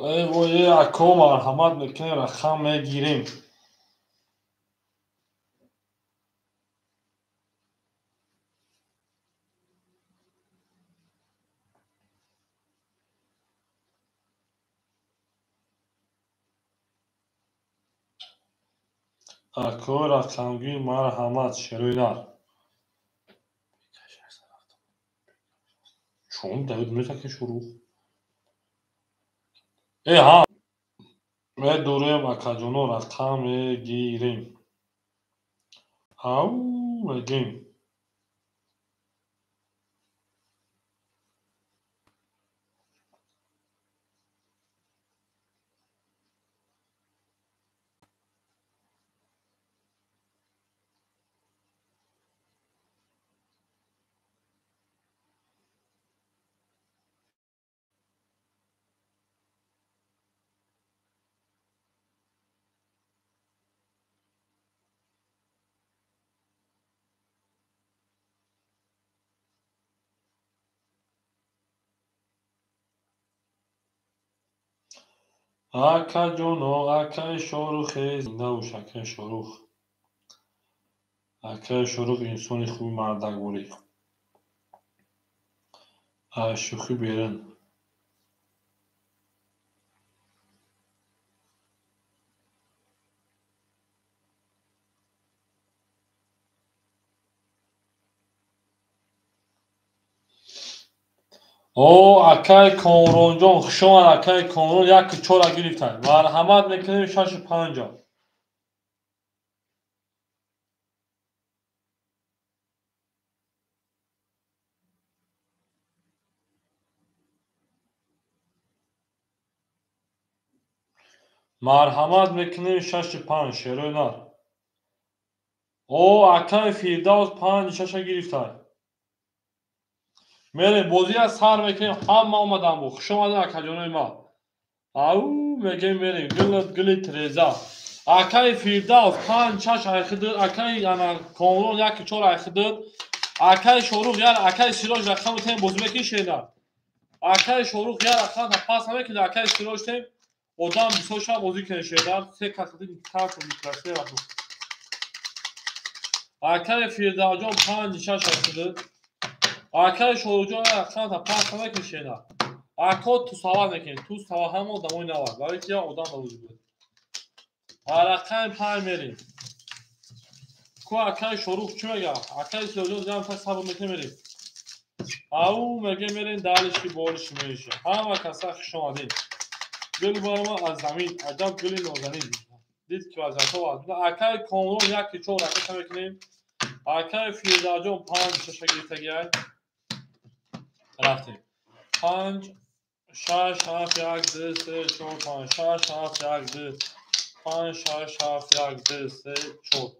Эй вой, ако марҳамат мекунем, рақам мегирем. Ако рақамгир марҳамат, шерои нар. Чун Давид мезаки Шорух? Э ҳа, медурем акаҷоно, рақам мегирем. Ау мегем. Акаҷоно, акаи Шорухе зинда бош, акаи Шорух. Акаи Шорух инсони хуби мардакворӣ. Аз шӯхӣ берун. О, акаи Комронҷон, хуш омад акаи Комрон, 1-4 гирифтанд. Марҳамат мекунем 6-5. Марҳамат мекунем 6-5, шерои нар. О, акаи Фирдавс 5-6 гирифтанд. Мерем, бозия сар мекунем, ҳама омадан бу. Хуш омадед акаҷонои ма. Ау, мегем мерем, гулат гули Тереза. Акаи Фирдавс 5-6 айхидид, акаи ана Комрон 1-4 айхидид, акаи Шорух яр, акаи Сироҷ рақам тем бозӣ мекунӣ шена. Акаи Шорух яр рақам пас намекунӣ, акаи Сироҷ тем одам бисёр шаб бозӣ кунед шена. Се кас карту микрасе рафт. Акаи Фирдавсҷон 5-6 айхидид. Акаи Шоруҳҷон рақам пас намекунӣ шена. Ако ту савар мекунӣ, ту савар ҳама одамои навар. Барои ки як одам ба вуҷуд буд. Рақами 5 мерем. Ку акаи Шорух чӣ мега? Акаи Сироҷон зиёд та сабр мекунем мерем. Ау меге мерем далиши болиши меши. Ҳама каса хуш омадед. Гул барома аз замин, аҷаб гули нозанин. Дид ки вазъиятҳо вазъ. Акаи Комрон 1-4 рақам мекунем. Акаи Фирдавсҷон 5-6 гирифтагиай. Рафтем. 5 6 7 1 2 3 4 5 6 7 1 2 5 6 7 1 2 3 4.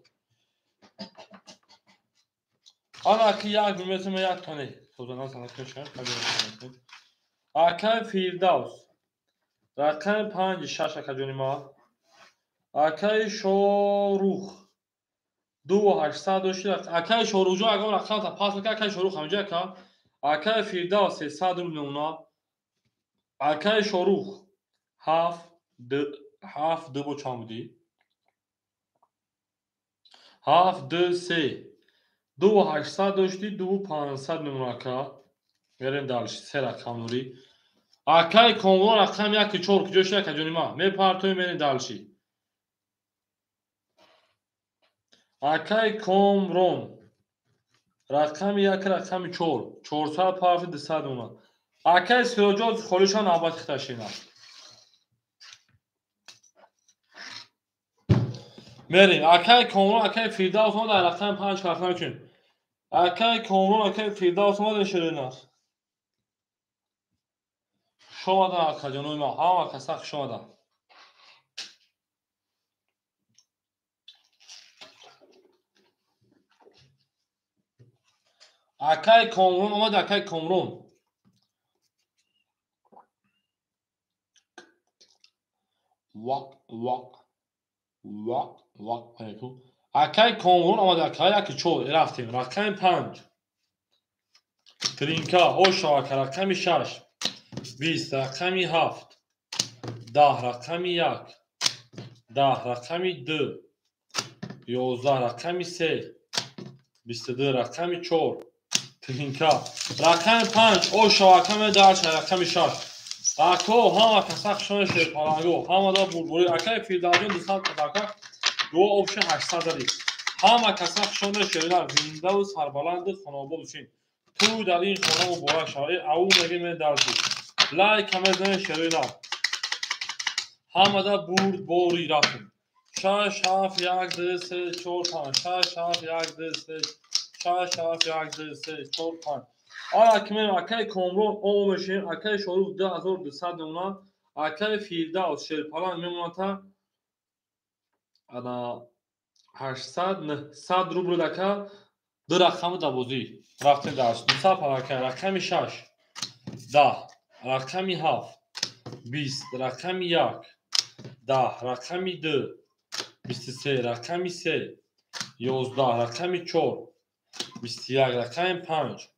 Ана ки як метр як тоне. Созана санакашан қабул. Акаи Фирдавс. Рақами 5-6 акаҷони ма. Акаи Шорух 2-800 дошти. Акаи Шорухҷон агар рақам та пас мекард, акаи Шорух ҳамҷа ака. Акаи Фирдавс 300 рубл мемона. Акаи Шорух 7 2 7 2 бо чанд будӣ? 7 2 3 2-800 дошти, 2-500 мемона ака. Мерем дальше, се рақам дорӣ. Акаи Комрон рақам 1-4 куҷо шуд акаҷони ма? Мепартоем мерем дальше. Акаи Комрон рақами 1 рақами 4 400 парти 200 мемона. Акаи Сироҷон холишон навбати хиташина. Мерем. Акай Комрон, акай Фирдавс омад, дар рақами 5 карта мекунем. Акай Комрон, акай Фирдавс омад, ширинар. Хуш омадан, акаҷонои ман, ҳама каса хуш омадан. Акай Комрон омад, акай Комрон. Вақ, вақ, вақ, вақ. Акай Комрон омад, акай 1-4 рафтем. Рақами 5. Тринка, ошава, рақами 6. 20, рақами 7. 10, рақами 1. 10, рақами 2. 11, рақами 3. 22, рақами 4. Тринка. Рақами 5, ошава, рақами 10, рақами 6. Ако, ҳама каса хушона шерпаланго, ҳамада бурбури. Акай Фирдавсҷон 200 қадака, дуо обши 800 зади. Ҳама каса хушона шеринар, зиндаву сарбаланду хонобод бошин. Тӯй дар ин хона муборак шавад. Ау мегӣ мен дарси. Лайк мезанед шеринар. Ҳамада бурдбори рафтем. 6 7 1 2 3 4 5 6 7 1 2 3 6 7 1 2 3 4 5. Ара ки мерем, акай Комрон о мешем, акай Шорух 2200 мемонад, акай Фирдавс Шерпаланг мемонад та ана 800 900 рубл дака ду рақами да бозӣ. Рафтем дарс. 200 палака, рақами 6 10, рақами 7 20, рақами 1 10, рақами 2 23, рақами 3 11, рақами 4 21, рақами 5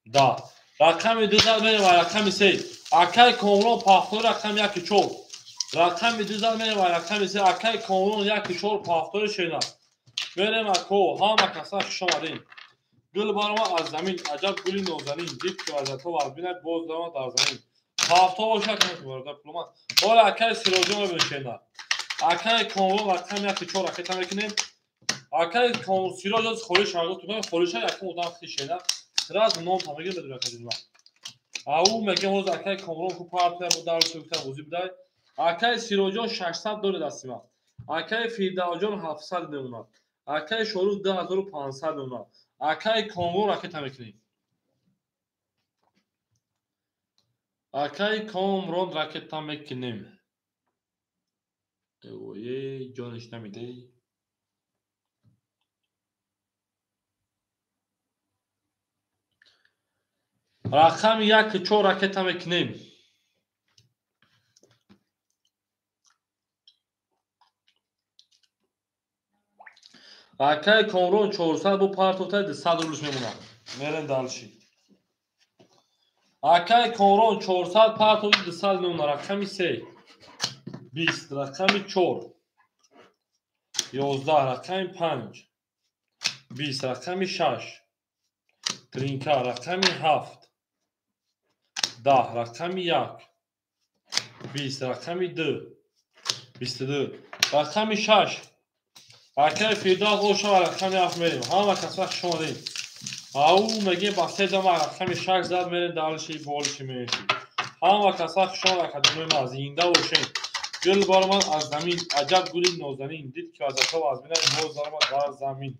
10, рақами 2 зад мерем ва рақами 3. Акай Комрон пафтори рақами 1 4. Рақами 2 зад мерем ва рақами 3. Акай Комрон 1 4 пафтори шена. Мерем ако, ҳама каса хуш омадем. Гул барома аз замин, аҷаб гули нозанин, дид ки вазиятҳо вазбинад, боз дарома дар замин. Пафто бошад, бародар пуломад. Ҳола акай Сироҷон мебинем шена. Акай Комрон рақами 1 4 ракета мекунем. Акай Сироҷон холиш ҳаргоҳ тукан, холиша якум одам хи шена. Сразу ном тамегир медонам акаҷон. Ау мегем ҳоз акай Комрон ку партия бу дар сӯкта бозӣ бидай. Акай Сироҷон 600 дорад дасти ман. Акай Фирдавсҷон 700 мемонад. Акай Шорух 2500 мемонад. Акай Комрон ракета мекунем. Акай Комрон ракета мекунем. Эвое, ҷониш намидей. Рақами 1 4 ракета мекунем. Акай Комрон 400 бу партота 200 рублш мемонад. Мерем дальше. Акай Комрон 400 партота 200 мемонад. Рақами 3 20, рақами 4 11, рақами 5 20, рақами 6 Тринка, рақами 7 10, рақами 1 20, рақами 2 22, рақами 6. Акай Фирдавс ошава, рақами 7 мерем. Ҳама каса хуш омадем. Ау мегем ба се дама рақами 6 зад мерем дальше болиши меши. Ҳама каса хуш омад, академияи ма зинда бошем. Гул баромад аз замин, аҷаб гули нозанин, дид ки вазиятҳо вазбинад, боз даромад дар замин.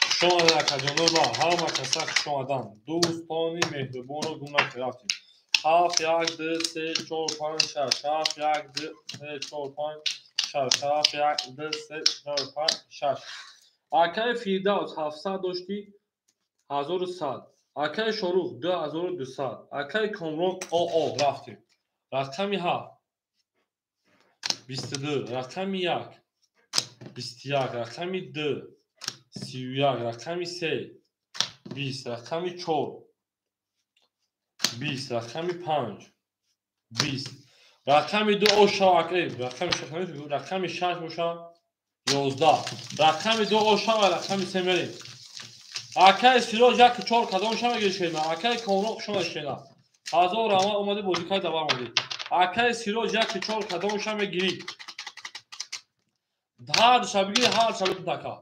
Хуш омадед акаҷонои ма, ҳама каса хуш омадан. Дӯстони меҳрубонро гум накунед. Рафтем. 7 1 2 3 4 5 6 7 1 2 3 4 5 6 7 1 2 3 4 5 6. Акай Фирдавс 700 дошти 1100. Акай Шорух 2200. Акай Комрон ОО рафтем. Рақами 7 22, рақами 1 21, рақами 2 31, рақами 3 20, рақами 4 20, рақами 5 20, рақами 2 ошава, рақами 6, рақами 6 боша 11, рақами 2 ошава, рақами 3 мерем. Акай Сироҷ 1 4 кадом ша мегирӣ шена? Акай Комрон хуш омадӣ шена. 1000 раҳмат омадӣ бозӣ кард давар омадӣ. Акай Сироҷ 1 4 кадом ша мегирӣ? Ҳар ша бигирӣ, ҳар ша битун така.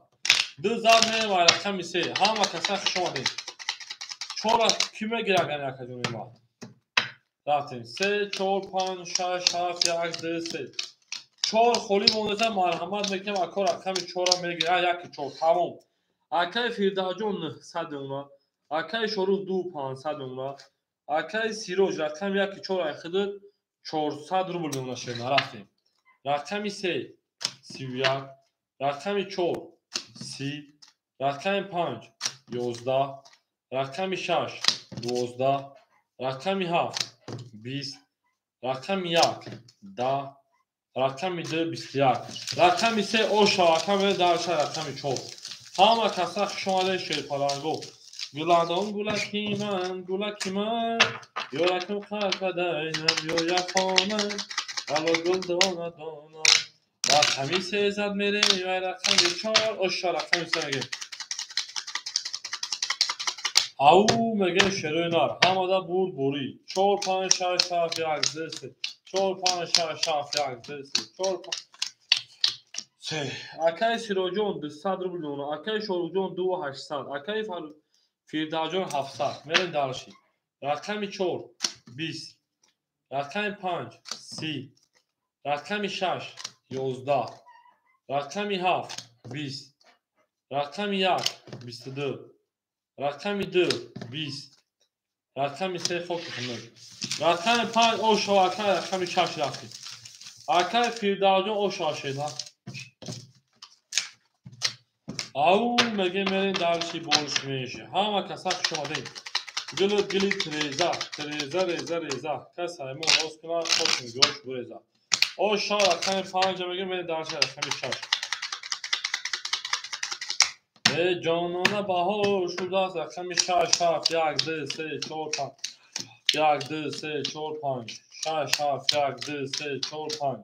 Ду зад мерем ва рақами 3. Ҳама каса хуш омадем. 4 ки мегирад агар акаҷони ма? Рафтем. 3 4 5 6 7 1 2 3. Чор холӣ мондаша, марҳамат мекунем, ако рақами чора мегирем. Яки чор, тамом. Акаи Фирдавсҷон 900 мемонад, акаи Шорух 2500 мемонад, акаи Сироҷ рақами яки чор айхидид 400 рубл мемонад. Шерна рафтем. Рақами се 31, рақами чор 30, рақами панҷ 11, рақами шаш 12, рақами ҳафт 20, рақами як 10, рақами ду 21, рақами се оша, рақами дарша, рақами чор. Ҳама каса хуш омадед, шерпаланго. Гуландон гулаки ман, гулаки ман, ёраким қалбадайнам, ёяхонам, ало гул дона дона. Рақами се зад мерем, вай рақами чор, оша рақами се мегем. Ау мегем шерои нар, ҳамада бурд бурӣ. 4 5 6 7 1 2 3, 4 5 6 7 1 2 3, 4 5 3. Акаи Сироҷон 200 рубл мемонад, акаи Шоруҳҷон 2800, акаи Фирдавсҷон 700. Мерем дарши. Рақами чор 20, рақами панҷ 30, рақами шаш 11, рақами ҳафт 20, рақами як 22, рақами ду 20, рақами се хоки хунук, рақами панҷ ошо, акаи рақами шаш рафтем. Акаи Фирдавсҷон ошо шеда. Ау мегем мерем дарши борш меши. Ҳама каса хуш омадед. Гулу гули тиреза, тиреза реза реза. Кас ҳаймон рост кунад, хок нигоҳш буреза. Оша рақами панҷа мегем мерем дарши рақами шаш. Э ҷонона баҳор шудааст, рақами шаш, ҳафт, як, ду, се, чор, панҷ. Як, ду, се, чор, панҷ. Шаш, ҳафт, як, ду, се, чор, панҷ.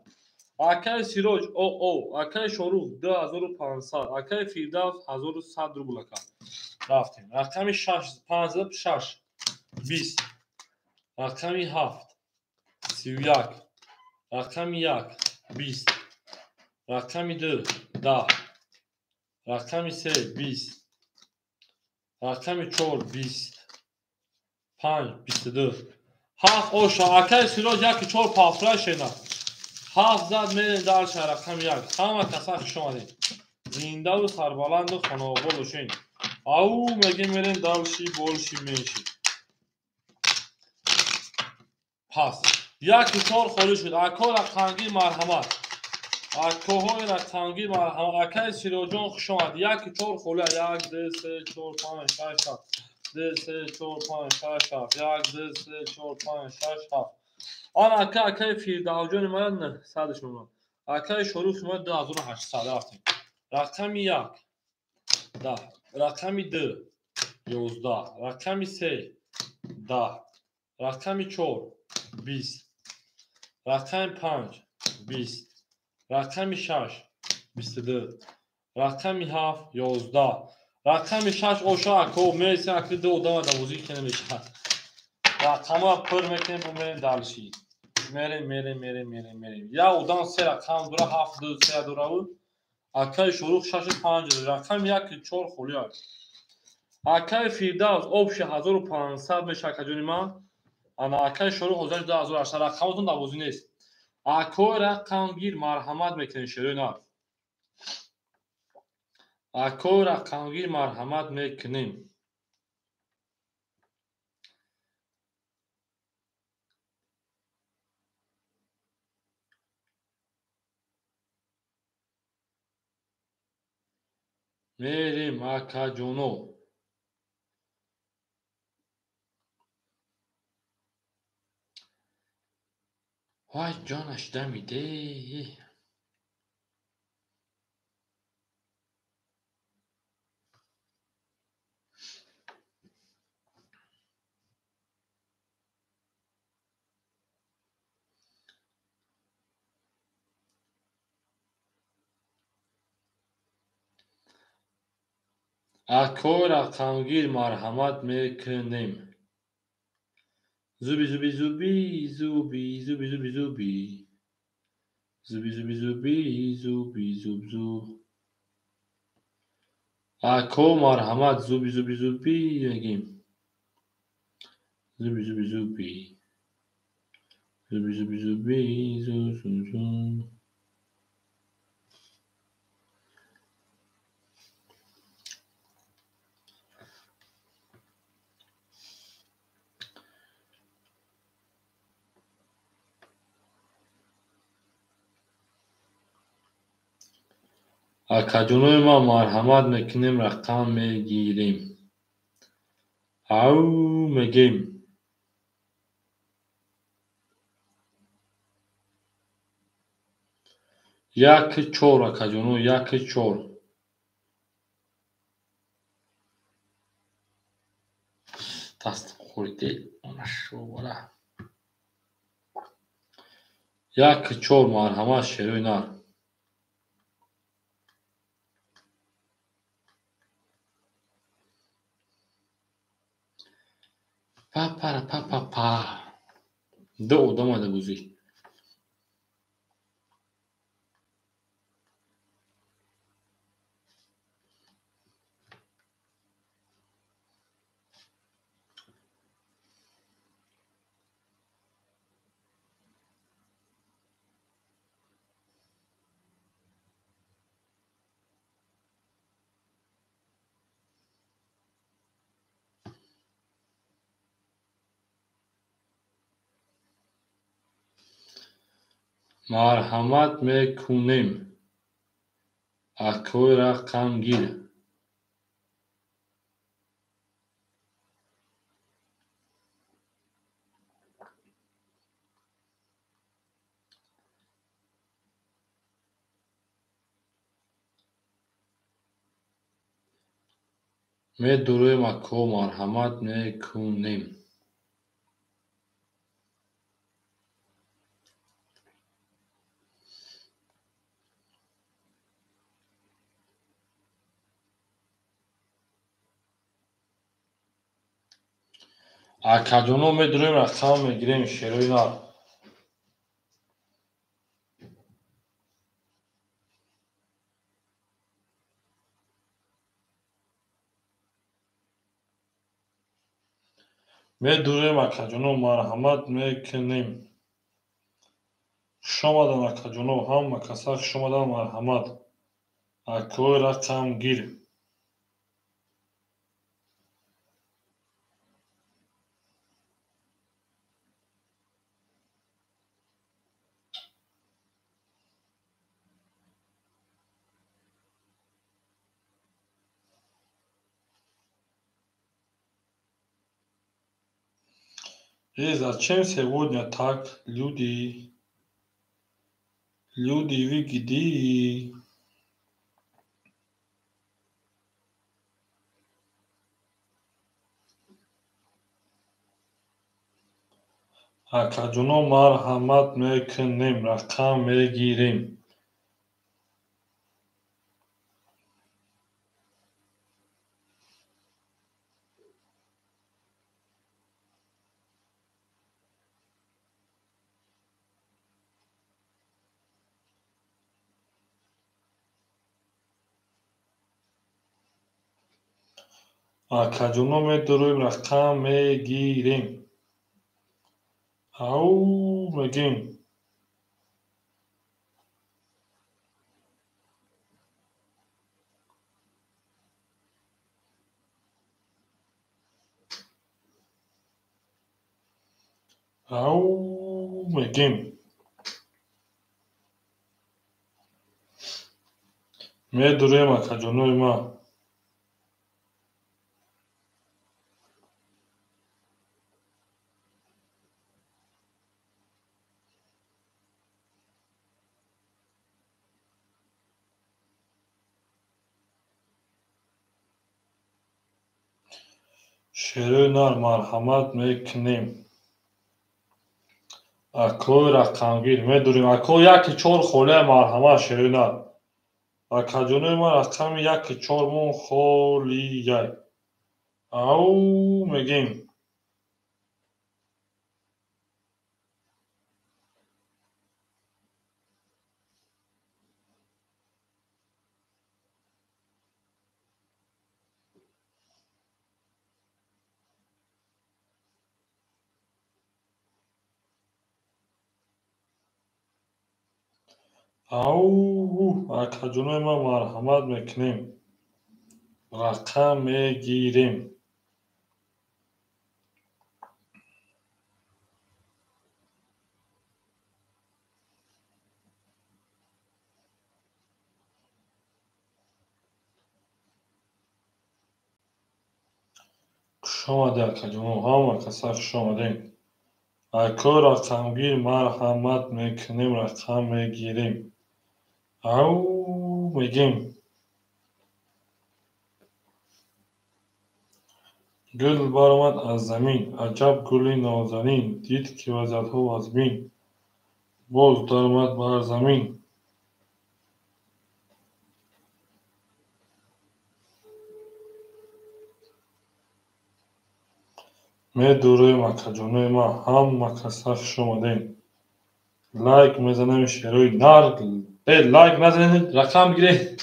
Акаи Сироҷ о, акаи Шорух 2500, акаи Фирдавс 1100 рубл ака. Рафтем. Рақами шаш, панҷ, шаш, 20, рақами ҳафт, 31, рақами як, 20, рақами ду, 10, рақами се, 20, рақами чор, 20, панҷ, 22. Ҳафт оша, акаи Сироҷ яки чор пафра шена. Ҳафт зад мерем дарша рақами як. Ҳама каса хуш омадед. Зиндаву сарбаланду хонаобод бошед. Ау мегем мерем дарши борши менши. Пас яки чор холӣ шуд. Ако рақамгир марҳамат. Акоҳои рақамгир марҳамат. Акаи Сироҷон хуш омад. Яки чор холӣ. Як, ду, се, чор, панҷ, шаш, ҳафт. Ду, се, чор, панҷ, шаш, ҳафт. Як, ду, се, чор, панҷ, шаш, ҳафт. Ан ака, акаи Фирдавсҷони ман 900 мемонад. Акаи Шорухи ман 2800 рафтем. Рақами як 10, рақами ду 11, рақами се 10, рақами чор 20, рақами панҷ 20, рақами шаш 22, рақами ҳафт 11, рақами шаш оша ако мересем, аки ду одама дар бозӣ ки намешавад. Рақамро пур мекунем, бо мерем дарши. Мерем, мерем, мерем, мерем, мерем. Як одам се рақам дора, ҳафт, ду, се дораву. Акаи Шорух шашу панҷ, рақами як чор холӣ аст. Акаи Фирдавс обши 1500 мешавад, акаҷони ман. Ана акаи Шорух ҳозир 2800. Рақамотон дар бозӣ нест. Акои рақамгир марҳамат мекунем, шерои нар. Акои рақамгир марҳамат мекунем. Мерем акаҷоно. Вай ҷонаш дамиде. Акои рақамгир марҳамат мекунем. Зуби зуби зуби зуби зуби зуби зуби зуби зуби зуби зуби зуб зуб. Ако марҳамат зуби зуби зуби мегим. Зуби зуби зуби зуби зуби зуби зу зу зу. Акаҷонои ман, марҳамат мекунем, рақам мегирем. Ау мегем. Як чор, акаҷоно, як чор. Дастам хӯриде, онашовара. Як чор, марҳамат, шерои нар. Па-пара па-па-па. Ду одам ада бозӣ. Марҳамат мекунем. Акои рақамгир. Медурем, ако, марҳамат мекунем. Акаҷоно, медурем, рақам мегирем, шерои нар. Медурем, акаҷоно, марҳамат мекунем. Хуш омадан, акаҷоно, ҳама каса хуш омадан, марҳамат. Акои рақамгир. И зачем сегодня так люди? Люди, вы где? Акаҷоно, марҳамат мекунем, рақам мегирем. Акаҷоно, медуроем, рақам мегирем. Ау мегем. Ау мегем. Медурем, акаҷонои ман. Шерои нар, марҳамат мекунем. Акои рақамгир, медурем. Ако яки чор холия, марҳамат, шерои нар. Акаҷонои ман, рақами яки чор мон холияй. Ау мегем. Ау, акаҷонои ман, марҳамат мекунем. Рақам мегирем. Хуш омадед, акаҷоно, ҳама каса хуш омадед. Ако рақамгир марҳамат мекунем, рақам мегирем. Ау мегем. Гул баромад аз замин, аҷаб гули нозанин, дид ки вазъиятҳо вазмин, боз даромад бар замин. Медурем, акаҷонои ман, ҳама каса хуш омадед. Лайк мезанем шерои нар, лайк назанед, рақам бигиред.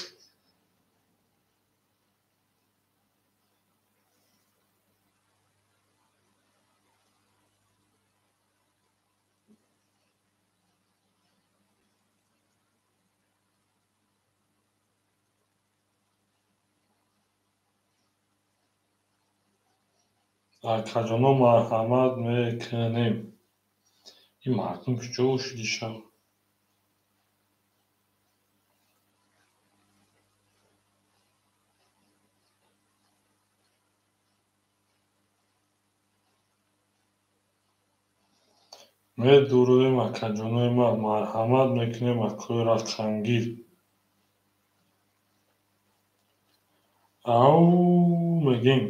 Акаҷоно марҳамат мекунем. Ин мардум куҷо шуди шаб? Медуроем, акаҷонои ман, марҳамат мекунем, акои рақамгир. Ау мегем.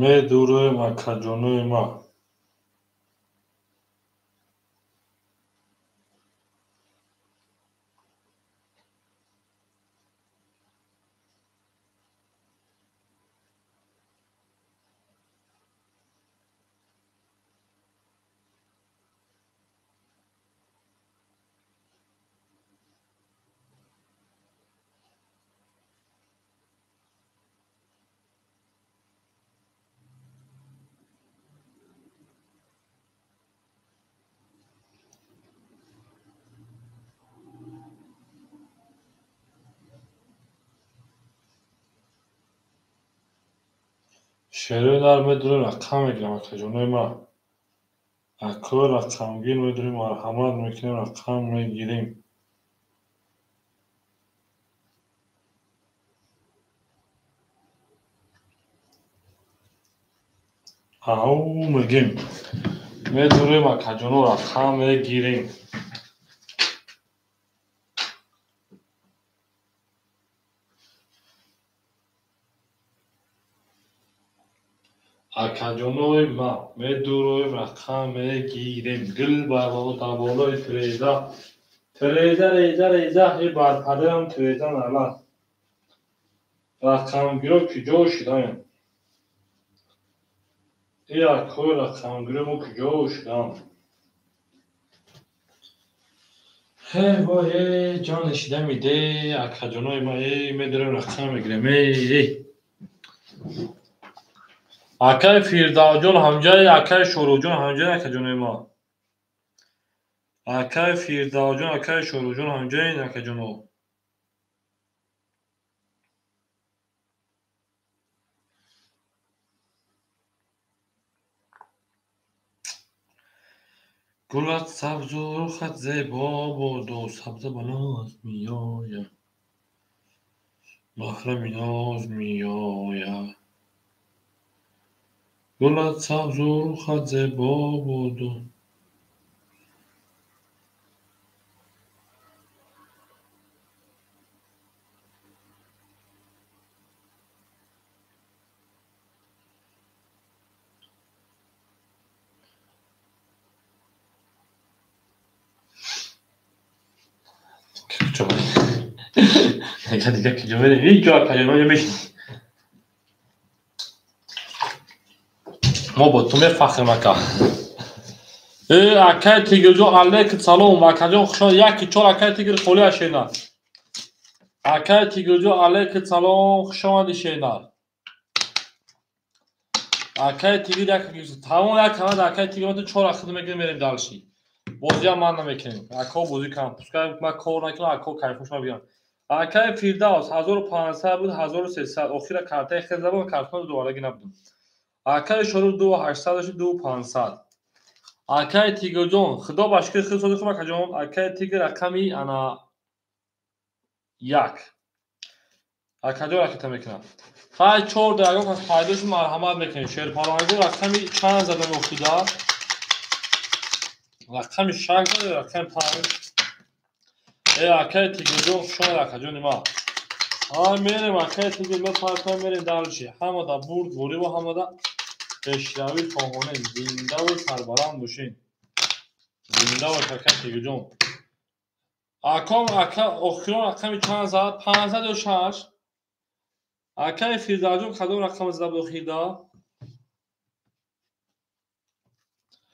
Медуроем, акаҷонои ман. Шерои нар медурем, рақам мегирам, акаҷонои ман. Акои рақамгир медурем, марҳамат мекунем, рақам мегирем. Ау мегем. Медурем, акаҷоно, рақам мегирем. Акаҷонои ман, медуроем, рақам мегирем. Гул дар болои тиреза. Тиреза, реза, реза, и бар падарам тиреза налад. Рақамгиро куҷо шудаем? И акои рақамгиро мо куҷо шудам? Ҳей вой, эй ҷон шидамиде, акаҷонои ман, эй медурем, рақам мегирем, эй эй. Акай Фирдавҷон ҳамҷай, акай Шоруҷон ҳамҷай, акаҷонои ман. Акай Фирдавҷон, акай Шоруҷон ҳамҷай, акаҷоно. Гулат сабзу рухат зебо боду, сабза ба ноз меояд, маҳрами ноз меояд. Гулат сабзу рухат зебо буду. Куҷо дига куҷо мерем? Ҳеҷ ҷо акаҷоно мешинем. Мо бо ту мефахрем, ака. Акай Тигрҷон, алейкум салом. Акаҷон, хуш омад. 1-4 акай Тигр холӣ ашена. Акай Тигрҷон, алейкум салом, хуш омадӣ шена. Акай Тигр як тамом як ҳамад акай Тигр мо 4 ахид мегирем, мерем дальше. Бозиам ман намекунем. Ако бозӣ кам. Пускай ман кор накунам, ако кайфош ма бигирам. Акай Фирдавс 1500 буд, 1300. Охира картаи хел забон картон дубораги набудам. Акай Шорух 2800 дошт, 2500. Акай Тигрҷон, худо ба шукр хел соди хуб акаҷон. Акай Тигр рақами ана 1. Акаҷон ракета мекунам. Хай 4 да ягон кас пайдо шуд, марҳамат мекунем. Шерпалангу рақами чанд зада меофтида? Рақами 6 зада, рақами 5. Акай Тигрҷон, хуш омад акаҷони ма. Ҳа мерем акай Тигр, мепартоем, мерем дальше. Ҳамада бурд ворибу ҳамада пешравӣ хоҳонем. Зиндаву сарбаланд бошед. Зинда бош акай Тигрҷон. Аком ака охирон рақами чанд зад? 500 ё 6? Акай Фирдавсҷон кадом рақам зада буд охирда?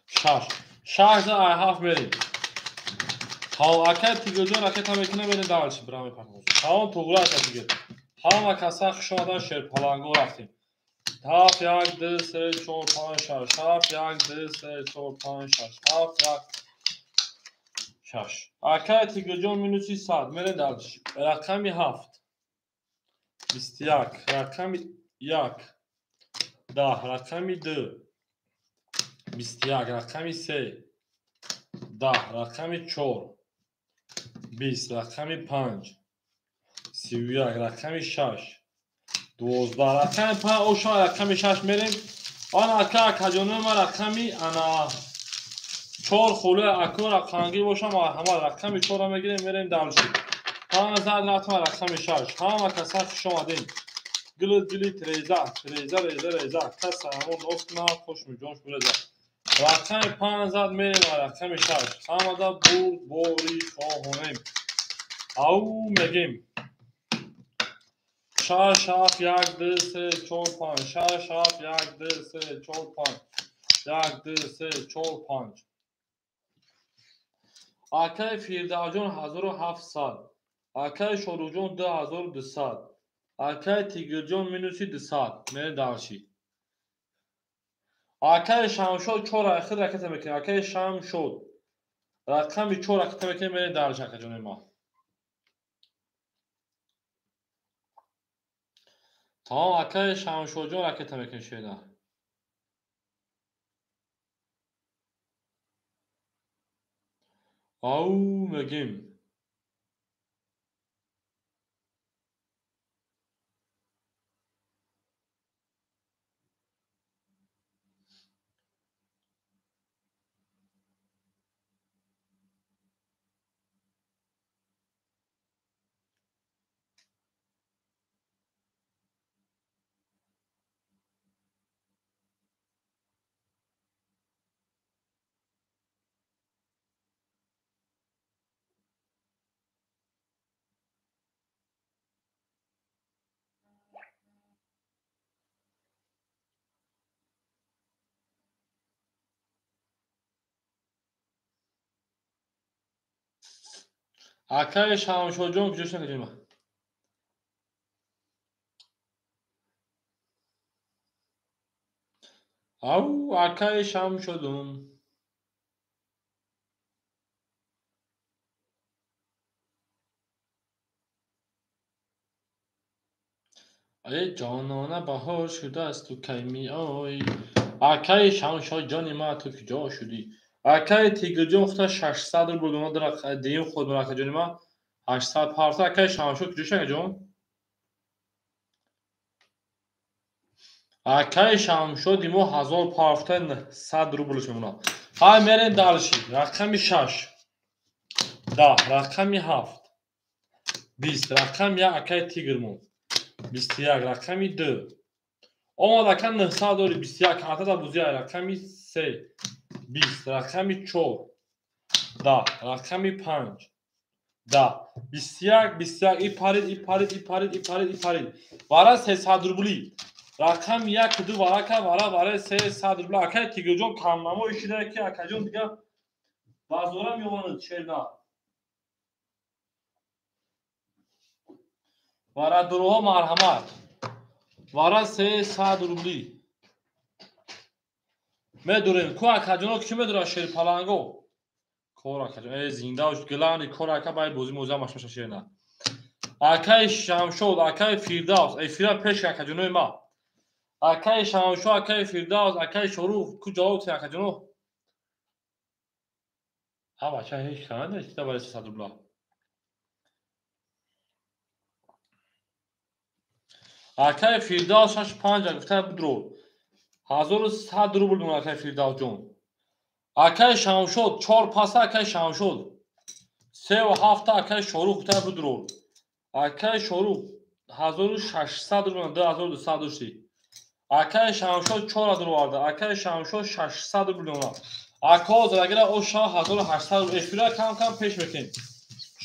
6. 6 за 7 мерем. Тамом акай Тигрҷон ракета мекунем, мерем дальше, бира мепартоем. Тамом туғра ака Тигр. Ҳама каса хуш омадан, шерпаланго рафтем. 7 1 2 3 4 5 6 7 1 2 3 4 5 6 7 1 6. Акай Тигрҷон минуси 100, мерем дальше. Рақами 7 21, рақами 1 10, рақами 2 21, рақами 3 10, рақами 4 20, рақами 5 31, рақами 6 12, рақами 5 оша рақами 6 мерем. Ана ака акаҷонои ма рақами ана 4 холе ако рақамгир бошам, марҳамат рақами 4-ро мегирем, мерем дальше. 5 зад рафтам рақами 6. Ҳама каса хуш омадем. Гили гили треза, треза реза реза. Каса ҳамон нос кунад, хуш миҷонш буреза. Рақами 5 зад мерем рақами 6. Ҳамада бурд бори хоҳонем. Ау мегем. 6 7 1 2 3 4 5 6 7 1 2 3 4 5 1 2 3 4 5. Акай Фирдавсҷон 1700. Акай Шоруҳҷон 2200. Акай Тигрҷон минуси 200. Мерем дальше. Акай Шамшод 4 ахир ракета мекунем. Акай Шамшод рақами 4 ракета мекунем, мерем дальше акаҷони ма. Тамом акай Шамшодҷон ракета мекунем шеда. Ау мегем. Акай Шамшодҷон куҷо шуд акаҷони ма? Ау акай Шамшодум. Эй ҷонона баҳор шудааст, ту кай меоӣ? Акай Шамшодҷони ма ту куҷо шудӣ? Акай Тигрҷон хута 600 рубл дона диюм худмон акаҷони ма 800 парта. Акай Шамшод куҷо шуд акаҷон? Акай Шамшоди мо 1000 парта 900 рублш мемонад. Ҳай мерем дальше. Рақами 6 10, рақами 7 20, рақами 1 акай Тигрмон 21, рақами 2 омад ака 900 дори 21 карта дар бозӣ, рақами 3 20, рақами 4 10, рақами 5 10, 21 21 и парид и парид и парид и парид и парид. Вара 300 рубли. Рақами 1 2 варака вара вара 300 рубли. Акай Тигрҷон камнамо ишида ки акаҷон дига Базора меоманд шерна. Вара дуруҳо марҳамат. Вара 300 рубли. Медурем. Ку акаҷоно ки медурад шерпаланго? Кор акаҷон. Э зинда бош главный кор ака бай бозӣ моза машмаша шерна. Акаи Шамшод, акаи Фирдавс, эфира пеш акаҷонои ма. Акаи Шамшод, акаи Фирдавс, акаи Шорух, ку ҷавоб тин акаҷоно? Ҳа бача ҳеҷ кана нест барои 300 рубла. Акаи Фирдавс 6-5 гуфта будро. 1100 рубл мон акаи Фирдавсҷон. Акаи Шамшод 4 паса акаи Шамшод. 3-7 акаи Шорух гуфта будро. Акаи Шорух 1600 рубл 2200 дошти. Акаи Шамшод 4 дурварда. Акаи Шамшод 600 рубл мон. Ака зарагира оша 1800 рубл. Эфира кам-кам пеш мекунем.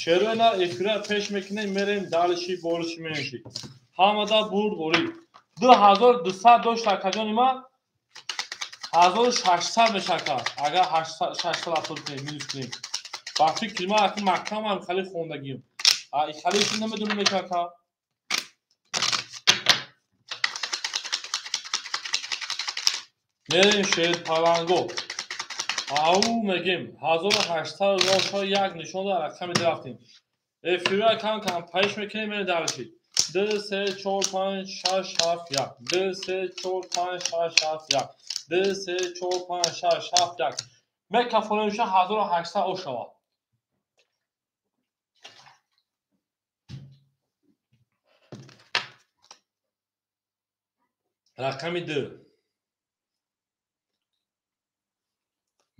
Шерои нар эфира пеш мекунем, мерем далиши болиши менши. Ҳамада бурд борид. 2200 дошт акаҷони ман. 1600 мешака. Агар 670 кунем, минус кунем. Ба фикри ман акун маҳкамам хали хондагим. Хали намедонам мешака. Мерем шерпаланго. Ау мегем 1800 роша як нишон дар рақами рафтем. Эфира кам-кам пеш мекунем, мерем дарши. 2 3 4 5 6 7 1 2 3 4 5 6 7 1 2 3 4 5 6 7 1 мекафонемша 1800 ошава. Рақами 2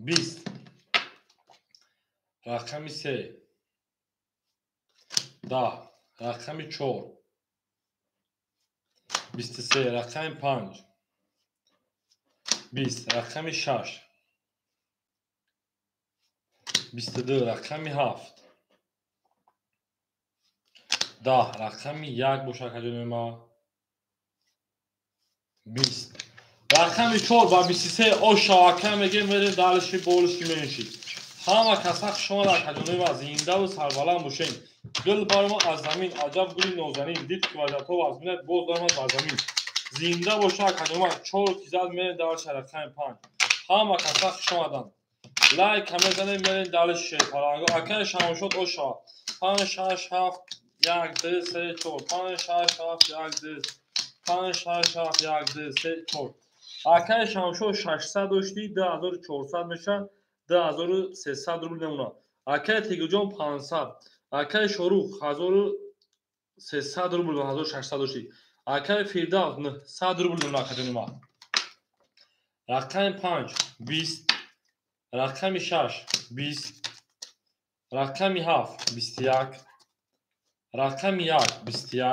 20 рақами 3 10 рақами 4 23 рақами 5 20 рақами 6 22 рақами 7 10 рақами 1 боша акаҷони ма 20 рақами 4 ба 23 оша ака мегем мерем далиши болиши менши. Ҳама каса хушомад акаҷони ма, зиндаву сарбаланд бошем. Гул барома аз замин, аҷаб гули нозанин, дид ки вазиятҳо вазминат боз даромад бар замин. Зинда боша акаҷони ма, 4 ки зад мерем далиши рақами 5. Ҳама каса хушомаданд. Лайк мезанем мерем далиши шерпаланго. Акаи Шамшод оша 5 6 7 1 2 3 4 5 6 7 1 2 5 6 7 1 2 3 4. Акаи Шамшод 600 дошти, 2400 меша, 2300 рубл мемонад. Акаи Тегилҷон 500. Акаи Шорух 1300 рубл 1600 дошти. Акаи Фирдавс 900 рубл мемонад акаҷони ма. Рақами 5 20 рақами 6 20 рақами 7 21 рақами 1 21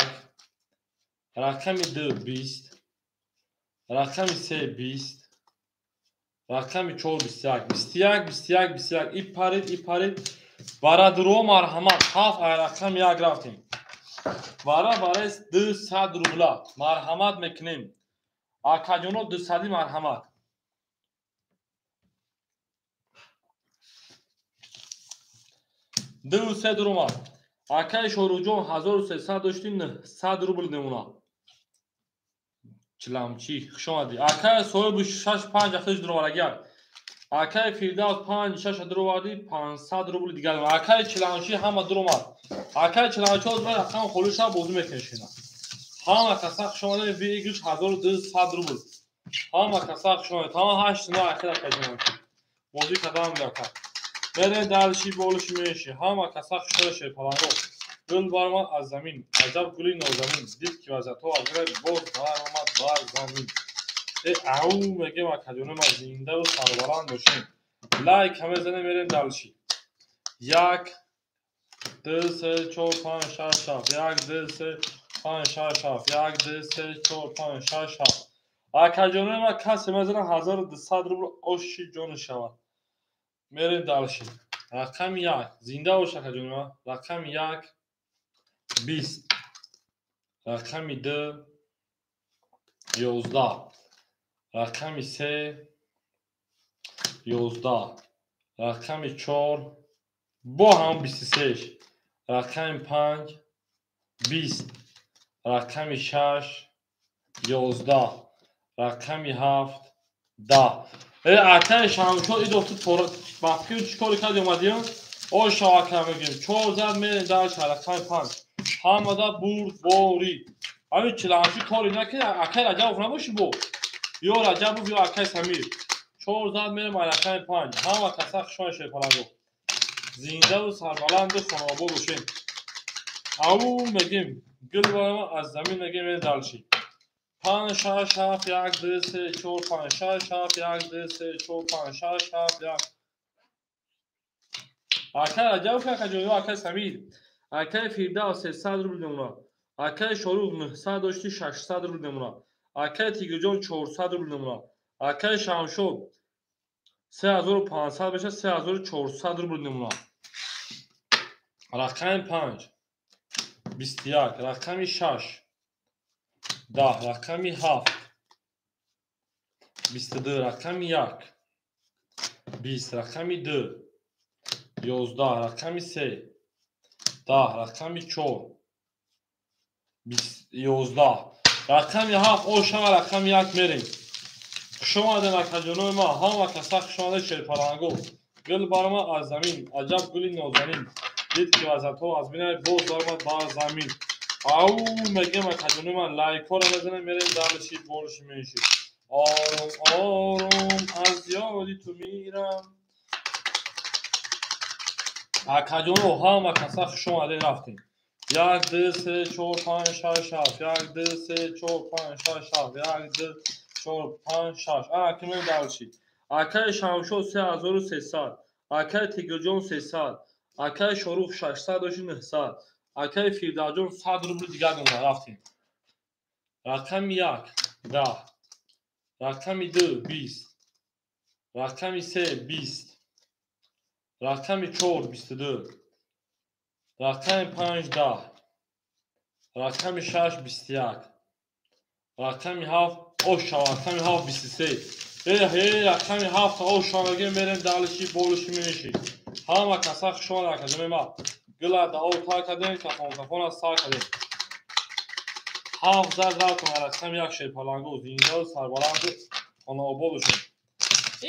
рақами 2 20 рақами 3 20 рақами 4 21 21 21 21 и парид и парид. Барадуро марҳамат 7 ай рақами 1 рафтем. Вара барои 200 рубла марҳамат мекунем. Акаҷоно 200 марҳамат. Ду се дуромад. Акаи Шоруҷон 1300 дошти, 900 рубл мемонад. Чиламчи хуш омадӣ. Акаи соҳиби 6 5 ахташ дуроварагиак. Акаи Фирдавс 5 6 дуровардӣ, 500 рубл дигар. Акаи Чиламчи ҳама дуромад. Акаи Чиламчи ҳозир рақам холӣ шава бозӣ мекунем шина. Ҳама каса хуш омадем, выигрыш 1200 рубл. Ҳама каса хуш омадем. Тамом 8 9 ахир акаи Чиламчи. Бозӣ кардам ака. Мерем далиши болиши менши. Ҳама каса хуш омадем шерпаланго. Гул баромад аз замин, аҷаб гули нозанин, дид ки вазиятҳо аз боз баромад бар замин. Э ау мегем акаҷони ма, зиндаву сарбаланд бошем. Лайк мезанем мерем далиши. 1 2 3 4 5 6 7 1 2 3 5 6 7 1 2 3 4 5 6 7. Акаҷони ма касе мезанад 1200 рубл оши ҷони шавад. Мерем далиши. Рақами 1 зинда бош акаҷони ма. Рақами 1 20 рақами 2 11 рақами 3 11 Рақами 4 бо ҳам 23. Рақами 5 20. Рақами 6 11. Рақами 7 10. Акаи Шамшод идофту бафкию чӣ кори карди омадиён? О шавака мегӯем. 4 зад мерем дальше рақами 5. Ҳамада бурдборӣ. Ҳамин 48 кори накард, акаи Раҷабов набоши бо? Ё Раҷабов ё акаи Самир. 4 зад мерем рақами 5. Ҳама каса хушомад шерпаланго. Зиндаву сарбаланду хонаобод бошем. Ау мегем гул барама аз замин мегем мерем дальше. 5 6 7 1 2 3 4 5 6 7 1 2 3 4 5 6 7 1. Акаи Раҷабов акаҷон ё акаи Самир. Акаи Фирдавс 300 рубл намуна. Акаи Шорух 900 дошти 600 рубл намуна. Акаи Тигирҷон 400 рубл намуна. Акаи Шамшод 3500 беша 3400 рубл намуна. Рақами 5 21, рақами 6 10, рақами 7 22, рақами 1 20, рақами 2 11, рақами 3 10, рақами 4 11, рақами 7 ошава рақами 1 мерем. Хуш омадед акаҷонои ман, ҳама каса хуш омадед шерпаланго. Гул барома аз замин, аҷаб гули нозанин. Дид ки вазатҳо аз бинай боз баромад бар замин. Ау мегем акаҷонои ман, лайкҳоро мезанем, мерем дальше больше меньше. Ором ором аз ёди ту мирам. Акаҷоно ҳама каса хуш омадед рафтем. 1 2 3 4 5 6 7 1 2 3 4 5 6 7 1 2 4 5 6. Ана ки мерем дальше. Акаи Шамшод 3300, акаи Тигирҷон 300, акаи Шорух 600 дошти 900, акаи Фирдавсҷон 100 рубл дигар дона рафтем. Рақами 1 10, рақами 2 20, рақами 3 20, рақами 4 22, рақами 5 10, рақами 6 21, рақами 7 оша, рақами 7 23. Рақами 7 оша мегем мерем дальше больше меньше. Ҳама каса хуш омадед акаҷонои ман. Гула дао тар кардем, кафон кафона сар кардем. 7 зад рафтем рақами 1 шерпаланго, зиндаву сарбаланду хонаобод бошем.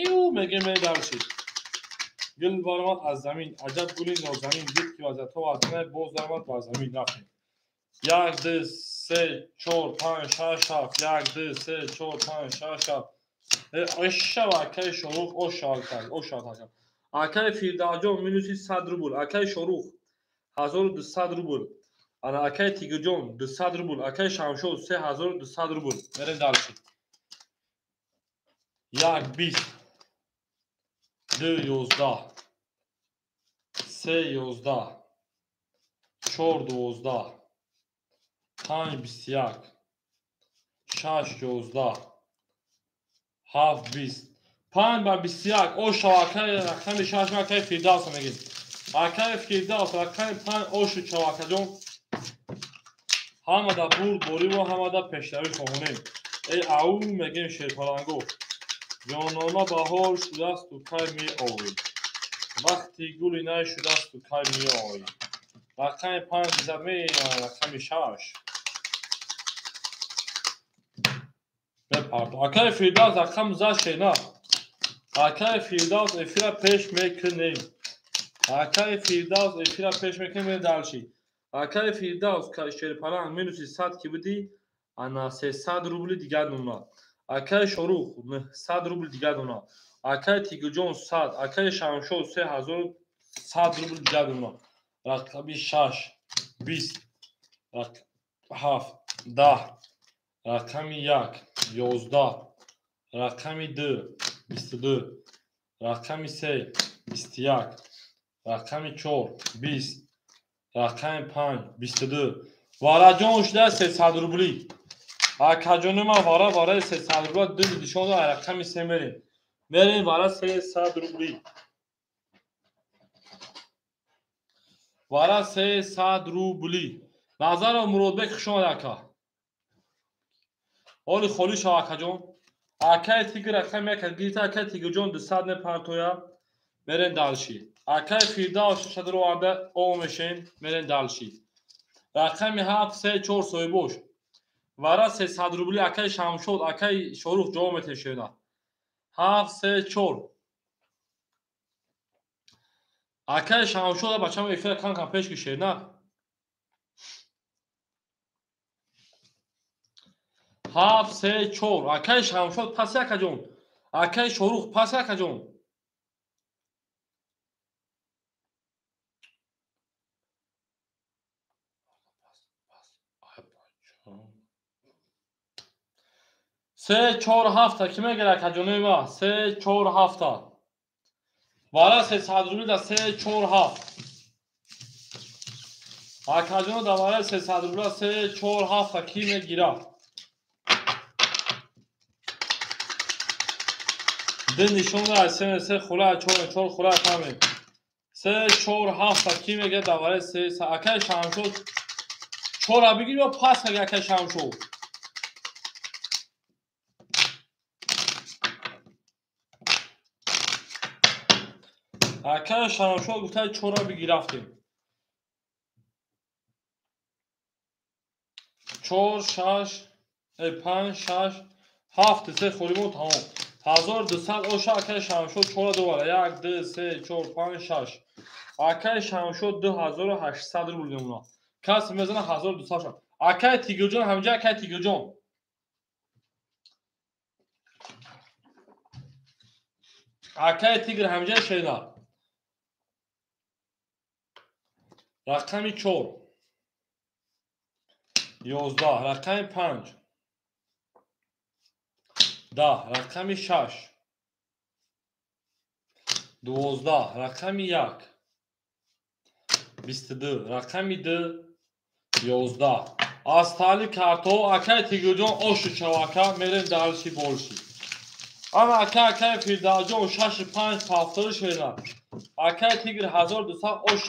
Ию мегем мерем дальше. Гул баромад аз замин, аҷаб гули нозанин. Дид ки вазиятҳо аз бинай боз баромад бар замин. Рафтем. 1 2 3 4 5 6 7 1 2 3 4 5 6 7. Ошава акаи Шорух ошава акаи. Акаи Фирдавсҷон минуси 100 рубл, акаи Шорух 1200 рубл, ана акаи Тигирҷон 200 рубл, акаи Шамшод 3200 рубл. Мерем дальше. 1 20 2 11 3 11 4 12 5 21 6 11 7 20 5 ба 21. Ошава акаи рақами 6 акаи Фирдавс мегем. Акаи Фирдавс рақами 5 ошу чавакаҷон. Ҳамада бурдбориву ҳамада пешравӣ хоҳонем. Эй ау мегем шерпаланго. Ҷонона баҳор шудасту кай меоӣ? Вақти гули най шудасту кай меоӣ? Рақами 5 зад меояд рақами 6. Мепардо. Акаи Фирдавс рақам зад шена. Акаи Фирдавс эфира пеш мекунем. Акаи Фирдавс эфира пеш мекунем мерем дальше. Акаи Фирдавс шерпаланг минуси 100 ки будӣ, ана 300 рубли дигар номна. Акаи Шорух 900 рубл дигар номна. Акаи Тигирҷон 100, акаи Шамшод 3100 рубл дигар номна. Рақами 6 20, 7 10, рақами 1 11, рақами 2 22, рақами 3 21, рақами 4 20, рақами 5 22. Вараҷон шуда 300 рубли. Акаҷони ман вара вараи 300 рубла ду нишон дод, рақами 3 мерем. Мерем вара 300 рубли. Вара 300 рубли. Назаров Муродбек хуш омад ака. Оли холӣ шав акаҷон. Акаи Тигр рақами 1 гирифта, акаи Тигрҷон 200 мепартоя. Мерем дальше. Акай Фирдавс шашадроварда о мешем, мерем дальше. Рақами 7 3 4 соҳибош. Вара 300 рубли акай Шамшод, акай Шорух ҷавоб метешена. 7 3 4. Акай Шамшод бачам эфира кан пеш кишена. 7 3 4. Акай Шамшод пас акаҷон. Акай Шорух пас акаҷон. Се чор ҳафта ки мегирад акаҷонои ма? 3 4 7. Вара 300 рубли да 3 4 7. Акаҷоно да вара 300 рубли 3 4 7 ки мегирад? Ду нишон да 3 3 хула 4 4 хула тамем. 3 4 7 ки мегирад да вара 3 акай Шамшод 4 бигир ё пас мегирад акай Шамшод? Акай Шамшод гуфта 4 бигирафтем. 4 6 5 6 7 3 холимон тамом. 1200 оша акай Шамшод 4 довара. 1 2 3 4 5 6. Акай Шамшод 2800 рубл мемона. Кас мезана 1200 шад. Акай Тигрҷон ҳамҷа акай Тигрҷон. Акай Тигр ҳамҷа шена. Рақами 4 11, рақами 5 10, рақами 6 12, рақами 1 22, рақами 2 11. Аз таъли картҳо акай Тигрҷон ошу чавака мерем дальше больше. Ама ака акай Фирдавсҷон 6 5 повтори шена. Акай Тигр 1200 ош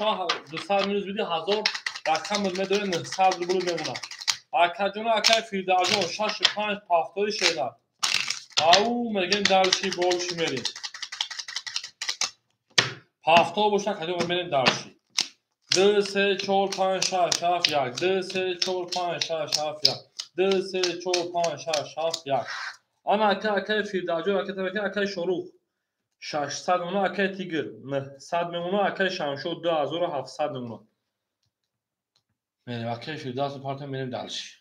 200 минус биди 1000 рақам медорем 900 рубл мемонад. Акаҷон акай Фирдавсҷон 6 5 повтори шена. Ау мегем дальше больше мерем. Повтор боша каҷо мерем дальше. 2 3 4 5 6 7 1 2 3 4 5 6 7 1 2 3 4 5 6 7 1. Ана ака акай Фирдавсҷон ака акай Шорух 600 мемона, акай Тигр 900 мемона, акай Шамшод 2700 мемона. Мерем акай Фирдавс партия мерем дальше.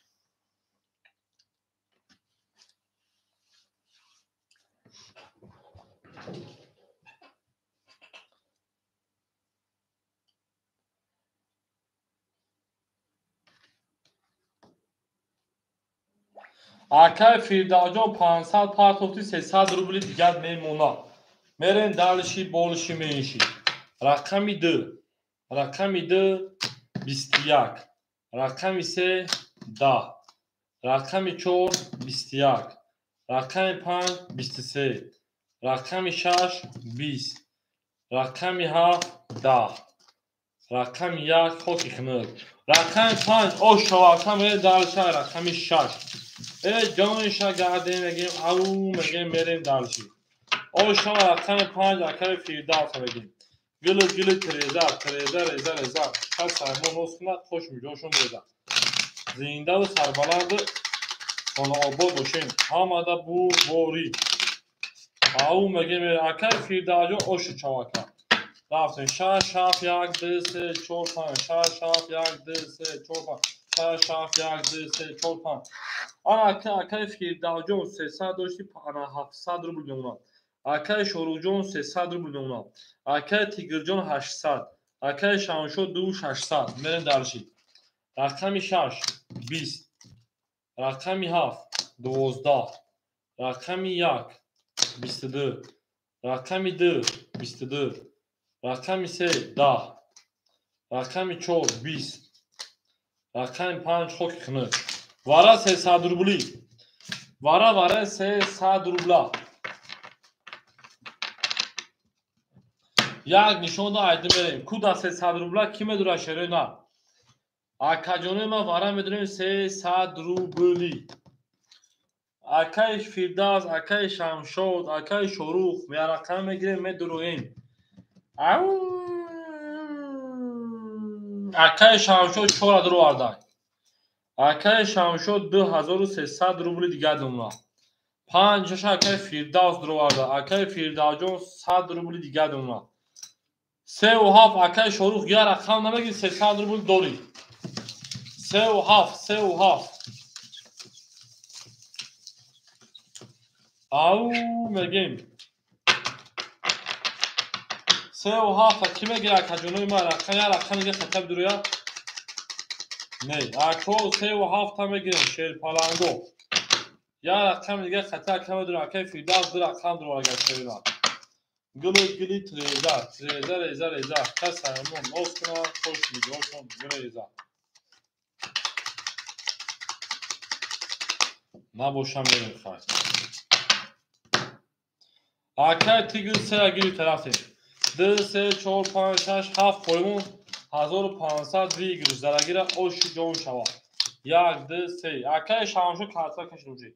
Акай Фирдавсҷон 500 партофти 300 рубли дигар мемона. Мерем дальше больше меньше. Рақами 2. Рақами 2 21. Рақами 3 10. Рақами 4 21. Рақами 5 23. Рақами 6 20. Рақами 7 10. Рақами 1 хоки хунук. Рақами 5 ош шавака мерем дальше рақами 6. Ҷонша гардем мегем ау мегем мерем дальше. Оша рақами 5 акай Фирдавс мегем. Гилы гилы тереза тереза реза реза. Кас сармон нос кунад хош миҷошон реза. Зиндаву сарбаланду хонаобод бошем. Ҳамада бурборӣ. Ау мегем акай Фирдавсҷон ошу чавака. Рафтем 6 7 1 2 3 4 5 6 7 1 2 3 4 5 6 7 1 2 3 4 5. Ана акай Фирдавсҷон 300 дошти 700 рубл мемонад. Акай Шоруҳҷон 300 рубл мемонад. Акай Тигрҷон 800. Акай Шамшод 2600. Мерем дальше. Рақами 6 20. Рақами 7 12. Рақами 1 22. Рақами 2 22. Рақами 3 10. Рақами 4 20. Рақами 5 хоки хунук. Вара 300 рубли. Вара вара 300 рубла. Як нишон да айди мерем. Куда 300 рубла ки медура шерои на? Акаҷонои ман вара медурем 300 рубли. Акаи Фирдавс, акаи Шамшод, акаи Шорух ярақам мегирем, медуроем. Ау! Акаи Шамшод чора дуровардай. Акаи Шамшод 2300 рубли дигар домла. 5 акаи Фирдавс дуроварда. Акаи Фирдавсҷон 100 рубли дигар домла. 3 ва 7 акаи Шорух як рақам намегири, 300 рубл дорӣ. 3 ва 7, 3 ва 7. Ау, мегем. 3 ва 7 кӣ мегира, акаҷонои ман? Рақам, як рақам дига хатаб дуроя? Не, ако, 3 ва 7-та мегирем, шерпаланго. Як рақами дига хата ака медурам. Акаи Фирдавс ду рақам дуроварда, шерина. Гули гули треза, треза, реза, реза. Кас ҳаймон ноз кунад, хош нигоҳшон биреза. Набошам, мерем, хай. Акаи Тигр сея гирифта, рафтем. Ду, се, чор, панҷ, шаш, ҳафт қоримон, 1500 выигрыш зарагира оши ҷон шавад. Як, ду, се. Акаи Шамшо карта кашид.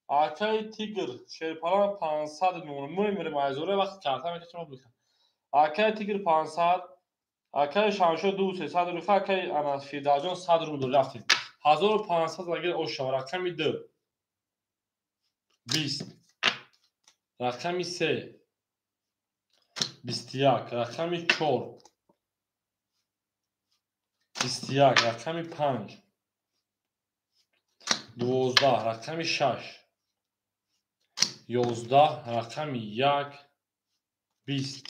Акаи Тигр шерпалан 500 мемонад. Мемирем айзора вақти карта мекашем бихам. Акаи Тигр 500, акаи Шамшо ду сесад рубл, акаи ана Фирдавсҷон 100 рубл дор, рафтем. 1500 зарагира ош шавад. Рақами ду. 20. Рақами се. 21. Рақами чор. 21. Рақами панҷ. 12. Рақами шаш. 11. Рақами як. 20.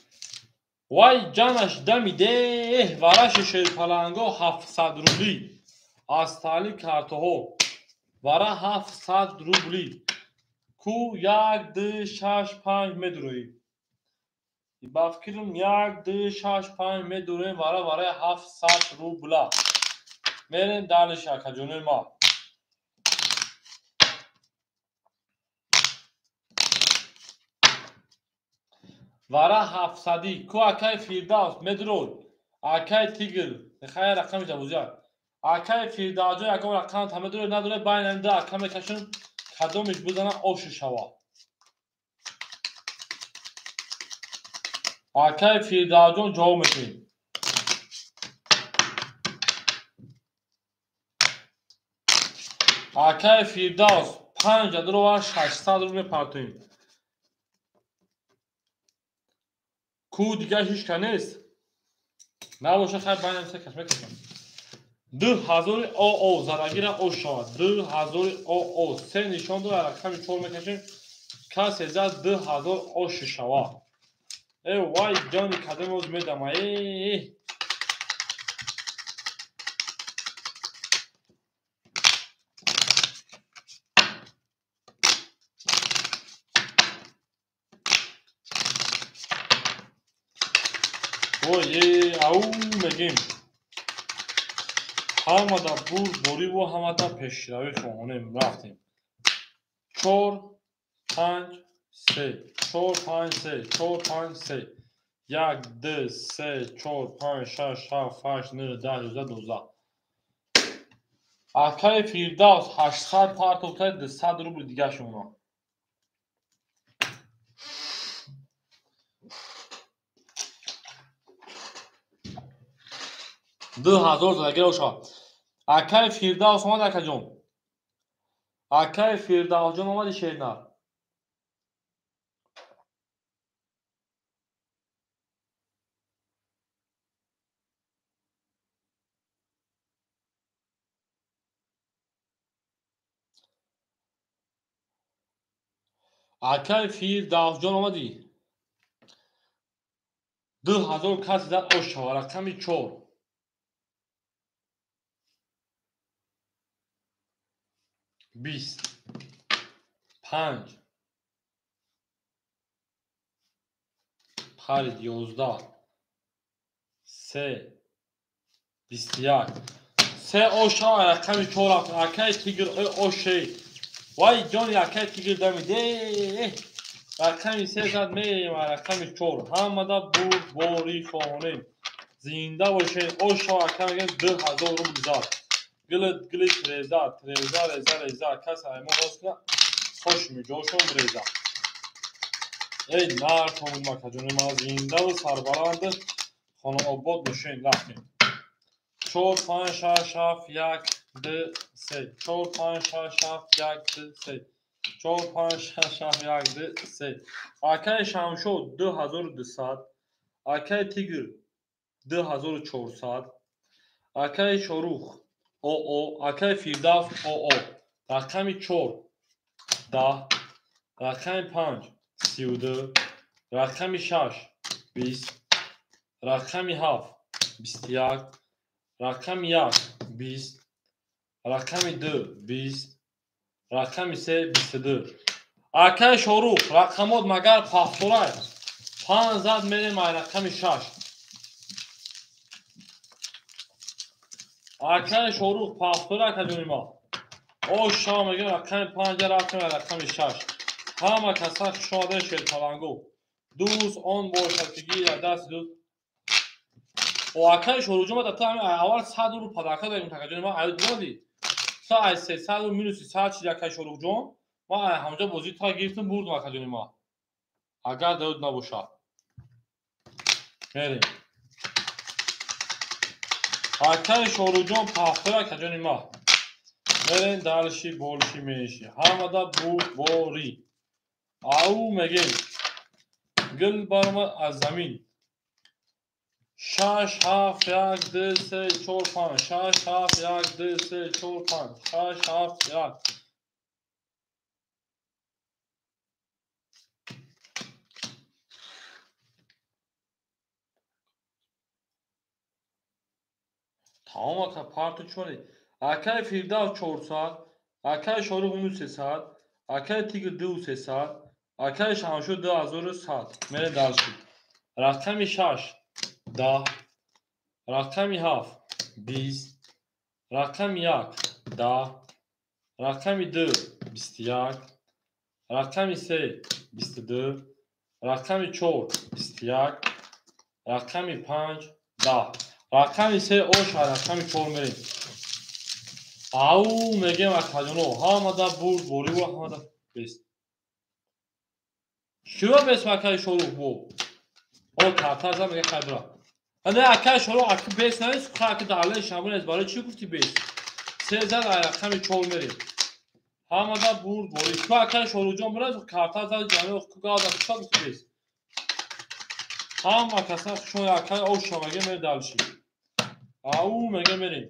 Вай ҷанаш дамидеҳ, вараши шерпаланго 700 рублӣ. Аз таълим картаҳо. Вара 700 рублӣ. Ку як, ду, шаш, панҷ медуроем. Ба фикрам, як, ду, шаш, панҷ медуроем, вара вараи 700 рубла. Мерем дальше, акаҷонои ман. Вара ҳафтсадӣ. Ку акаи Фирдавс медурод. Акаи Тигр. Хай, рақами ҷавозия. Акаи Фирдавсҷон ягон рақам та медурод, надорад, байни ду ака мекашем, кадомиш бизана оши шавад. Акаи Фирдавсҷон ҷавоб метиҳем. Акаи Фирдавс панҷ дуровар, 600 рубл мепартоем. Ку дигар ҳеч ка нест? Набоша, хай, байни се кас мекашам. 2000 оо зарагира ош шавад. 2000 оо се нишон дорад, рақами чор мекашем. Касе зад, 2000 оши шавад. Э вай ҷони кадом оз медама. Э. Ой, э, ау мегем. Ҳамада бурдбориву ҳамада пешравӣ хоҳонем, рафтем. Чор, панҷ, се, чор, панҷ, се, чор, панҷ, се. Як, ду, се, чор, панҷ, шаш, ҳафт, ҳашт, нӯҳ, 10, 11, 12. Акаи Фирдавс 800 партофта, 200 рубл дига шумона. 2000 зарагира шавад. Акаи Фирдавс омад, акаҷон. Акаи Фирдавсҷон омади, шернар. Акаи Фирдавсҷон омадӣ. 2000 каси зад, ош шавад. Рақами чор. 20. Панҷ. Парид, 11. Се. 21. Се ош шавад, рақами чор рафт. Акаи Тигр ошей. Вай ҷони акаи Тигр дамиде. Рақами се зад, мерем рақами чор. Ҳамада бурдборӣ хоҳонем. Зинда бошед. Ош шавад, ака мегӯем, 2000 рубл зад. Гилит гилит реза, треза, реза, реза. Кас аймон рост кунад, хошми ҷошон реза. Эй нартон макаҷони ман зиндаву сарбаланд хонаобод бошед. Рафтем. 4 5 6 7 1 2 3 4 5 6 7 1 2 3 4 5 6 7 1 2 3. Акаи Шамшод 2200, акаи Тигр 2400, акаи Шорух ОО, акаи Фирдавс ОО. Рақами 4 10, рақами 5 32, рақами 6 20, рақами 7 21, рақами 1 20, рақами 2 20, рақами 3 22. Акаи Шорух рақамот магар пафторай 5 зад мерем ай рақами 6. Акаи Шорух пафтора акаҷони ма. Ош шава мегӯем рақами 5 рафтем ай рақами 6. Ҳама каса хуш омадед шерпалангу. Дӯст он бошад ки гирад дасти дӯст. О акаи Шоруҳҷон ма дар аввал 100 рубл падарка додем акаҷони ма. Ай додӣ? Са ай 300 рубл минуси 100 чиз акаи Шоруҳҷон. Ма ай ҳамҷо бозии тура гирифтам бурдам акаҷони ма. Агар даёд набошад. Мерем. Акаи Шоруҳҷон пафтора акаҷони ма. Мерем дарши болши меши. Ҳамада бурдборӣ. Ау мегем. Гил баромад аз замин. 6 7 1 2 3 4 5 6 7 1 2 3 4 5 6 7 1. Тамом ака парту чони. Акаи Фирдавс 400, акаи Шорух 300, акаи Тигр 2300, акаи Шамшод 2100. Мерем дарши. Рақами 6 10, рақами 7 20, рақами 1 10, рақами 2 21, рақами 3 22, рақами 4 21, рақами 5 10. Рақами 3 оша рақами 4 мерем. Ау мегем акаҷоно ҳамада бурд бориву ҳамада бест. Чиро бест акаи Шорух бо? О картар зад мега хай бира. Не акаи Шорух аки бест нест, ха аки дар шамбо нест. Барои чӣ гуфтӣ бест? 3 зад ай рақами 4 мерем. Ҳамада бурд борӣ. Ту акаи Шоруҳҷон бира картар зад ҷамъ ку гавда чӣ гуфтӣ бест? Ҳама каса хушон акаи оша мега мерем далши. Ау мега мерем.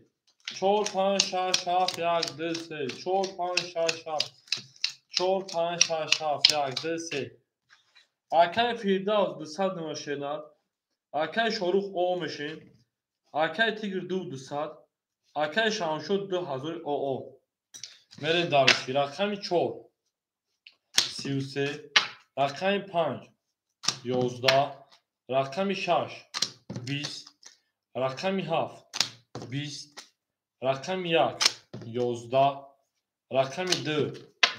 4 5 6 7 1 2 3 4 5 6 7 4 5 6 7 1 2 3. Акаи Фирдавс 200 мешинад, акаи Шорух О мешин, акаи Тигр 2200, акаи Шамшод 2000 ОО. Мерем дарши. Рақами 4 33, рақами 5 11, рақами 6 20, рақами 7 20, рақами 1 11, рақами 2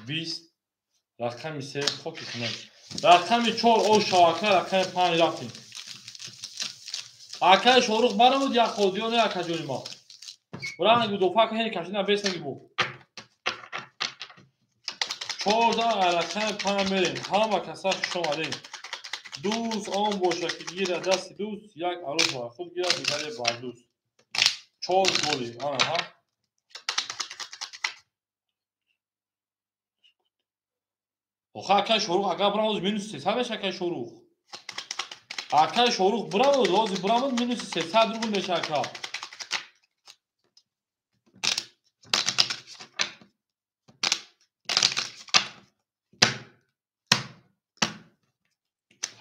20, рақами 3 хоки кунем. Рақами 4 о шавака, рақами 5 рафтем. Акаи Шорух баромад як хол ё не акаҷони ма? Ранги дофака ҳеҷ кашида бес наги бу. 14 рақами 5 мерем. Ҳама каса хуш омадем. Дӯст он бошад ки гирад дасти дӯст, як арӯс бар худ гирад, дигаре бар дӯст. 4 голи. Аҳа. Охе акаи Шорух агар бирамад минус 300 мешавад акаи Шорух. Акаи Шорух бирамад, ҳозир бирамад минуси 300 рубл мешавад ака.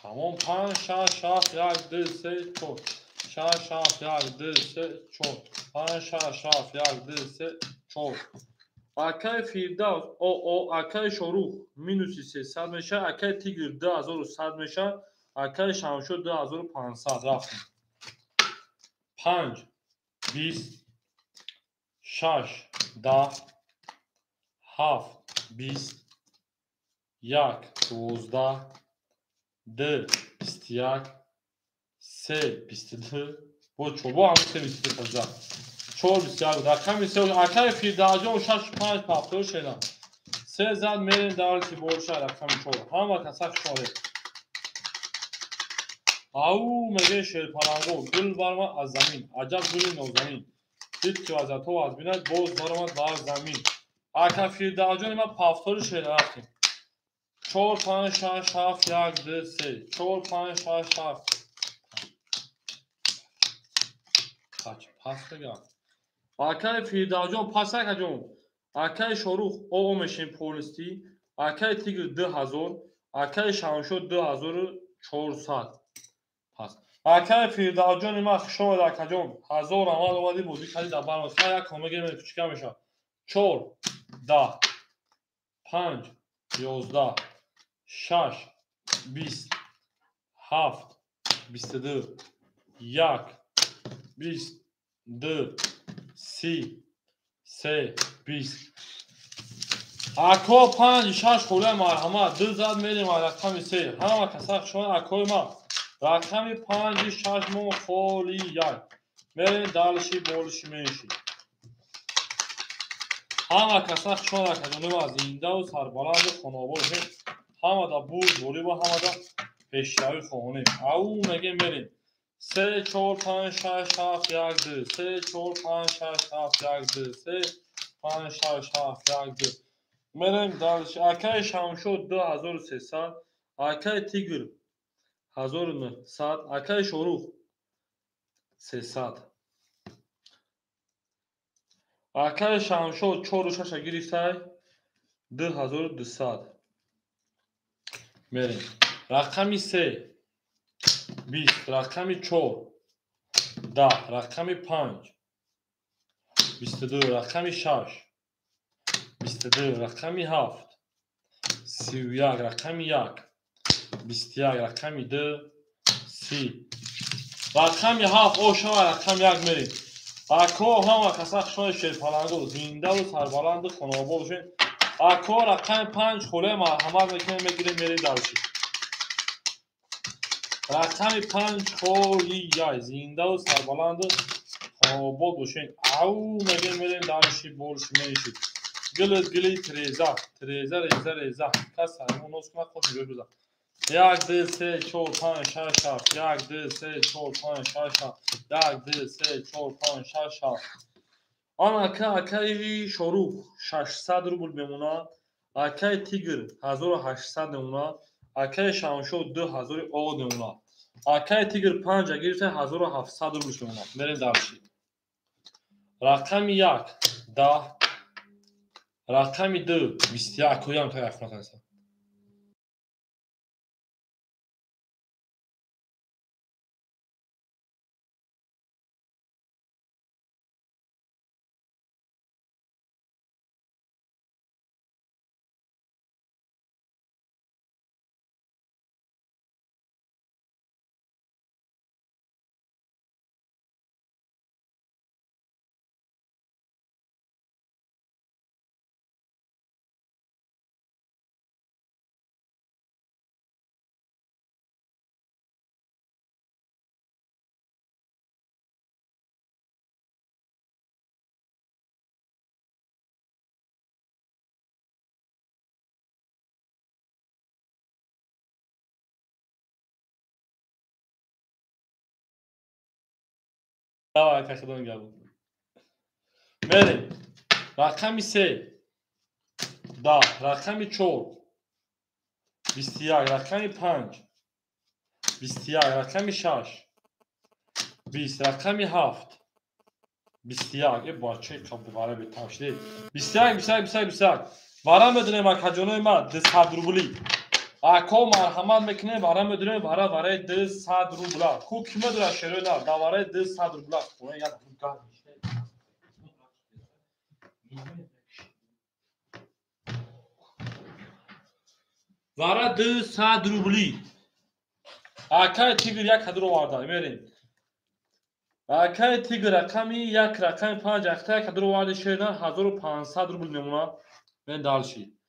Тамом 5 6 7 1 2 3 4 6 7 1 2 3 4 5 6 7 1 2 3 4. Акаи Фирдавс ОО, акаи Шорух минуси 300 мешавад, акаи Тигр 2100 мешавад, акаи Шамшод 2500. Рафтем. 5 20 6 10 7 20 1 12 2 21 3 22 бо 4 бо ҳам 3 22 таза 4 21 рақами 3 акаи Фирдавсҷон 6 5 7 шена 3 зад мерем дарси боша рақами 4. Ҳама каса хуш омадед. Ау мегӯяд шерпаланго, гул баромад аз замин, аҷаб гули нозанин. Дид ки вазъиятҳо аз бинад, боз баромад бар замин. Ака Фирдавсҷони ман пафтори шер рафтем. 4 5 6 7 1 2 3 4 5 6 7. Пач пас мегам. Акаи Фирдавсҷон пас акаҷон. Акаи Шорух оо мешем полисти. Акаи Тигр 2000, акаи Шамшод 2400. Пас. Акаи Фирдавсҷони ман хуш омад акаҷон. 1000 амал омадӣ бозӣ кардӣ дар барнома. Хай як кома гирем кучика мешавад. 4 10 5 11 6 20 7 22 1 20 2 30 3 20. Ако 5 6 холия марҳамат. 2 зад мерем рақами 3. Ҳама каса хушомад акои ман. Рақами 5 6 мо холи 1. Мерем далши болши менши. Ҳама каса хушомад акаҷони ман, зиндаву сарбаланду хонаобод бошед. Ҳамада бурдборӣ ва ҳамада пешравӣ хоҳонем. Ау мегем мерем. 3 4 5 6 7 1 2 3 4 5 6 7 1 2 3 5 6 7 1 2. Мерем дальше. Акаи Шамшод 2300, акаи Тигр 1900, акаи Шорух 300. Акаи Шамшод 4 6 гирифтай 2200. Мерем. Рақами 3 20, рақами 4 10, рақами 5 22, рақами 6 22, рақами 7 31, рақами 1 21, рақами 2 30. Рақами 7 ошава рақами 1 мерем. Ако ҳама каса хушони шерпаланго, зиндаву сарбаланду хонаобод бошед. Ако рақами 5 холия марҳамат мекунем, мегирем, мерем дарши. Рақами 5 холия, зиндаву сарбаланду хонаобод бошед. Ау мегирем, мерем дарши, болши менши. Гилит гили треза, треза реза реза. Кас сармо нос кунад, хош мегӯяд бизан. 1 2 3 4 5 6 7 1 2 3 4 5 6 7 1 2 3 4 5 6 7. Ан ака акаи Шорух 600 рубл мемонад, акаи Тигр 1800 мемонад, акаи Шамшод 2000 од мемонад. Акаи Тигр 5 гирифта 1700 рубл мемонад. Мерем дарши. Рақами 1 10, рақами 2 21. Коям та яхматанса. Давай, ака худо нигаҳбон. Мерем. Рақами 3 10, рақами 4 21, рақами 5 21, рақами 6 20, рақами 7 21. Э бачаи қабдубара бетавшид. 21 21 21 21. Вара медонем акаҷонои ман 200 рубли. Ако марҳамат мекунем, вара медонем вара вараи 200 рубла. Ку ки медонад шерои на, да вараи 200 рубла. Вара 200 рубли. Акаи Тигр як ҳадр оварда, мерем. Акаи Тигр рақами 1, рақами 5, ахта як ҳадр оварда шерна 1500 рубл мемонад. Мен далши.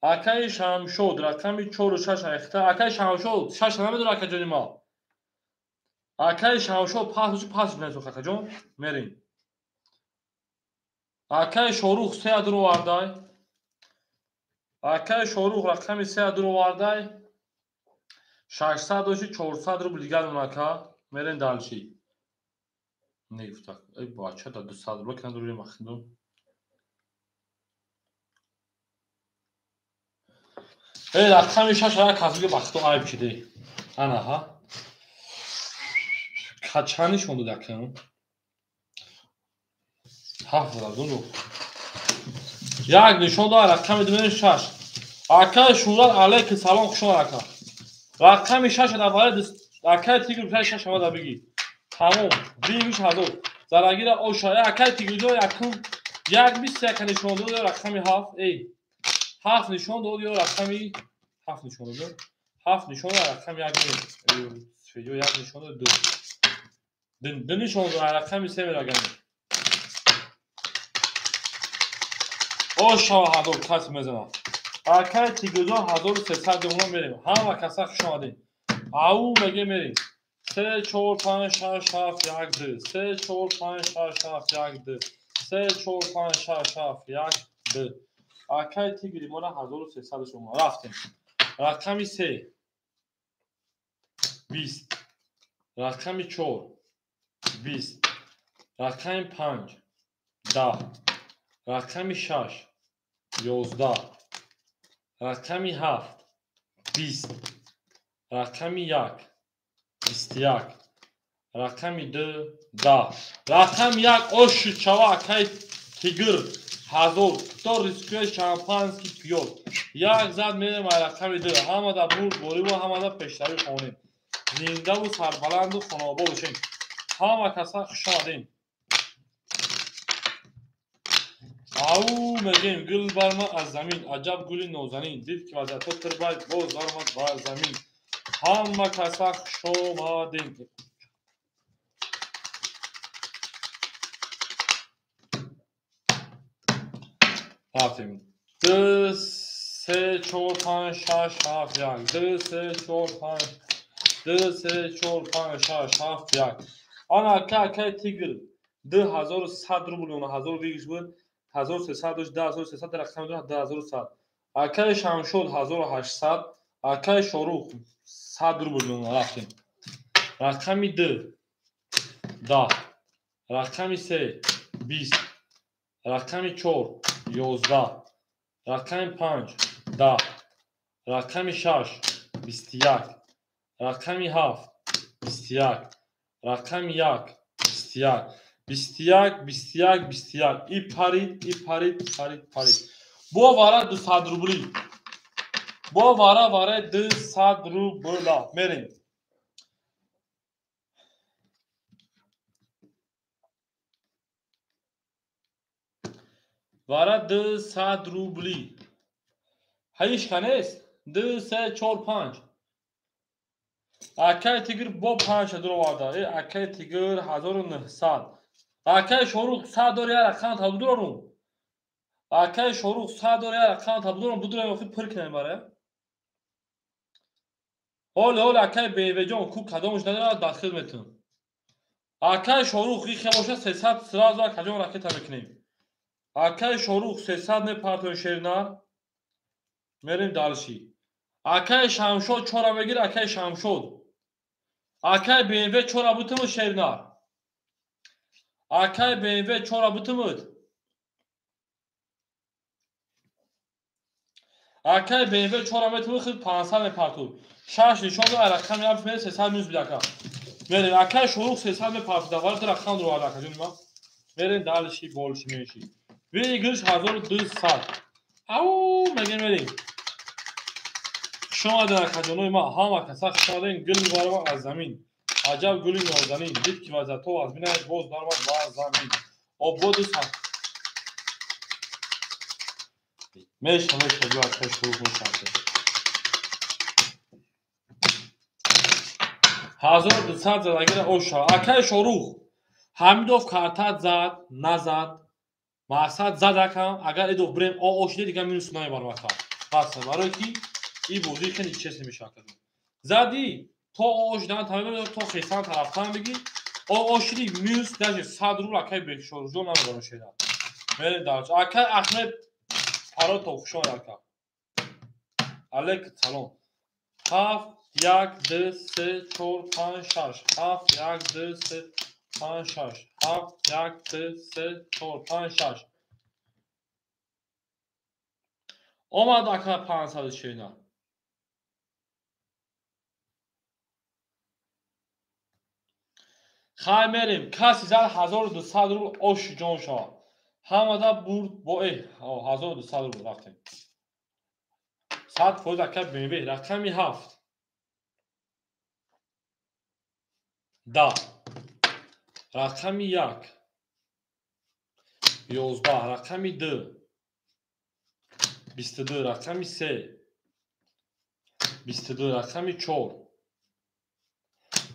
Акаи Шамшод рақами 4 6 ахта. Акаи Шамшод 6 намедонад акаҷони ма. Акаи Шамшод пас пас незо акаҷон. Мерем. Акаи Шорух 3 ҳадр овардай. Акаи Шорух рақами 3 ҳадр овардай. 600 дошти 400 рубл дигар монака мерем дальше. Негуфта. Эй бача да 200 рубл кана дурим махидум. Эй рақами 6 ра казуги бахто айб шиде. Ана ҳа. Качани шонду дакам. 7 задум. Як нишон дод рақами 6. Акай Шурат алейки салом хуш омад ака. Рақами 6 дар барои акай Тигр 6 омада бигӣ. Тамом. 20000. Зарагира оша. Акай Тигр ҷо якум 1.21 нишон дод рақами 7. Эй. 7 нишон дод ё рақами 7 нишон дод. 7 нишон дод рақами 1. Ё 1 нишон дод 2. 2 нишон дод рақами 3 мерагам. Оша ҳазор кас мезанам. Акай Тигрҷон 1300 домон мерем. Ҳама каса хуш омадед. Ау меге мерем. 3 4 5 6 7 1 2 3 4 5 6 7 1 2 3 4 5 6 7 1 2. Акай Тигри мора 1300 шумо рафтем. Рақами 3 20, рақами 4 20, рақами 5 10, рақами 6 11, рақами 7 20, рақами 1 21, рақами 2 10, рақами 1 ош чава акай Тигр 1000 то рискуе шампанский пиёд. Як зад мерем рақами 2. Ҳамада бурд бориву ҳамада пештарӣ хонем. Зиндаву сарбаланду хонаобод бошем. Ҳама каса хуш омадем. Ау мегем гул барма аз замин, аҷаб гули нозанин, дид ки вазиятҳо тирбай боз баромад бар замин. Ҳама каса хуш омадем. Рафтем. 2 3 4 5 6 7 1 2 3 4 5 2 3 4 5 6 7 1. Ана акай Тигр 2100 рубл, 1000 вигиш буд. 1300 дошт, 2300 рақам дошт, 2100. Акай Шамшод 1800, акай Шорух 100 рубл рафтем. Рақами 2 10, рақами 3 20, рақами 4 11, рақами 5 10, рақами 6 21, рақами 7 21, рақами 1 21, 21 21 21. И парид, и парид, парид, парид. Бо вара 200 рубли. Бо вара вара 200 рубла. Мерем. Вара 200 рубли. Ҳеҷ канест? 2 3 4 5. Акай Тигр бо 5 дуроварда. Акай Тигр 1900. Акай Шорух 100 дор я рақам та будурорум. Акай Шорух 100 дор я рақам та будурорум, будурем охи пир кунем баре. Ҳол ҳол акай Бевеҷон ку кадомш надорад дастхел метунам. Акай Шорух ихе боша 300 сразу акаҷон ракета мекунем. Акай Шорух 300 мепартоем шернар. Мерем дальше. Акай Шамшод 4 мегир, акай Шамшод. Акай БМВ 4 бутумуд шернар. Акай БМВ 4 бутумуд. Акай БМВ 4 метумуд хид 500 мепартуд. 6 нишон дод рақами 7 мере 300 минус бидака. Мерем акай Шорух 300 мепартуд. Аввал рақам дуро ака ҷон ма. Мерем дальше больше меньше. Выигрыш 1200. Ау мегем мерем. Хуш омадед акаҷонои ма, ҳама каса хуш омадед. Гул барва аз замин. Аҷаб гули нозанин, дид ки вазиятҳо аз бинад боз даромад бар замин. Ободу сар. Меша, меша, ҷо акай Шорух меша. 1200 задагира оша. Акай Шорух Ҳамидов картат зад, назад. Мақсад зад акам, агар идов бирем о шиде дигар минус намебарам ака. Бас барои ки ин бозӣ хеле честно мешавад. Задӣ то о шидан тамом то хесан тарафтан бигӣ, о шиди минус даже 100 рубл акай Бекшорҷон намебарам шеда. Мерем дальше. Акай Ахмед Паротов хуш омад ака. Алейк салом. 7 1 2 3 4 5 6 7 1 2 3 5 6 7 1 2 3 4 5 6. Омад ака 500 шена. Хай мерем. Каси зад 1200 рубл ош ҷон шавад. Ҳамада бурд бо 1200 рубл рафтем. 100% ака BMW рақами 7. 10. Рақами 1. 11. Рақами 2. 22. Рақами 3. 22. Рақами 4.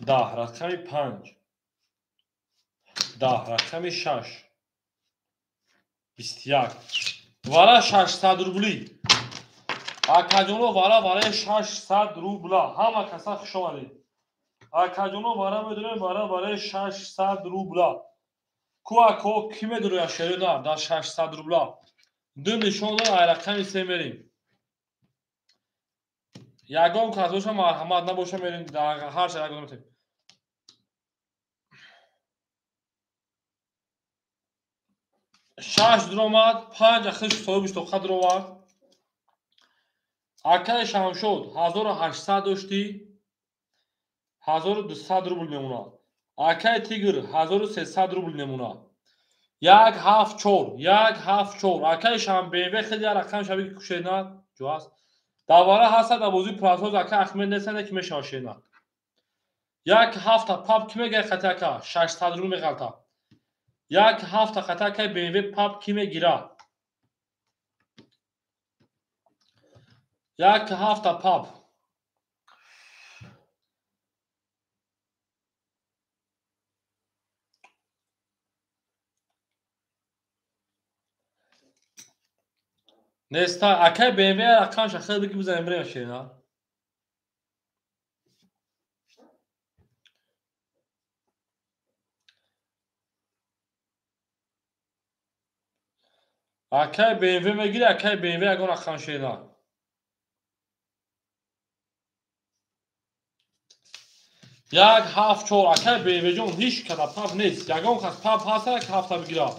10. Рақами 5. 10. Рақами 6. 21. Вара 600 рубли. Акаҷоно вара вараи 600 рубла. Ҳама каса хуш омадед. Акаҷоно вара медонем вара вараи 600 рубла. Ку ако ки медонад шеъри на дар 600 рубла. Ду нишон дор ай рақами 3 мерем. Ягон кас боша марҳамат, набоша мерем дар ҳар шаҳр ягон метем. 6 дуромад, 5 ахир соҳибиш тоқа дуровард. Акаи Шамшод 1800 доштӣ, 1200 рубл мемонад. Акаи Тигр 1300 рубл мемонад. 1 7 4 1 7 4. Акаи Шам BMW хеле як рақам шаби ки кушенад, ҷо аст. Давара ҳастад дар бозии Прасоз ака Ахмед нестанд ки мешавад шенад. 1 7 пап ки мегирад хати ака 600 рубл меғалтад. 1 7 хати акаи BMW пап ки мегирад. 1 7 пап. Неста акаи BMW рақамша хеле бигӣ бизанем бирем шена. Акаи BMW мегири, акаи BMW ягон рақам шена. 1 7 4. Акаи BMW ҷон ҳеҷ када пап нест. Ягон кас пап ҳаст як ҳафта бигирад.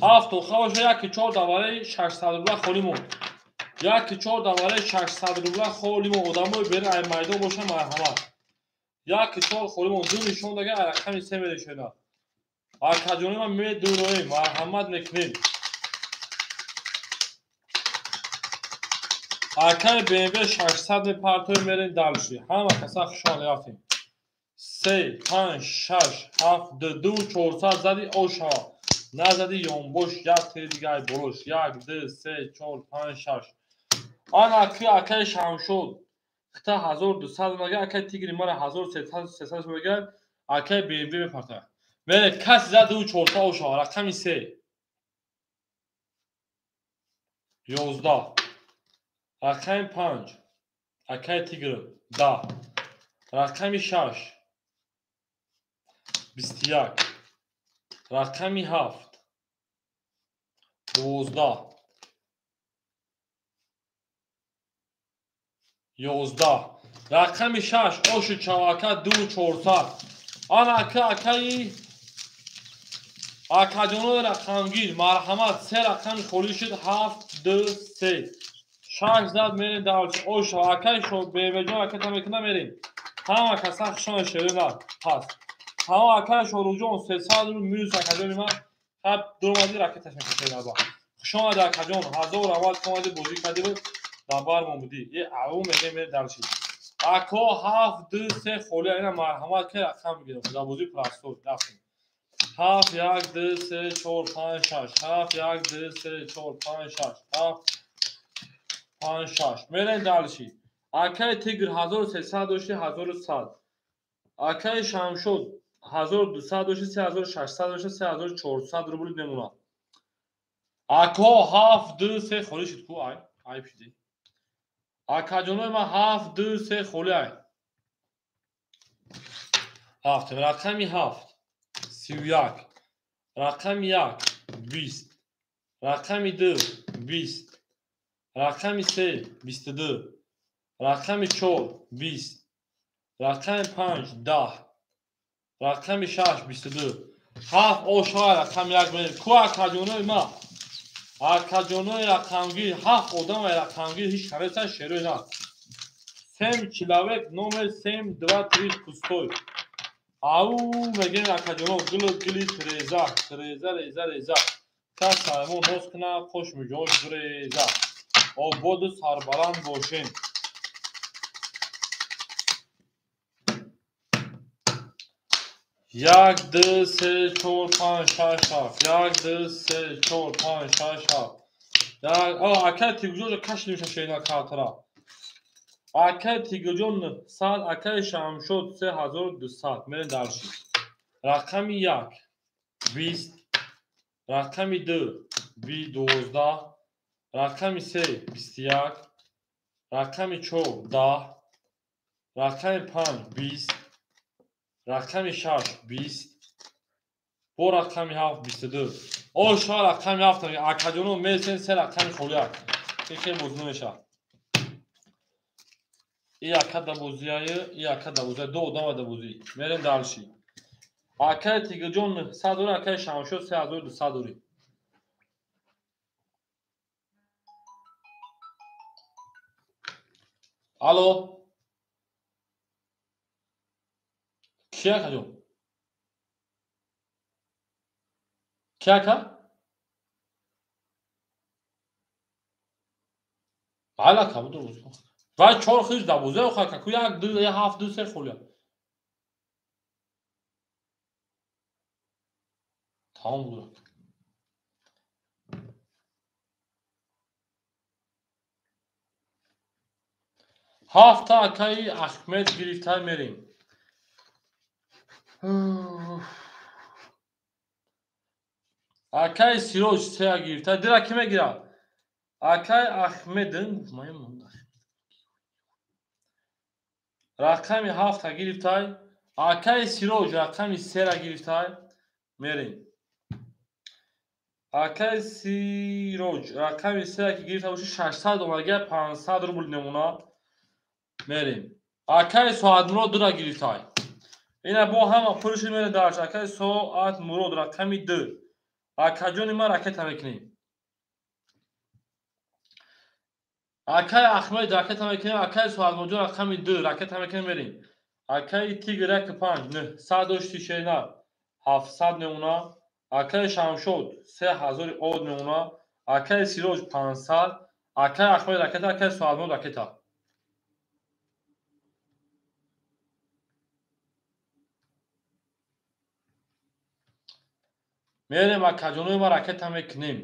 7 тоқа боша 1 4 давараи 600 рубла холӣ монд. 1 4 давараи 600 рубла холӣ монд. Одамои берун ай майдон боша марҳамат. 1 4 холӣ монд. Ду нишон дага ай рақами 3 мерешонад. Акаҷони ман медуроем, марҳамат мекунем. Акаи BMW 600 мепартоем мерем дальше. Ҳама каса хуш омадед рафтем. 3 5 6 7 2 2 400 зади ошава. Назади ёнбош як тири дига ай болош. 1 2 3 4 5 6. Ана ки акаи Шамшод хита 1200 мега, акаи Тигри мара 1300 мега, акаи BMW мепартояд. Мере каси зад 2 4 ошава. Рақами 3. 11. Рақами 5. Акаи Тигр 10. Рақами 6. 21. Рақами 7. 12. 11. Рақами 6. Оши чавака 2 400. Ана ака акаи акаҷонои рақамгир марҳамат. 3 рақами холӣ шуд 7 2 3. 6 зад мерем дальше. Оша акаи шо BMW ҷон аката мекуна мерем. Ҳама каса хушон шерина пас. Ҳама акаи Шоруҷон 300 рубл минус акаҷони ман хаб дуромади ракеташ мекушед аба. Хуш омади акаҷон, 1000 аввал омади бозӣ кардӣ буд, дар бармон будӣ. Е аву мегем мерем дальше. Ако 7 2 3 холӣ ина марҳамат ки рақам бигирем. Дар бозии Прасоз рафтем. 7 1 2 3 4 5 6 7 1 2 3 4 5 6 7 5 6. Мерем дальше. Акаи Тигр 1300 дошти 1100. Акаи Шамшод 1200 дошти 3600 дошти 3400 рубл мемонад. Ако 7 2 3 холӣ шуд ку ай айб шудӣ. Акаҷонои ман 7 2 3 холӣ ай. 7 рақами 7 31. Рақами 1 20. Рақами 2 20. Рақами 3 22. Рақами 4 20. Рақами 5 10. Рақами 6 22. 7 ошои рақами 1 мерем. Ку акаҷонои ма? Акаҷонои рақамгир 7 одам рақамгир ҳеч харесан шерои на. 7 человек номер 7 2 3 пустой. Ау мегем акаҷоно гулу гили реза, реза реза реза. Кас саймон ноз куна қош миҷош реза. Ободу сарбаланд бошем. Як, ду, се, чор, панҷ, шаш, ҳафт. Як, ду, се, чор, панҷ, шаш, ҳафт. Акай Тигуҷон кашидим шашена картара. Акай Тигуҷон 100, акай Шамшод 3200. Мерем дарши. Рақами 1 20, рақами 2 12, рақами 3 21, рақами 4 10, рақами 5 20, рақами 6 20, бо рақами 7 22. Ошо рақами 7 акаҷоно месен се рақами холияк. Хеле бозӣ намешавад. И ака да бозияи, и ака да бозия, ду одам да бозӣ. Мерем дарши. Акаи Тигирҷон 100 дори, акаи Шамшод 3200 дори. Алло. Ки акаҷон? Ки ака? Бале ака, буду бозӣ. Вай чор хиш да бозӣ охо ака, ку 1 2 7 2 3 холия. Тамом буд. Ҳафта акаи Ахмед гирифта мерем. Акаи Сироҷ сея гирифта. Дира ки мегирад? Акаи Ахмед рақами 7 гирифтай. Акаи Сироҷ рақами 3 гирифтай. Мерем. Акаи Сироҷ рақами 3 ки гирифта боши 600 омадага 500 рубл намуна. Мерем. Акаи Соатмурод 2 гирифтай. Ина бо ҳама пулши мере дарш. Акаи Соатмурод рақами 2. Акаҷони ман ракета мекунем. Акаи Ахмед ракета мекунем. Акаи Соатмуродҷон рақами 2 ракета мекунем мерем. Акаи Тигр 1 5 900 дошти шена 700 намуна. Акаи Шамшод 3000 од намуна. Акаи Сироҷ 500. Акаи Ахмед ракета, акаи Соатмурод ракета. Мерем акаҷонои ма ракета мекунем.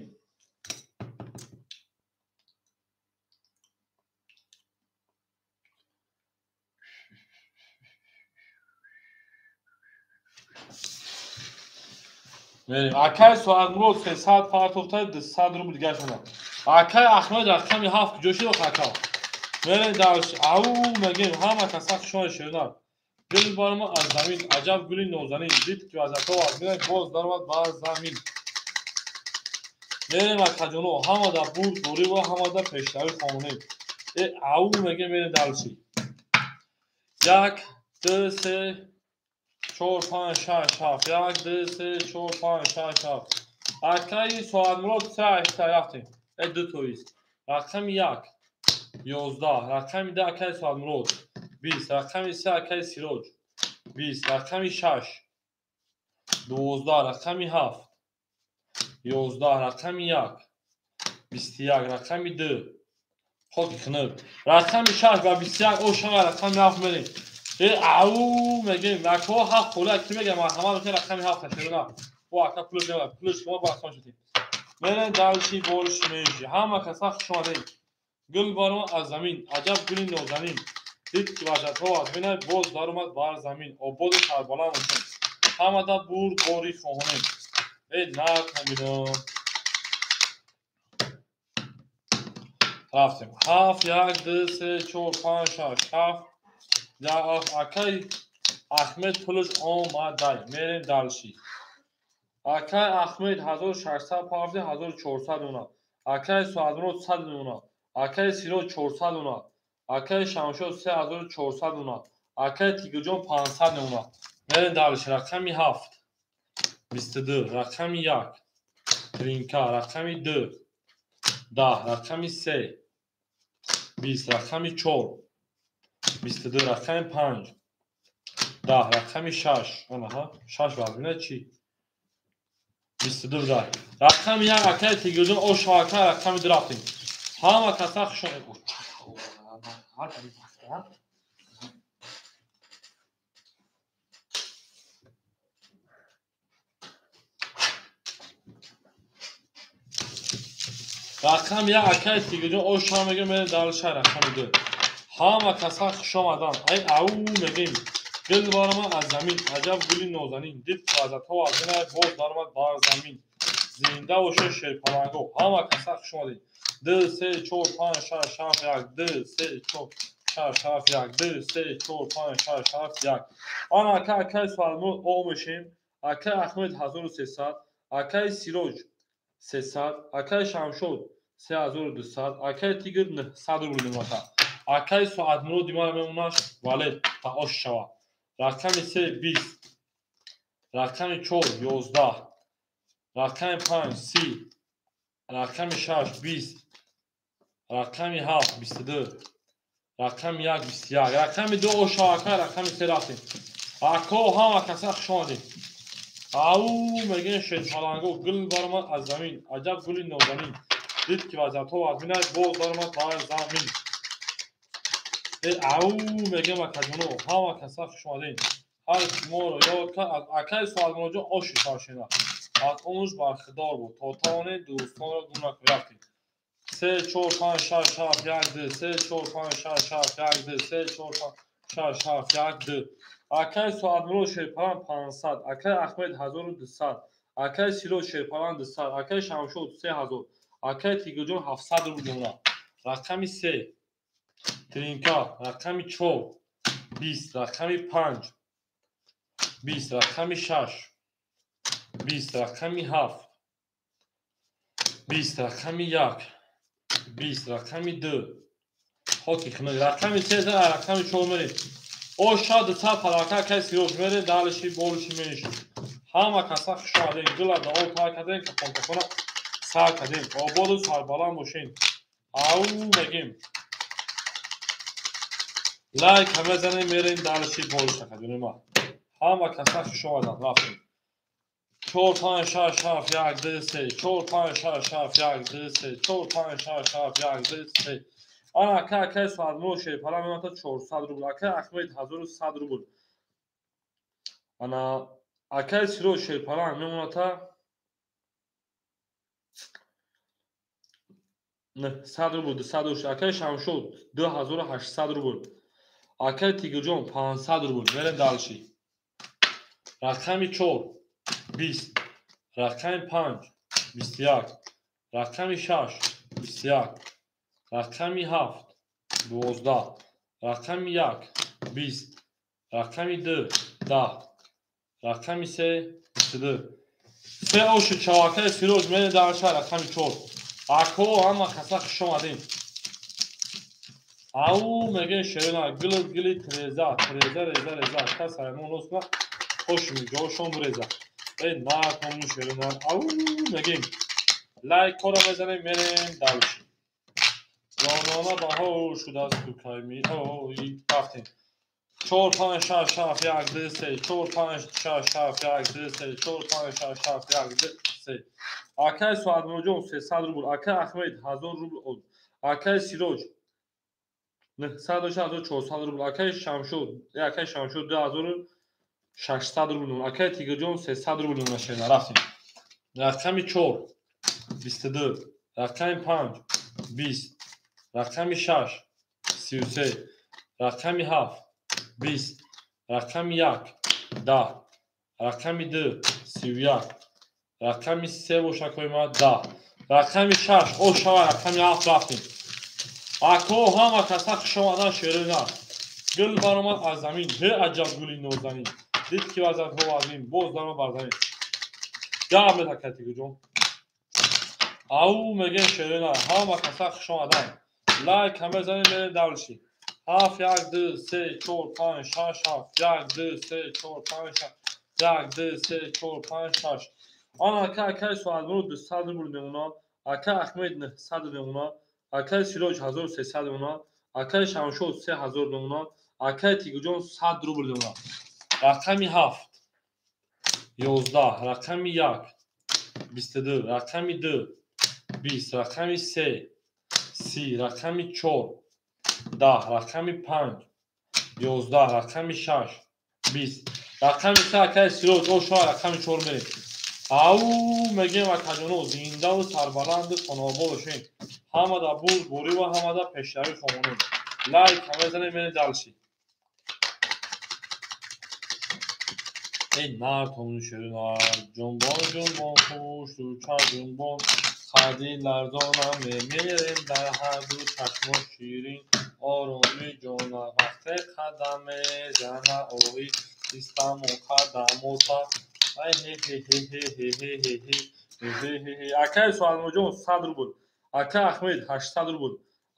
Мерем. Акаи Соатмурод 300 партофта 200 рубл дигар шуда. Акаи Ахмед рақами 7 куҷо шуд ака? Мерем дарш. Ау мегем ҳама каса хушон шерна. Гул барма аз замин, аҷаб гули нозанин, дид ки вазато аз мина боз даромад ба замин. Мерем акаҷоно, ҳама да бурд дорӣ ва ҳама да пешравӣ хонем. Ау мегем мерем дарши. 1 2 3 4 5 6 7. 1 2 3 4 5 6 7. Акаи Соатмурод 3 8 рафтем. Ду тоист. Рақами 1 11, рақами 2 акаи Соатмурод 20, рақами 3 акаи Сироҷ 20, рақами 6 12, рақами 7 11, рақами 1 21, рақами 2 хоки хунук. Рақами 6 ба 21 ошава рақами 7 мерем. Ау мегем акҳо 7 хола ки мегем марҳамат мекунем рақами 7 ташерона. Бо ака пулш мебарад. Пулш шумо ба асон шудем. Мерем дарши бориш меши. Ҳама каса хуш омадед. Гул барома аз замин, аҷаб гули нозанин. Дид ки ваҳшатҳо аз бинай боз даромад бар замин. Ободу сарбаланд бошем. Ҳамада бурд бори хоҳонем. Накоминам. Рафтем. 7 1 2 3 4 5 6 7. Акаи Ахмед пулш омадай. Мерем дарши. Акаи Ахмед 1600 парти 1400 мемонад. Акаи Соатмурод 100 мемонад. Акаи Сироҷ 400 мемонад. Акаи Шамшод 3400 мемонад. Акаи Тигрҷон 500 мемонад. Мерем дальше. Рақами 7 22, рақами 1 тринка, рақами 2 10, рақами 3 20, рақами 4 22, рақами 5 10, рақами 6. Анаҳа, 6 вазмина чӣ? 22 дай. Рақами 1 акаи Тигрҷон ош ака, рақами 2 рафтем. Ҳама каса хуш Рақами 1 акаи Тигрҷон ош мегем, мерем дальше рақами 2. Ҳама каса хуш омадан. Ай ау мегем. Гул баромад аз замин, аҷаб гули нозанин. Дид лаззатҳо аз ин боз баромад бар замин. Зинда бошед шерпаланго. Ҳама каса хуш омадед. 2 3 4 5 6 7 1 2 3 4 6 7 1 2 3 4 5 6 7 1. Ана ака акаи Суалмур оғ мешем. Акаи Аҳмед 1300, акаи Сироҷ 300, акаи Шамшод 3200, акаи Тигр 900 рубл мемонад. Акаи Соатмурод димара мемонад, вале та ош шавад. Рақами 3 20, рақами 4 11, рақами 5 30, рақами 6 20, рақами 7 22, рақами 1 21, рақами 2 ош ака, рақами 3 рафтем. Ако ҳама каса хуш омадед. Ау мегӯем шерпаланго гул баромад аз замин, аҷаб гули нозанин. Дид ки вазъиятҳо вазмин аст, боз баромад бар замин. Ау мегӯем акаҷоно, ҳама каса хуш омадед. Ҳар ки моро ёд кард, аз акаи Соатмуроҷон оши саршина. Аз умрш бархидор буд. То тавонед дӯстонро гум накунед. Рафтем. 3 4 5 6 7 1 2 3 4 5 6 7 1 2 3 4 5 6 7 1 2. Акаи Соатмурод шерпалан 500, акаи Аҳмед 1200, акаи Сироҷ шерпалан 200, акаи Шамшод 3000, акаи Тигрҷон 700 рубл мемонад. Рақами 3 тринка, рақами 4 20, рақами 5 20, рақами 6 20, рақами 7 20, рақами 1 20, рақами 2. Хоки хунук. Рақами 3 рақами 4 мерем. Оша 200 палака акаи Сироҷ мерем, далиши болиши менишем. Ҳама каса хуш омадед. Гула да об тар кардем, капон капона сар кардем. Ободу сарбаланд бошед. Ау мегем. Лайк мезанем, мерем далиши болиш акаҷони ма. Ҳама каса хуш омаданд. Рафтем. 4 5 6 7 1 2 3 4 5 6 7 1 2 3 4 5 6 7 1 2 3. Ана ака акаи Соатмурод шерпалан мемонад 400 рубл, акаи Аҳмед 1100 рубл. Ана акаи Сироҷ шерпалан мемонад 900 рубл, 200 рубл. Акаи Шамшод 2800 рубл. Акаи Тигрҷон 500 рубл. Мерем дальше. Рақами 4 20, рақами 5 21, рақами 6 21, рақами 7 12, рақами 1 20, рақами 2 10, рақами 3 22. Се оши чавакаи Сироҷ мерем дальше рақами 4. Ако ҳама каса хуш омадед. Ау мегӯем шерона гул гули треза, треза реза реза. Кас ҳаймон носна хошми ҷошон буреза. Эй наркомун шерона. Ау мегӯем. Лайк кора мезанем, мерем дальше. Ҷонона баҳор шудааст дукай меои. Рафтем. 4 5 6 7 1 2 3 4 5 6 7 1 2 3 4 5 6 7 1 2 3. Акаи Соатмуроҷон 300 рубл, акаи Аҳмед 1000 рубл, акаи Сироҷ 900 1400 рубл, акаи Шамшод, акаи Шамшод 2600 рубл, акаи Тигрҷон 300 рубл мешавад. Рафтем. Рақами 4 22, рақами 5 20, рақами 6 33, рақами 7 20, рақами 1 10, рақами 2 31, рақами 3 бошакҳои ма 10, рақами 6 ошава, рақами 7 рафтем. Ако ҳама каса хуш омадан шерина. Гул баромад аз замин, ҳе аҷаб гули нозанин. Дид ки вазъиятҳо вазмин, боз даромад бар замин. Гап метакай Тигрҷон. Ау мегӯем шерина, ҳама каса хуш омадан. Лайк мезанем, мерем дальше. 7 1 2 3 4 5 6 7 1 2 3 4 5 6 1 2 3 4 5 6. Он ака акаи Суадмурод 200 рубл мемонад, акаи Аҳмед 900 мемонад, акаи Сироҷ 1300 мемонад, акаи Шамшод 3000 мемонад, акаи Тигуҷон 100 рубл мемонад. Рақами 7 11, рақами 1 22, рақами 2 20, рақами 3 30, рақами 4 10, рақами 5 11, рақами 6 20, рақами 3. Акаи Сироҷ ошоа рақами 4 мерем. Ау мегем акаҷоно, зиндаву сарбаланду хонобод бошем. Ҳамада бурдборӣ ва ҳамада пешравӣ хомонем. Лайк мезанем, мерем дальше. Эй нартон ширинар, ҷунбон ҷунбон хуш дуча ҷунбон, қади ларзонам мемирем дар ҳарду чашмо ширин, ороми ҷона вақте қадам мезана оҳи истаму қадамота. Ай хе хе хе хе хе хе хе хе хе хе хе. Акаи Суалмоҷон 100 рубл, акаи Аҳмед 800 рубл,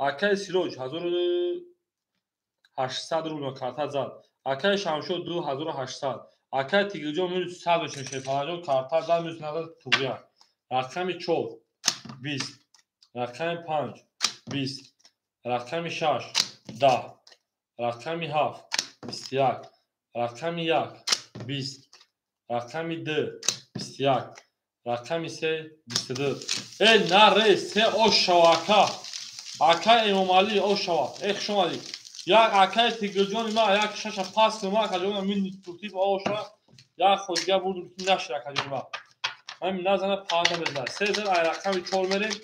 акаи Сироҷ 1800 рубл карта зад, акаи Шамшод 2800, акаи Тигирҷон минус 100 мешавад, Шерпаланҷон карта зад минус 90 туғрия. Рақами 4 20, рақами 5 20, рақами 6 10, рақами 7 21, рақами 1 20, рақами 2 21, рақами 3 22. Эй наре се ошава ака, ака Эмомалӣ ошава. Эй хуш омадӣ. Як акаи Тигирҷони ма як шаша пас ма акаҷони мин туртиб оша як ходига бурдум ки нашир акаҷони ма. Ҳамин назана паҳна мезанад. Се зар ай рақами 4 мерем.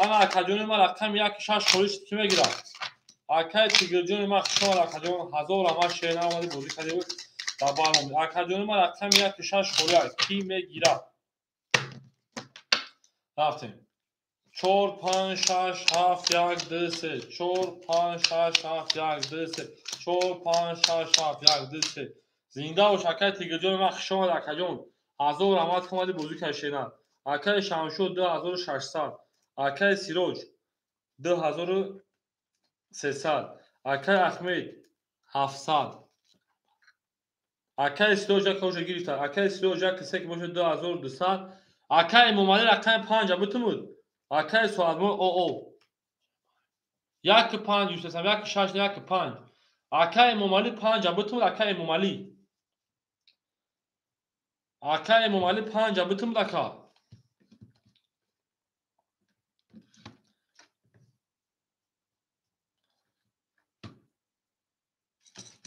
Ана акаҷони ма рақами 1 6 холиш ки мегирад. Акаи Тигирҷони ма хуш омад акаҷон, ҳазор раҳмат шер омадӣ бозӣ кардӣ дар барномаи. Акаҷони ма рақами 1 6 холия ки мегирад. Рафтем. 4 5 6 7 1 2 3 4 5 6 7 1 2 3 4 5 6 7 1 2 3. Зинда бош акаи Тигирҷони ма, хуш омад акаҷон. Ҳазор раҳмат ки омадӣ бозӣ кардӣ шерна. Акаи Шамшод 2600, акаи Сироҷ 2300, акаи Аҳмед 700, акаи Сироҷ як оша гирифта, акаи Сироҷ як се ки бошад 2200, акаи Эмомалӣ рақами 5 бутумуд, акаи Суадмон оо 1 5 юстасам 1 6 1 5, акаи Эмомалӣ 5 бутумуд, акаи Эмомалӣ, акаи Эмомалӣ 5 бутумуд ака.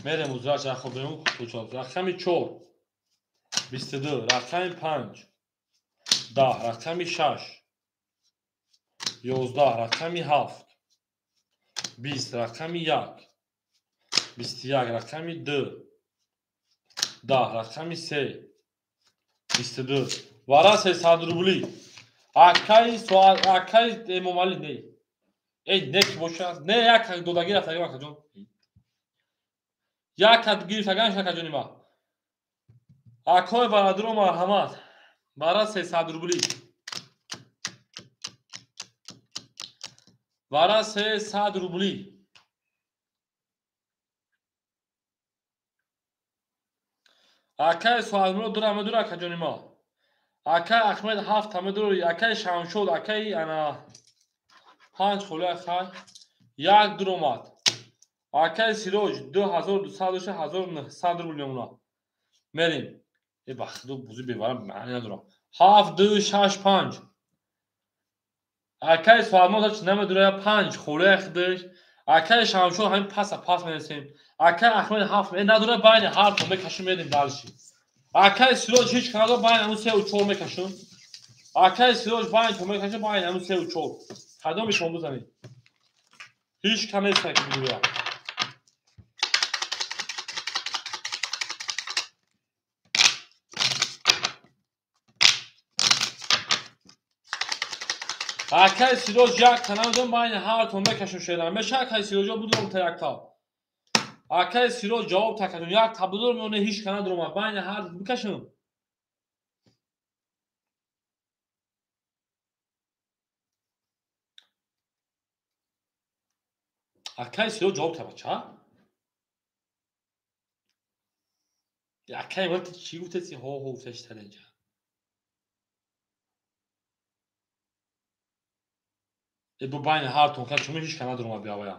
Мерем узрач ахобем кучоб. Рақами 4 22, рақами 5 10, рақами 6 11, рақами 7 20, рақами 1 21, рақами 2 10, рақами 3 22. Вара 300 рубли. Акаи Суал, акаи Эмомалӣ не. Эй не ки бошад, не як додаги рафтаги акаҷон. Як кат гирифтаган шакаҷони ма. Акои бародаро марҳамат. Вара 300 рубли. Вара 300 рубли. Акаи Суалмурод 2 медур акаҷони ма. Акаи Аҳмед 7 медур, акаи Шамшод, акаи ана 5 холия хай 1 дуромад. Акаи Сироҷ 2200 дошта 1900 рубл мемонад. Мерем. Э ба худо бузӣ беварам маъни надорам. 7 2 6 5. Акаи Суалмурод ҳеч намедурая 5 холия худаш. Акаи Шамшод ҳамин паса пас менесем. Акаи Аҳмед 7 надора байни ҳар то мекашем мерем дальше. Акаи Сироҷ ҳеч канадо байни ҳамун 3 ва 4 мекашем. Акаи Сироҷ байни то мекашем байни ҳамун 3 ва 4. Кадоми шумо бизанед? Ҳеч кам нест ки бидуря. Акаи Сироҷ як танам байни ҳар то мекашем шерам. Меша акаи Сироҷо будурам та як та. Акаи Сироҷ ҷавоб такашем. Як та будурам ё не ҳеч кана дуромад. Байни ҳар бикашем. Акай Сироҷ ҷавоб та бача? Акай ман чӣ гуфтаси? Ҳо ҳо гуфташи таленҷа. Э бу байни ҳартон ка чуми ҳеч ка надурма биявая.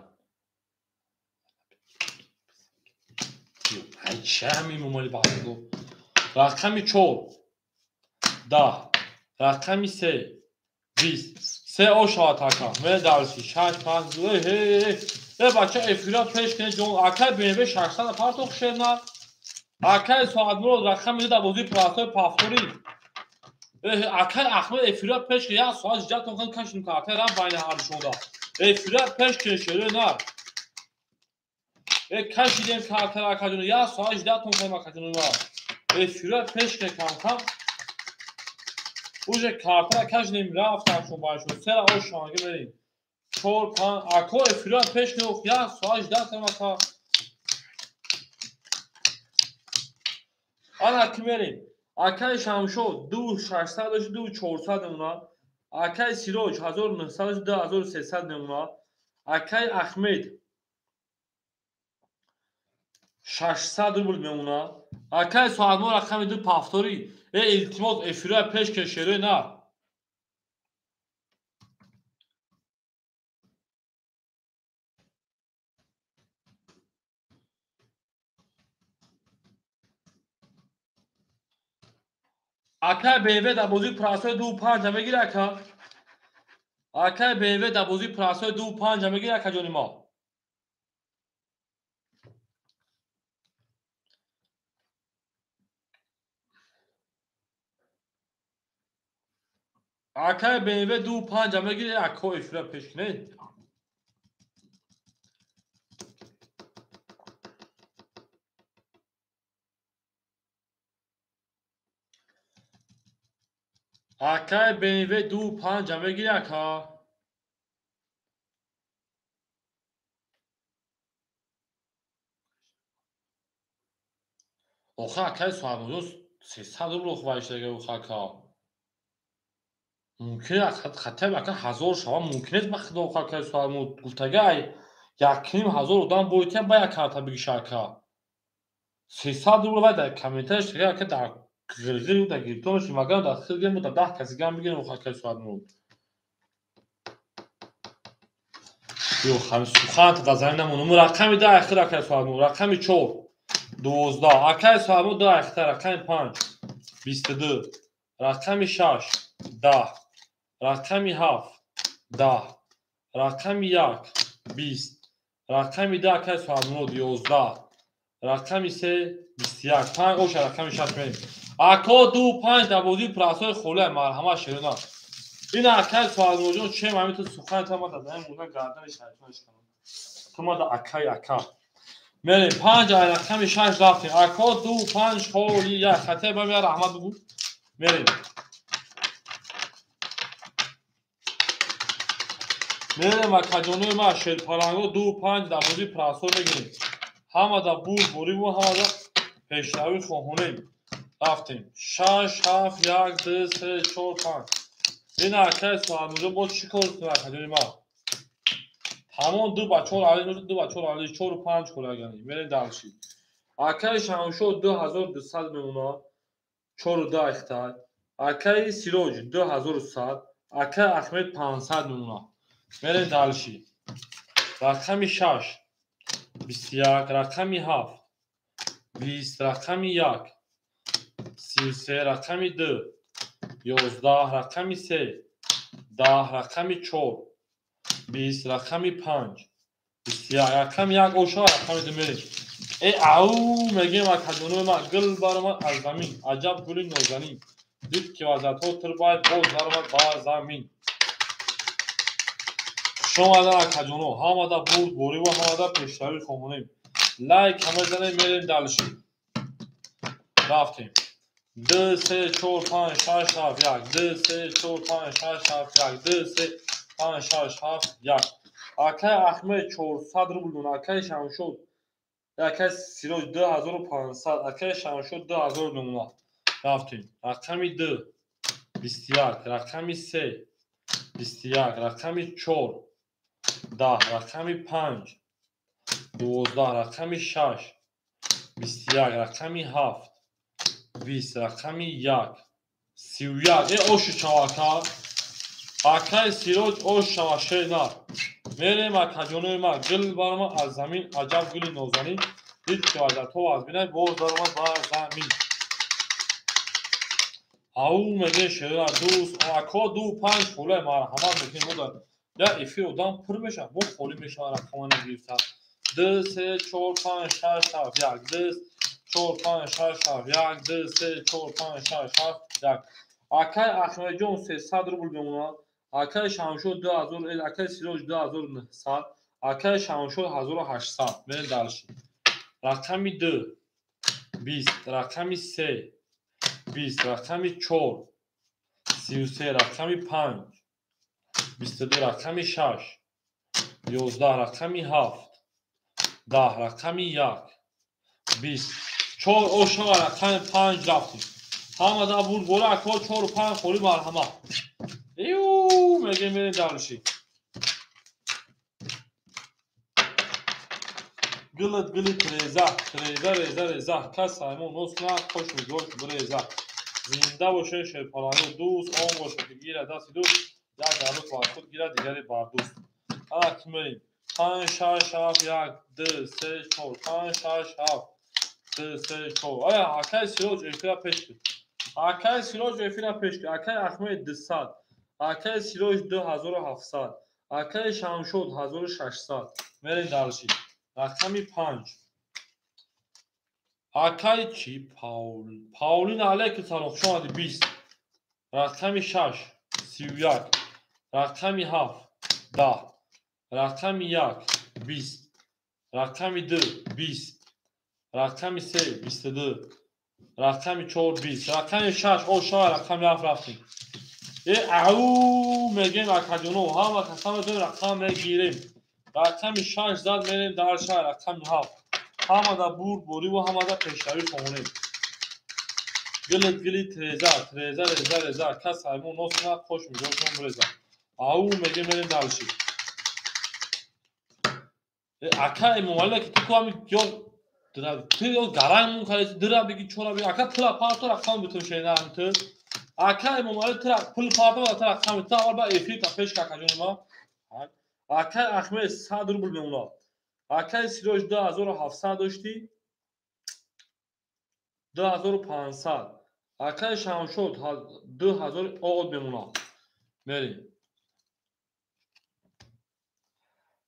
Ай ча ҳамин мумали баъдо. Рақами 4 10, рақами 3 20. Се о шавад ака. Медарси 6 5 2 э э бача эфира пеш кне ҷон. Акай BMW 600 партох шерна. Акай Соатмурод рақами 2 дар бозии простой пафтори. Акай Ахмед эфира пеш кне, як соат ҷатон кан кашидим ка акай рафт байни ҳардушонда. Эфира пеш кне шере на. Э кашидем ка акай акаҷон, як соат ҷатон кан акаҷон ма. Эфира пеш кне кам кам. Уже картара кашидем рафтам шон байшон. Сера о шанге мерим. 4 5 ако эфира пеш кне, як соат ҷатон ака. Ана ки мерим. Акай Шамшод 2600 2400 мемонад. Акай Сироҷ 1900 2300 мемонад. Акай Ахмед 600 рубл мемонад. Акай Соатмо рақами 2 пафтори. Э илтимос эфира пеш ке шерои на. Акай BMW дар бозии простой 2 5 мегири ака. Акай BMW дар бозии простой 2 5 мегири ака ҷони мо. Акай BMW 2 5 мегири ако эфира пеш не. Акай BMW 2 5 мегири ака. Охе акай Соатмурод 300 рубл хваиштага охе ака. Мумкин хатаб ака 1000 шава мумкин нест ба худо охе акай Соатмурод гуфтага ай 1500 одам бойтия ба як карта бигиша ака. 300 рубл вай дар комментарияш тега ака дар ғирғир дар гирифтонаш магар дар хир гирем дар 10 каси гам бигирем охе акай Соатмурод. Ё ҳами суханта дар замин намонум. Рақами 10 ахир акай Соатмурод, рақами 4 12, акай Соатмурод 2 ахир, рақами 5 22, рақами 6 10, рақами 7 10, рақами 1 20, рақами 2 акай Соатмурод 11, рақами 3 21, 5 оша рақами 6 мерем. Ако 2 5 дар бозии простой холия марҳамат шерона. Ин акай Соатмуродҷон чем ҳамин ту сухан та ма дар замин монда гардани шайтонаш кунам. Ту ма да акай ака. Мерем 5 ай рақами 6 рафтем. Ако 2 5 холия хате ба мя раҳмат бугу. Мерем. Мерем акаҷонои ма шерпаланго 2 5 дар бозии простой мегирем. Ҳама да бурд бориву ҳама да пешравӣ хоҳонем. Рафтем. 6 7 1 2 3 4 5. Ин акай Соатмурод боз чӣ кор кунад акаҷони ма? Ҳамон 2 ба 4 али 2 ба 4 али 4 5 кор агани. Мерем дальше. Акай Шамшод 2200 мемонад. 4 2 ахтай. Акай Сироҷ 2100, акай Ахмед 500 мемонад. Мерем дальше. Рақами 6 21, рақами 7 20, рақами 1 33, рақами 2 11, рақами 3 10, рақами 4 20, рақами 5 21, рақами 1 оша, рақами 2 мерем. Э ау мегем акаҷонои ман гул баромад аз замин, аҷаб гули нозанин. Дид ки вазъиятҳо тирбай боз даромад ба замин. Хуш омадан акаҷоно, ҳамада бурд бориву ҳамада пешравӣ хомонем. Лайк ҳама занем, мерем дальше. Рафтем. 2 3 4 5 6 7 1 2 3 4 5 6 7 1 2 3 5 6 7 1. Акай Ахмед 400 рубл дон, акай Шамшод, акай Сироҷ 2500, акай Шамшод 2000 намуна. Рафтем. Рақами 2 21, рақами 3 21, рақами 4 10, рақами 5 12, рақами 6, 21, рақами 7, 20, рақами 1, 31. Ошу шава ака. Акаи Сироҷ ош шава шена. Мерем акаҷонои ма, гил барома аз замин, аҷаб гули нозанин. Дид ки вазато аз бинай боз даромад ба замин. Ау меге шера дӯст, ако 2 5 холе марҳамат мекунем мода. Я эфир одам пур мешавад, бо холӣ мешавад рақама нагирифта. 2 3 4 5 6 7 1 2 4 5 6 7 1 2 3 4 5 6 7 1. Акай Ахмедҷон 300 рубл мемонад. Акай Шамшод 2000, акай Сироҷ 2900, акай Шамшод 1800. Мерем дальше. Рақами 2 20, рақами 3 20, рақами 4 33, рақами 5 22, рақами 6 11, рақами 7 10, рақами 1 20. 4 ошава рақами 5 рафтем. Ҳамада бурд бола ако 4 5 холӣ марҳамат. Ю мегем мерем дальше. Гилит гили треза, треза реза реза, кас аймон нос на хош мигош бреза. Зинда боше шерпалану дӯст, он боше ки гира дасти дӯст, як гарут бар худ гирад, дигаре бар дӯст. Ана ки мерем. 5 6 7 1 2 3 4 5 6 7 2 3 4. Ая акай Сироҷ эфира пеш кид. Акай Сироҷ эфира пеш кид. Акай Ахмед 200, акай Сироҷ 2700, акай Шамшод 1600. Мерем дальше. Рақами 5. Акай чи Паул? Паулин алейкум салом, хуш омадӣ. 20. Рақами 6 31, рақами 7 10, рақами 1 20, рақами 2 20, рақами 3 22, рақами 4 20, рақами 6 ошава рақами 7 рафтем. Ау мегем акаҷоно, ҳама касам рақам мегирем. Рақами 6 зад мерем дар шаҳр, рақами 7. Ҳамада бурд бориву ҳамада пешравӣ хонем. Гилит гили треза, треза реза реза, кас аймон нос кунад, хош мижошон бреза. Ау мегем мерем дальше. Ака Эмомалӣ ки ту ҳами ё ту ё гаранг мун кардӣ, дира бигӣ чора бигӣ, ака тира парто рақам битун шена ҳам ту. Ака Эмомалӣ тира пул парто ва тира рақам ту аввал ба эфир та пеш какаҷони ма. Акай Ахмед 100 рубл мемонад. Акай Сироҷ 2700 доштӣ, 2500. Акай Шамшод 2000 од мемонад. Мерем.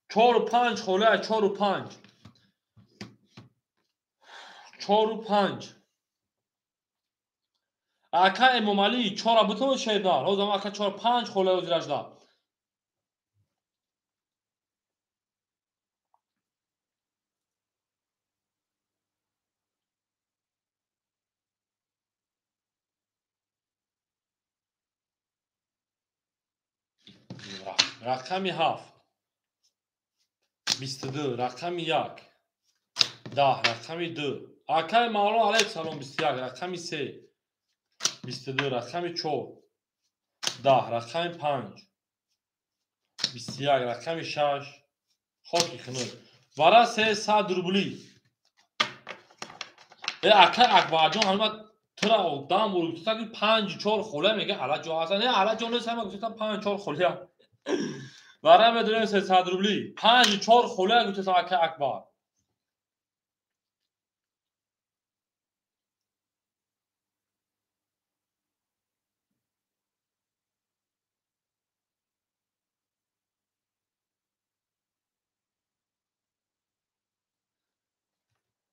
4 5 холе, 4 5. 4 5. Акай Эмомалӣ 4 бутун шедар. Ҳозир ака 4 5 холе ҳозирашда. Рақами 7 22, рақами 1 10, рақами 2. Акай Мавлон алейкум салом 21, рақами 3 22, рақами 4 10, рақами 5 21, рақами 6 хоки хунук. Вара 300 рубли. Акай Акбарҷон ҳама тура одам бурд, 5 4 холе мега ала ҷо ҳасан. Не ала ҷо нест, ҳама гуфтам 5 4 холе. Вара медонем 300 рубли. 5 4 холе гуфтам акай Акбар.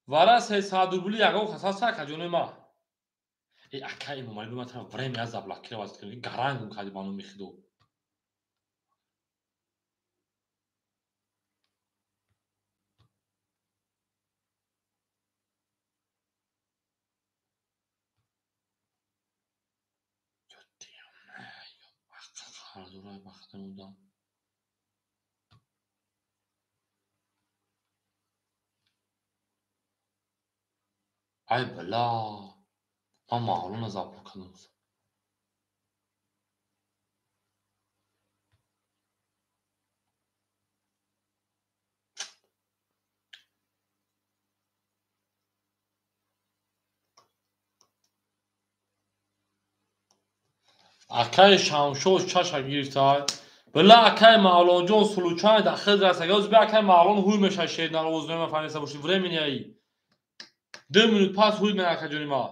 Вара 300 рубли ягон хасаса акаҷони ма. Ака Эмомалӣ биман тара время заблокировать кардӣ, гаранг кардӣ ба номи худо. Ай бала, ман Мавлонро заблок кардам. Акаи Шамшод шаша гирифтай. Била акаи Мавлонҷон случай да хид расага. Оз би акаи Мавлон ҳуй меша шер наровоз нема фаҳмиста боши. Времени ай. 2 минут пас ҳуй мена акаҷони ма.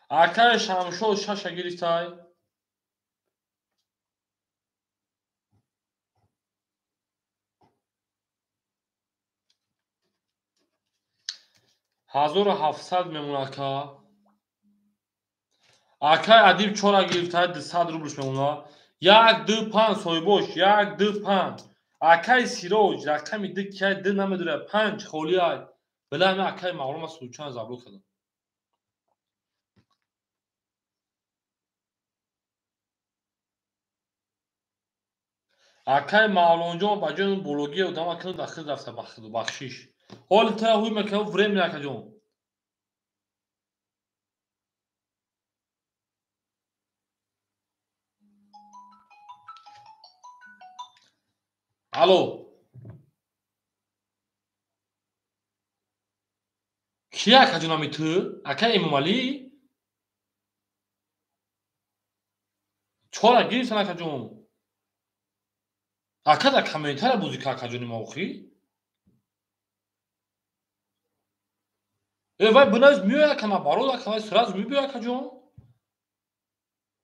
Акаи Шамшод шаша гирифтай. 1700 мемона ака. Акаи Адиб чора гирифтай, 200 рублш мемона. 1 2 5 соҳибош, 1 2 5. Акаи Сироҷ рақами 2 киай 2 намедора, 5 холӣ ай. Била ами акаи Мавлон ма случайно заблок кардам. Акаи Мавлонҷон ба ҷои он бологии одама кунад да хид рафта бахшиш. Ҳоли тара ҳуй мекунам времени акаҷон. Алло. Кия акаҷон ами ту? Акаи Эмомалӣ? Чора гирифтан акаҷон. Ака дар комментария бозӣ ка акаҷони ма охӣ? Вай бинавис меояд ака наоборот ака вай сразу мебиёяд акаҷон.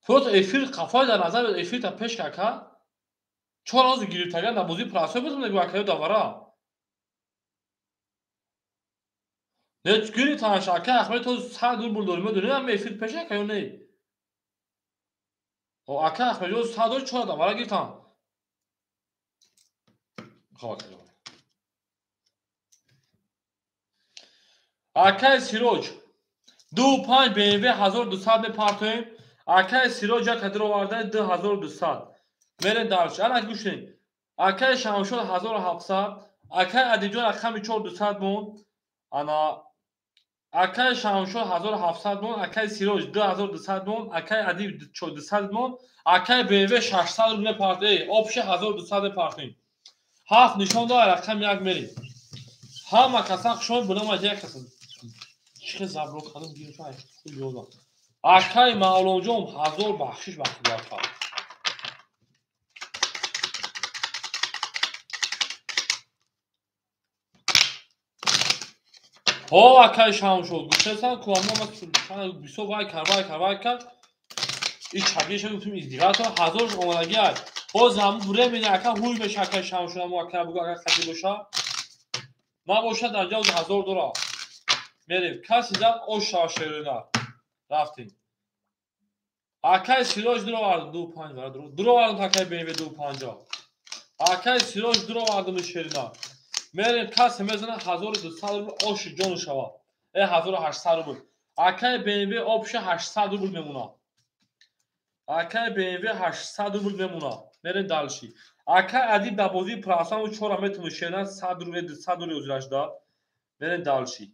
Просто эфир қафои дар назар эфир та пеш ака. Чора ҳозир гирифтаган дар бозии прасой бозм нагӯ ака ё давара. Не гирифтанаш ака Ахмед то 100 рубл дорим медонӣ ам эфир пеш ака ё не? О ака Ахмед ё 100 дор чора давара гирифтан. Хоб акаҷон. Акаи Сироҷ 2 5 BMW 1200 мепартоем. Акаи Сироҷ як кадр оварда 2200. Мерем дарш. Ана гӯш кунед. Акаи Шамшод 1700, акаи Адибҷон рақами 4200 монд. Ана акаи Шамшод 1700 монд, акаи Сироҷ 2200 монд, акаи Адиб 200 монд, акаи BMW 600 рубл мепартоем. Обши 1200 мепартоем. 7 нишон дора рақами 1 мерем. Ҳама касан хушомад булам аз як касан. Чӣ заблок кардам гирифтам ай худ ёдам. Акаи Мавлонҷон 1000 бахшиш бахшида ака. Ҳо акаи Шамшод гуфтасан ку аммо ма бисёр вай кар вай кар вай кар. И чагиша гуфтим издиғато 1000 омадаги ай. Боз ҳамун времени ака ҳуй меша акаи Шамшод аммо ака бугу ака хати боша. Набошад дар ҷавз 1000 дора. Мерем. Каси зад ош шава шерина. Рафтем. Акаи Сироҷ дуровардум 2 5 вара дуровардум акаи BMW 2 5. Акаи Сироҷ дуровардум шерина. Мерем касе мезана 1200 рубл оши ҷону шава. 1800 рубл. Акаи BMW обши 800 рубл мемона. Акаи BMW 800 рубл мемона. Мерем дальше. Акаи Адиб дар бозии прасаму чора метавонад шерина 100 рубл 200 рубл озирашда. Мерем дальше.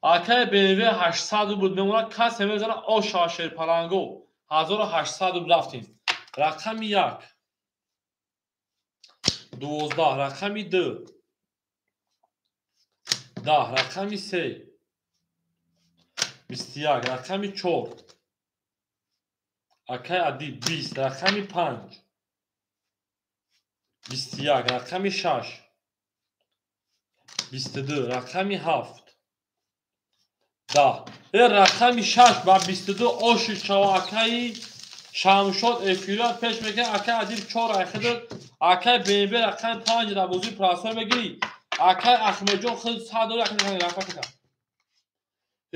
Акаи BMW 800 рубл мемона. Касе мезана ош шава шерпаланго. 1800 рубл рафтем. Рақами 1 12, рақами 2 10, рақами 3 21, рақами 4 акаи Адиб 20, рақами 5 21, рақами 6 22, рақами 7 10. Рақами 6 ба 22 оши шава акаи Шамшод эфира пеш мекунад. Акаи Адиб 4 айхидад. Акаи BMW рақами 5 дар бозии прасой мегирӣ. Акаи Ахмедҷон худ 100 дора акаи рафта кунад.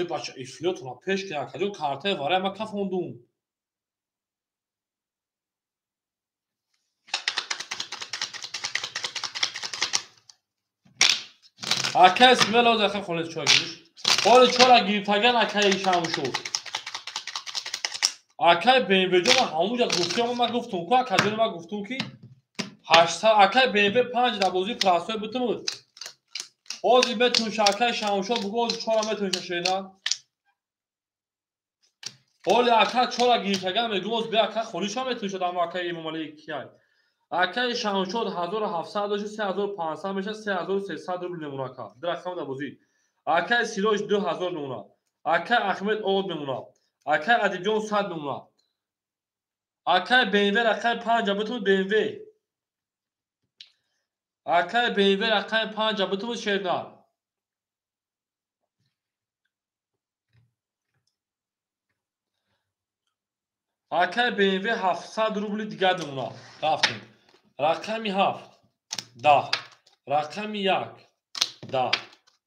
Бача эфиротонро пеш кунад. Акаҷон картаи варай ма кафондум. Акаи Смело акаи холис чора гириш. Ҳоли чора гирифтаган акаи Шамшод. Акаи BMW ҷон ҳамунҷа гуфтам ма гуфтум ку акаҷон ма гуфтум ки 800 акаи BMW 5 дар бозии прасой бутумуд. Ҳозир метунша акаи Шамшод бугу ҳозир чора метунша шена. Ҳоли ака чора гирифтаган мегум ҳозир бе ака холиша метунша дар акаи Эмомалӣ кияй. Акаи Шамшод 1700 дошт, 3500 мешавад, 3300 рубл мемона ака. Ду рақам дар бозӣ. Акаи Сироҷ 2000 мемона. Акаи Ахмед Од мемона. Акаи Адибҷон 100 мемона. Акаи БМВ рақами 5 битумуд БМВ. Акаи БМВ рақами 5 битумуд Шернар. Акаи БМВ 700 рубли дигар мемона. Рафтем. Рақами 7 10, рақами 1 10,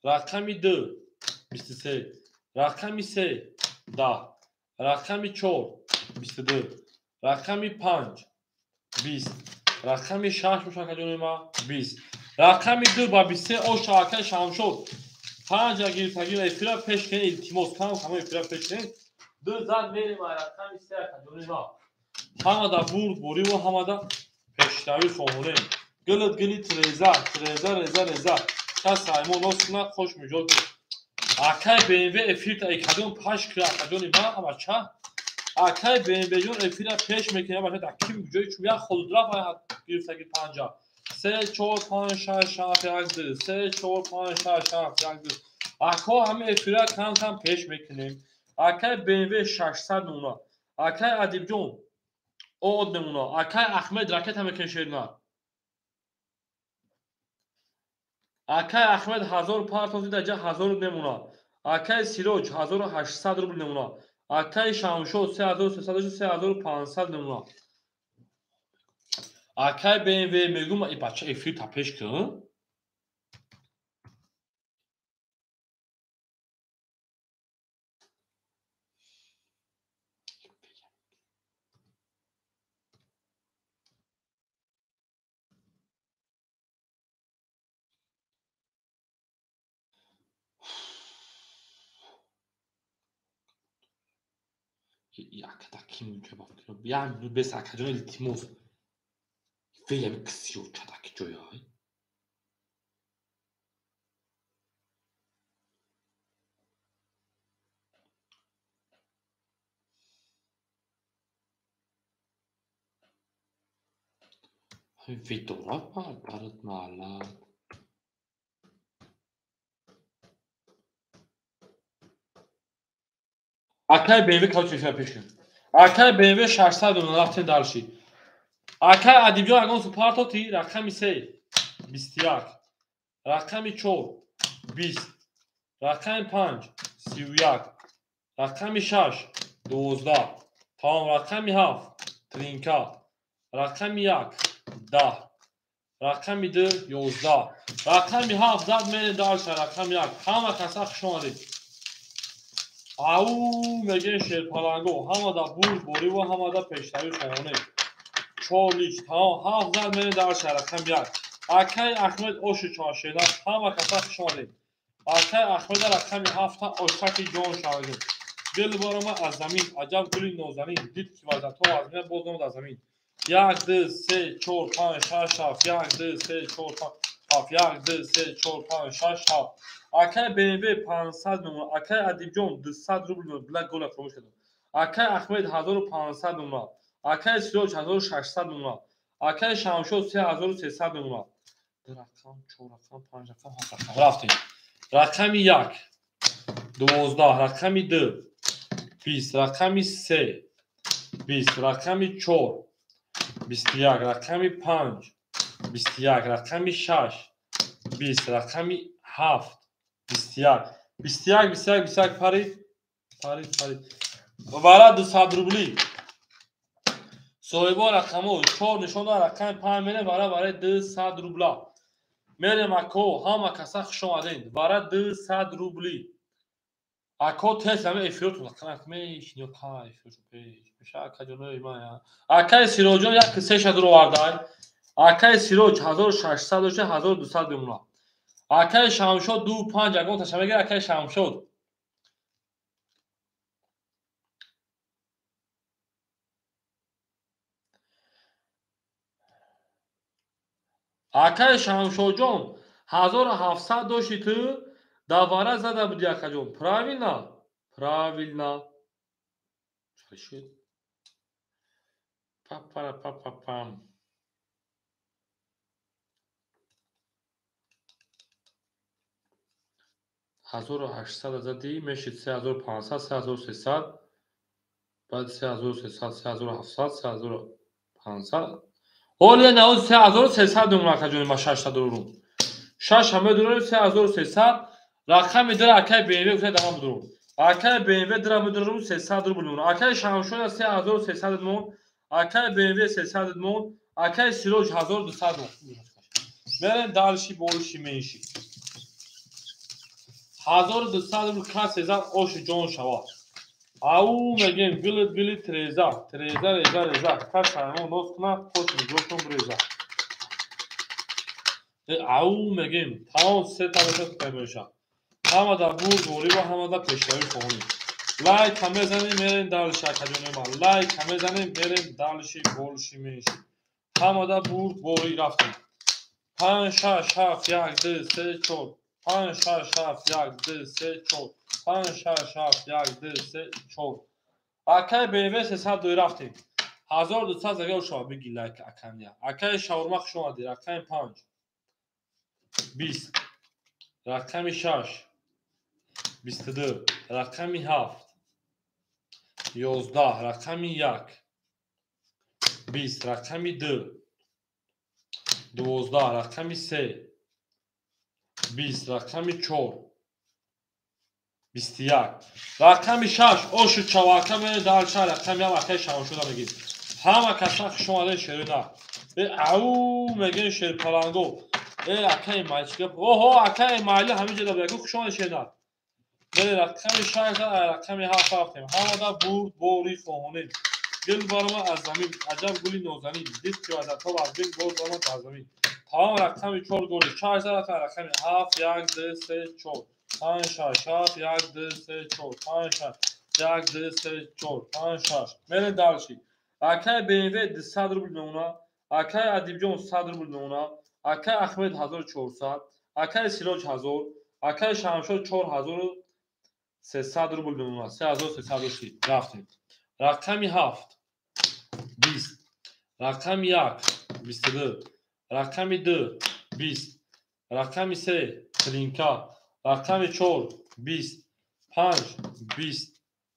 рақами 2 23, рақами 3 10, рақами 4 22, рақами 5 20, рақами 6 бошад акаҷони ма 20, рақами 2 ба 23 оша акаи Шамшод 5 гирифтагӣ эфира пеш кунед, илтимос кам ҳама эфира пеш кунед. 2 зад мерем рақами 3 акаҷони ма. Ҳамада бурд бориву ҳамада пешравӣ хоҳонем. Гилит гилит реза, реза реза реза. Кас аймон нос кунад, хош миҷод. Акай БМВ эфирта экадон паш кира акаҷони ма абача. Акай БМВ ҷон эфира пеш мекунад, бача дар ким ҷои чум як холдраф гирифтаги 5. 3 4 5 6 7 1 2 3 4 5 6 7 1 2. Ако ҳама эфира кам кам пеш мекунем. Акай БМВ 600 мемона. Акай Адибҷон Од мемона. Акай Ахмед ракета мекунад Шернар. Акай Ахмед 1000 партози дар ҷа 1000 мемона. Акай Сироҷ 1800 рубл мемона. Акай Шамшод 3300 3500 мемона. Акай БМВ мегум и бача эфир та пеш кун. Акада ким ҷавоб кунад? Як минут бес акаҷон илтимос. Веями кисиё чадаки ҷояй. Ведора бардарат маълат. Акай БМВ калчи пеш кун. Акай БМВ 600 мемона, рафтем дарши. Акай Адибҷон ягон су партоти рақами 3 21, рақами 4 20, рақами 5 31, рақами 6 12, тамом, рақами 7 тринка, рақами 1 10, рақами 2 11, рақами 7 зад мерем дарша, рақами 1. Ҳама каса хуш омадед. Ау мегӯем шерпаланго, ҳамада бурд бориву ҳамада пешравӣ хоҳонем. 4 лич, тамом, 7 зад мерем дарша, рақами 1. Акай Ахмед оши чоршена, ҳама каса хуш омадед. Акай Ахмеда рақами 7 ошаки ҷон шавед. Дил барома аз замин, аҷаб гули нозанин, дид ки вазато аз мина боз номад аз замин. 1 2 3 4 5 6 7 1 2 3 4 5 7 1 2 3 4 5 6 7. Акай БМВ 500 мемона. Акай Адибҷон 200 рубл мемона. Била гола фаромӯш кардам. Акай Ахмед 1500 мемона. Акай Сироҷ 1600 мемона. Акай Шамшод 3300 мемона. 2 рақам, 4 рақам, 5 рақам, 7 рақам. Рафтем. Рақами 1 12, рақами 2 20, рақами 3 20, рақами 4 21, рақами 5 21, рақами 6 20, рақами 7 21, 21, 21, 21 парид, парид, парид. Вара 200 рубли. Соҳибо рақамҳо 4 нишон дорад, рақами 5 мерем, вара барои 200 рубла. Мерем ако, ҳама каса хуш омадед. Вара 200 рубли. Ако тез ҳама эфиротон рақам мешинё па эфиротон пеш. Меша акаҷонои ман. Акаи Сироҷон як 300 овардай. Акаи Сироҷ 1600 дошта 1200 бимонад. Акаи Шамшод 2 5 ягон таша мегирад акаи Шамшод. Акаи Шамшодҷон 1700 дошти ту давара зада буди акаҷон. Правильно? Правильно. Чӣ шуд? Папара папапам. 1800 задӣ мешид 3500, 3300, баъд 3300, 3700, 3500. Ҳоло навоз 3300 мемонад, акаҷони ма, шашта дорум. Шаша медурем, 3300. Рақами дира акай БМВ гуфта дама бидурум. Акай БМВ дира медурум, 300 рубл мемонад. Акай Шамшода 3300 мон, акай БМВ 300 мон, акай Сироҷ 1200 мон. Мерем дальше, больше, меньше. 1200 рубл касе зад, оши ҷон шавад. Ау мегем, гилит гилит реза, треза реза реза, кас ҳайвон ноз кунад, қош нигоҳтон бреза. Ау мегем, тамом се табаша меша. Ҳама дар бурд ворӣ ва ҳама дар пешравӣ хоҳонем. Лайка мезанем, мерем дальше, акаҷони ман. Лайка мезанем, мерем дальше, больше, меньше. Ҳама дар бурд ворӣ, рафтем. 5, 6, 7, 1, 2, 3, 4. 5, 6, 7, 1, 2, 3, 4. 5, 6, 7, 1, 2, 3, 4. Акай БМВ 300 дой, рафтем. 1200 загар шава, биги лайк акамия. Акай шаурма, хуш омадӣ. Рақами 5. 20. Рақами 6. 22. Рақами 7. 11. Рақами 1. 20. Рақами 2. 12. Рақами 3. 20. Рақами 4. 21. Рақами 6. Ошу чавака мене дальше, рақами 1 акай шамшуда мегид. Ҳама каса хуш омаден, шерина. Э ау мегин, шерпаланго. Э акай майчика. Оҳо, акай майли ҳамин ҷода буд. Хуш омаден, шерина. Мене рақами 6, рақами 7 рафтем. Ҳамада бурд бори хоҳонем. Гул баромад аз замин, аҷаб гули нозанин. Дид ки вазатоб аз бин боз баромад аз замин. Тамом рақами 4 голи. 6 рақами 7, 1, 2, 3, 4. 5, 6, 7, 1, 2, 3, 4, 5, 6, 1, 2, 3, 4, 5, 6. Мерем дальше. Акай БМВ 200 рубл мемонад. Акай Адибҷон 100 рубл мемонад. Акай Ахмед 1400, акай Сироҷ 1000, акай Шамшод 4300 рубл мемонад. 3300 рафтем. Рақами 7 20, рақами 1 22, рақами 2 20, рақами 3 клинка, рақами 4 20, 5 20,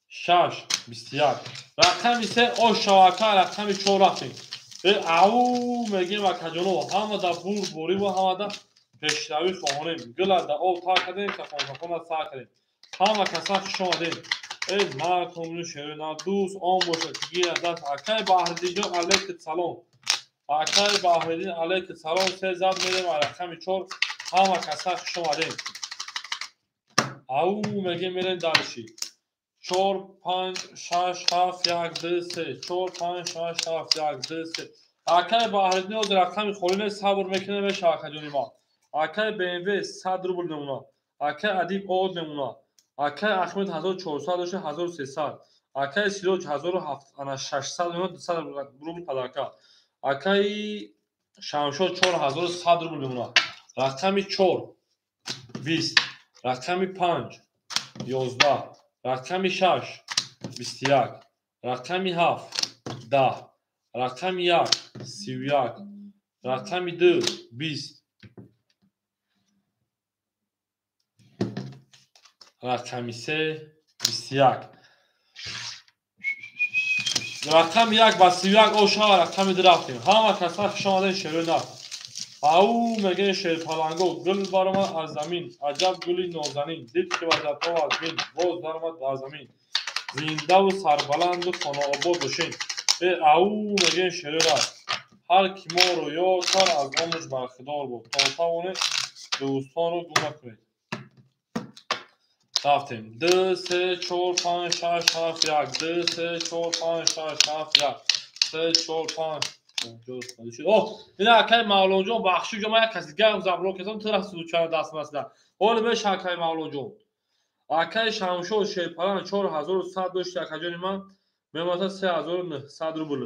6 21. Рақами 3 ош шавака, рақами 4 рафтем. Э ау мегем, акаҷоно, ҳама дар бурд борӣ ва ҳама дар пешравӣ хоҳонем. Гула дар об тар кардем, кафон кафона сар кардем. Ҳама каса хуш омадем. Э мардум шерина дӯст он бошад ки гирад даст. Акай Баҳриддинҷон, алейка салом. Акай Баҳриддин, алейка салом. Се зад мерем рақами 4. Ҳама каса хуш омадем. Ау мегем, мерем дальше. 4, 5, 6, 7, 1, 2, 3. 4, 5, 6, 7, 1, 2, 3. Акай Баҳриддин ҳозир рақами холӣ нест, сабр мекунем, мешава, акаҷони ма. Акай БМВ 100 рубл мемонад. Акай Адиб од мемонад. Акай Ахмед 1400 дошта, 1300. Акай Сироҷ 1600 мемонад, 200 рубл подарка. Акай Шамшод 4100 рубл мемонад. Рақами 4 20, рақами 5 11, рақами 6 21, рақами 7 10, рақами 1 31, рақами 2 20, рақами 3 21. Рақами 1 ба 31 ошава, рақами 2 рафтем. Ҳама каса хуш омаден, шерина. Ау мегӯянд, шерпаланго, гул баромад аз замин, аҷаб гули нозанин. Дид ки вазатоб аз бин боз баромад бар замин. Зиндаву сарбаланду хонаобод бошед. Э ау мегӯянд, шерира. Ҳар ки моро ёд кард, аз омӯш бархӯрдор буд. То тавонед, дӯстонро гум накунед. Рафтем. 2, 3, 4, 5, 6, 7, 1, 2, 3, 4, 5, 6, 7, 1, 3, 4, 5. Оҳ, ина акай Мавлонҷон, бахшиҷон, ман як каси дигар заблок кардам, ту рафти случайно даст масда. Ҳоло меша, акай Мавлонҷон. Акай Шамшод шерпалан 4100 дошти, акаҷони ман, мемонад 3900 рубл.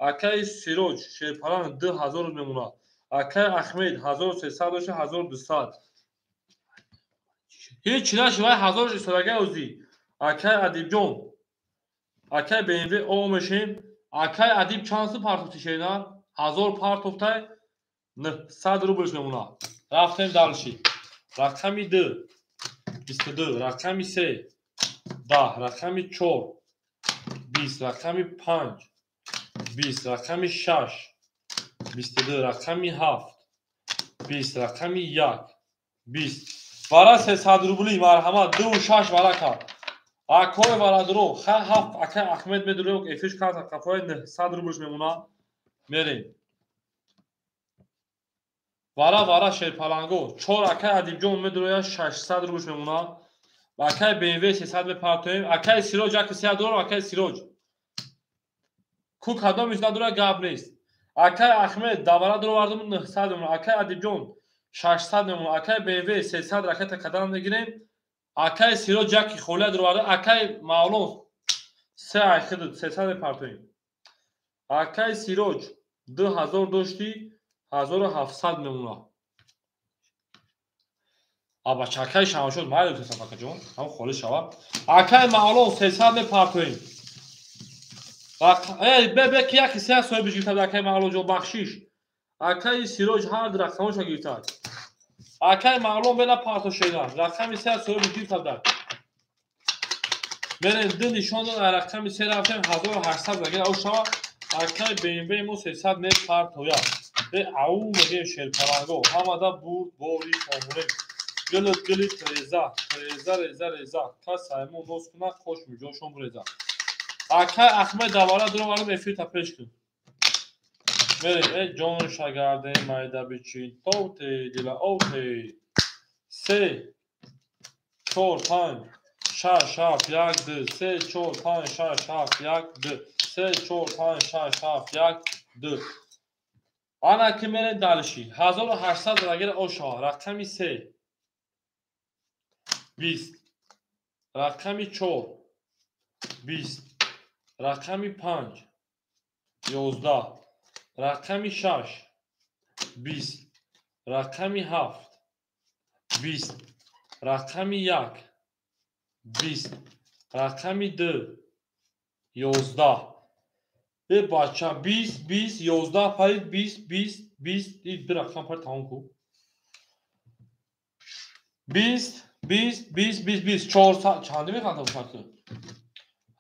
Акай Сироҷ шерпалан 2000 мемонад. Акай Ахмед 1300 дошти, 1200. Ҳеҷ наши, вай 1000 истодага ӯзӣ. Акай Адибҷон, акай БМВ о мешем. Акай Адиб чанд сум партофти, шерина? 1000 партофтай, 900 рублш мемонад. Рафтем дальше. Рақами 2 22, рақами 3 10, рақами 4 20, рақами 5 20, рақами 6 22, рақами 7 20, рақами 1 20. Вара 300 рубли марҳамат 2,6 вара кард. Акои варадро ха ҳафт акай Ахмед медурем эфиш кард қафои 900 рублш мемона. Мерем. Вара вара шерпаланго 4 акай Адибҷон медуроя 600 рублш мемона. Акай BMW 300 мепартоем. Акай Сироҷ аки 300 доллар акай Сироҷ. Ку кадомиш надора гап нест. Акай Ахмед давара дуровардум 900 мемона. Акай Адибҷон 600 мемона. Акай BMW 300 ракета кадан мегирем. Акай Сироҷ яки холия дуроварда. Акай Мавлон 3 айхид 300 мепартоем. Акай Сироҷ 2000 дошти 1700 мемона. Аба чакай шамшод майли 300 акаҷон, ҳам холӣ шава. Акай Мавлон 300 мепартоем. Бе бе ки яки се соҳибиш гирифтад акай Мавлонҷон бахшиш. Акай Сироҷ ҳар ду рақамоша гирифтад. Акай Мавлон бена парто шеда. Рақами се соҳибиш гирифтад. Мерем ду нишон дод, рақами се рафтем 1800 агар ау шава. Акай BMW мо 300 мепартояд. Э ау мегем шерпаланго. Ҳамада бурд бори омурем. Гили гили треза, треза реза реза. Кас аймон нос куна кош миҷошон буреза. Акай Ахмед давара дуроварам эфир та пеш кун. Мерем, э ҷон шагарде майда бичин. Тоте дила оте. 3 4 5 6 7 1 2 3 4 5 6 7 1 2 3 4 5 6 7 1 2. Ана ки мерем далши. 1800 рагер оша. Рақами 3 20, рақами 4 20, рақами 5 11, рақами 6 20, рақами 7 20, рақами 1 20, рақами 2 11. Э бача 20 20 11 парид 20 20 20 ин ду рақам парид тамом ку. 20 20 20 20 20 400 чанде механдам шакл?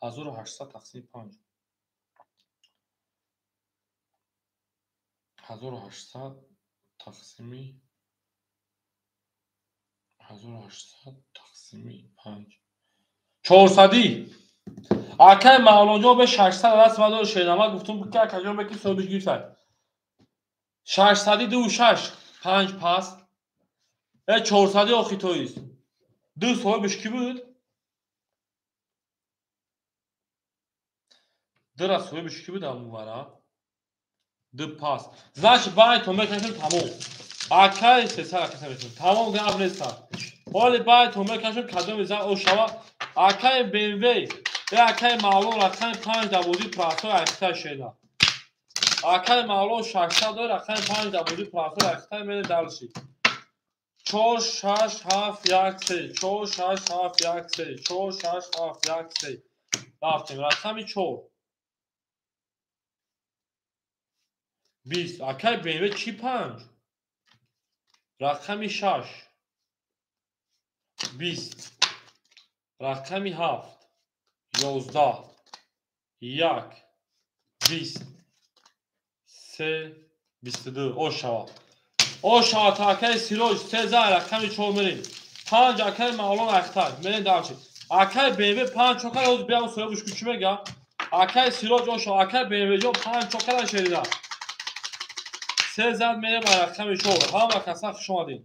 1800 тақсими 5. 1800 тақсими 1800 тақсими 5. 400. Акай Мавлонҷон бе 600 даст мадор шернама гуфтум ки акаҷон бе ки соҳибиш гирифтад. 600 26 5 пас. Э 400 охи тоист. Ду соҳибиш ки буд? Дира соҳибиш ки буд амувара? Ду пас. Значит, байтон мекашем тамом. Акай 300 ракета мекашем. Тамом гап неста. Ҳоли байтон мекашем кадоми зан о шава. Акай BMW, э акай Мавлон рақами 5 давози прасой айхта шеда. Акай Мавлон 600 дор рақами 5 давози прасой айхта мене далши. 4 6 7 1 3 4 6 7 1 3 4 6 7 1 3. Рафтем рақами 4 20. Акай BMW чи 5? Рақами 6 20, рақами 7 11 1 20 3 22. О шава. О шава та акай Сироҷ 3 за рақами 4 мерем. 5 акай Мавлон Ахтар мерем дарчи. Акай BMW 5 чокар оз биям соҳибиш ку чӣ мега? Акай Сироҷ о шава. Акай BMW ҷон 5 чокара шерида. 3 зад мерем рақами 4. Ҳама каса хуш омадед.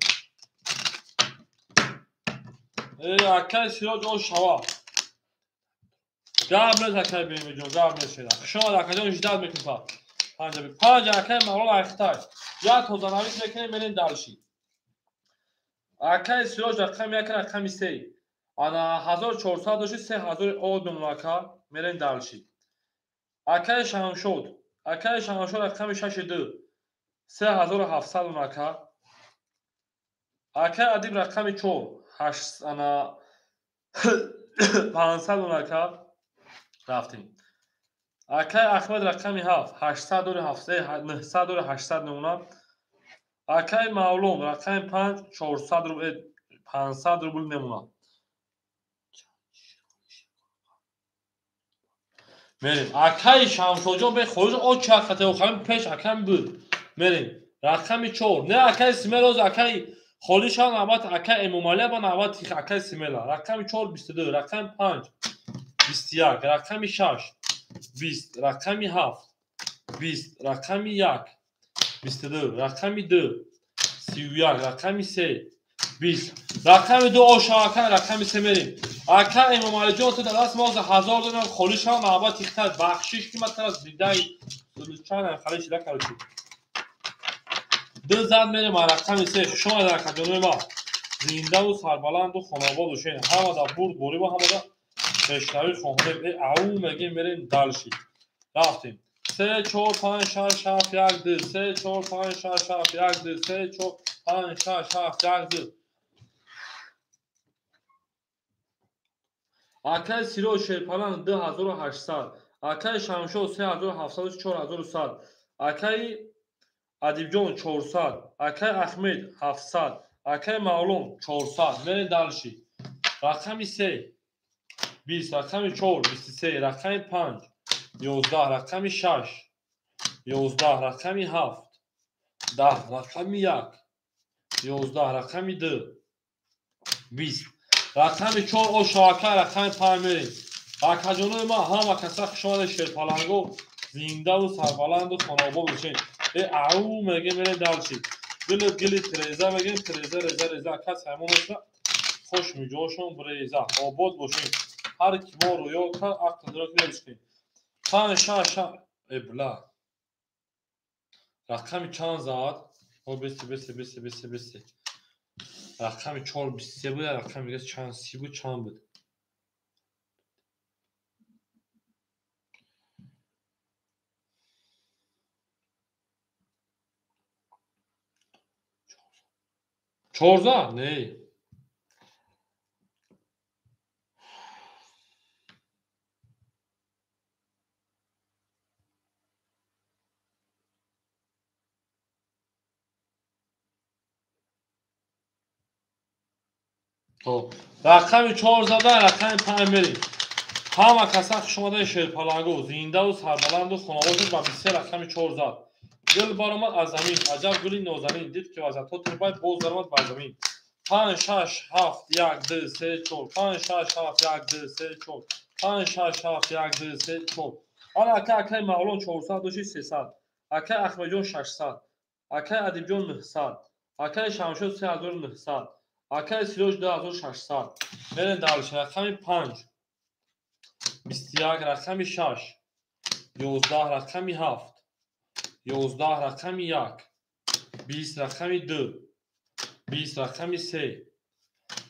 Э акай Сироҷ о шава. Гап нест акай BMW ҷон, гап нест шерида. Хуш омад акаҷон, ждат мекунем. 5 5 акай Мавлон Ахтар. Як тозанавис мекунем мерем далши. Акай Сироҷ рақами 1 рақами 3. Ана 1400 дошти 3000 од мемона ака, мерем далши. Акай Шамшод, акай Шамшод рақами 6 2 3700 мемона ака. Акай Адиб рақами 4 8 ана 500 мемона ака. Рафтем. Акай Ахмед рақами 7 800 дори 900 дори 800 мемона. Акай Мавлон рақами 5 400 рубл 500 рубл мемона. Мерем. Акаи Шамшоҷон бе хориҷ оча хате охами пеш акам буд. Мерем. Рақами 4. Не акаи Симел оз акаи холиша навбат акаи Эмомалӣ ба навбат акаи Симела. Рақами 4 22, рақами 5 21, рақами 6 20, рақами 7 20, рақами 1 22, рақами 2 31, рақами 3 20, рақами 2 оша ака, рақами 3 мерем. Ака Эмомалиҷон ту дар даст мо 1000 донам холиша навбат ихтар бахшиш ки ма тара зидаи чанд халиш да короче. Ду зад мерем рақами 3. Хуш омадед акаҷонои ма. Зиндаву сарбаланду хонобод бошед. Ҳамада бурд борибу ҳамада пешравӣ хоҳонем. Ау мегем мерем дальше. Рафтем. 3 4 5 6 7 1 2 3 4 5 6 7 1 2 3 4 5 6 7 1 2. Акаи Сироҷ Шерпаланг 2800, акаи Шамшод 3700 4100, акаи Адибҷон 400, акаи Ахмед 700, акаи Мавлон 400. Мерем дальше. Рақами 3 20, рақами 4 23, рақами 5 11, рақами 6 11, рақами 7 10, рақами 1 11, рақами 2 20, рақами 4 оша ака, рақами 5 мерем. Акаҷонои ма ҳама каса хуш омадед Шерпаланго, зиндаву сарбаланду хонобод бошед. Ау мегем мерем дальше. Гили гили треза мегем треза реза реза. Кас ҳамон боша хуш миҷошон бреза. Обод бошед. Ҳар ки мо рӯё кард ақл ро кунед. 5 6 6 бла. Рақами чанд зад? О бесе бесе бесе бесе бесе. Рақами 4 23 буд, рақами дига чанд 30 буд, чанд буд? 14? Не. Хоб. Рақами 4 зада, рақами 5 мерем. Ҳама каса хуш омадед Шерпаланго, зиндаву сарбаланду хонобод ба 23 рақами 4 зад. Гул баромад аз замин, аҷаб гули нозанин, дид ки вазато турбай боз даромад бар замин. 5 6 7 1 2 3 4 5 6 7 1 2 3 4 5 6 7 1 2 3 4. Ана ака акаи Мавлон 400 доши 300, акаи Ахмедҷон 600, акаи Адибҷон 900, акаи Шамшод 3900, акаи Сироҷ 2600. Мерем дальше. Рақами 5 21, рақами 6 11, рақами 7 11, рақами 1 20, рақами 2 20, рақами 3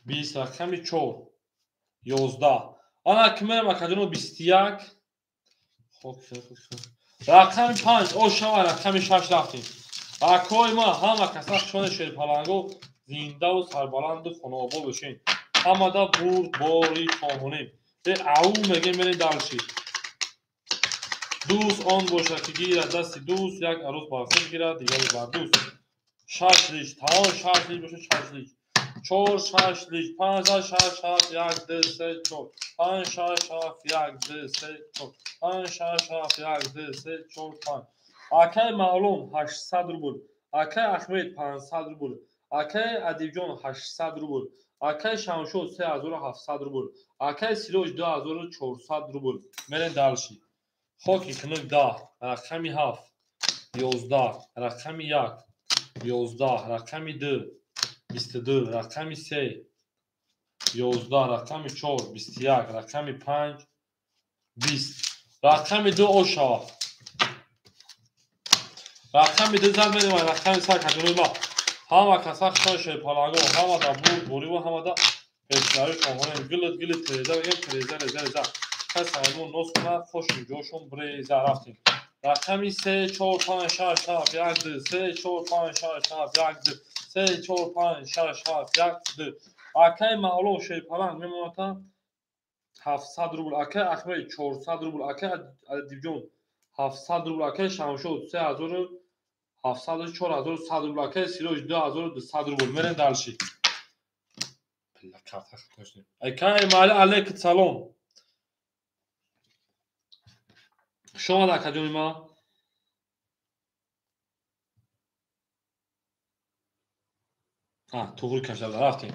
20, рақами 4 11. Ана ки мерем акаҷоно 21. Хоб, рақами 5 ошава, рақами 6 рафтем. Акои ма ҳама каса хушони Шерпаланго, зиндаву сарбаланду хонобод бошед. Ҳамада бурд бори хоҳонем. Ау мегем мерем дальше. Дӯст он бошад ки гирад дасти дӯст, як арӯз бар худ гирад, дигаре бар дӯст. 6 лич, тамом 6 лич бошад, 6 лич. 4 6 лич, 5 6 7 1 2 3 4 5 6 7 1 2 3 4 5 6 7 1 2 3 4 5. Акаи Мавлон 800 рубл, акаи Ахмед 500 рубл, акаи Адибҷон 800 рубл, акаи Шамшод 3700 рубл, акаи Сироҷ 2400 рубл. Мерем дальше. Хоки хунук 10, рақами 7 11, рақами 1 11, рақами 2 22, рақами 3 11, рақами 4 21, рақами 5 20, рақами 2 ошава. Рақами 2 зад мерем, рақами 3 каҷонои ма. Ҳама каса хушони Шерпаланго, ҳамада бурд бориву ҳамада пешравӣ хоҳонем. Гилит гили треза мегем треза реза реза. Кас ҳаймон нос кунад, хош ҷошон бреза. Рафтем. Рақами 3 4 5 6 7 1 2 3 4 5 6 7 1 2 3 4 5 6 7 1 2. Акаи Мавлон Шерпаланг мемонад 700 рубл, акаи Ахмед 400 рубл, акаи Адибҷон 700 рубл, акаи Шамшод 3700 4100 рубл, акаи Сироҷ 2200 рубл. Мерем дальше. Акаи Мали алейкум салом. Хуш омад, акаҷони ман. Туғри кашада рафтем.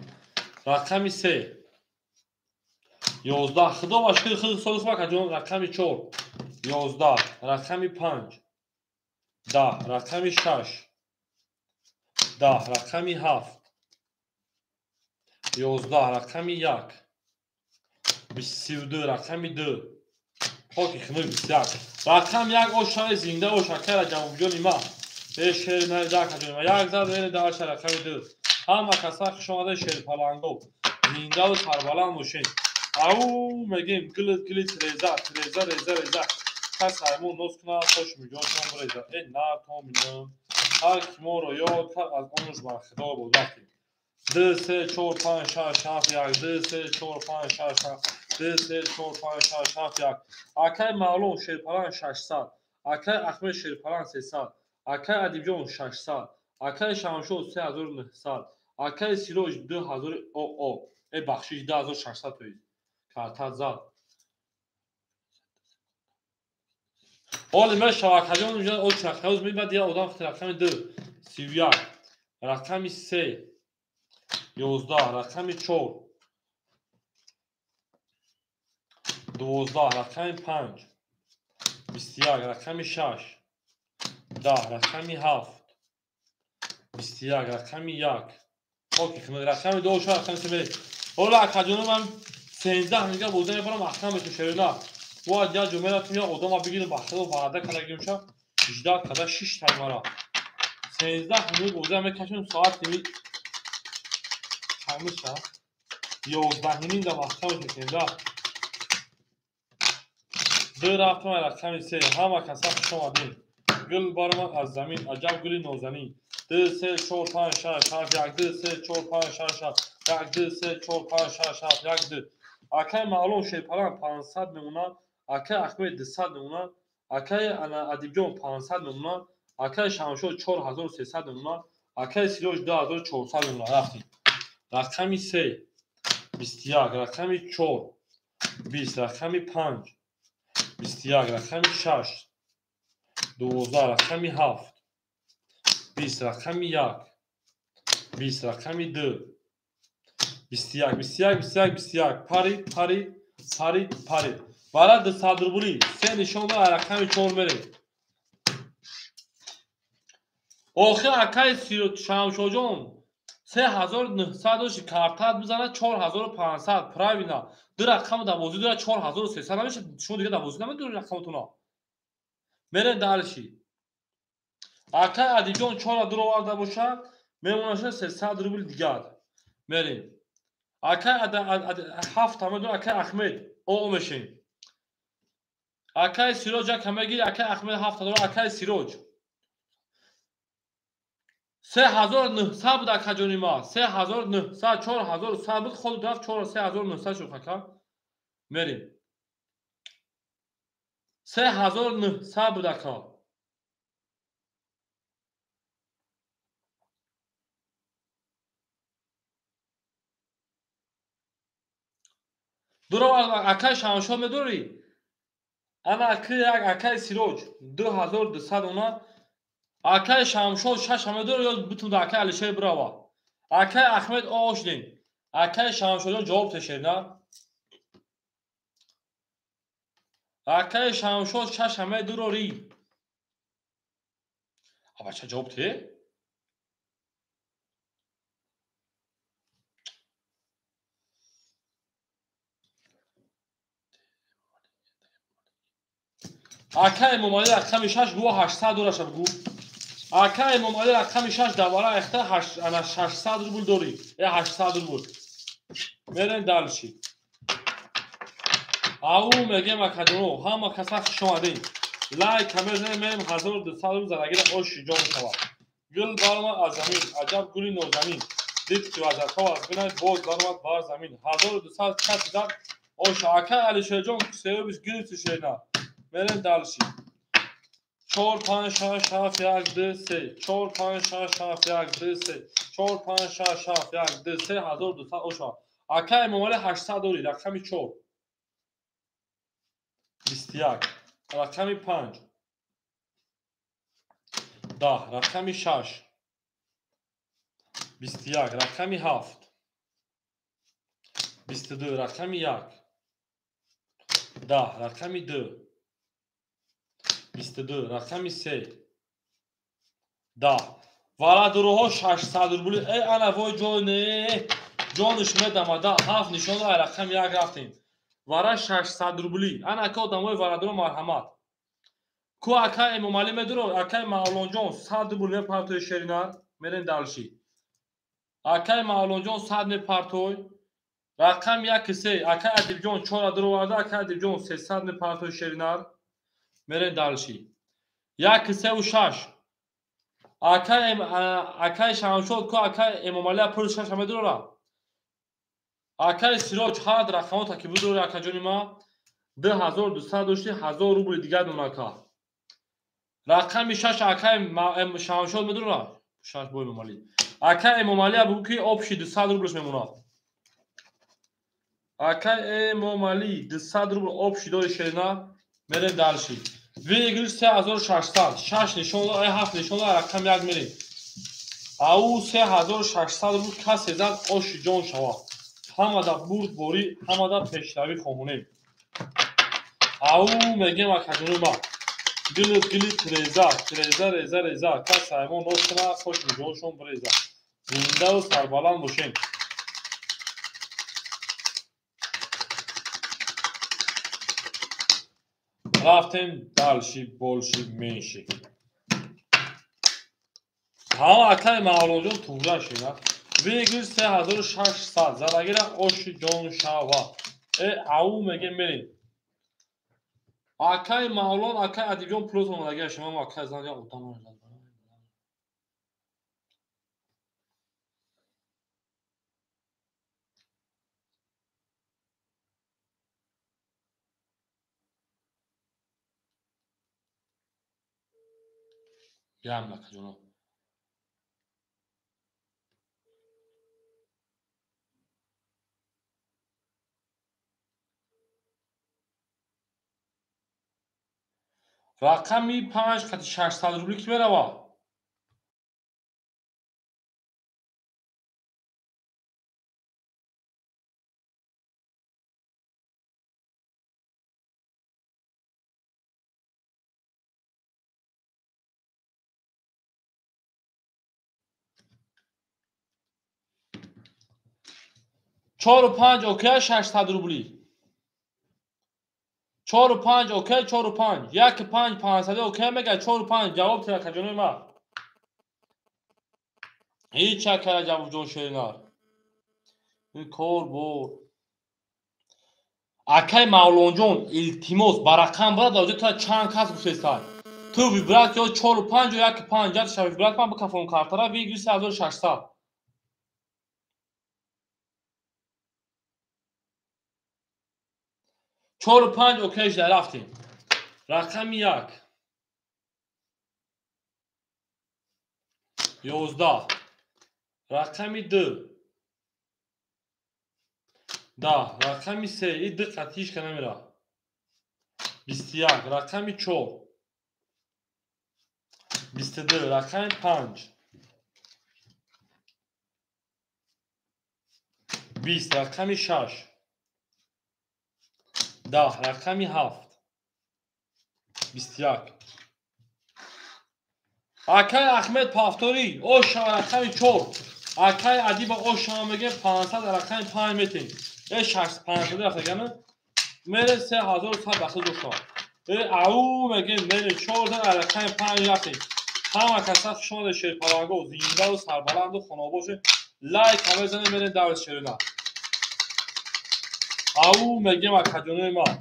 Рақами 3 11. Худо ба шукри худ соли хуб, акаҷон. Рақами 4 11, рақами 5 10, рақами 6 10, рақами 7 11, рақами 1 32, рақами 2 хоки хунук 21, рақами 1. Ошаи зинда ош, акай Раҷабовҷони ман. Э шери наида, акаҷони ман. Як зад вери даша рақами 2. Ҳама каса хуш омада, шерпаланго. Зиндаву сарбаланд бошед. Ау мегем гилит гилит реза, реза реза реза. Кас ҳаймон ноз кунад, хош миҷоншон биреза. Э на то минам. Ҳар ки моро ёд кард, аз онуш бархидор буд. Рафтем. 2 3 4 5 6 7 1 2 3 4 5 6 7 2 3 4 5 6 7 1. Акай Маълум шерпаланг 600, акай Ахмед шерпаланг 300, акай Адибҷон 600, акай Шамшод 3900, акай Сироҷ 2000 оо э бахшиш 2600 тоиз карта зад. Ҳоли мешава, акаҷон, оч рақамоз мебад я одам рақами 2 31, рақами 3 11, рақами 4 12, рақами 5 21, рақами 6 10, рақами 7 21, рақами 1 хоки хунук рақами 2 ша рақами 3 мерем. Ҳола акаҷоно, ман 13 нига боза мебарам, маҳкам метун шерина. Бояд як ҷо мерафтем, як одама бигирем, ба хело ваъда кардагим ша 18 када 6 таймара. 13 минут боза мекашем, соат ними чанд ша? 11 ним да маҳкам метунем да. Ду рафтам рақами 3. Ҳама каса хуш омадем. Гул баромад аз замин, аҷаб гули нозанин. 2 3 4 5 6 7 1 2 3 4 5 6 7 1 2 3 4 5 6 7 1 2. Акай Маълум шерпаланг 500 мемонад, акай Ахмед 200 мемонад, акай Адибҷон 500 мемонад, акай Шамшод 4300 мемонад, акай Сироҷ 2400 мемонад. Рафтем. Рақами 3 21, рақами 4 20, рақами 5 21, рақами 6 12, рақами 7 20, рақами 1 20, рақами 2 21, 21, 21, 21. Парид, парид, парид, парид. Бара 200 рубли. Се нишон да рақами 4 мерем. Охир акай Шамшоҷон 3900 дошти, картат бизанад 4500, правильно. Ду рақам дар бозӣ дорад 4300 намешавад. Шумо дига дар бозӣ намедоред рақаматона. Мерем дальше. Акай Адиҷон 4 дур оварда бошад, мемонаша 300 рубл дигар. Мерем. Акай ҳафт ҳама акай Ахмед о мешем. Акай Сироҷ як ҳама гир, акай Ахмед ҳафт дора, акай Сироҷ 3900 буд, акаҷони ма. 3900, 4100 буд, худ рафт 3900 шуд, ака. Мерем. 3900 буд, ака. Дуро акай Шамшод медорӣ? Ана аки як акай Сироҷ 2200 она. Акай Шамшод шаш ҳама дорӣ ё битун да акай Алишер бирава. Акай Ахмед ошдем. Акай Шамшодҷон ҷавоб тешед, на? Акай Шамшод шаш ҳама дурорӣ. Абача ҷавоб те? Акай Эмомалӣ рақами 6 гӯ 800 дораша бигӯ. Акай Эмомалӣ рақами 6 давара эхта ана 600 рубл дорӣ. Э 800 рубл. Мерем дальше. Ау мегем, акаҷоно, ҳама каса хуш омадем. Лайк мезанем, мерем 1200 рубл задагира оши ҷон шавад. Гул баромад аз замин, аҷаб гули нозанин. Дид ки вазатҳо аз бинад, боз баромад бар замин. 1200 каси зад оша. Акай Алишерҷон сеюбиш гирифти шена. Мерем дальше. 4 5 6 7 1 2 3 4 5 6 7 1 2 3 4 5 6 7 1 2 3 1200 оша. Акай Эмомалӣ 800 дорӣ, рақами 4 21. Рақами 5. 10. Рақами 6. 21. Рақами 7. 22. Рақами 1. 10. Рақами 2. 22. Рақами 3. 10. Валадуруҳо 600 рубли. Эй, ана вой ҷой не. Ҷониш медамада. 7 нишон ай рақами 1 рафтем. Вара 600 рубли. Ана ака одамои валадуро марҳамат. Ку акай Эмомалӣ медуро, акай Мавлонҷон 100 рубл мепартои шеринар. Мерем далши. Акай Мавлонҷон 100 мепартой. Рақам 1 3. Акай Адибҷон 4 дуроварда, акай Адибҷон 300 мепартой шеринар. Мерем далши. 1 3 ва 6. Акай Шамшод ку акай Эмомалӣ пул 6 медурора. Акай Сироҷ ҳад рақамота ки будури акаҷони ма 2200 дошти 1000 рубли дигар дон ака. Рақами 6 акай Шамшод медурора. 6 бо Эмомалӣ. Акай Эмомалӣ бугу ки обши 200 рублш мемонад. Акай Эмомалӣ 200 рубл обши дори шерина. Мерем далши. Выигрыш 3600. 6 нишон, 7 нишон, рақам 1 мерем. Ау 3600 рубл касе зад оши ҷон шава. Ҳамада бурдборӣ, ҳамада пешравӣ хоҳонем. Ау мегем акаҷони ма. Гили гили тиреза, тиреза реза реза. Кас ҳайвон нос кунад, хош миҷоншон биреза. Зиндаву сарбаланд бошем. Рафтем далши, болши, менши. Ҳама акаи Мавлонҷон туғра шина. Выигрыш 3600. Задагира оши ҷон шава. Ау мегем мерем. Акаи Мавлон, акаи Адибҷон плюс омадагия шумо акаи зан я одам. Биям акаҷоно. Рақами 5 қати 600 рубли ки мерава? Чору панҷ окей 600 рубли. 4 5 окей 4 5. 1 5 500 окей мега 4 5 ҷавоб тира акаҷони ма. Ҳеҷ акара ҷавобҷон шеринар. Ин кор бо акай Мавлонҷон илтимос ба рақам бара даоҷа та чанд кас гуфтестай. Ту вибрат ё 4 5 ё 1 5 ятша вибрат ман бикафон картара выигрыш 3600. 4 5 окей шуда рафтем. Рақами 1. 11. Рақами 2. 10. Рақами 3. И 2 қатӣ ҳеҷ ка намера. 21. Рақами 4. 22. Рақами 5. 20. Рақами 6. 10. Рақами 7. 21. Акай Ахмед Павторӣ оша рақами 4. Акай Адиба оша мегем 500 рақами 5 метем. 6 500 рафтагана. Мере 3100 дахил дошта. Ау мегем мере 4 рақами 5 рафтем. Ҳама каса хуш омадед шерпаланго, зиндаву сарбаланду хонобоше. Лайк ҳама занед мерем даври шерина. Ау мегем акаҷонои ман.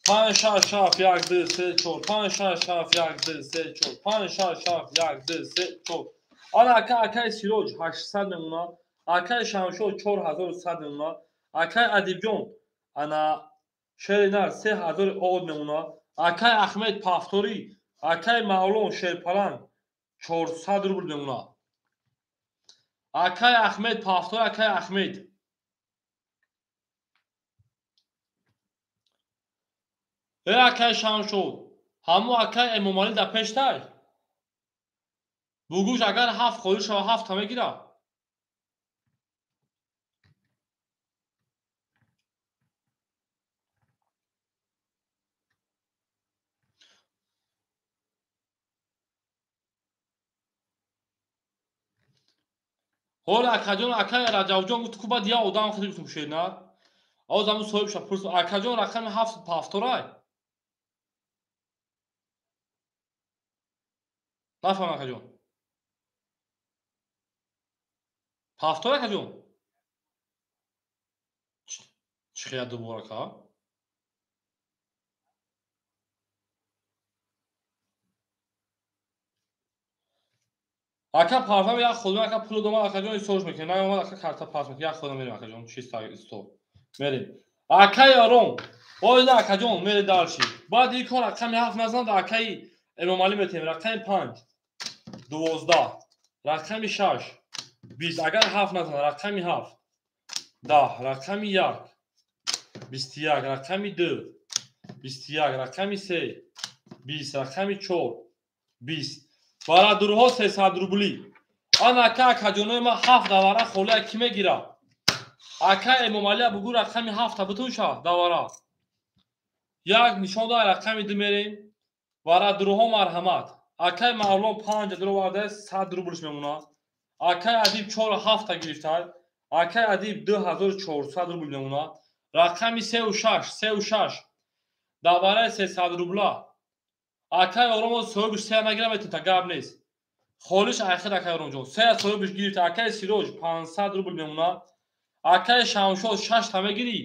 5 6 7 1 2 3 4 5 6 7 1 2 3 4 5 6 7 1 2 3 4. Ана ака акаи Сироҷ 800 мемонад, акаи Шамшод 4100 мемонад, акаи Адибҷон ана шеринар 3000 од мемонад, акаи Ахмед Павторӣ, акаи Мавлон Шерпаланг 400 рубл мемонад. Акаи Ахмед Павторӣ, акаи Ахмед Э акай Шамшод, ҳамо акай Эмомалӣ дар пештай. Бугӯш агар 7 холӣ шава 7 та мегира. Ҳола акаҷон, акай Раҷабҷон гуфт ку баъд я одам хеле гуфтум шернар. Оз ҳамун соҳибша пурсид. Акаҷон рақами 7 пафторай. Нафаҳмам акаҷон. Пафторай акаҷон? Чӣ хеле дубора ка? Ака парфам як худам ака пул дома акаҷон исош мекунем. Наомад ака карта пас мекунем. Як худам мерем акаҷон. Чиста исто. Мерем. Акаи Ором. Ой на акаҷон мере дальше. Баъд ин кор рақами 7 назан да акаи Эмомалӣ метем. Рақами 5 12 рақами 6 20 агар 7 назан рақами 7 10 рақами 1 21 рақами 2 21 рақами 3 20 рақами 4 20 барадурҳо 300 рублӣ. Ан ака акаҷонои ман 7 давара холия кӣ мегира? Ака Эмомалия бугӯ рақами 7 та бутунша давара. Як нишон да рақами 2 мерем. Барадурҳо марҳамат. Акаи Мавлон 5 дуроварда 100 рублш мемонад. Акаи Адиб 4 7 та гирифта. Акаи Адиб 2400 рубл мемонад. Рақами 3 6 3 6 давараи 300 рубла. Акаи Оромо соҳибш 3 нагира метавонад, гап нест. Холиш айхир акаи Оромҷон 3 соҳибш гирифта. Акаи Сироҷ 500 рубл мемонад. Акаи Шамшод 6 та мегирӣ.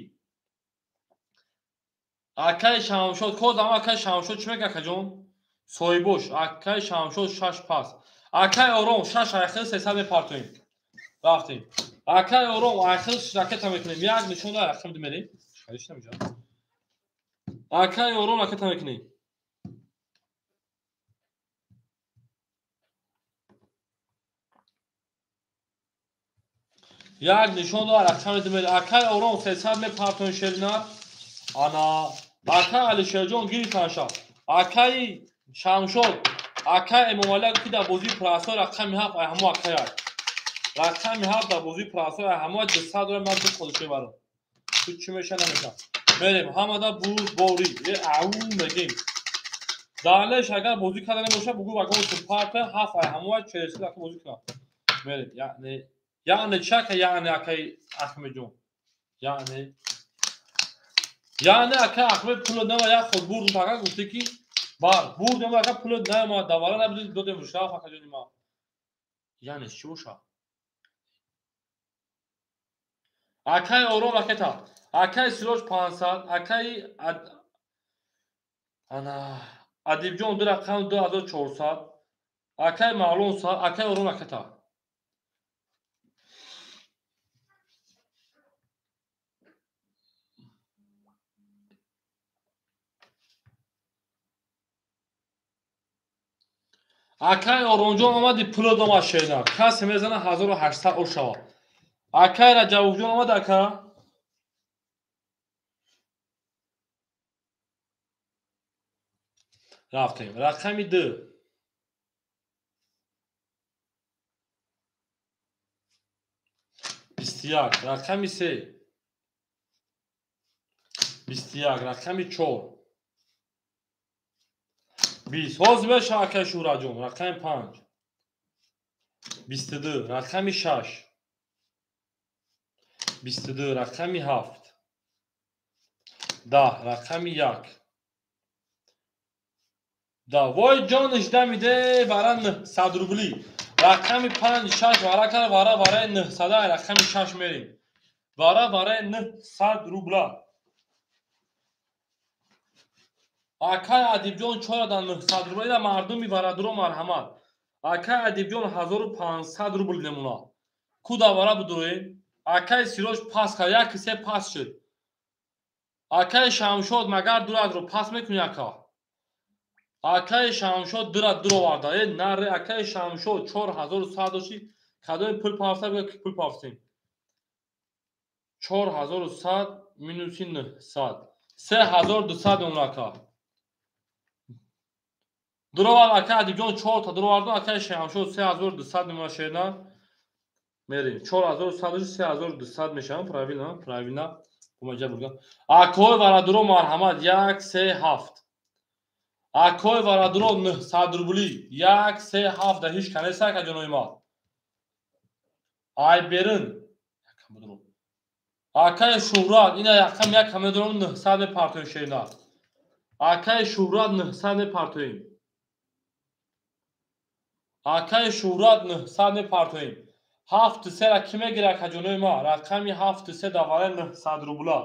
Акаи Шамшод козам акаи Шамшод чӣ мега акаҷон? Соҳибош акаи Шамшод 6 пас. Акаи Ором 6 айхир 300 мепартоем. Рафтем. Акаи Ором айхир ракета мекунем. Як нишон да рақам мерем. Чӣ намеҷа? Акаи Ором ракета мекунем. Як нишон дора рақами 2 мерем. Акаи Ором 300 мепартоем шеринар. Ана акаи Алишерҷон гирифтанша. Акаи Шамшод, акаи Эмомалӣ ки дар бозии прасой рақами 7 ай ҳамо акай ай. Рақами 7 дар бозии прасой ай ҳамо 200 дорам ман ду холише барам. Ту чӣ меша намеша. Мерем ҳамада бурдборӣ. Е ау мегем. Далеш агар бозӣ карда набоша бугӯ вагон парта 7 ай ҳамо ай 43 ака бозӣ кунад. Мерем. Яъне чӣ ака яъне акаи Ахмеҷон? Яъне ака Ахмед пул нама як худ бурд ака гуфте ки бар бурдем ака пул нама давара набудем додем раф акаҷони ма. Яъне чӣ боша? Акаи Ором ракета. Акаи Сироҷ 500, акаи ана Адибҷон 2 рақам 2400, акаи Мавлон 100, акаи Ором ракета. Акаи Оромҷон омади пул дома шена. Касе мезана 1800 о шава. Акаи Раҷабовҷон омад ака. Рафтем. Рақами 2. 21. Рақами 3. 21. Рақами 4. 20. Ҳозир меша акаи Шӯраҷон. Рақами 5. 22. Рақами 6. 22. Рақами 7. 10. Рақами 1. 10. Вой ҷониш дамиде вара 900 рублӣ. Рақами 5 6 вара кар вара вараи 900 рақами 6 мерем. Вара вараи 900 рубла. Акаи Адибҷон 4 дан 900 рубл. Ина мардуми варадуро марҳамат. Акаи Адибҷон 1500 рубл мемонад. Ку давара будуроем? Акаи Сироҷ пас кард, 1 3 пас шуд. Акаи Шамшод магар дурадро пас мекунӣ ака? Акаи Шамшод дурад дуроварда. Э наре акаи Шамшод 4100 дошти. Кадоми пул пафта бигӯ ки пул пафтем. 4100 минуси 900. 3200 мемонад ака. Дуровард акай Адибҷон 4 та дуроварду, акай Шамшод 3200 мемона шерна. Мерем 4100, 3200 мешавам, правильно, правильно. Кумаҷа бургам. Акой варадуро марҳамат 1 3 7. Акой варадуро 900 рубли 1 3 7 да ҳеч канеса ака ҷонои ма. Ай берин. Акай Шуҳрат ина якам як ҳама дорам 900 мепартоем шерна. Акай Шуҳрат 900 мепартоем. Акай Шуҳрат 900 мепартоем. 7 3 ра ки мегира акаҷонои ма? Рақами 7 3 давараи 900 рубла.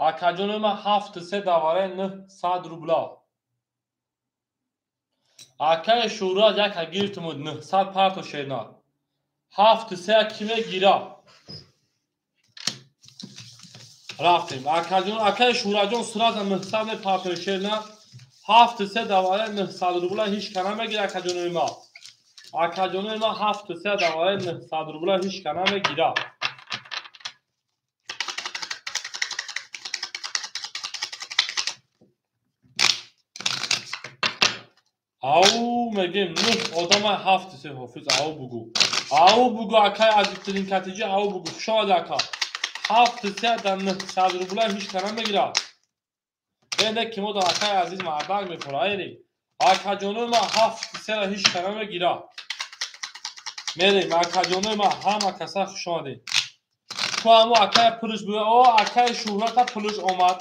Акаҷонои ма 7 3 давараи 900 рубла. Акай Шуҳрат яка гирифтумуд 900 парто шерна. 7 3 ки мегира? Рафтем. Акаҷон, акай Шуҳратҷон сразу 900 мепартоем шерна. 7 3 давараи 900 рубла ҳеч ка намегира акаҷонои ма. Акаҷонои ма 7 3 давараи 900 рубла ҳеч ка намегира. Ау мегем 9 одама 7 3 ҳофиз ау бугу. Ау бугу акай азизтарин катиҷи ау бугу. Хуш омадӣ ака. 7 3 да 900 рубла ҳеч ка намегира. Э не ки мо да акай азиз мардак мефора эри. Акаҷонои ма 7 3 ра ҳеч ка намегира. Мерем акаҷонои ма ҳама каса хуш омадед. Ту ҳамо акай пулш бу. О акай Шуҳрата пулш омад.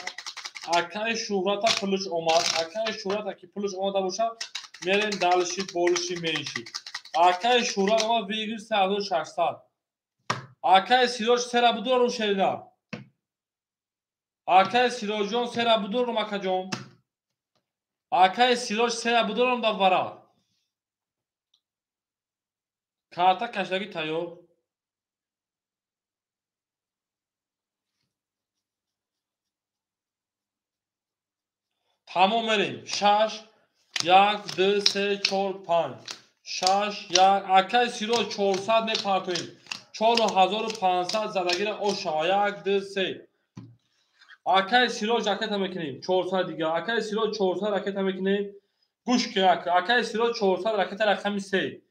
Акай Шуҳрата пулш омад. Акай Шуҳрата ки пулш омада бошад, мерем далши болши менши. Акай Шуҳрат омад выигрыш 3600. Акай Сироҷ сера будорум шерина. Акай Сироҷон сера будорум акаҷон. Акай Сироҷ сера будорум даввара. Карта кашдагӣ тайёр. Тамом мерем. 6 1 2 3 4 5 6 1. Акай Сироҷ 400 мепартоем. 4500 задагира ошава. 1 2 3. Акай Сироҷ ракета мекунем. 400 дига. Акай Сироҷ 400 ракета мекунем. Гӯш кун ака. Акай Сироҷ 400 ракета рақами 3.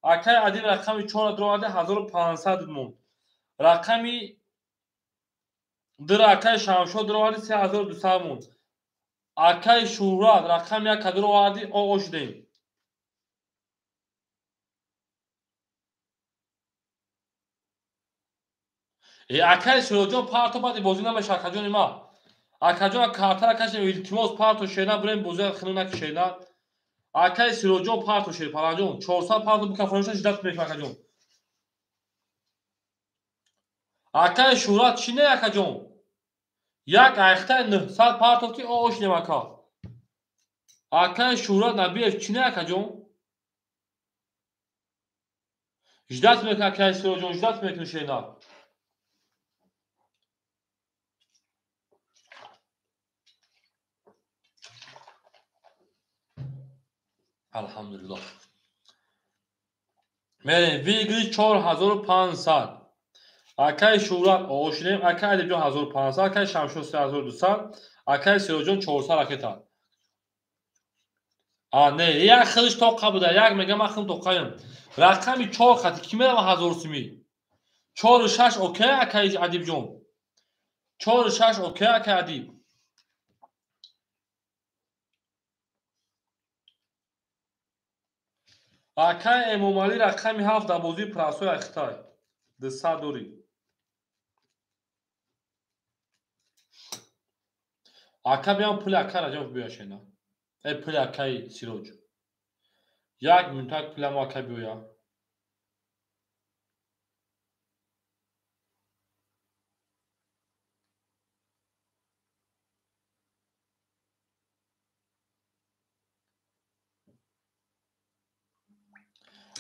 Акай Адил рақами 4 дуроварда 1500 монд. Рақами 2 акай Шамшод дуроварди 3200 монд. Акай Шуҳрат рақами 1 дуроварди оғоз шудем. Акай Сироҷон парто баъди бозӣ намеша акаҷони ма. Акаҷон картара кашем илтимос парто шена бирем бозӣ хину накишена. Акай Сироҷон парто шер паланҷон 400 парто бикафонша ждат мекунам акаҷон. Акай Шуҳрат чӣ не акаҷон? Як айхтаи 900 парто ки оғоз шудем ака. Акай Шуҳрат Набиев чӣ не акаҷон? Ждат мекунам акай Сироҷон, ждат мекунам шена. Алҳамдулиллоҳ. Мерем выигрыш 4500. Акай Шуҳрат оғоз шудем. Акай Адибҷон 1500, акай Шамшод 3200, акай Сироҷон 400 ракета. А не, як хелиш тоқа буда, як мегам ман хелм тоқаем. Рақами 4 хати ки мерава 1000 сумӣ? 4 6 окей акай Адибҷон. 4 6 окей акай Адиб. Акай Эмомалӣ рақами 7 дар бозии прасои Хитай. 200 дорӣ. Ака биям пули ака Раҷабов биёя шена. Э пули акаи Сироҷ. Як минутак пуламо ака биёя.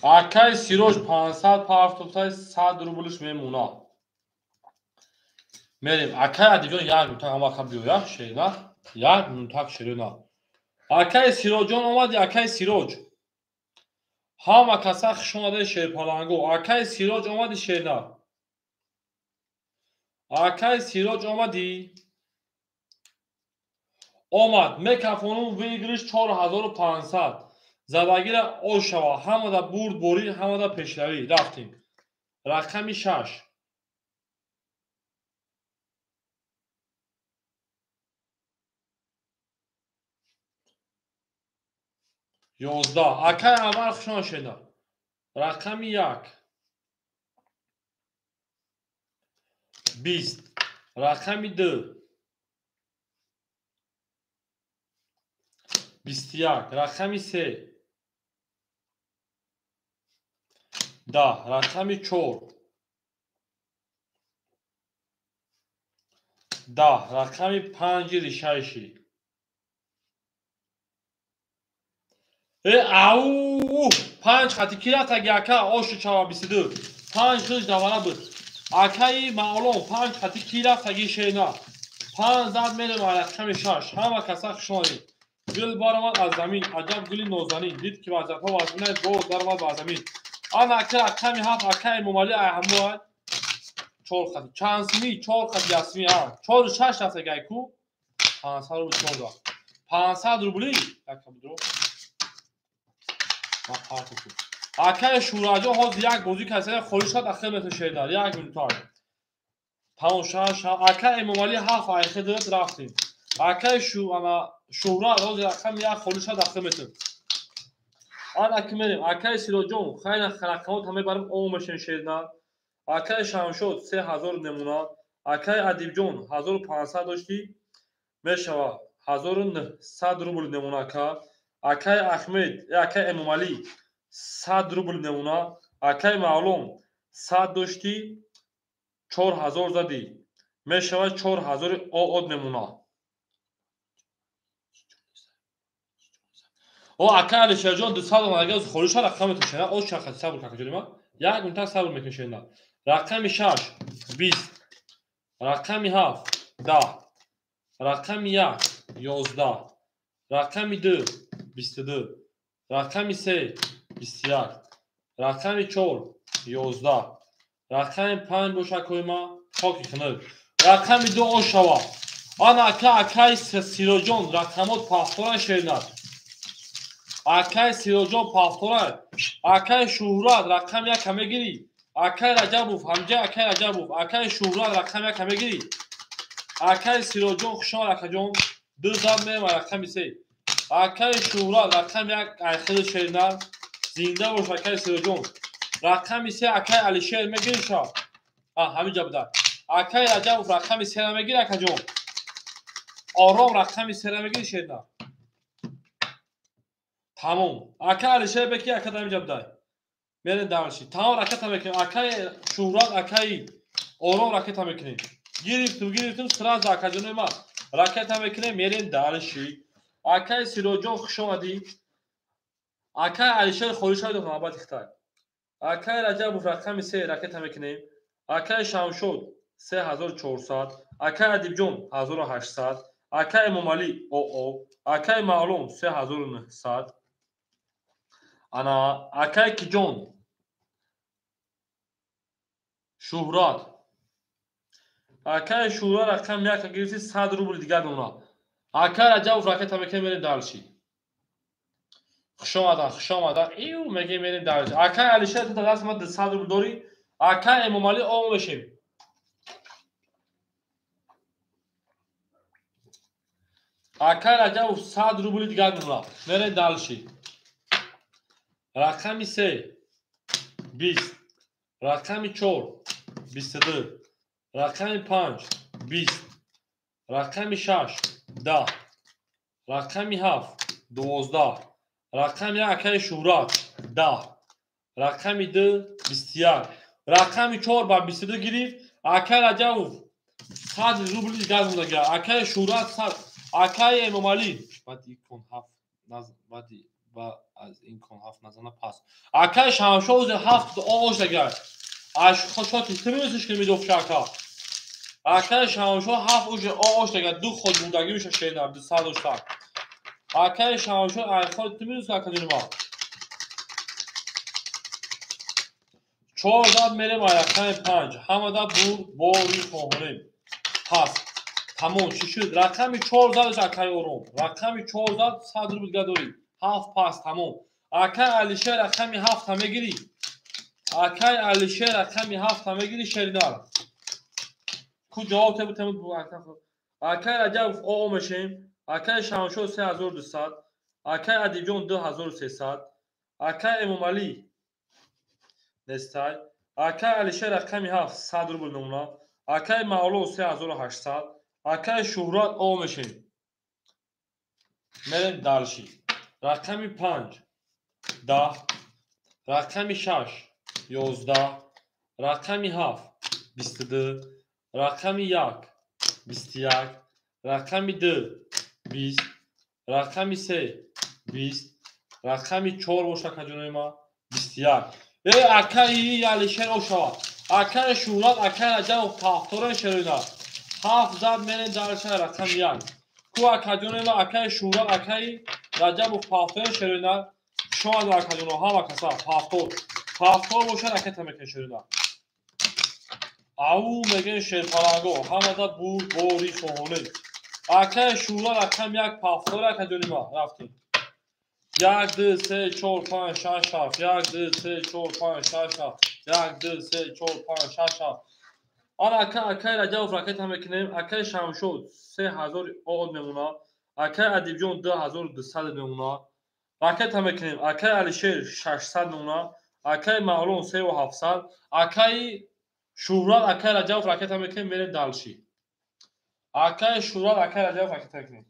Акай Сироҷ 500 партофтай 100 рублш мемона. Мерем. Акай Адибҷон як минутак ҳама ака биёя шерина. Як минутак шерина. Акай Сироҷон омади акай Сироҷ. Ҳама каса хуш омаде шерпаланго. Акай Сироҷ омади шерина. Акай Сироҷ омадӣ. Омад мекафонум выигрыш 4500. Задагира ош шава. Ҳамада бурд борӣ, ҳамада пешравӣ. Рафтем. Рақами 6. 11. Акай аввал хушон шеда. Рақами 1. 20. Рақами 2. 21. Рақами 3. 10. Рақами 4. 10. Рақами 5 решайши. Ау! 5 хати ки рафтаги ака ошу чава 22. 5 хиш давара буд. Акаи маълум 5 хати ки рафтаги шена. 5 зад мерем рақами 6. Ҳама каса хуш омадед. Гул баромад аз замин, аҷаб гули нозанин. Дид ки вазифа вазминай боз даромад ба замин. Ана ака рақами 7 акаи Эмомалӣ ай ҳамоай. 4 хати. Чанд сими 4 хати ясми а. 4 6 рафтаги ай ку. 500 рубл 14. 500 рубли яка будро. Акаи Шӯраҷон ҳозир як бозӣ кардааст, холӣ шуд, ахир метошедар. Як минута. Тамом шаш. Акаи Эмомалӣ 7 айхе дод рафтем. Акаи Шӯҳрат ҳозир рақами 1 холӣ шуд, ахир метод. Ана ки мерем. Акаи Сироҷон хайна рақамот ҳама барем ом мешем шерна. Акаи Шамшод 3000 намуна. Акаи Адибҷон 1500 доштӣ мешавад 1900 рубл намуна ака. Акаи Ахмед, акаи Эмомалӣ 100 рубл намуна. Акаи Маълум 100 доштӣ 4000 задӣ мешавад 4000 оод намуна. О акаи Алишерҷон 200 омадагӣ холӣ шуд, рақам метошена. Оз чанд хати сабр какаҷони ма. Як минута сабр мекунем. Рақами 6 20. Рақами 7 10. Рақами 1 11. Рақами 2 22. Рақами 3 21. Рақами 4 11. Рақами 5 боша коима хоки хунук. Рақами 2 ош шава. Ана ака акаи Сироҷон рақамот пафтора шернад. Акаи Сироҷон пафтора. Акаи Шӯҳрат рақами 1 мегирӣ. Акаи Раҷабов ҳамҷа акаи Раҷабов. Акаи Шӯҳрат рақами 1 мегирӣ. Акаи Сироҷон хушомад акаҷон. 2 зад мерем рақами 3. Акаи Шӯҳрат рақами 1 айхили шернар. Зинда бош акаи Сироҷон. Рақами 3 акаи Алишер мегирӣ ша. Ҳаминҷа буда. Акаи Раҷабов рақами 3 мегирӣ акаҷон. Ором рақами 3 мегирӣ шернар. Тамом. Акаи Алишер беки ака ҳаминҷа буда. Мерем дарши. Тамом ракета мекунем. Акаи Шӯҳрат, акаи Ором ракета мекунем. Гирифтум сразу акаҷонои ма. Ракета мекунем, мерем дарши. Акаи Сироҷон хуш омадӣ. Акаи Алишер холӣ шавед навбати хитай. Акаи Раҷабов рақами 3 ракета мекунем. Акаи Шамшод 3400. Акаи Адибҷон 1800. Акаи Эмомалӣ ОО. Акаи Маълум 3900. Ана акаи Киҷон Шӯҳрат. Акаи Шӯҳрат рақами 1 гирифти 100 рубл дигар мемонад. Акаи Раҷабов ракета мекунем, мерем дарши. Хуш омадан, хуш омадан. Ию мегем мерем дарши. Акаи Алишер ту даст ма 200 рубл дорӣ. Акаи Эмомалӣ ом мешем. Акаи Раҷабов 100 рубли дигар мемонад. Мерем дарши. Рақами 3 20. Рақами 4 22. Рақами 5 20. Рақами 6 10. Рақами 7 12. Рақами 1 акаи Шӯҳрат 10. Рақами 2 21. Рақами 4 ба 22 гирифт. Акаи Раҷабов 100 рубл дигар мондага. Акаи Шӯҳрат 100. Акаи Эмомалӣ баъди кон 7 баъди ба аз ин кон 7 назана пас. Акаи Шамшод 7 ош дагар. Аш хошоти ту мебинӣ ки медофша ака. Акаи Шамшод 7 уже ош дагар. Ду ход бундагӣ меша шернар 200 дошта. Акаи Шамшод ай ход ту мебинӣ ака ҷони ма. 4 зад мерем ай рақами 5. Ҳамада бур бори хоҳонем. Пас. Тамом чӣ шуд? Рақами 4 задаш акай Ором. Рақами 4 зад 100 рубл дига дорӣ. 7 пас тамом. Акай Алишер рақами 7 мегирӣ. Акай Алишер рақами 7 мегирӣ шеринар. Ку ҷавоб тебу тебу акай Раҷабов оо мешем. Акай Шамшод 3200, акай Адибҷон 2300, акай Эмомалӣ нестай, акай Алишер рақами 7 100 рубл мемонад, акай Мавло 3800, акай Шуҳрат о мешем. Мерем дальше. Рақами 5 10, рақами 6 11, рақами 7 22, рақами 1 21, рақами 2 20, рақами 3 20, рақами 4 боша акаҷонои ма 21. Э акаи Алишер ошава. Акаи Шуҳрат, акаи Раҷабов пафтора шероина. 7 зад мерем дальше рақами 1. Ку акаҷонои ма акаи Шуҳрат, акаи Раҷабов пафтора шероина. Шояд акаҷоно ҳама каса пафтор. Пафтор боша ракета мекунем шероина. Ау мегӯем шерпаланго ҳамада бур бори хоҳонем. Акаи Шуҳрат рақами 1 пафтор акаҷони ма рафтем. 1 2 3 4 5 6 7 1 2 3 4 5 6 7 1 2 3 4 5 6 7. Ана акаи Раҷабов ракета мекунем. Акаи Шамшод 3000 од мемонад. Акаи Адибҷон 2200 мемонад. Ракета мекунем. Акаи Алишер 600 мемонад. Акаи Мавлон 3700. Акаи Шуҳрат, акаи Раҷабов ракета мекунем, мерем дальше. Акаи Шуҳрат, акаи Раҷабов ракета мекунем.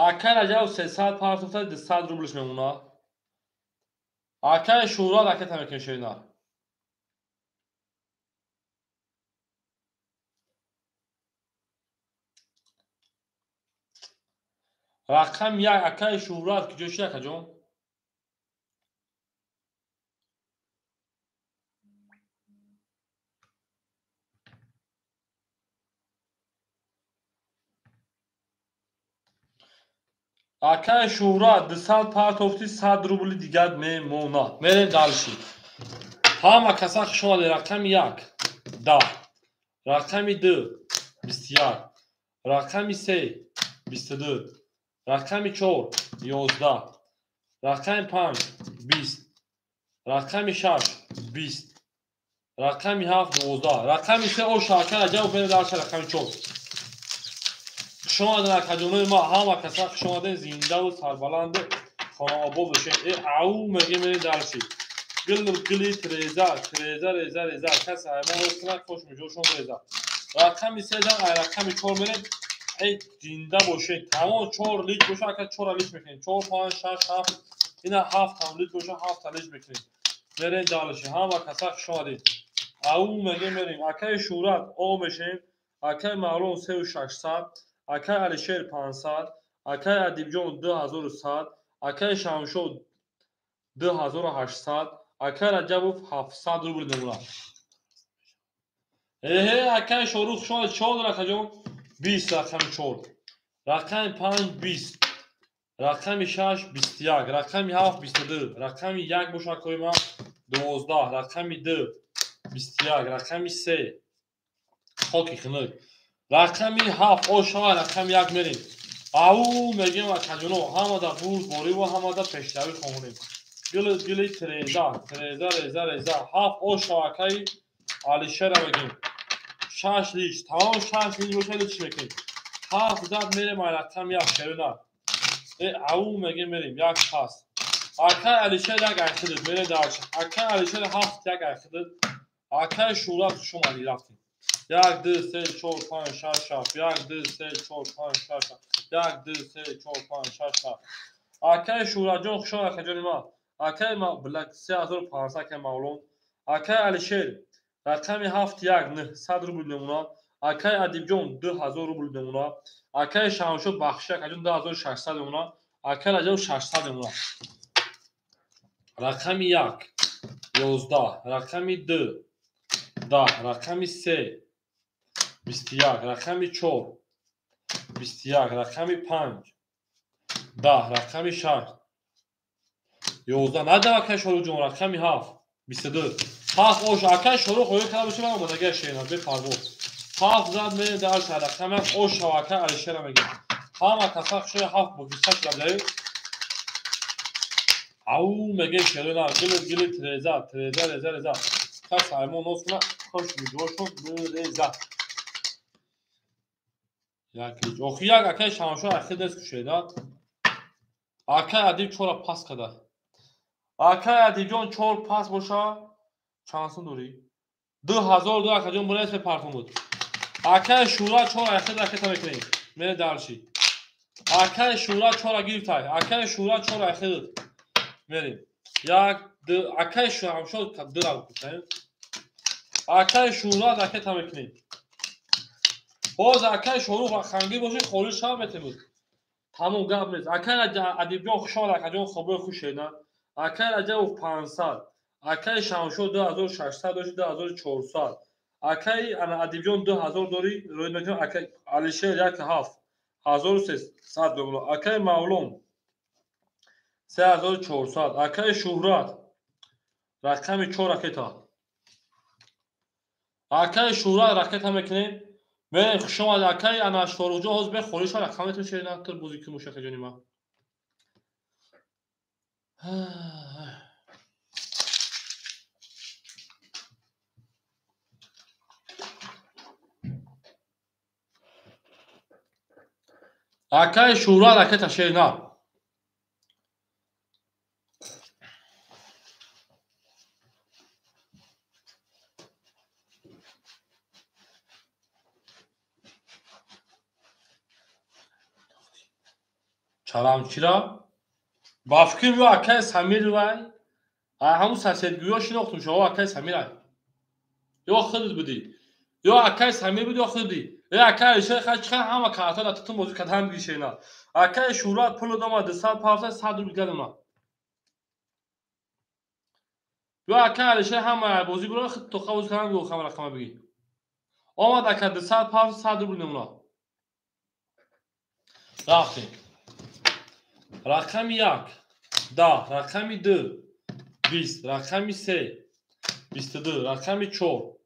Акаи Раҷабов 300 партофта 200 рублш мемонад. Акаи Шуҳрат ракета мекунем шеринар. Рақам 1 акаи Шуҳрат куҷо шуд акаҷон? Акаи Шуҳрат 200 партофти 100 рубли дигар мемонад. Мерем дальше. Ҳама каса хуш омадед. Рақами 1 10, рақами 2 21, рақами 3 22, рақами 4 11, рақами 5 20, рақами 6 20, рақами 7 12, рақами 3 оша акаи Раҷабов мерем дальше рақами 4. Хуш омадед акаҷонои ма, ҳама каса хуш омадед, зиндаву сарбаланду хонаобод бошед. Э ау мегӯем мерем дальше. Гил гили треза, треза реза реза, кас аймон рост кунад, кош муҷошон реза. Рақами 3 дан ай рақами 4 мерем. Эй зинда бошед. Тамом 4 лич боша ака 4 лич мекунем. 4 5 6 7 ина 7 ҳам лич боша 7 лич мекунем. Мерем дальше. Ҳама каса хуш омадед. Ау мегӯем мерем. Акаи Шуҳрат о мешем. Акаи Мавлон 3600, акаи Алишер 500, акаи Адибҷон 2100, акаи Шамшод 2800, акаи Раҷабов 700 рубл мемонад. Эҳе акаи Шорух хуш омадед. 4 рақаҷон 20 рақами 4, рақами 5 20, рақами 6 21, рақами 7 22, рақами 1 боша акои ман 12, рақами 2 21, рақами 3 хоки хунук, рақами 7 ошава рақами 1 мерем. Ау мегӯем акаҷоно ҳамада бурдбориву ҳамада пешравӣ хоҳонем. Гили гили треза, треза реза реза, 7 ошава акаи Алишера мегӯем. 6 лич, тамом 6 лич боша лич мекунем. 7 зад мерем ай рақами 1 шерина. Э ау мегӯем мерем 1 пас. Акаи Алишер 1 айхидид мерем дальше. Акаи Алишер 7 1 айхидид. Акаи Шуҳрат хуш омадед рафтем. 1 2 3 4 5 6 7 1 2 3 4 5 6 7 1 2 3 4 5 6 7. Акаи Шуҳратҷон хуш омадед акаҷони ма. Акаи Блак 3500 акаи Мавлон. Акаи Алишер рақами 7 1 900 рубл мемонад. Акаи Адибҷон 2000 рубл мемонад. Акаи Шамшод бахши акаҷон 2600 мемонад. Акаи Раҷабов 600 мемонад. Рақами 1 11, рақами 2 10, рақами 3 21, рақами 4 21, рақами 5 10, рақами 6 11 надам акай Шоруҳҷон рақами 7 22 7 ош акай Шоруҳ хоҳӣ карда бошӣ ман омадагия шена бепарво 7 зад мерем дар рақами 7 ош шава акай Алишера мегӯям ҳама каса хушои 7 бо 28 рабдаи ау мегӯем шерона гили гили треза треза реза реза кас аймон нос куна хош миҷошон реза як охи як акай Шамшо ахир нест кушеда акай Адиб чора пас када акай Адибҷон чор пас боша чанд сум дорӣ 2002 акаҷон бунес мепартон буд акай Шура чор ахир ракета мекунем мере дарши акай Шура чора гирифтай акай Шура чор ахир мерем як ду акай Шамшо дура кушаем акай Шура ракета мекунем боз акай Шорух хангир боши холӣ шав метемуд тамом гап нест акай Адибҷон хушомад акаҷон хобои хуш шена акай Раҷабов 500 акай Шамшо 2600 дошти 2400 акай Адибҷон 2000 дорӣ рӯй мекунем акай Алишер 17 1300 рубл акай Мавлон 3400 акай Шуҳрат рақами 4 ракета акай Шуҳрат ракета мекунем мерем хушомад акай ана Шоруҳҷон ҳозир бе холӣ шава рақам метавон шена тир бозӣ кун мушакаҷони ман акай Шуҳрат ракета шена чарамчира ба фикр ё акай Самир вай ҳамун соседгӯё шинохтум шумо акай Самир ё худат будӣ ё акай Самир буд ё худат будӣ э акай Алишер хай чӣ ҳама карта дар тутун бозӣ карда ҳам гиришена акай Шуҳрат пул дома 200 500 100 рубл гадама ё акай Алишер ҳама бозӣ бура худ тоқа бозӣ карда гӯ ҳама рақама бигӣ омад ака 200 500 100 рубл намуна рафтем рақами 1 10 рақами 2 20 рақами 3 22 рақами 4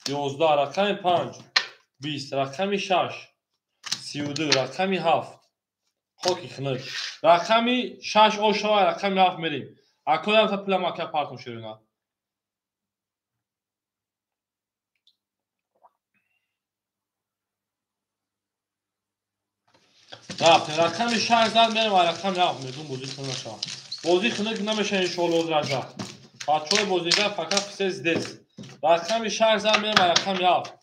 11 рақами 5 20 рақами 6 32 рақами 7 хоки хунук рақами 6 ошава рақами 7 мерем акоям та пулам ака партон шерина рафтем рақами 6 зад мерем ва рақами 7 мегӯм бозӣ хунук нашава бозӣ хунук намеша иншоалло ҳозир бачаҳои бозигар фақат все здесь рақами 6 зад мерем ва рақами 7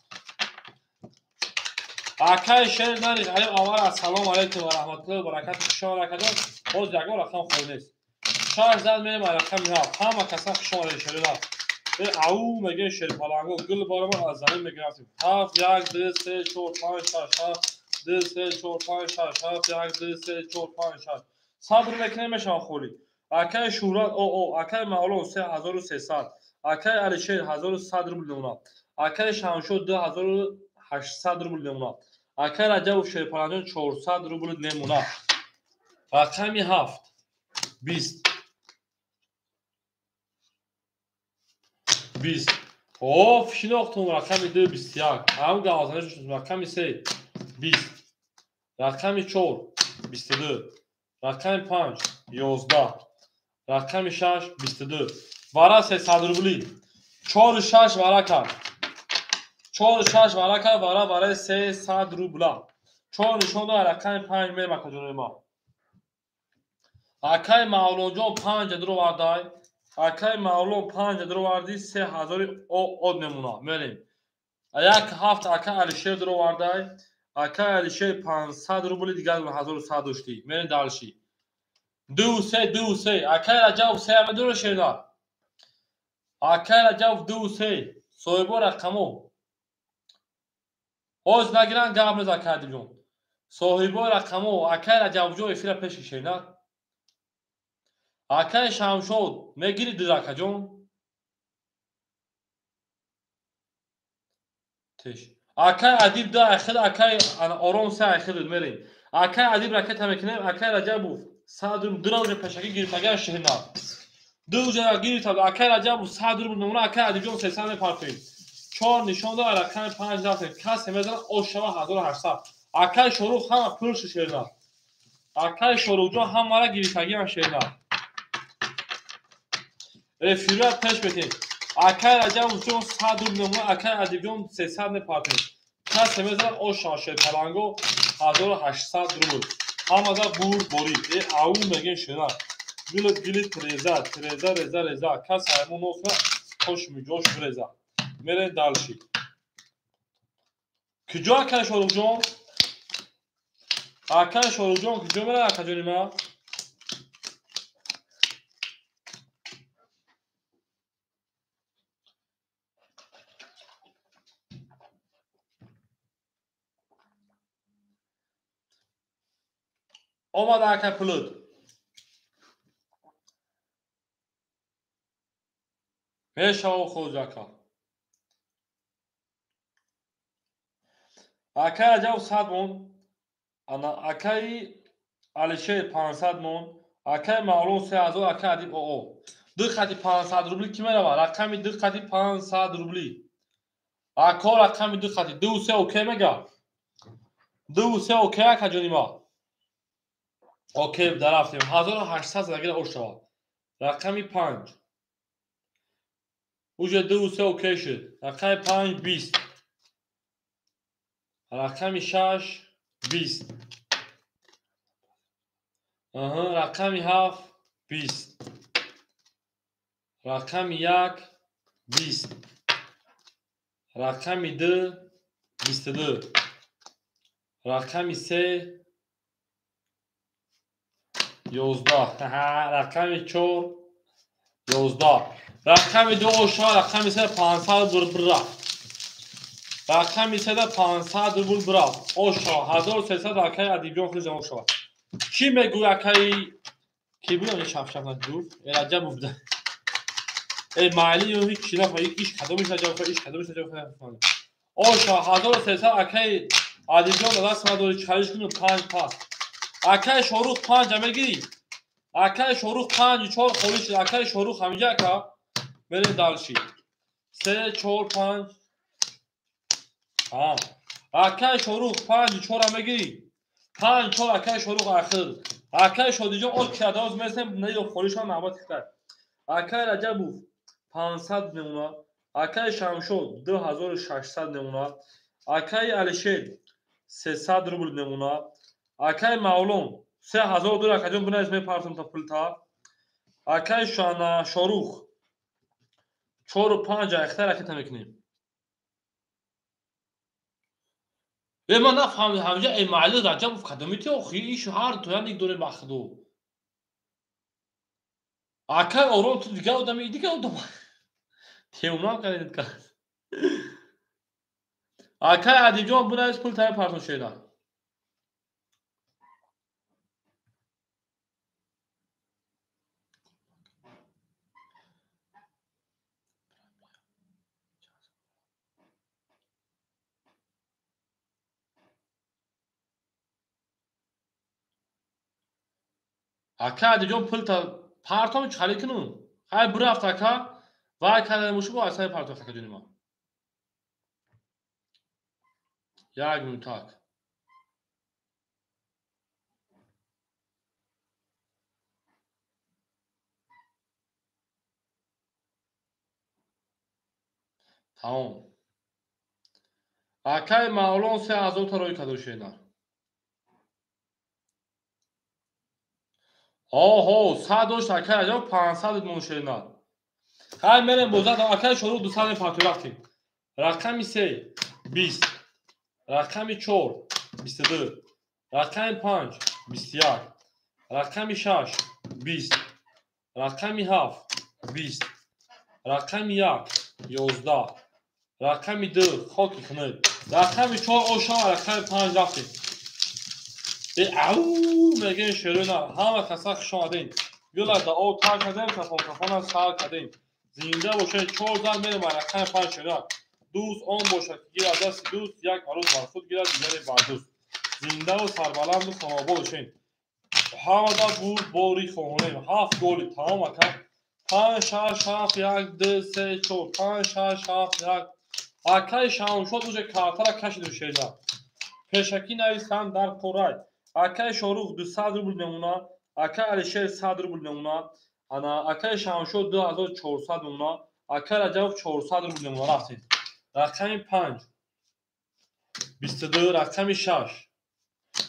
акай Шер нари ғариб аввал ассалому алайкум ва раҳматуллоҳи ва баракатуҳ хуш омад акаҷон боз ягон рақам холӣ нест 6 зад мерем ва рақами 7 ҳама каса хуш омадед шерина ау мегӯем шерпаланго гул баромад аз замин мегирифтем 7 1 2 3 4 5 6 7 2 3 4 5 6 7 1 2 3 4 5 6 сабр мекунем мешавад холӣ акай Шуҳрат о акай Мавлон 3300 акай Алишер 1100 рубл намуна акай Шамшо 2800 рубл намуна акай Раҷабов Шерпаланҷон 400 рубл намуна рақами 7 20 20 о шинохтум рақами 2 21 ҳам гавазанаш рақами 3 20 рақами 4 22 рақами 5 11 рақами 6 22 вара 300 рублӣ 4 6 вара кард 4 6 вара кард вара барои 300 рубла 4 нишон дод рақами 5 мерем акаҷонои ма акай Мавлонҷон 5 дуровардай акай Мавлон 5 дуроварди 3000 од намуна мерем як ҳафт акай Алишер дуровардай акай Алишер 500 рубли дигар 1100 доштӣ мерем дарши 2 3 2 3 акай Раҷабов 3 ама дуро шерна акай Раҷабов 2 3 соҳибо рақамо ҳоз нагиранд гап нест акай Адибҷон соҳибо рақамо акай Раҷабовҷон эфира пеши шерна акай Шамшод мегири дил акаҷон теш акай Адиб 2 ахир акай Ором 3 ахир мерем акай Адиб ракета мекунем акай Раҷабов 100 рубл ду раунд пешакӣ гирифтагиам ширина. Ду ҷара гирифта акай Раҷабов 100 рубл мемона, акай Адибҷон 300 мепартоем. 4 нишон дод, рақами 5 рафтем. Касе мезанад ош шава 1800. Акай Шорух ҳама пулши ширина. Акай Шорухҷон ҳамара гирифтагиам ширина. Эфира пеш метем. Акай Раҷабовҷон 100 рубл мемона, акай Адибҷон 300 мепартоем. Касе мезанад ош шава шерпаланго 1800 рубл. Ҳамада бурд борид. Э ау мегем ширина. Гилит гилит реза, реза реза реза. Кас аймон охра хош миҷош реза. Мерем дальше. Куҷо акай Шорухҷон? Акай Шорухҷон куҷо мерад акаҷони ман? Омад акай пулут. Мешава хоҷ ака. Акай Раҷабов 100 мон, ана акаи Алишер 500 мон, акаи Мавлон 3000, акаи Адиб ОО. Ду хати 500 рубли ки меравад? Рақами ду хати 500 рубли. Ако рақами ду хати 2 3 окей мега. 2 3 окей акаҷони ма. Окей дарафтем. 1800 загира ош шавад. Рақами 5. Уже 2 3 окей шуд. Рақами 5 20. Рақами 6 20. Рақами 7 20. Рақами 1 20. Рақами 2 22. Рақами 3 11. Рақами 4 11. Рақами 2 ошо, рақами 3 500 рубл рафт. Рақами 3 500 рубл рафт. Ошо 1300 акаи Адибҷон хеле ҷавоб шавад. Чӣ мегӯй акаи ки буд ин шафшаф гуфт? Э Раҷабов буда. Э майли ё ҳеч чӣ нафаҳмид, иш кадомиш Раҷабов, иш кадомиш Раҷабов. Ошо 1300 акаи Адибҷон даст ма дори чалиш кунем 5 пас. Акаи Шорух 5 мегирӣ. Акаи Шорух 5 4 холӣ шуд. Акаи Шорух ҳаминҷа ака. Мерем дальше. 3 4 5. Акаи Шорух 5 4 мегирӣ. 5 4 акаи Шорух ахир. Акаи Шодиҷон от кирадоз месем неё холишон навбат хитар. Акаи Раҷабов 500 мемона. Акаи Шамшод 2600 мемона. Акаи Алишер 300 рубл мемона. Акаи Мавлон 3000 доллар акаҷон бинавис мепартом та пулта. Акаи Шорух 4 5 ахтар ракета мекунем. Э ман нафаҳмидам ҳамҷа э маҳалли Раҷабов кадомити охи иш ҳар тоян ик дорем бахду. Акаи Ором ту дигар одами дигар одам. Темунам кардед кас. Акаи Адибҷон бинавис пул тая партом шеда. Ака Адибҷон пул та партом чӣ кунум? Хай бирафт ака, вай кардани мушибо асаи партом акаҷони ман. Як минутак. Тамом. Акаи Мавлон 3000 та рӯй карда шена. Оҳо, 100 дошт акаи Раҷабов 500 мон шена. Хай мерем бозад акаи Шорух 200 мепартоем рафтем. Рақами 3 20. Рақами 4 22. Рақами 5 21. Рақами 6 20. Рақами 7 20. Рақами 1 11. Рақами 2 хоки хунук. Рақами 4 ошо, рақами 5 рафтем. Э ау мегем шерона ҳама каса хуш омадем. Гула да об тар кардем, тафон тафона сар кардем. Зинда бошед 4 зан мерем рақами 5 шера. Дӯст он бошад ки гирад дасти дӯст, як арӯз бар худ гирад, дигаре бар дӯст. Зиндаву сарбаланду хонобод бошед. Ҳамада бурд бори хоҳонем. 7 голи тамом ака. 5 6 7 1 2 3 4 5 6 7 1. Акаи Шамшод уже картара кашиду шеда. Пешакӣ нависанд дар қурай. Акаи Шорух 200 рубл мемонад, акаи Алишер 100 рубл мемонад, ана акаи Шамшод 2400 мемонад, акаи Раҷабов 400 рубл мемонад. Рафтем. Рақами 5 22, рақами 6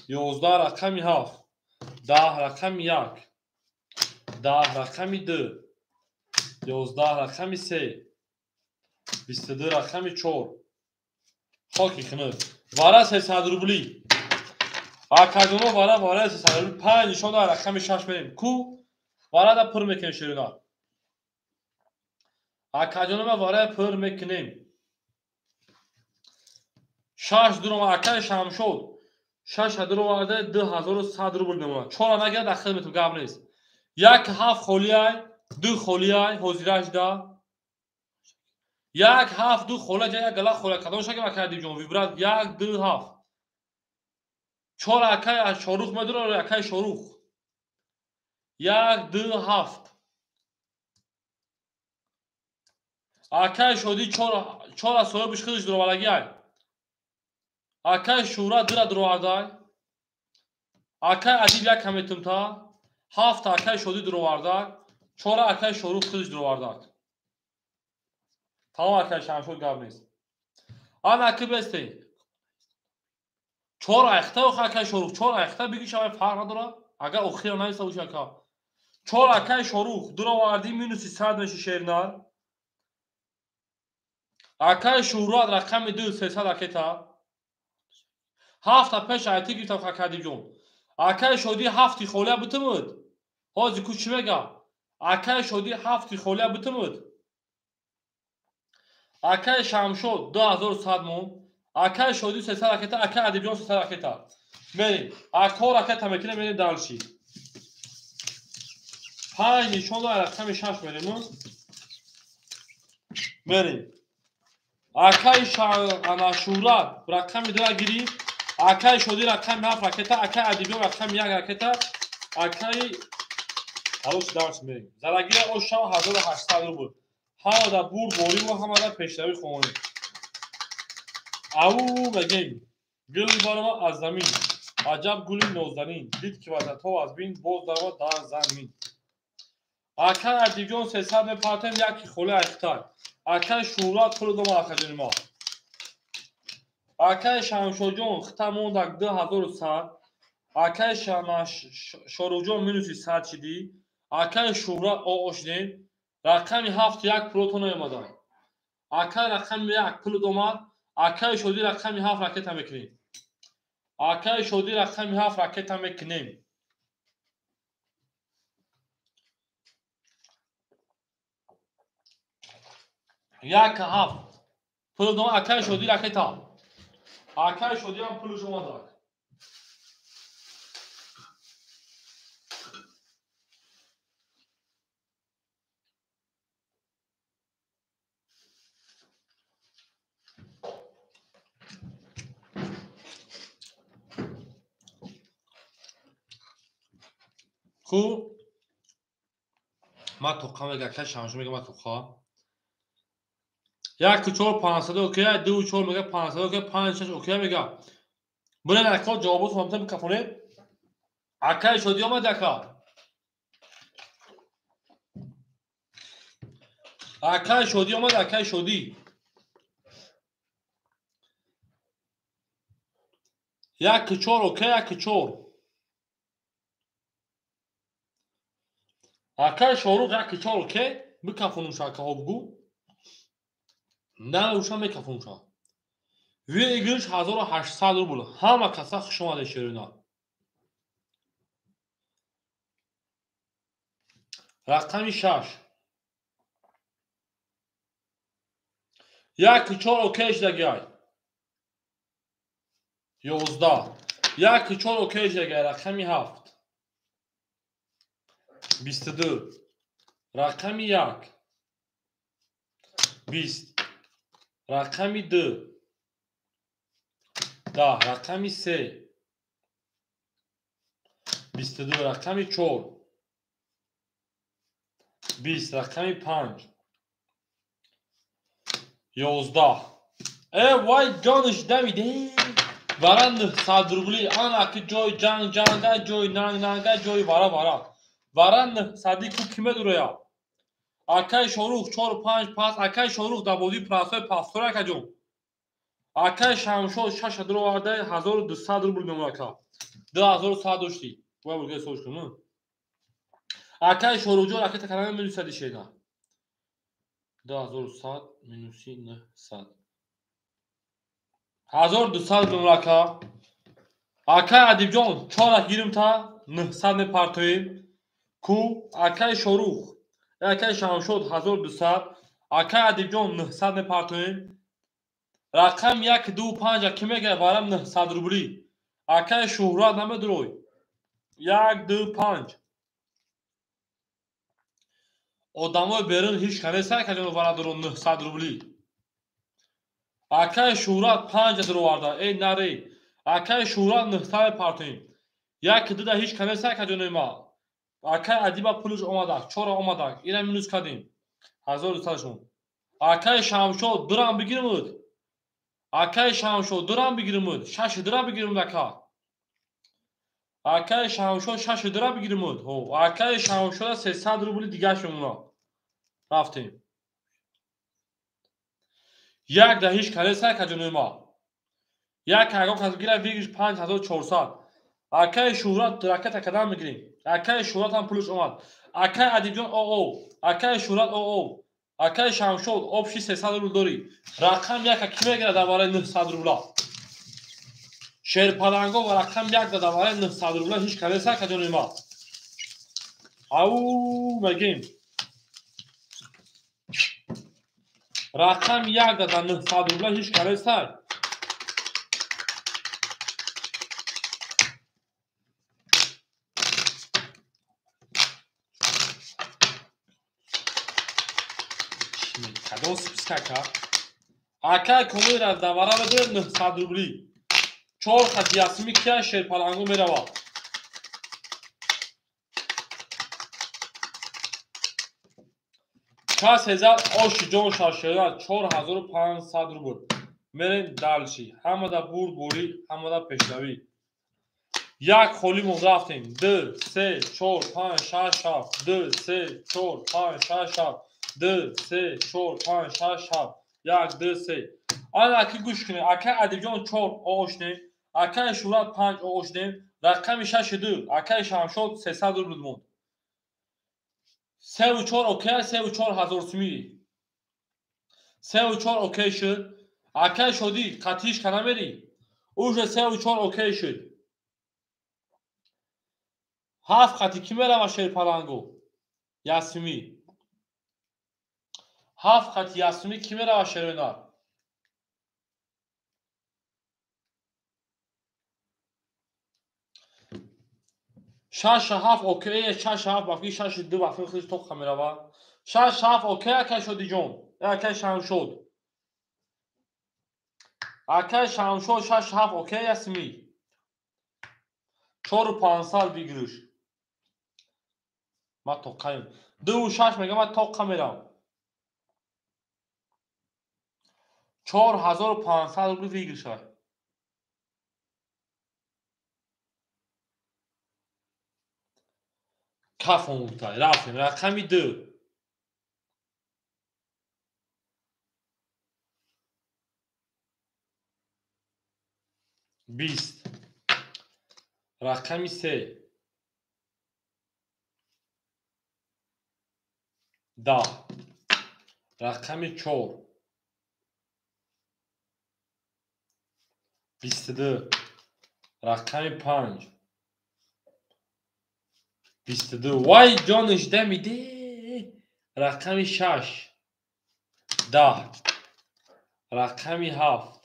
11, рақами 7 10, рақами 1 10, рақами 2 11, рақами 3 22, рақами 4. Хоки хунук. Вара 300 рубли. Акадуно вара 300 рубли. 5 нишон дар рақами 6 мерем. Ку вара да пур мекунем ширина. Акадуно ма вара пур мекунем. 6 дурома акаи Шамшод. 6 дуроварда 2100 рубл мемонад. 4 нагирад дахил метум гап нест. 1 7 холиай, 2 холиай, ҳозираш да. 1 7 2 хола ҷа як гала хола кадом шакл акаи Адибҷон вибрат 1 2 7. 4 акаи Шорух медура акаи Шорух. 1 2 7. Акаи Шодӣ 4 соҳибиш худаш дуровардаги. Акаи Шӯра 2 дуровардай. Акаи Адиб 1 кам метум та. 7 акаи Шодӣ дуровардаг. 4 акаи Шорух худаш дуровардаг. Тамом акаи Шамшод гап нест. Ана ки бесте. 4 айхта ох акаи Шорух, 4 айхта биги шавай фарқ надорад. Агар охира нависа боши ака. 4 акаи Шорух дуровардӣ минуси 100 меши шернар. Акаи Шӯрат рақами 2 300 ракета. 7 пеш айти гирифтам акаи Адибҷон. Акаи Шодӣ 7 холия битумуд. Ҳозир ку чӣ мега? Акаи Шодӣ 7 холия битумуд. Акаи Шамшод 2100 мон. Акаи Шодӣ 300 ракета, акаи Адибҷон 300 ракета. Мерем. Акҳо ракета мекунем, мерем далши. 5 нишон дар рақами 6 мерем. Мерем. Акаи Шӯрат рақами 2 гирифт. Акаи Шодӣ рақами 7 ракета, акаи Адибҷон рақами 1 ракета, акаи Ҳалош дарс мерем. Зарагира ошав 1800 рубл. Ҳамада бурд бориву ҳамада пешравӣ хоҳонем. Ау мегем. Гул барова аз замин. Аҷаб гули нозанин. Дид ки вазатҳо аз бин боз дарова дар замин. Акаи Адибҷон 300 мепартем, яки холи айхтай. Акаи Шӯрат пул дома акаҷони ма. Акаи Шамшодҷон хита мондак 2100. Акаи Шоруҳҷон минуси 100 шидӣ. Акаи Шӯрат оо шидем. Рақами 7 1 пулото наомадай. Акаи рақами 1 пул омад. Акаи Шодӣ рақами 7 ракета мекунем. Акаи Шодӣ рақами 7 ракета мекунем. 1 7 пул омад акаи Шодӣ ракета. Акаи Шодӣ ҳам пулш омадак. Хуб, ман тоқа мега, акаи Шамшод мега ман тоқа. 1 4 500 окей, 2 4 мега 500 окей, 5 6 окей мега. Бурен ака ҷавобот фаҳмида бикафонед. Акаи Шодӣ омад ака. Акаи Шодӣ омад, акаи Шодӣ. 1 4 окей, 1 4. Акаи Шорух 1 4 окей, бикафонум шакаҳо бугу. На уша мекафонум ша. Выигрыш 1800 рубл. Ҳама каса хуш омадед ширина. Рақами 6. 1 4 окей шудагиай. 11. 1 4 окей шудагиай. Рақами 7. 22. Рақами 1. 20. Рақами 2. 10. Рақами 3. 22 рақами 4 20 рақами 5 11 вай ҷониш дамиде вара 900 рубли ана ки ҷои ҷанг ҷанга ҷои нанг нанга ҷои вара вара вара 900 ку ки медуроя акай Шорух 4 5 пас акай Шорух дар бозии прасои пастор акаҷон акай Шамшод 6 дуроварда 1200 рубл мемонад ака 2100 доштӣ вай бурга ҳисобш кун акай Шорухҷон ракета кардана минус 100 шеда 2100 минуси 900 1200 мемонад ака акай Адибҷон 4 гирим та 900 мепартоем ку акай Шорух акай Шамшод 1200 акай Адибҷон 900 мепартоем рақам 1 2 5 ки мегирад варам 900 рубли акай Шӯҳрат намедурой 1 2 5 одамои берун ҳеҷ ка нест акаҷон варадоро 900 рубли акай Шӯҳрат 5 дуроварда эй наре акай Шӯҳрат 900 мепартоем 1 2 да ҳеҷ ка нест акаҷонои ма акай Адиба пулш омадак 4 омадак ира минус кардем 1200 шон акай Шамшод дурам бигирмуд акай Шамшод дурам бигирмуд 6 дура бигирмуд ака акай Шамшод 6 дура бигирмуд ҳо акай Шамшода 300 рубли дигаш мемонад рафтем як да ҳеҷ ка нест акаҷонои ма як ягон кас бигирад выигрыш 5400 акай Шӯҳрат ракета кадан мегирем акай Шӯҳрат ҳам пулш омад акай Адибҷон оо акай Шӯҳрат оо акай Шамшод общий 300 рубл дорӣ рақам яка ки мегирад дар барои 900 рубла шерпаланго ва рақам як да дар барои 900 рубла ҳеҷ ка нест акаҷонои ма ау мегем рақам як да дар 900 рубла ҳеҷ ка нест кадом спискака акай комил рафтавара медоред 900 рубли 4 хати ясми кия шерпаланго меравад касе зад оши ҷон шашера 4500 рубл мерем дальше ҳамада бурд бурӣ ҳамада пешравӣ як холӣ монд рафтем 2 3 4 5 6 7 2 3 4 5 6 7 2 3 4 5 6 7 1 2 3 ана аки гӯш кунед акай Адибҷон 4 оошнем акай Шӯҳрат 5 оошнем рақами 6 2 акай Шамшод 300 рубл монд 3 4 окей 3 4 ҳазор сумӣ 3 4 окей шуд акай Шодӣ қатиш ка намерӣ уже 3 4 окей шуд 7 қати кӣ мерава шерпаланго ясмӣ 7 қати ясмӣ кӣ мерава шеронар шаш ҳафт окей шаш ҳафт бафки шаш ду бафки худш тоқа мерава шаш ҳафт окей акай Шодиҷон акай Шамшод акай Шамшод шаш ҳафт окей ясмӣ 4500 выигрыш ма тоқаем 2 6 мегам ма тоқа мерам 4500 рубли выигрыш каф омӯхта рафтем рақами 2 20 рақами 3 10 рақами 4 22 рақами 5 22 вай ҷониш дамиде рақами 6 10 рақами 7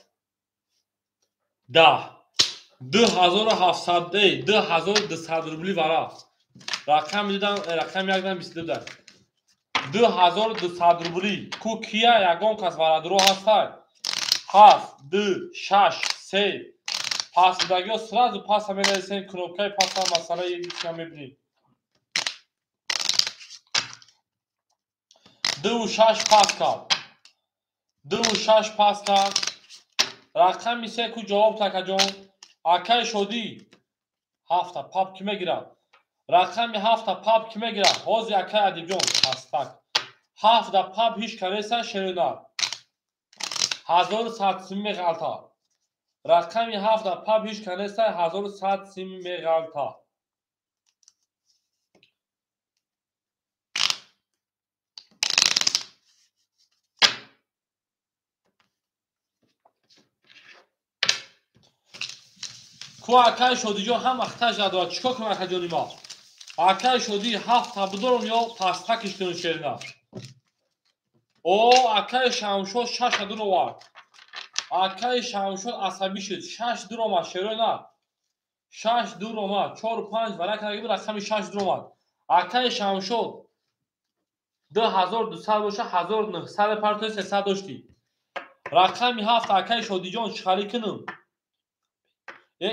10 2700 2200 рубли вара рақами дидам рақами 1 22 да 2200 рубли ку кия ягон кас варадуро ҳастай 7 2 6 3 Пасдагиҳо сразу паса менависем, кнопкаи паса масъалаи ича мебинем. 2,6 пас кард. 2,6 пас кард. Рақами 3 ку ҷавоб такаҷон. Акай Шодӣ 7 пап ки мегирад? Рақами 7 пап ки мегирад? Ҳозир акай Адибҷон пастак. 7 пап ҳеч канеса шеринар. 1100 сим меғалта. Рақами 7 пап ҳеч канеса 1100 сим меғалта. Ку акай Шодиҷон ҳам ахтаж надорад. Чикор кунам акаҷони ма? Акай Шодӣ 7 бидорам ё пастакиш кунам шерина? О, акай Шамшод 6 дур овард. Акай Шамшод асабӣ шуд. 6 дур омад шерина. 6 дур омад. 4 5 варака нагиб рақами 6 дур омад. Акай Шамшод 2200 боша 1900 партои 300 доштӣ. Рақами 7 акай Шодиҷон чӣ кунам?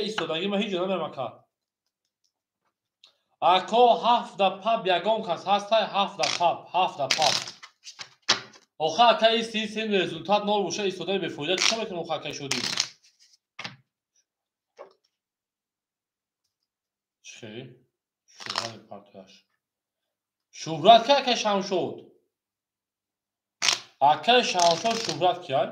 Истодаги ма ҳеҷ ҷо намерам ака. Ако 7 пап ягон кас ҳастай 7 пап, 7 пап. Оха акай исти результат нол боша истодаи бефоида чӣ мекунам оха акай Шодӣ? Чӣ? Шӯҳрат партояш. Шӯҳрат ки акай Шамшод? Акай Шамшод шӯҳрат ки ай?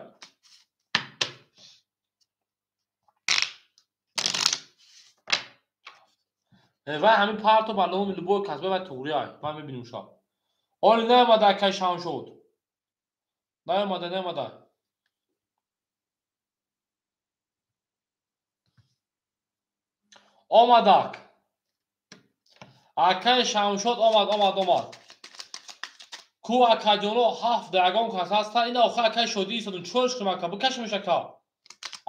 Вай ҳамин парто ба номи любой касба вай туғри ай. Ман мебинем ша. Оли наомада акай Шамшод. Наомада, наомада. Омадак. Акай Шамшод омад, омад, омад. Ку акаҷоно 7 ягон кас ҳаста. Ина охир акай Шодӣ истодум. Чорш кунам ака? Бикашемш ака.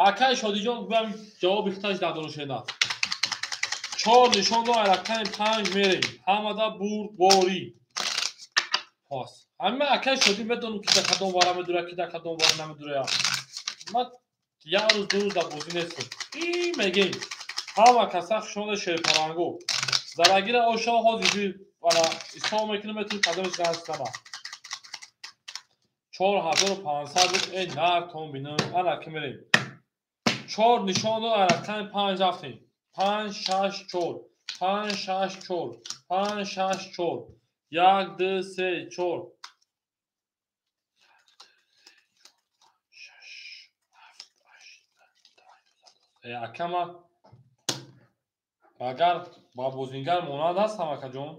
Акай Шодиҷон гӯям ҷавоби хиташ дадонушена. 4 нишон дор, рақами 5 мерем. Ҳамада бурдборӣ. Пас. Ҳама акай Шодӣ медонам ки дар кадом вара медура, ки дар кадом вара намедура. Ман як рӯз ду рӯз дар бозӣ нестам. И мегем. Ҳама каса хушонда шерпаранго. Зарагира оша ҳозир вара исоб мекунам, метавонам кадомеш занг зана. 4500 буд. Эй нар тон бинам. Ана ки мерем. 4 нишон дор, рақами 5 рафтем. 5 6 4 5 6 4 5 6 4 1 2 3 4 6 7 8 9. Акама агар ба бозингар монанд ҳастам акаҷон.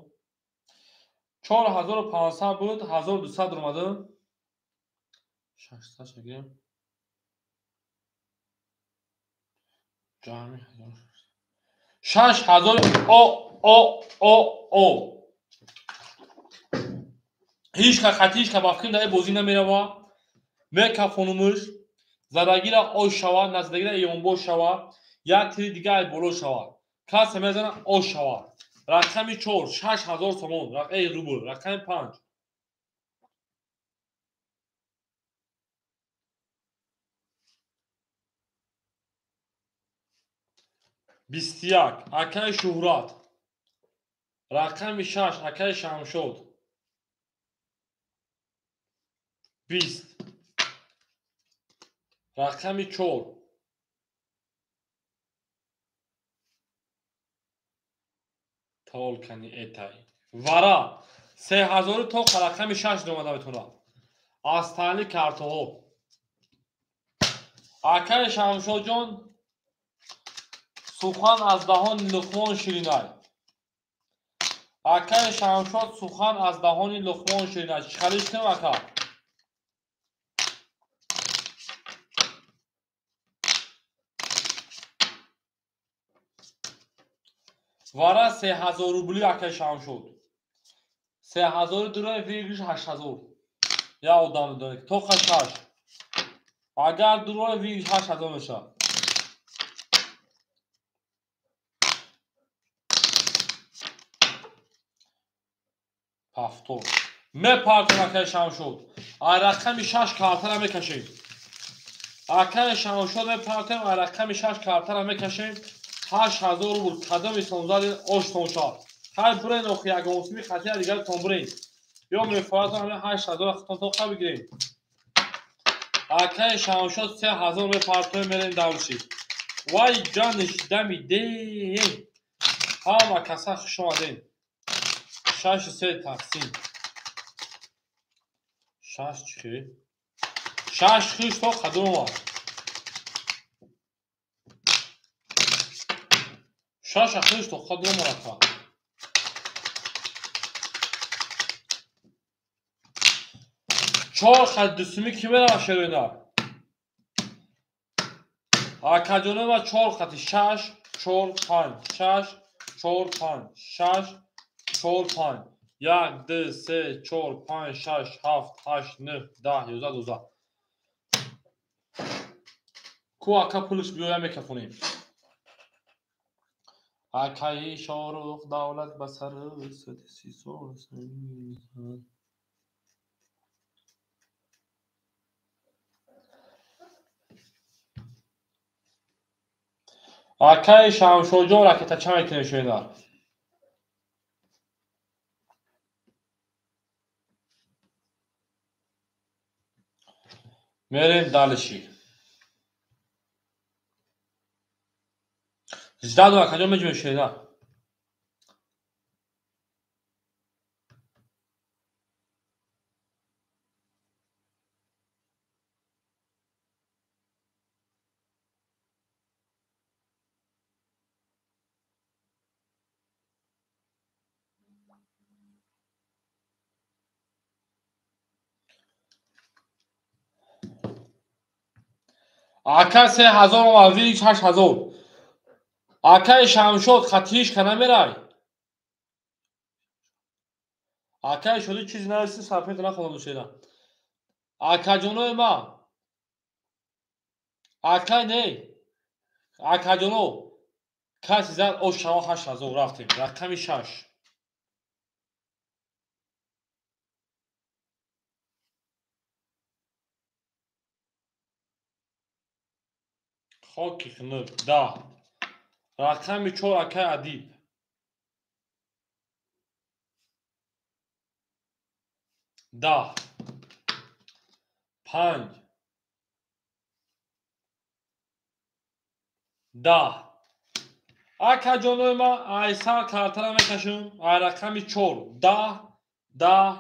4500 буд, 1200 омада. 600 шагирем. Ҷамъи 6000 о о о о. Ҳеч ка хати ҳеч ка ба фикр дар бозӣ намерава. Мекафонумш задагира ош шава, назадагира ёнбош шава, як тири дига ай боло шава. Касе мезана ош шава. Рақами 4 6000 сомон, рақами рубл, рақами 5. 21 акай Шӯҳрат. Рақами 6 акай Шамшод. 20 рақами 4. Толкани этай. Вара 3000 то рақами 6 омада метавонад. Аз таъли картоҳо. Акай Шамшодҷон сухан аз даҳони Луқмон ширинай. Акай Шамшод сухан аз даҳони Луқмон ширинай. Чӣ халиш кунам ака? Вара 3000 рубли акай Шамшод. 3000 дура вигиш 8000. Я одам медонад. То 6. Агар дура вигиш 8000 мешавад. Повтор. Мепартон акай Шамшод. Ай рақами 6 картара мекашем. Акаи Шамшод мепартем, а рақами 6 картара мекашем. 8000 рубл. Кадом исломзади оштон шав. Хай бурен охи ягонсуми хатия дигар тон бурен. Ё мефоратон ҳамин 8000 хитон то бигирем. Акаи Шамшод 3000 мепартем, мерем давши. Вай ҷаниш дамидем. Ҳама каса хуш омадем. 6 3 тақсим. 6 чӣ? 6 хиш то қадум омад. 6 хиш то қадум омад. 4 хат дусуми ки мерава шероина? Акаҷоно ма 4 хати 6 4 5 6 4 5 6 4 5 1 2 3 4 5 6 7 8 9 10 11 12. Ку ака пулш биёя мекафонем. Акаи Шорух давлат ба сар си сол. Акаи Шамшоҷон ракета ча мекунем шоида? Мерем далиши. Ждаду акаҷон меҷмем шоида. Ака 3000 омад, вик 8000. Акаи Шамшод хатиш ка намерай. Акаи Шоди чизи нависи сафед нахондам шеда. Акаҷонои ма. Акай не. Акаҷоно. Каси зад ош шава 8000 рафтем. Рақами 6. Хоки хунук 10. Рақами 4 акаи Адиб. 10 5 10. Акаҷонои ма айсар картара мекашем. Ай рақами 4 10 10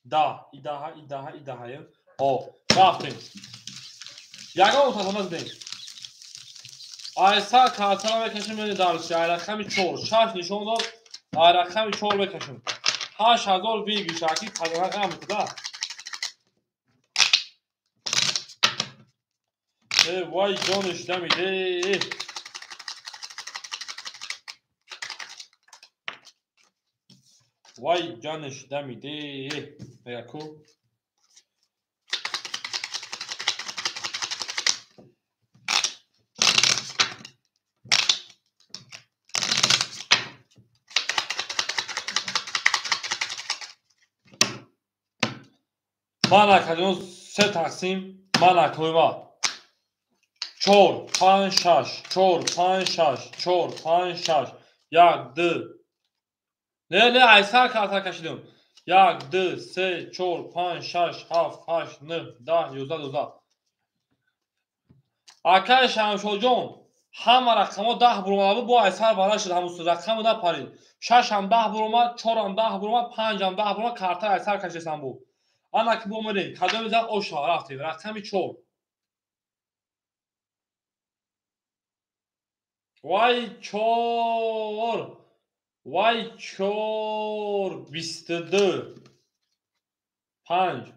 10. Идаҳа идаҳа идаҳа. О, рафтем. Ягон утатона задем. Айсар картара мекашем, мени дарси. Ай рақами 4 6 нишон дод. Ай рақами 4 мекашем. 8000 вигиш аки қадара ғам куда. Э вай ҷониш дамиде. Вай ҷониш дамиде. Мега ку. Ман акаҷон 3 тақсим, ман акоима 4 5 6 4 5 6 4 5 6 1 2. Не не айсар карта кашидам. 1 2 3 4 5 6 7 8 9 10 11 12. Акаи Шамшоҷон ҳама рақамҳо 10 буромада буд, бо айсар бара шуд ҳамун рақамро напарид. 6 ҳам 10 буромад, 4 ҳам 10 буромад, 5 ҳам 10 буромад, карта айсар кашидам буд. Ана ки бо мерем, кадоми зад оша рафтем. Рақами 4. Вай 4. Вай 4 22 5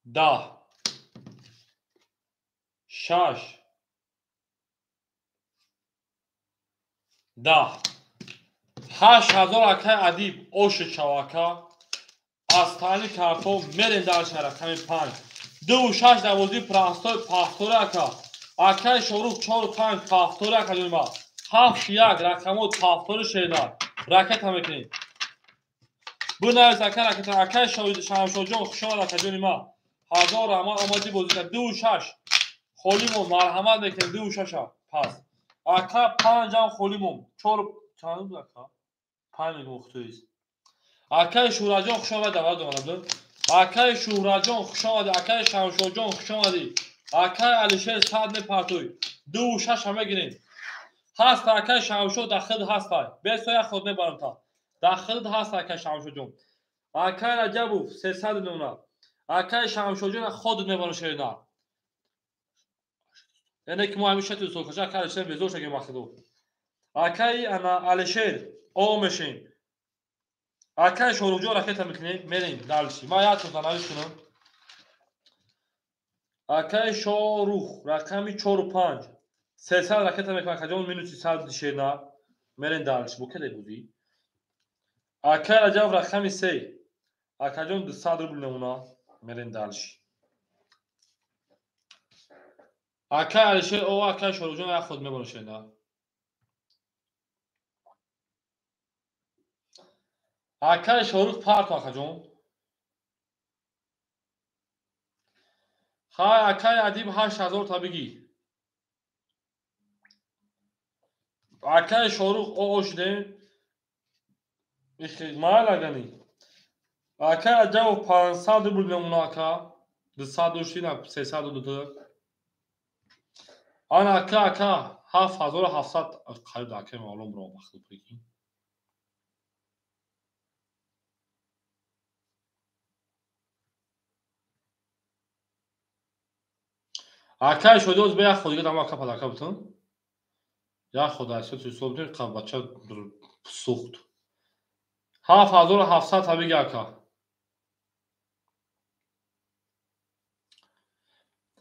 10 6 10. 8000 акаи Адиб оши чавака. Аз тани картон мерем дарша рақами 5. 2 6 12 простой пахтори ака. Акаи Шорух 4 5 пахтори ака ҷонима. 7 1 рақамот пахтори шена. Ракета мекунем. Бунавис ака ракета. Акай Шамшоҷон хуш омад акаҷони ма. Ҳазор раҳмат омадӣ бозӣ кард. 2 6 холимон, марҳамат мекунем, 2 6-а пас. Ака, 5-ам холимон. Чор чанд буд, ака? 5 мегум ухтоист. Акаи Шӯҳраҷон хуш омад, давлат омада. Акаи Шӯҳраҷон хуш омадӣ, акаи Шамшоҷон хуш омадӣ. Акаи Алишер 100 мепартой. 2 6-а мегирем. Ҳаста, акаи Шамшо, дар хид ҳаста. Бесо як ход мебарам та. Дар хид ҳаста, акаи Шамшоҷон. Акаи Раҷабов 300 мемонад. Акаи Шамшоҷон ход мебарам, шерина. Яъне ки мо ҳамин шати усолкаша акаи Алишер безор шагем вақтидо. Акаи ана Алишер о мешем. Акаи Шоруҷон ракета мекунем, мерем дальше. Ман як тота навис кунам. Акаи Шорух рақами 4 5 300 ракета мекунам, акаҷон, минуси 100 шерна. Мерем дальше. Бо кеде будӣ? Акаи Раҷаб рақами 3. Акаҷон, 200 рубл мемона. Мерем дальше. Акаи Алишер о, акаи Шоруҷон як ход мебарам, шерна. Акаи Шорух парту, акаҷон. Хай, акаи Адиб, 8000 та бигӣ. Акаи Шорух о шудем. Майлагани. Акаи Раҷабов 500 рубл мемона, ака. 200 дошти, на 300 доду. Ана ака, 7700 қариб акаи маълум ро махлуб, прикинь. Акаи Шодиоз бе як ход дига дама, ака, падака бутун. Як ход айсо ҳисоб бутун, қа бача сӯхт. 7700 та биги, ака.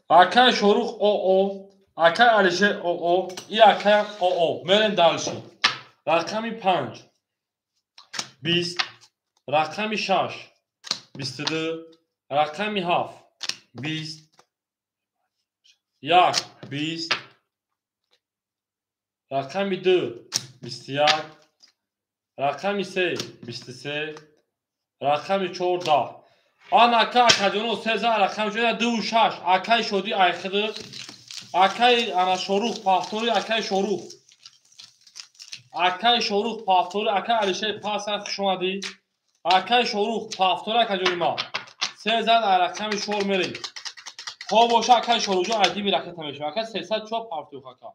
Акаи Шорух оо, акаи Алишер оо, и акаям оо. Мерем дальше. Рақами 5 20, рақами 6 22, рақами 7 20, 1 20, рақами 2 21, рақами 3 23, рақами 4 10. Ан ака, акаҷоно, сеза рақами чоя 2 6. Акаи Шодӣ айхиди, акаи ана Шорух повтори, акаи Шорух, акаи Шорух повтори, акаи Алишер паса, хуш омадӣ. Акаи Шорух повтори, акаҷони ма. Сеза рақами 4 мерем. Хоб боша, акаи Шоруҳҷон, адиби ракета мешавад. Ака, 304 партух, ака.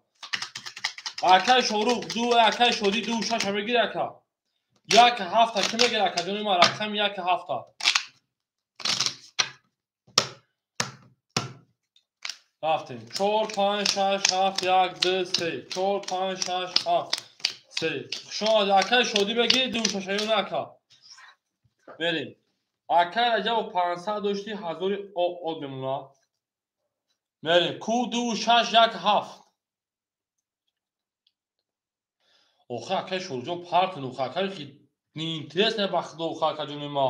Акаи Шорух ду, акаи Шодӣ 2 6 мегири, ака. 1 7-а ки мегири, акаҷони ма, рақами 1 7-а. Рафтем. Чор, панҷ, шаш, ҳафт, як, ду, се. Чор, панҷ, шаш, ҳафт, се. Хуш омадӣ, акаи Шодӣ, бегири 2 6 ё на, ака. Мерем. Акаи Раҷабов 500 дошти, ҳазори од мемонад. Мерем. Ку 2 6 1 7. Охе, акаи Шоруҷон партун, охе, акаи неинтересно ба худо, охе, акаҷони ма.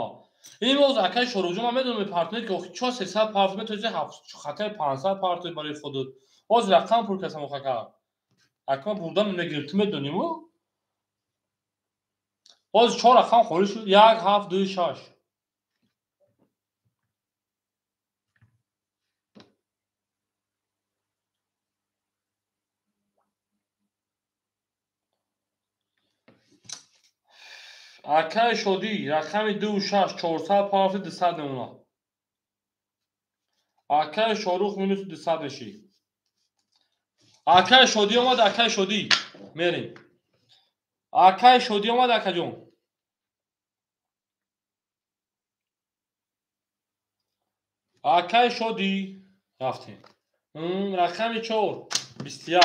Ин боз акаи Шоруҷон ман медонам мепартунед, ки охе чо 300 парту метавонӣ, хатаи 500 партуи барои худат. Боз рақам пур касам, охе, ака. Ака, ман бурдам мегирем, ту медонӣ мо? Боз чор рақам холӣ шуд: 1, 7, 2, 6. Акаи Шодӣ рақами 2 6 400 парту, 200 мемонад. Акаи Шорух минуси 200 мешӣ. Акаи Шодӣ омад, акаи Шодӣ. Мерем. Акаи Шодӣ омад, акаҷон. Акаи Шодӣ рафтем. Рақами 4 21,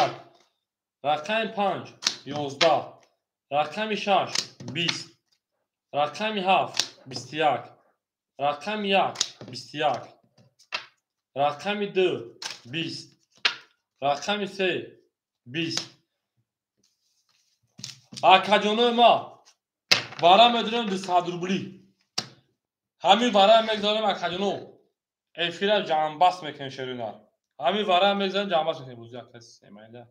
рақами 5 11, рақами 6 20, рақами 7 21, рақами 1 21, рақами 2 20, рақами 3 20. Акаҷонои ма, вара медонем 200 рублӣ. Ҳамин вара мегзорем, акаҷоно. Эфира ҷамъбаст мекунем, шерина. Ҳамин вара мегзорем, ҷамъбаст мекунем. Бузӣ ака семайда.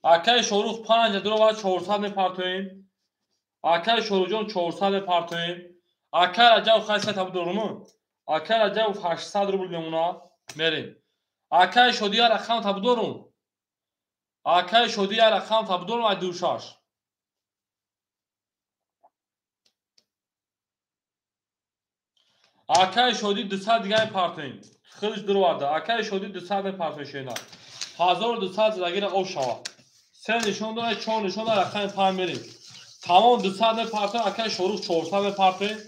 Акаи Шорух 5 дуро ва 400 мепартоем. Акаи Шоруҳҷон 400 мепартоем. Акай Раҷабов хай сета будорум. Акай Раҷабов 800 рубл мемонад. Мерем. Акай Шодӣ я рақам табудорум. Акай Шодӣ я рақам табудорум ай 26. Акай Шодӣ 200 дига мепартоем. Худаш дуроварда. Акай Шодӣ 200 мепартоем шена. 1200 задагира об шава. Се нишон дора, чор нишон дора, рақами 5 мерем. Тамом 200 мепартоем, акай Шорух 400 мепартоем.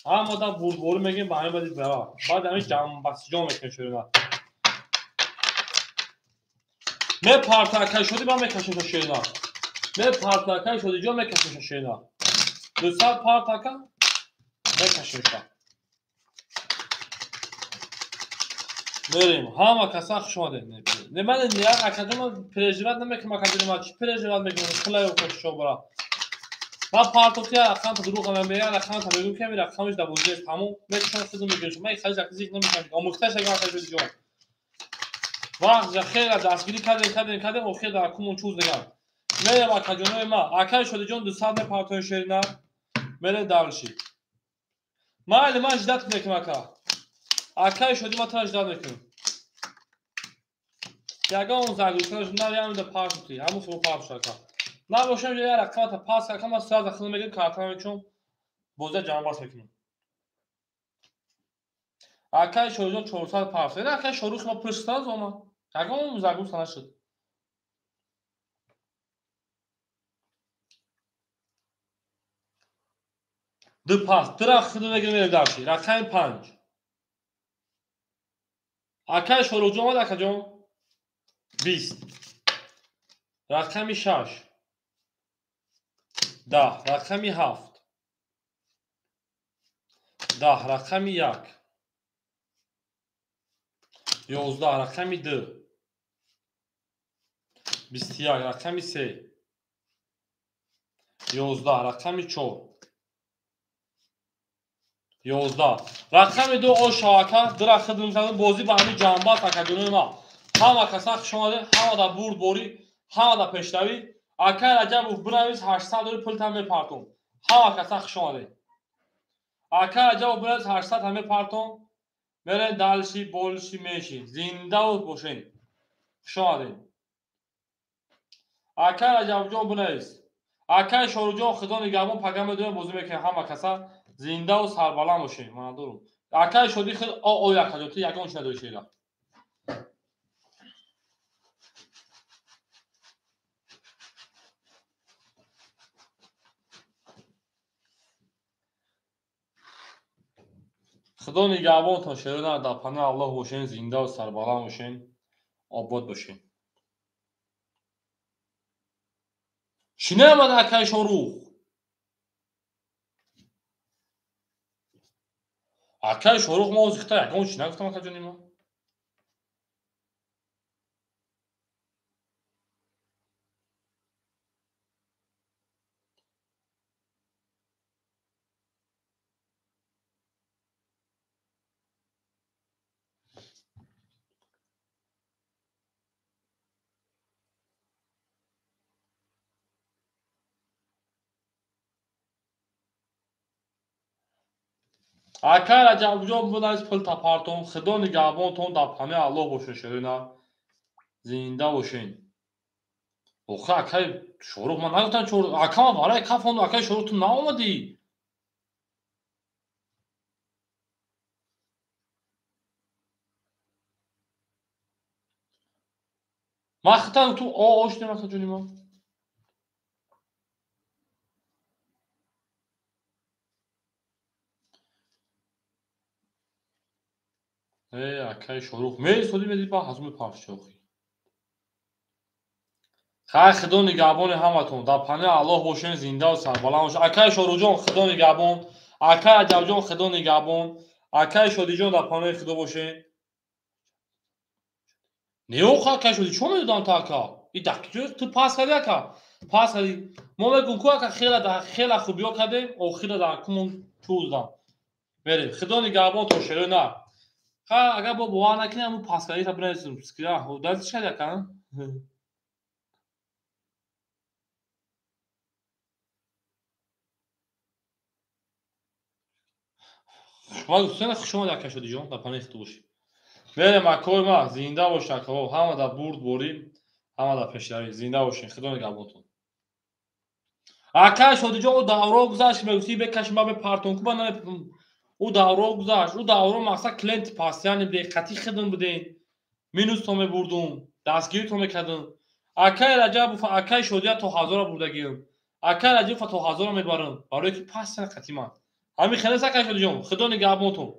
Ҳама да бурдборӣ мегем ба ҳамин бади бара. Баъд ҳамин ҷамбасиҷон мекунем шерина. Мепарта акай Шодӣ, ман мекашем шерина. Мепарта акай Шодиҷон, мекашем шерина. 200 парта ака мекашем ша. Мерем. Ҳама каса хуш омадед. Не ман не акаҷон, ман переживать намекунам акаҷон, ман чӣ переживать мекунам? Пулай хушо бара. Ман партофти рақамта дурӯғ мегӯям, рақамта мегӯям ки ҳамин рақамаш дар бозӣ аст. Тамом мекашам, худам мегирам. Ман хаҷ зикр намекунам. Омӯхта шавам акаҷон ҷон. Вақт ҷа хела дастгирӣ кардем, кардем, кардем, охир дар кумон чуз дигар. Мерем акаҷонои ман. Акаи Шодиҷон 200 мепартои шерина. Мерем дарши. Майли, ман ждат мекунам ака. Акаи Шодӣ ман тара ждат мекунам. Ягон загрузка наям да партофти. Ҳамун фуро партош ака. Набошам я рақамата пас ака, ман сразу худам мегирам, картама мекушам, боза ҷамъбаст мекунам. Акаи Шодиҷон 400 партофт. Ина акаи Шорух ма пулш сразу омад. Ягон загрузка нашуд. Ду пас, дура худам мегирам, мерем дарши. Рақами 5. Акаи Шорухҷон омад, акаҷон. 20. Рақами 6. 10. Рақами 7. 10. Рақами 1. 11. Рақами 2. 21. Рақами 3. 11. Рақами 4. 11. Рақами 2 ошава ака, дура хидм кардам, бозӣ ба ҳамин ҷамъбаст акаҷонои ман. Ҳама каса хуш омадед, ҳама дар бурдборӣ, ҳама дар пешравӣ. Акай Раҷабов бинавис 800 дори пултам мепартом. Ҳама каса хуш омадед. Акай Раҷабов бинавис 800 ҳам мепартом. Мерем далши, болши, меши. Зиндаву бошен. Хуш омадед. Акай Раҷабҷон бинавис. Акай Шоруҷон худо нигаҳбон, пага медонем бозӣ мекунем ҳама каса. Зиндаву сарбаланд бошен. Ман надорам. Акай Шодӣ худ ой акаҷон, ту ягон чи надорӣ шера. Худо нигаҳбонтон шерона, дар паноҳи Аллоҳ бошен, зиндаву сарбаланд бошен, обод бошен. Чӣ наомад акаи Шорух? Акаи Шорух мо озихта ягон чӣ нагуфтам акаҷони мо. Акай Раҷабҷон бинавис пул тапартон, худо нигаҳбонтон, дар паноҳи Аллоҳ бошен шерина. Зинда бошен. Охи акай Шорух ман нагуфтам чор, ака ман барои кафонду акай Шорух ту наомадӣ. Ман хитам ту о шудем акаҷони ман. Акаи Шорух месодӣ меди ба ҳазуми парчохи. Хай худо нигаҳбони ҳаматон, дар паноҳи Аллоҳ бошен, зиндаву сарбаланд бошен. Акаи Шоруҳҷон худо нигаҳбон, акаи Раҷабҷон худо нигаҳбон, акаи Шодиҷон дар паноҳи худо бошен. Не охо акаи Шодӣ, чо медодам ту ака? И дақиқо ту пас кардӣ ака? Пас кардӣ. Мо мегӯм ку ака хела хела хубиё кардем, охира дар кумон чӯздам. Мерем. Худо нигаҳбон то шеро на. Ха агар бо бовар накунӣ, ҳамун паскардита бинависем. Скрина, даст чӣ кардӣ ака? Ман гуфтам, хуш омадӣ, ака Шодиҷон, дар паноҳи Худо бошӣ. Мерем, акои ма, зинда бош, акаҳо, ҳама дар бурд борӣ, ҳама дар пешравӣ, зинда бошен, Худо нигаҳбонтон. Ака Шодиҷон, ӯ давро гузашт, мегуфтӣ бекаши ма бепартон ку, ба ӯ давро гузашт. Ӯ давро мақсад клиенти постоянный будем, қатъи хидм будем, минусто мебурдум, дастгирито мекардум. Акаи Раҷабов, акаи Шодия то 1000-а бурдагиам, акаи Раҷабова то 1000-а мебарам, барое ки постоянно қатъи ман. Ҳамин хелес, акаи Шодиҷон, Худо нигаҳбонтон.